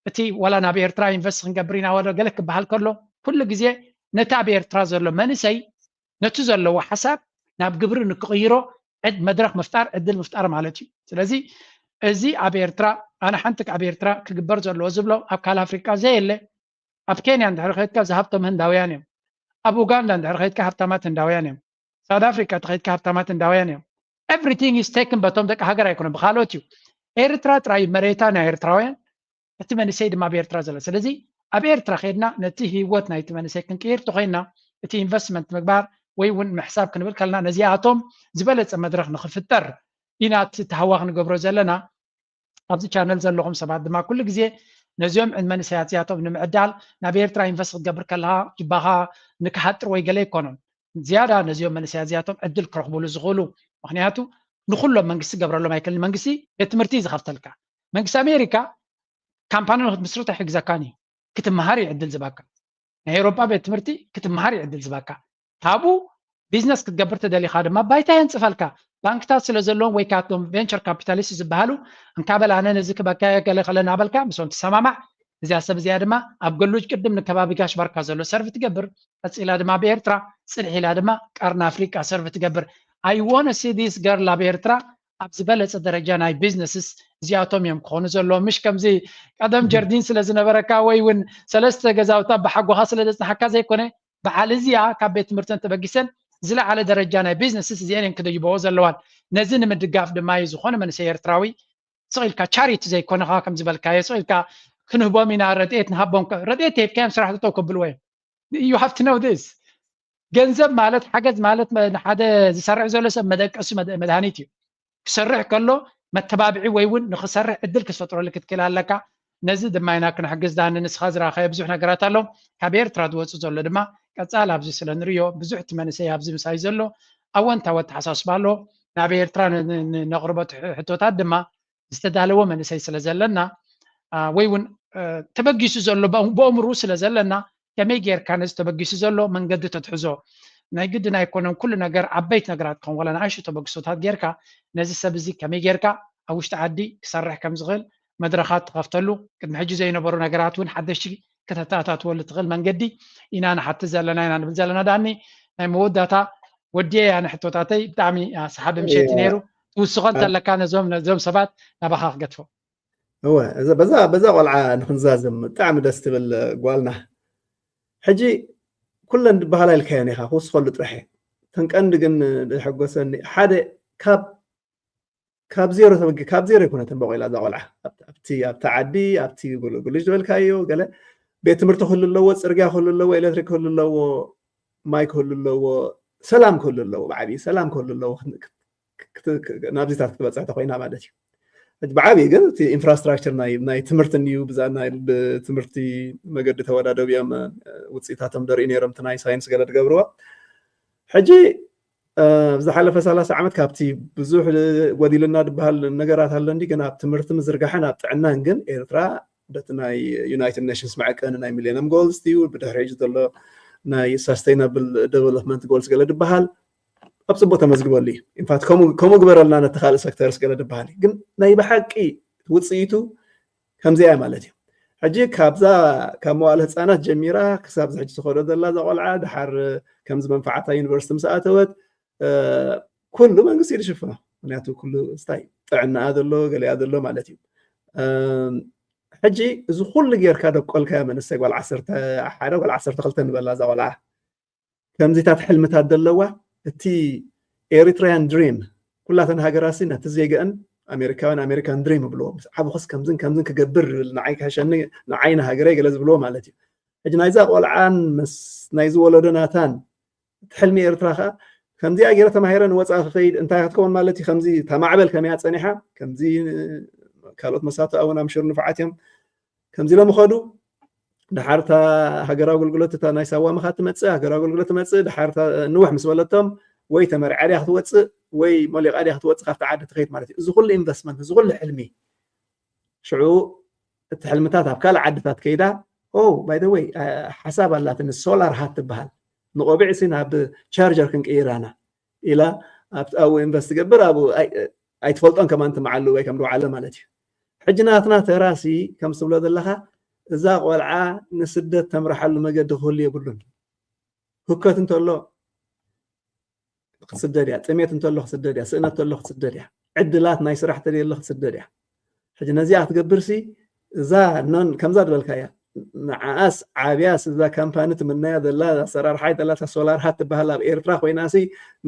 እቲ ዋላ ናብ ኤርትራ ኢንቨስት ክንገብር ኢና ወለ ገለ ክበሃል ከሎ ኩሉ ግዜ ነቲ ኣብ ኤርትራ ዘሎ መንእሰይ ነቲ ዘለዎ ሓሳብ ናብ ግብሪ ንክቕይሮ ዕድ-፣ መድረኽ ምፍጣር፣ ዕድል ምፍጣር ማለት እዩ። ስለዚ እዚ ኣብ ኤርትራ ኣነ ሓንቲ ኣብ ኤርትራ ክግበር ዘለዎ ዝብሎ ኣብ ካል ኣፍሪቃ ዘየለ ኣብ ኬንያ እንድሕር ከድካ ዝሃብቶም ህንዳውያን እዮም። ኣብ ኡጋንዳ እንድሕር ከድካ ሃብታማት ህንዳውያን እዮም። ሳውት ኣፍሪካ ተኸድካ ሃብታማት ህንዳውያን እዮም። Everything is taken በቶም ደቂ ሃገር ኣይኮነ ብካልኦት እዩ። ኤርትራ ጥራይ መሬታ ናይ ኤርትራውያን እቲ መንእሰይ ድማ ኣብ ኤርትራ ዘሎ። ስለዚ ኣብ ኤርትራ ከድና ነቲ ህይወት ናይቲ መንእሰይ ክንቅይር ተኮይና እቲ ኢንቨስትመንት ምግባር ወይ እውን ምሕሳብ ክንብል ከለና ነዚኣቶም ዝበለፀ መድረክ ንክፍጠር ኢና እቲ ተሃዋ ክንገብሮ ዘለና። ኣብዚ ቻነል ዘለኹም ሰባት ድማ ኩሉ ግዜ ነዚኦም መንእሰያት እዚኣቶም ንምዕዳል ናብ ኤርትራ ኢንቨስት ክትገብር ከለካ ጅባካ ንክሃጥር ወይ ገለ ኣይኮኑን። ዝያዳ ነዚኦም መንእሰያት እዚኣቶም ዕድል ክረኽቡሉ ዝኽእሉ፣ ምክንያቱ ንኩሎም መንግስቲ ገብረሎም ኣይክእልን። መንግስቲ ቤት ትምህርቲ እዩ ዝኸፍተልካ። መንግስቲ ኣሜሪካ ካምፓኒ ንክትምስርት ኣይሕግዘካን እዩ፣ ክትመሃር እዩ ዕድል ዝበካ። ናይ ኤውሮጳ ቤት ትምህርቲ ክትመሃር እዩ ዕድል ዝበካ። ካብኡ ቢዝነስ ክትገብር ተደሊኻ ድማ ባይታ የንፅፈልካ። ባንክታት ስለ ዘለዎም ወይ ካቶም ቬንቸር ካፒታሊስት ዝበሃሉ እንካበል ኣነ ነዚ ክበካ ገለ ከለ ናበልካ ምስኦም ትሰማማዕ። እዚኣ ሰብ እዚኣ ድማ ኣብ ገሉጅ ቅድም ንከባቢ ጋሽ ባርካ ዘሎ ሰርቭ ትገብር፣ ቀፂላ ድማ ብኤርትራ፣ ፅንሕ ኢላ ድማ ቀርኒ ኣፍሪቃ ሰርቭ ትገብር። I wanna see this girl ኣብ ኤርትራ ኣብ ዝበለፀ ደረጃ ናይ ቢዝነስስ እዚኣቶም እዮም ክኾኑ ዘለዎም። ምሽ ከምዚ ቀደም ጀርዲን ስለ ዝነበረካ ወይ እውን ሰለስተ ገዛውታ ብሓጎኻ ስለ ዘፅናሓካ ዘይኮነ፣ በዓል እዚኣ ካብ ቤት ትምህርተን ተበጊሰን ዝለዓለ ደረጃ ናይ ቢዝነስስ እዚአን እየን ክደይበኦ ዘለዋን። ነዚ ንምድጋፍ ድማ እዩ ዝኾነ መንእሰይ ኤርትራዊ ስቕ ኢልካ ቻሪቲ ዘይኮነኻ ከም ዝበልካዮ ስቕ ኢልካ ክንህቦም ኢና ረድኤት ንሃቦም። ረድኤት ተሂብካዮም ስራሕ ጠጠው ከብልዎ እዮም። You have to know this። ገንዘብ ማለት ሓገዝ ማለት ንሓደ ዝሰርሕ ዘሎ ሰብ መደቀሲ መድሃኒት እዩ። ክሰርሕ ከሎ መተባብዒ ወይ እውን ንክሰርሕ ዕድል ክትፈጥረሉ ክትክእል ኣለካ። ነዚ ድማ ኢና ክንሕግዝ ዳኒ ንስኻ ዝረኣኻዮ ብዙሕ ነገራት ኣሎ። ካብ ኤርትራ ዝወፅእ ዘሎ ድማ ቀፃል ኣብዚ ስለ ንሪኦ ብዙሕ እቲ መንእሰይ ኣብዚ ምሳይ ዘሎ ኣወንታዊ ኣተሓሳስባ ኣሎ። ናብ ኤርትራ ነቕርቦ ሕቶታት ድማ ዝተዳለወ መንእሰይ ስለ ዘለና ወይ እውን ተበጊሱ ዘሎ ብኦምሩ ስለ ዘለና ከመይ ጌርካ ነዚ ተበጊሱ ዘሎ መንገዲ ተትሕዞ? ናይ ግድን ኣይኮነን ኩሉ ነገር ዓበይት ነገራት ክኸውን ዋላ ንኣሽቱ ተበግሶታት ጌርካ ነዚ ሰብ እዚ ከመይ ጌርካ ኣብ ውሽጢ ዓዲ ክሰርሕ ከም ዝኽእል መድረኻት ትኸፍተሉ፣ ቅድሚ ሕጂ ዘይነበሩ ነገራት እውን ሓደሽቲ ከተተኣታትወሉ ትኽእል መንገዲ ኢና ንሓትት ዘለና ኢና ንብል ዘለና። ዳኒ ናይ መወዳእታ ወዲኤ ኣነ ሕቶታተይ ብጣዕሚ ሰሓቢ ምሸት እዩ ነይሩ። ትውስኾ እንተለካ ነዞም ነዞም ሰባት ናባኻ ክገድፎ። እወ በዛ በዛ ቆልዓ ንክንዛዝም ብጣዕሚ ደስ ትብል ጓልና። ሕጂ ኩለን ዝበሃላ ኢልካየን ኢኻ ክውስኸሉ ጥራሕ እየ። እተን ቀንዲ ግን ዘሐጎሰኒ ሓደ ካብ ካብ ዜሮ ተበጊ ካብ ዜሮ ኣይኮነትን በቆላ እዛ ቆልዓ ኣብቲ ኣብቲ ዓዲ ኣብቲ ጉልሽ ዝበልካዮ ገለ ቤት ትምህርቲ ክህሉ ኣለዎ፣ ፅርግያ ክህሉ ኣለዎ፣ ኤሌክትሪክ ክህሉ ኣለዎ፣ ማይ ክህሉ ኣለዎ፣ ሰላም ክህሉ ኣለዎ፣ ብዓብዪ ሰላም ክህሉ ኣለዎ ናብዚታት ክትበፅሕ ተኮይና ማለት እዩ። ብዓብዪ ግን እቲ ኢንፍራስትራክቸር ናይ ትምህርቲ እንዩ ብዛ ናይ ትምህርቲ መገዲ ተወዳደቢኦም ውፅኢታቶም ደርኢ ነይሮም እቲ ናይ ሳይንስ ገለ ትገብርዋ። ሕጂ ዝሓለፈ ሰላሳ ዓመት ካብቲ ብዙሕ ጎዲልና ዝበሃል ነገራት ኣሎ እንዲ ግን ኣብ ትምህርቲ ምዝርጋሕን ኣብ ጥዕናን ግን ኤርትራ በቲ ናይ ዩናይትድ ኔሽንስ መዐቀኒ ናይ ሚሌኒየም ጎልስ እዩ ብድሕሪ ሕጂ ዘሎ ናይ ሳስቴይናብል ዴቨሎፕመንት ጎልስ ገለ ዝበሃል ኣብ ፅቡቅ ተመዝግበሉ እዩ። ኢንፋክት ከምኡ ግበረልና ነቲ ካልእ ሴክተርስ ገለ ዝበሃል እዩ። ግን ናይ ብሓቂ ውፅኢቱ ከምዚኣ ማለት እዩ። ሕጂ ካብዛ ካብ መዋእለ ህፃናት ጀሚራ ክሳብ ሕጂ ዝኸዶ ዘላ እዛ ቆልዓ ድሓር ከምዚ መንፋዓታ ዩኒቨርሲቲ ምስ ኣተወት ኩሉ መንግስቲ እዩ ዝሽፍኖ። ምክንያቱ ኩሉ ስታይ ጥዕናኣ ዘሎ ገሊኣ ዘሎ ማለት እዩ። ሕጂ እዚ ኩሉ ጌርካ ደቆልካዮ መንእሰይ ጓል ዓሰርተ ሓደ ጓል ዓሰርተ ክልተ ንበላ እዛ ቆልዓ ከምዚታት ሕልምታት ዘለዋ እቲ ኤሪትራያን ድሪም ኩላተን ሃገራሲ ነቲ ዜገአን ኣሜሪካውያን ኣሜሪካን ድሪም ይብልዎ ምስ ዓብኹስ ከምዝን ከምዝን ክገብር ይብል ንዓይ ክሕሸኒ ንዓይ ንሃገረይ ገለ ዝብልዎ ማለት እዩ። ሕጂ ናይዛ ቆልዓን ምስ ናይዚ ወለዶ ናታን እቲ ሕልሚ ኤርትራ ከዓ ከምዚኣ ገይረ ተማሂረ ንወፃኢ ክኸይድ እንታይ ክትከውን ማለት እዩ ከምዚ ተማዕበል ከመያ ፀኒሓ ከምዚ ካልኦት መሳቱ እውን ኣምሽር ንፉዓት እዮም ከምዚ ኢሎም ይኸዱ ድሓርታ ሃገራዊ ኣገልግሎት እታ ናይ ሳዋ ምኻ ትመፅእ ሃገራዊ ኣገልግሎት ትመፅእ ድሓርታ ንውሕ ምስ በለቶም ወይ ተመርዓ ድያ ክትወፅእ ወይ ሞሊቃ ድያ ክትወፅእ ካብቲ ዓዲ ትኸይድ ማለት እዩ እዚ ኩሉ ኢንቨስትመንት እዚ ኩሉ ሕልሚ ሽዑ እቲ ሕልምታት ኣብ ካልእ ዓድታት ከይዳ ኦ ባይ ወይ ሓሳብ ኣላትኒ ሶላር ሃት ትበሃል ንቆቢዕ ሲ ናብ ቻርጀር ክንቅይራ ኢና ኢላ ኣብኡ ኢንቨስት ትገብር ኣብኡ ኣይትፈልጦን ከማን ትመዓሉ ወይ ከም ድውዓለ ማለት እዩ ሕጂ ናትና ተራሲ ከም ትብሎ ዘለካ እዛ ቆልዓ ንስደት ተምርሓሉ መገዲ ክህሉ የብሉን ህከት እንተሎ ክትስደድ እያ ጥሜት እንተሎ ክትስደድ እያ ስእነት እንተሎ ክትስደድ እያ ዕድላት ናይ ስራሕ ተደየሎ ክትስደድ እያ ሕጂ ነዚኣ ክትገብርሲ እዛ ኖን ከምዛ ዝበልካያ ንዓኣስ ዓብያስ እዛ ካምፓኒ ትምነያ ዘላ ኣሰራርሓይ ዘላ ሶላር ሃት ትበሃል ኣብ ኤርትራ ኮይናሲ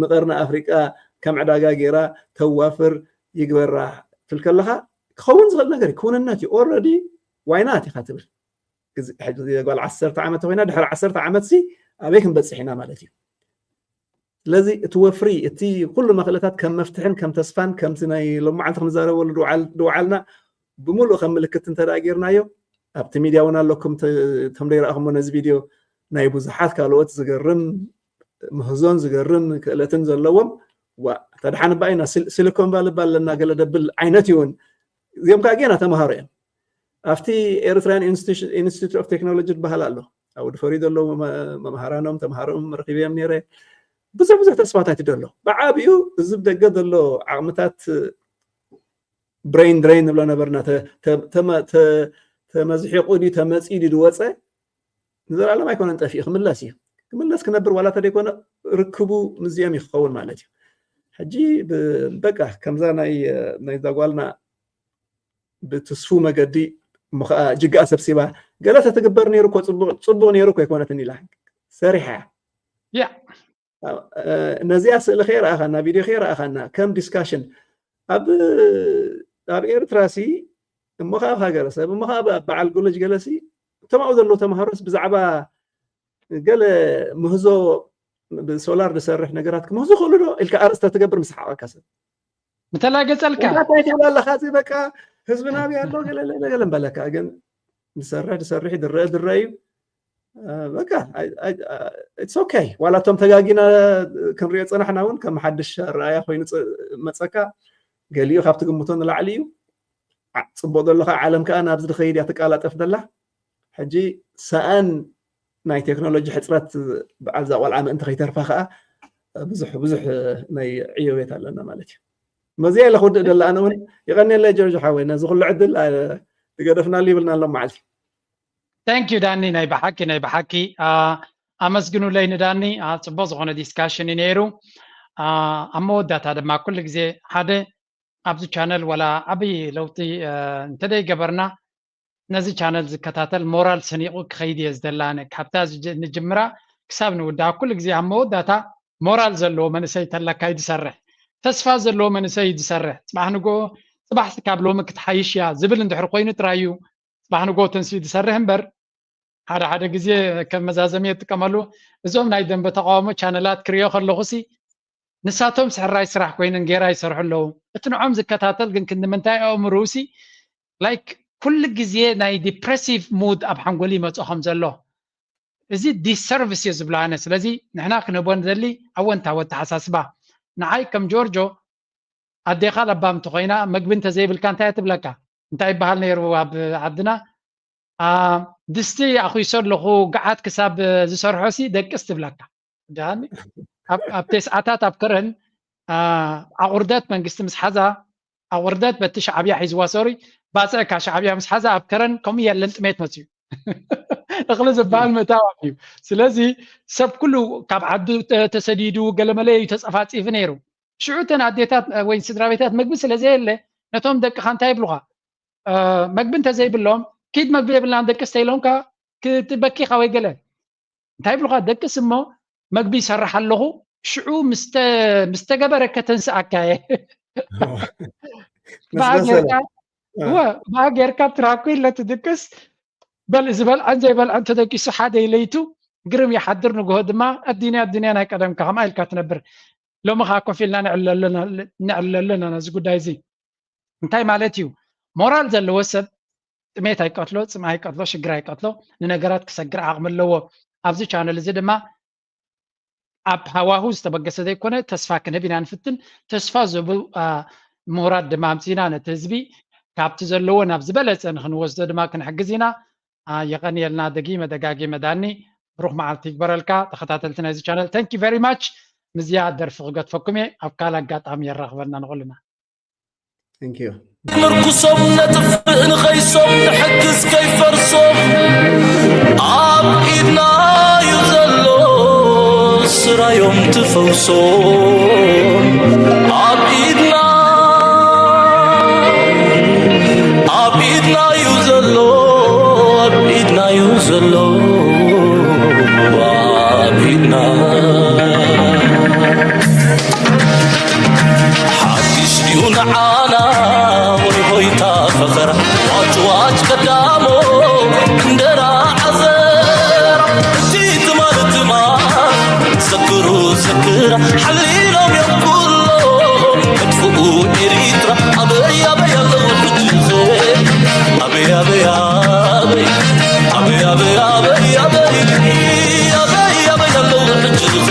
ንቐርኒ ኣፍሪቃ ከም ዕዳጋ ገይራ ተዋፍር ይግበራ ትብል ከለኻ ክኸውን ዝኽእል ነገር እዩ። ክውንነት እዩ። ኦልረዲ ዋይናት ኢኻ ትብል። ጓል ዓሰርተ ዓመት ኮይና ድሕሪ ዓሰርተ ዓመት ሲ ኣበይ ክንበፅሕ ኢና ማለት እዩ። ስለዚ እቲ ወፍሪ እቲ ኩሉ መኽእለታት ከም መፍትሕን ከም ተስፋን ከምቲ ናይ ሎማዓልቲ ክንዛረበሉ ድወዓልና ብምሉእ ከም ምልክት እንተ ጌርናዮ ኣብቲ ሚድያ እውን ኣለኩም። እቶም ደይረኣኹሞ ነዚ ቪድዮ ናይ ብዙሓት ካልኦት ዝገርም ምህዞን ዝገርም ክእለትን ዘለዎም ዋ ተድሓን ባይና ሲሊኮን ቫሊ ባለና ገለ ደብል ዓይነት ይውን እዚኦም ከዓ ጌና ተምሃሮ እዮም። ኣብቲ ኤርትራን ኢንስቲትዩት ኦፍ ቴክኖሎጂ ዝበሃል ኣሎ ኣብኡ ድፈርዩ ዘለዉ መምሃራኖም ተምሃሮም ረኪበዮም ነይረ። ብዙሕ ብዙሕ ተስፋታት እዩ ዘሎ። ብዓብኡ እዚ ደገ ዘሎ ዓቕምታት ብሬን ድሬን ንብሎ ነበርና። ተመዝሒቑ ድዩ ተመፅኡ ድዩ ዝወፀ ንዘለኣለም ኣይኮነን ጠፊኡ ክምለስ እዩ። ክምለስ ክነብር ዋላ ተደይኮነ ርክቡ ምስዚኦም እዩ ክኸውን ማለት እዩ። ሕጂ በቃ ከምዛ ናይ ናይዛ ጓልና ብትስፉ መገዲ እሞ ከዓ ጅግኣ ሰብሲባ ገለ ተትግበር ነይሩ እኮ ፅቡቕ ነይሩ እኮ ኣይኮነትን ኢላ ሰሪሓ እያ። ነዚኣ ስእሊ ከይረኣኻና ቪድዮ ከይረኣኻና ከም ዲስካሽን ኣብ ኣብ ኤርትራ ሲ እሞ ከዓ ኣብ ሃገረሰብ እሞ ከዓ በዓል ኮለጅ ገለ ሲ እቶም ኣብኡ ዘለዉ ተምሃሮስ ብዛዕባ ገለ ምህዞ ብሶላር ዝሰርሕ ነገራት ክምህዙ ክእሉ ዶ ኢልካ ኣርእስተ ትገብር ምስ ሓቐካ ሰብ ምተላገጸልካ እንታይ ትብል ኣለካ እዚ በቃ ህዝብና ኣብይ ኣሎ ገለ ገለ ገለ በለካ ግን ዝሰርሕ ዝሰርሕ ድረአ ድረአ እዩ በቃ it's okay ዋላ እቶም ተጋጊና ክንሪኦ ፀናሕና እውን ከም ሓድሽ ኣረኣያ ኮይኑ መፀካ ገሊኡ ካብ ትግምቶ ንላዕሊ እዩ ፅቡቅ ዘሎ ከዓ ዓለም ከዓ ናብዚ ዝኸይድ እያ ትቃላጠፍ ዘላ ሕጂ ሰኣን ናይ ቴክኖሎጂ ሕፅረት በዓል እዛ ቆልዓ ምእንቲ ከይተርፋ ከዓ ብዙሕ ብዙሕ ናይ ዕዮ ቤት ኣለና ማለት እዩ መዚያ ኢለ ክውድእ ደላ ኣነ እውን የቐንየለይ ጆርጆ ሓወይ ነዚ ኩሉ ዕድል ዝገደፍናሉ ይብልና ኣሎ መዓልቲ thank you ዳኒ ናይ ብሓቂ ናይ ብሓቂ ኣመስግኑለይ ንዳኒ ፅቡቅ ዝኮነ ዲስካሽን እዩ ነይሩ ኣብ መወዳእታ ድማ ኩሉ ግዜ ሓደ ኣብዚ ቻነል ዋላ ዓብይ ለውጢ እንተደይገበርና ነዚ ቻነል ዝከታተል ሞራል ሰኒቁ ክኸይድ እየ ዝደላነ ካብታ ንጅምራ ክሳብ ንውዳኣ ኩሉ ግዜ ኣብ መወዳእታ ሞራል ዘለዎ መንእሰይ ተለካ እዩ ዝሰርሕ ተስፋ ዘለዎ መንእሰይ እዩ ዝሰርሕ ፅባሕ ንጎ ፅባሕ ካብ ሎሚ ክትሓይሽ እያ ዝብል እንድሕር ኮይኑ ጥራይ እዩ ፅባሕ ንጎ ተንስኡ ዝሰርሕ እምበር ሓደ ሓደ ግዜ ከም መዛዘሚ የጥቀመሉ እዞም ናይ ደንበ ተቃውሞ ቻነላት ክሪኦ ከለኹ ሲ ንሳቶም ስሕራይ ስራሕ ኮይነን ጌራ ይሰርሑ ኣለዉ እቲ ንዖም ዝከታተል ግን ክንዲ ምንታይ ኣእምርኡ ሲ like ኩሉ ግዜ ናይ depressive mood ኣብ ሓንጎል ይመፅኦ ከም ዘሎ እዚ disservice እዩ ዝብሎ ኣነ ስለዚ ንሕና ክንህቦ ንደሊ ኣወንታዊ ኣተሓሳስባ ንዓይ ከም ጆርጆ ኣዴኻ ለባም እንተኮይና መግቢ እንተዘይብልካ እንታይ ትብለካ እንታይ ይበሃል ነይሩ ኣብ ዓድና ድስቲ ኣኺሶ ኣለኹ ገዓት ክሳብ ዝሰርሖ ሲ ደቅስ ትብለካ ዳኒ ኣብ ተስዓታት ኣብ ከረን ኣቑርደት መንግስቲ ምስ ሓዛ ኣቑርደት በቲ ሻዕብያ ሒዝዋ ሶሪ ባፅዕካ ሻዕብያ ምስ ሓዛ ኣብ ከረን ከምኡ የለን ጥሜት መፅዩ እኽሊ ዝበሃል ምእታው እዩ ስለዚ ሰብ ኩሉ ካብ ዓዱ ተሰዲዱ ገለመለ እዩ ተፀፋፂፉ ነይሩ ሽዑ እተን ኣዴታት ወይ ስድራ ቤታት መግቢ ስለ ዘየለ ነቶም ደቅኻ እንታይ ይብሉኻ መግቢ እንተዘይብሎም ኪድ መግቢ የብልናን ደቅስ ተይሎምካ ክትበኪኻ ወይ ገለ እንታይ ይብሉኻ ደቅስ እሞ መግቢ ይሰርሕ ኣለኹ ሽዑ ምስተገበረ ከተንስኣካ እየ ብሃገርካ ብሃገርካ ትራኩ ኢለ ትድቅስ በል ዝበልዐን ዘይበልዐን ተደቂሱ ሓደ ኢለይቱ ግርም ይሓድር ንግሆ ድማ ኣዲንያ ኣዲንያ ናይ ቀደምካ ከምኣ ኢልካ ትነብር ሎሚ ከዓ ኮፍ ኢልና ንዕለሉ ኣለና ነዚ ጉዳይ እዚ እንታይ ማለት እዩ ሞራል ዘለዎ ሰብ ጥሜት ኣይቀትሎ ፅምኣ ኣይቀትሎ ሽግር ኣይቀትሎ ንነገራት ክሰግር ዓቕሚ ኣለዎ ኣብዚ ቻነል እዚ ድማ ኣብ ሃዋሁ ዝተበገሰ ዘይኮነ ተስፋ ክንህብ ኢና ንፍትን ተስፋ ዝህቡ ምሁራት ድማ ኣምፅና ነቲ ህዝቢ ካብቲ ዘለዎ ናብ ዝበለፀ ንክንወስዶ ድማ ክንሕግዝ ኢና የቐንየልና ደጊመ ደጋጊመ ዳኒ ብሩክ መዓልቲ ይግበረልካ ተኸታተልቲ ናይዚ ቻነል thank you very much ምዝያ ደርፊ ክገድፈኩም እየ ኣብ ካልእ ኣጋጣሚ የራኽበና ንኹልና Thank you. ምርኩሶም ነጥፍእ ንኸይሶም ንሕግዝ ከይፈርሶም ኣብ ኢድና እዩ ዘሎ ስራዮም ትፈውሶም ኣብ ኢድና ዘሎ ኣብ ኢድና። ሓድሽ ድዩ ንዓና ወይ ሆይታ ፈኸራ? ዋጭ ዋጭ ቀዳሞ እንጀራ ዓዘራ። እቲ ትማል ትማል ዘክሩ ዘክራ። ሓሊሎም እዮም ኩሎም መጥፍኡ ኤሪትራ። ኣበይ ኣበይ ኣለዉ ሕጂ ኸ? ኣበይ ኣበይ ኣበይ ኣበይ ኣበይ ኣበይ ኣበይ ኣበይ ኣበይ ኣለዉ ሕጂ ኸ?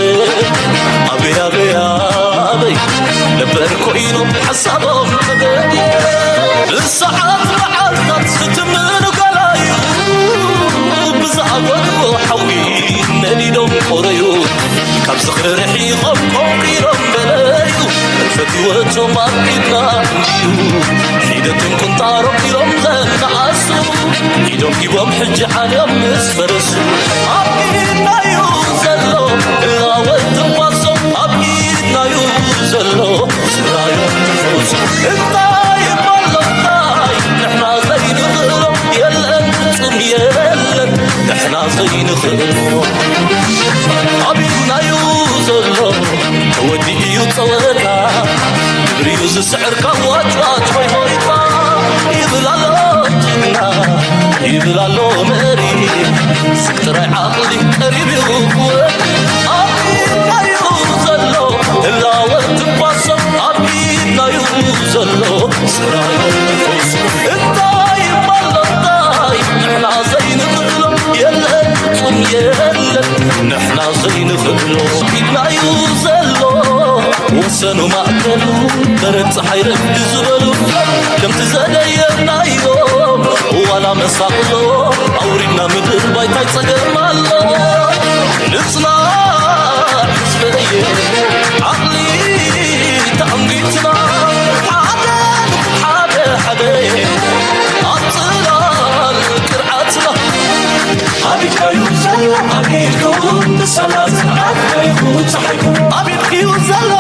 ኣበይ ኣበይ ኣበይ ነበር ኮይኑ ሓሳቦም ተገድየ። ብሰዓት መዓልታት ዝትምኑ ገላዩ ብዝኣጎድዎ ሓዊ ነዲዶም ቆረዩ። ካብ ዝኽሪ ርሒቖም ቆንቂሮም በለዩ። ህልፈት ህይወቶም ኣብ ኢድና እንድዩ። ሒደትን ቁንጣሮም ኢሎም ዘነኣሱ ኢዶም ሂቦም ሕጂ ዓንዮም ምስ ፈረሱ። ኣብ ኢድናዩ ዘሎ ህላወ ትንፋሶም ኣብ ኢድናዩ ዘሎ ስራዮም ትንፋሶም። እንታይ እሞ ኣሎ እንታይ ንሕና ዘይንኽእሎ የለን ፍጹም የለን ንሕና ዘይንኽእሎ። ኣብ ኢድናዩ ዘሎ ተወዲኡ እዩ ጸወታ። ግብሪዩ ዝስዕር ካብ ዋጭዋጭ ሆይ ሆይታ። ይብል ኣሎ ጅግና፣ ይብል ኣሎ መሪ። ስብ ጥራይ ዓቕሊ ቀሪብ እዩ ክወዲ። ኣብ ኢድናዩ ዘሎ ህላወ ትንፋሶም ኣብ ኢድናዩ ዘሎ ስራዩ ትንፋሶም። እንታይ እሞ ኣሎ እንታይ ንሕና ዘይንኽእሎ የለን ፍጹም የለን ንሕና ዘይንኽእሎ። ኢድናዩ ዘሎ ወሰኑ ማእከሉ በረድ ጸሓይ ረፍዲ ዝበሉ ከምቲ ዘደየብናዮም ዋላ መሳቕሎ ኣውሪድና ምድር ባይታይ ጸገም ኣሎ። ንጽናዕ ህዝበየ ዓቕሊ ተኣንጊትና ሓደ ሓደ ሓደ ኣብ ጽላል ቅርዓትና። ኣቢድካዩ ዘሎ ኣቢድኩም ብሰላት ኣቢድካዩ ጸሓይኩም ኣቢድክዩ ዘሎ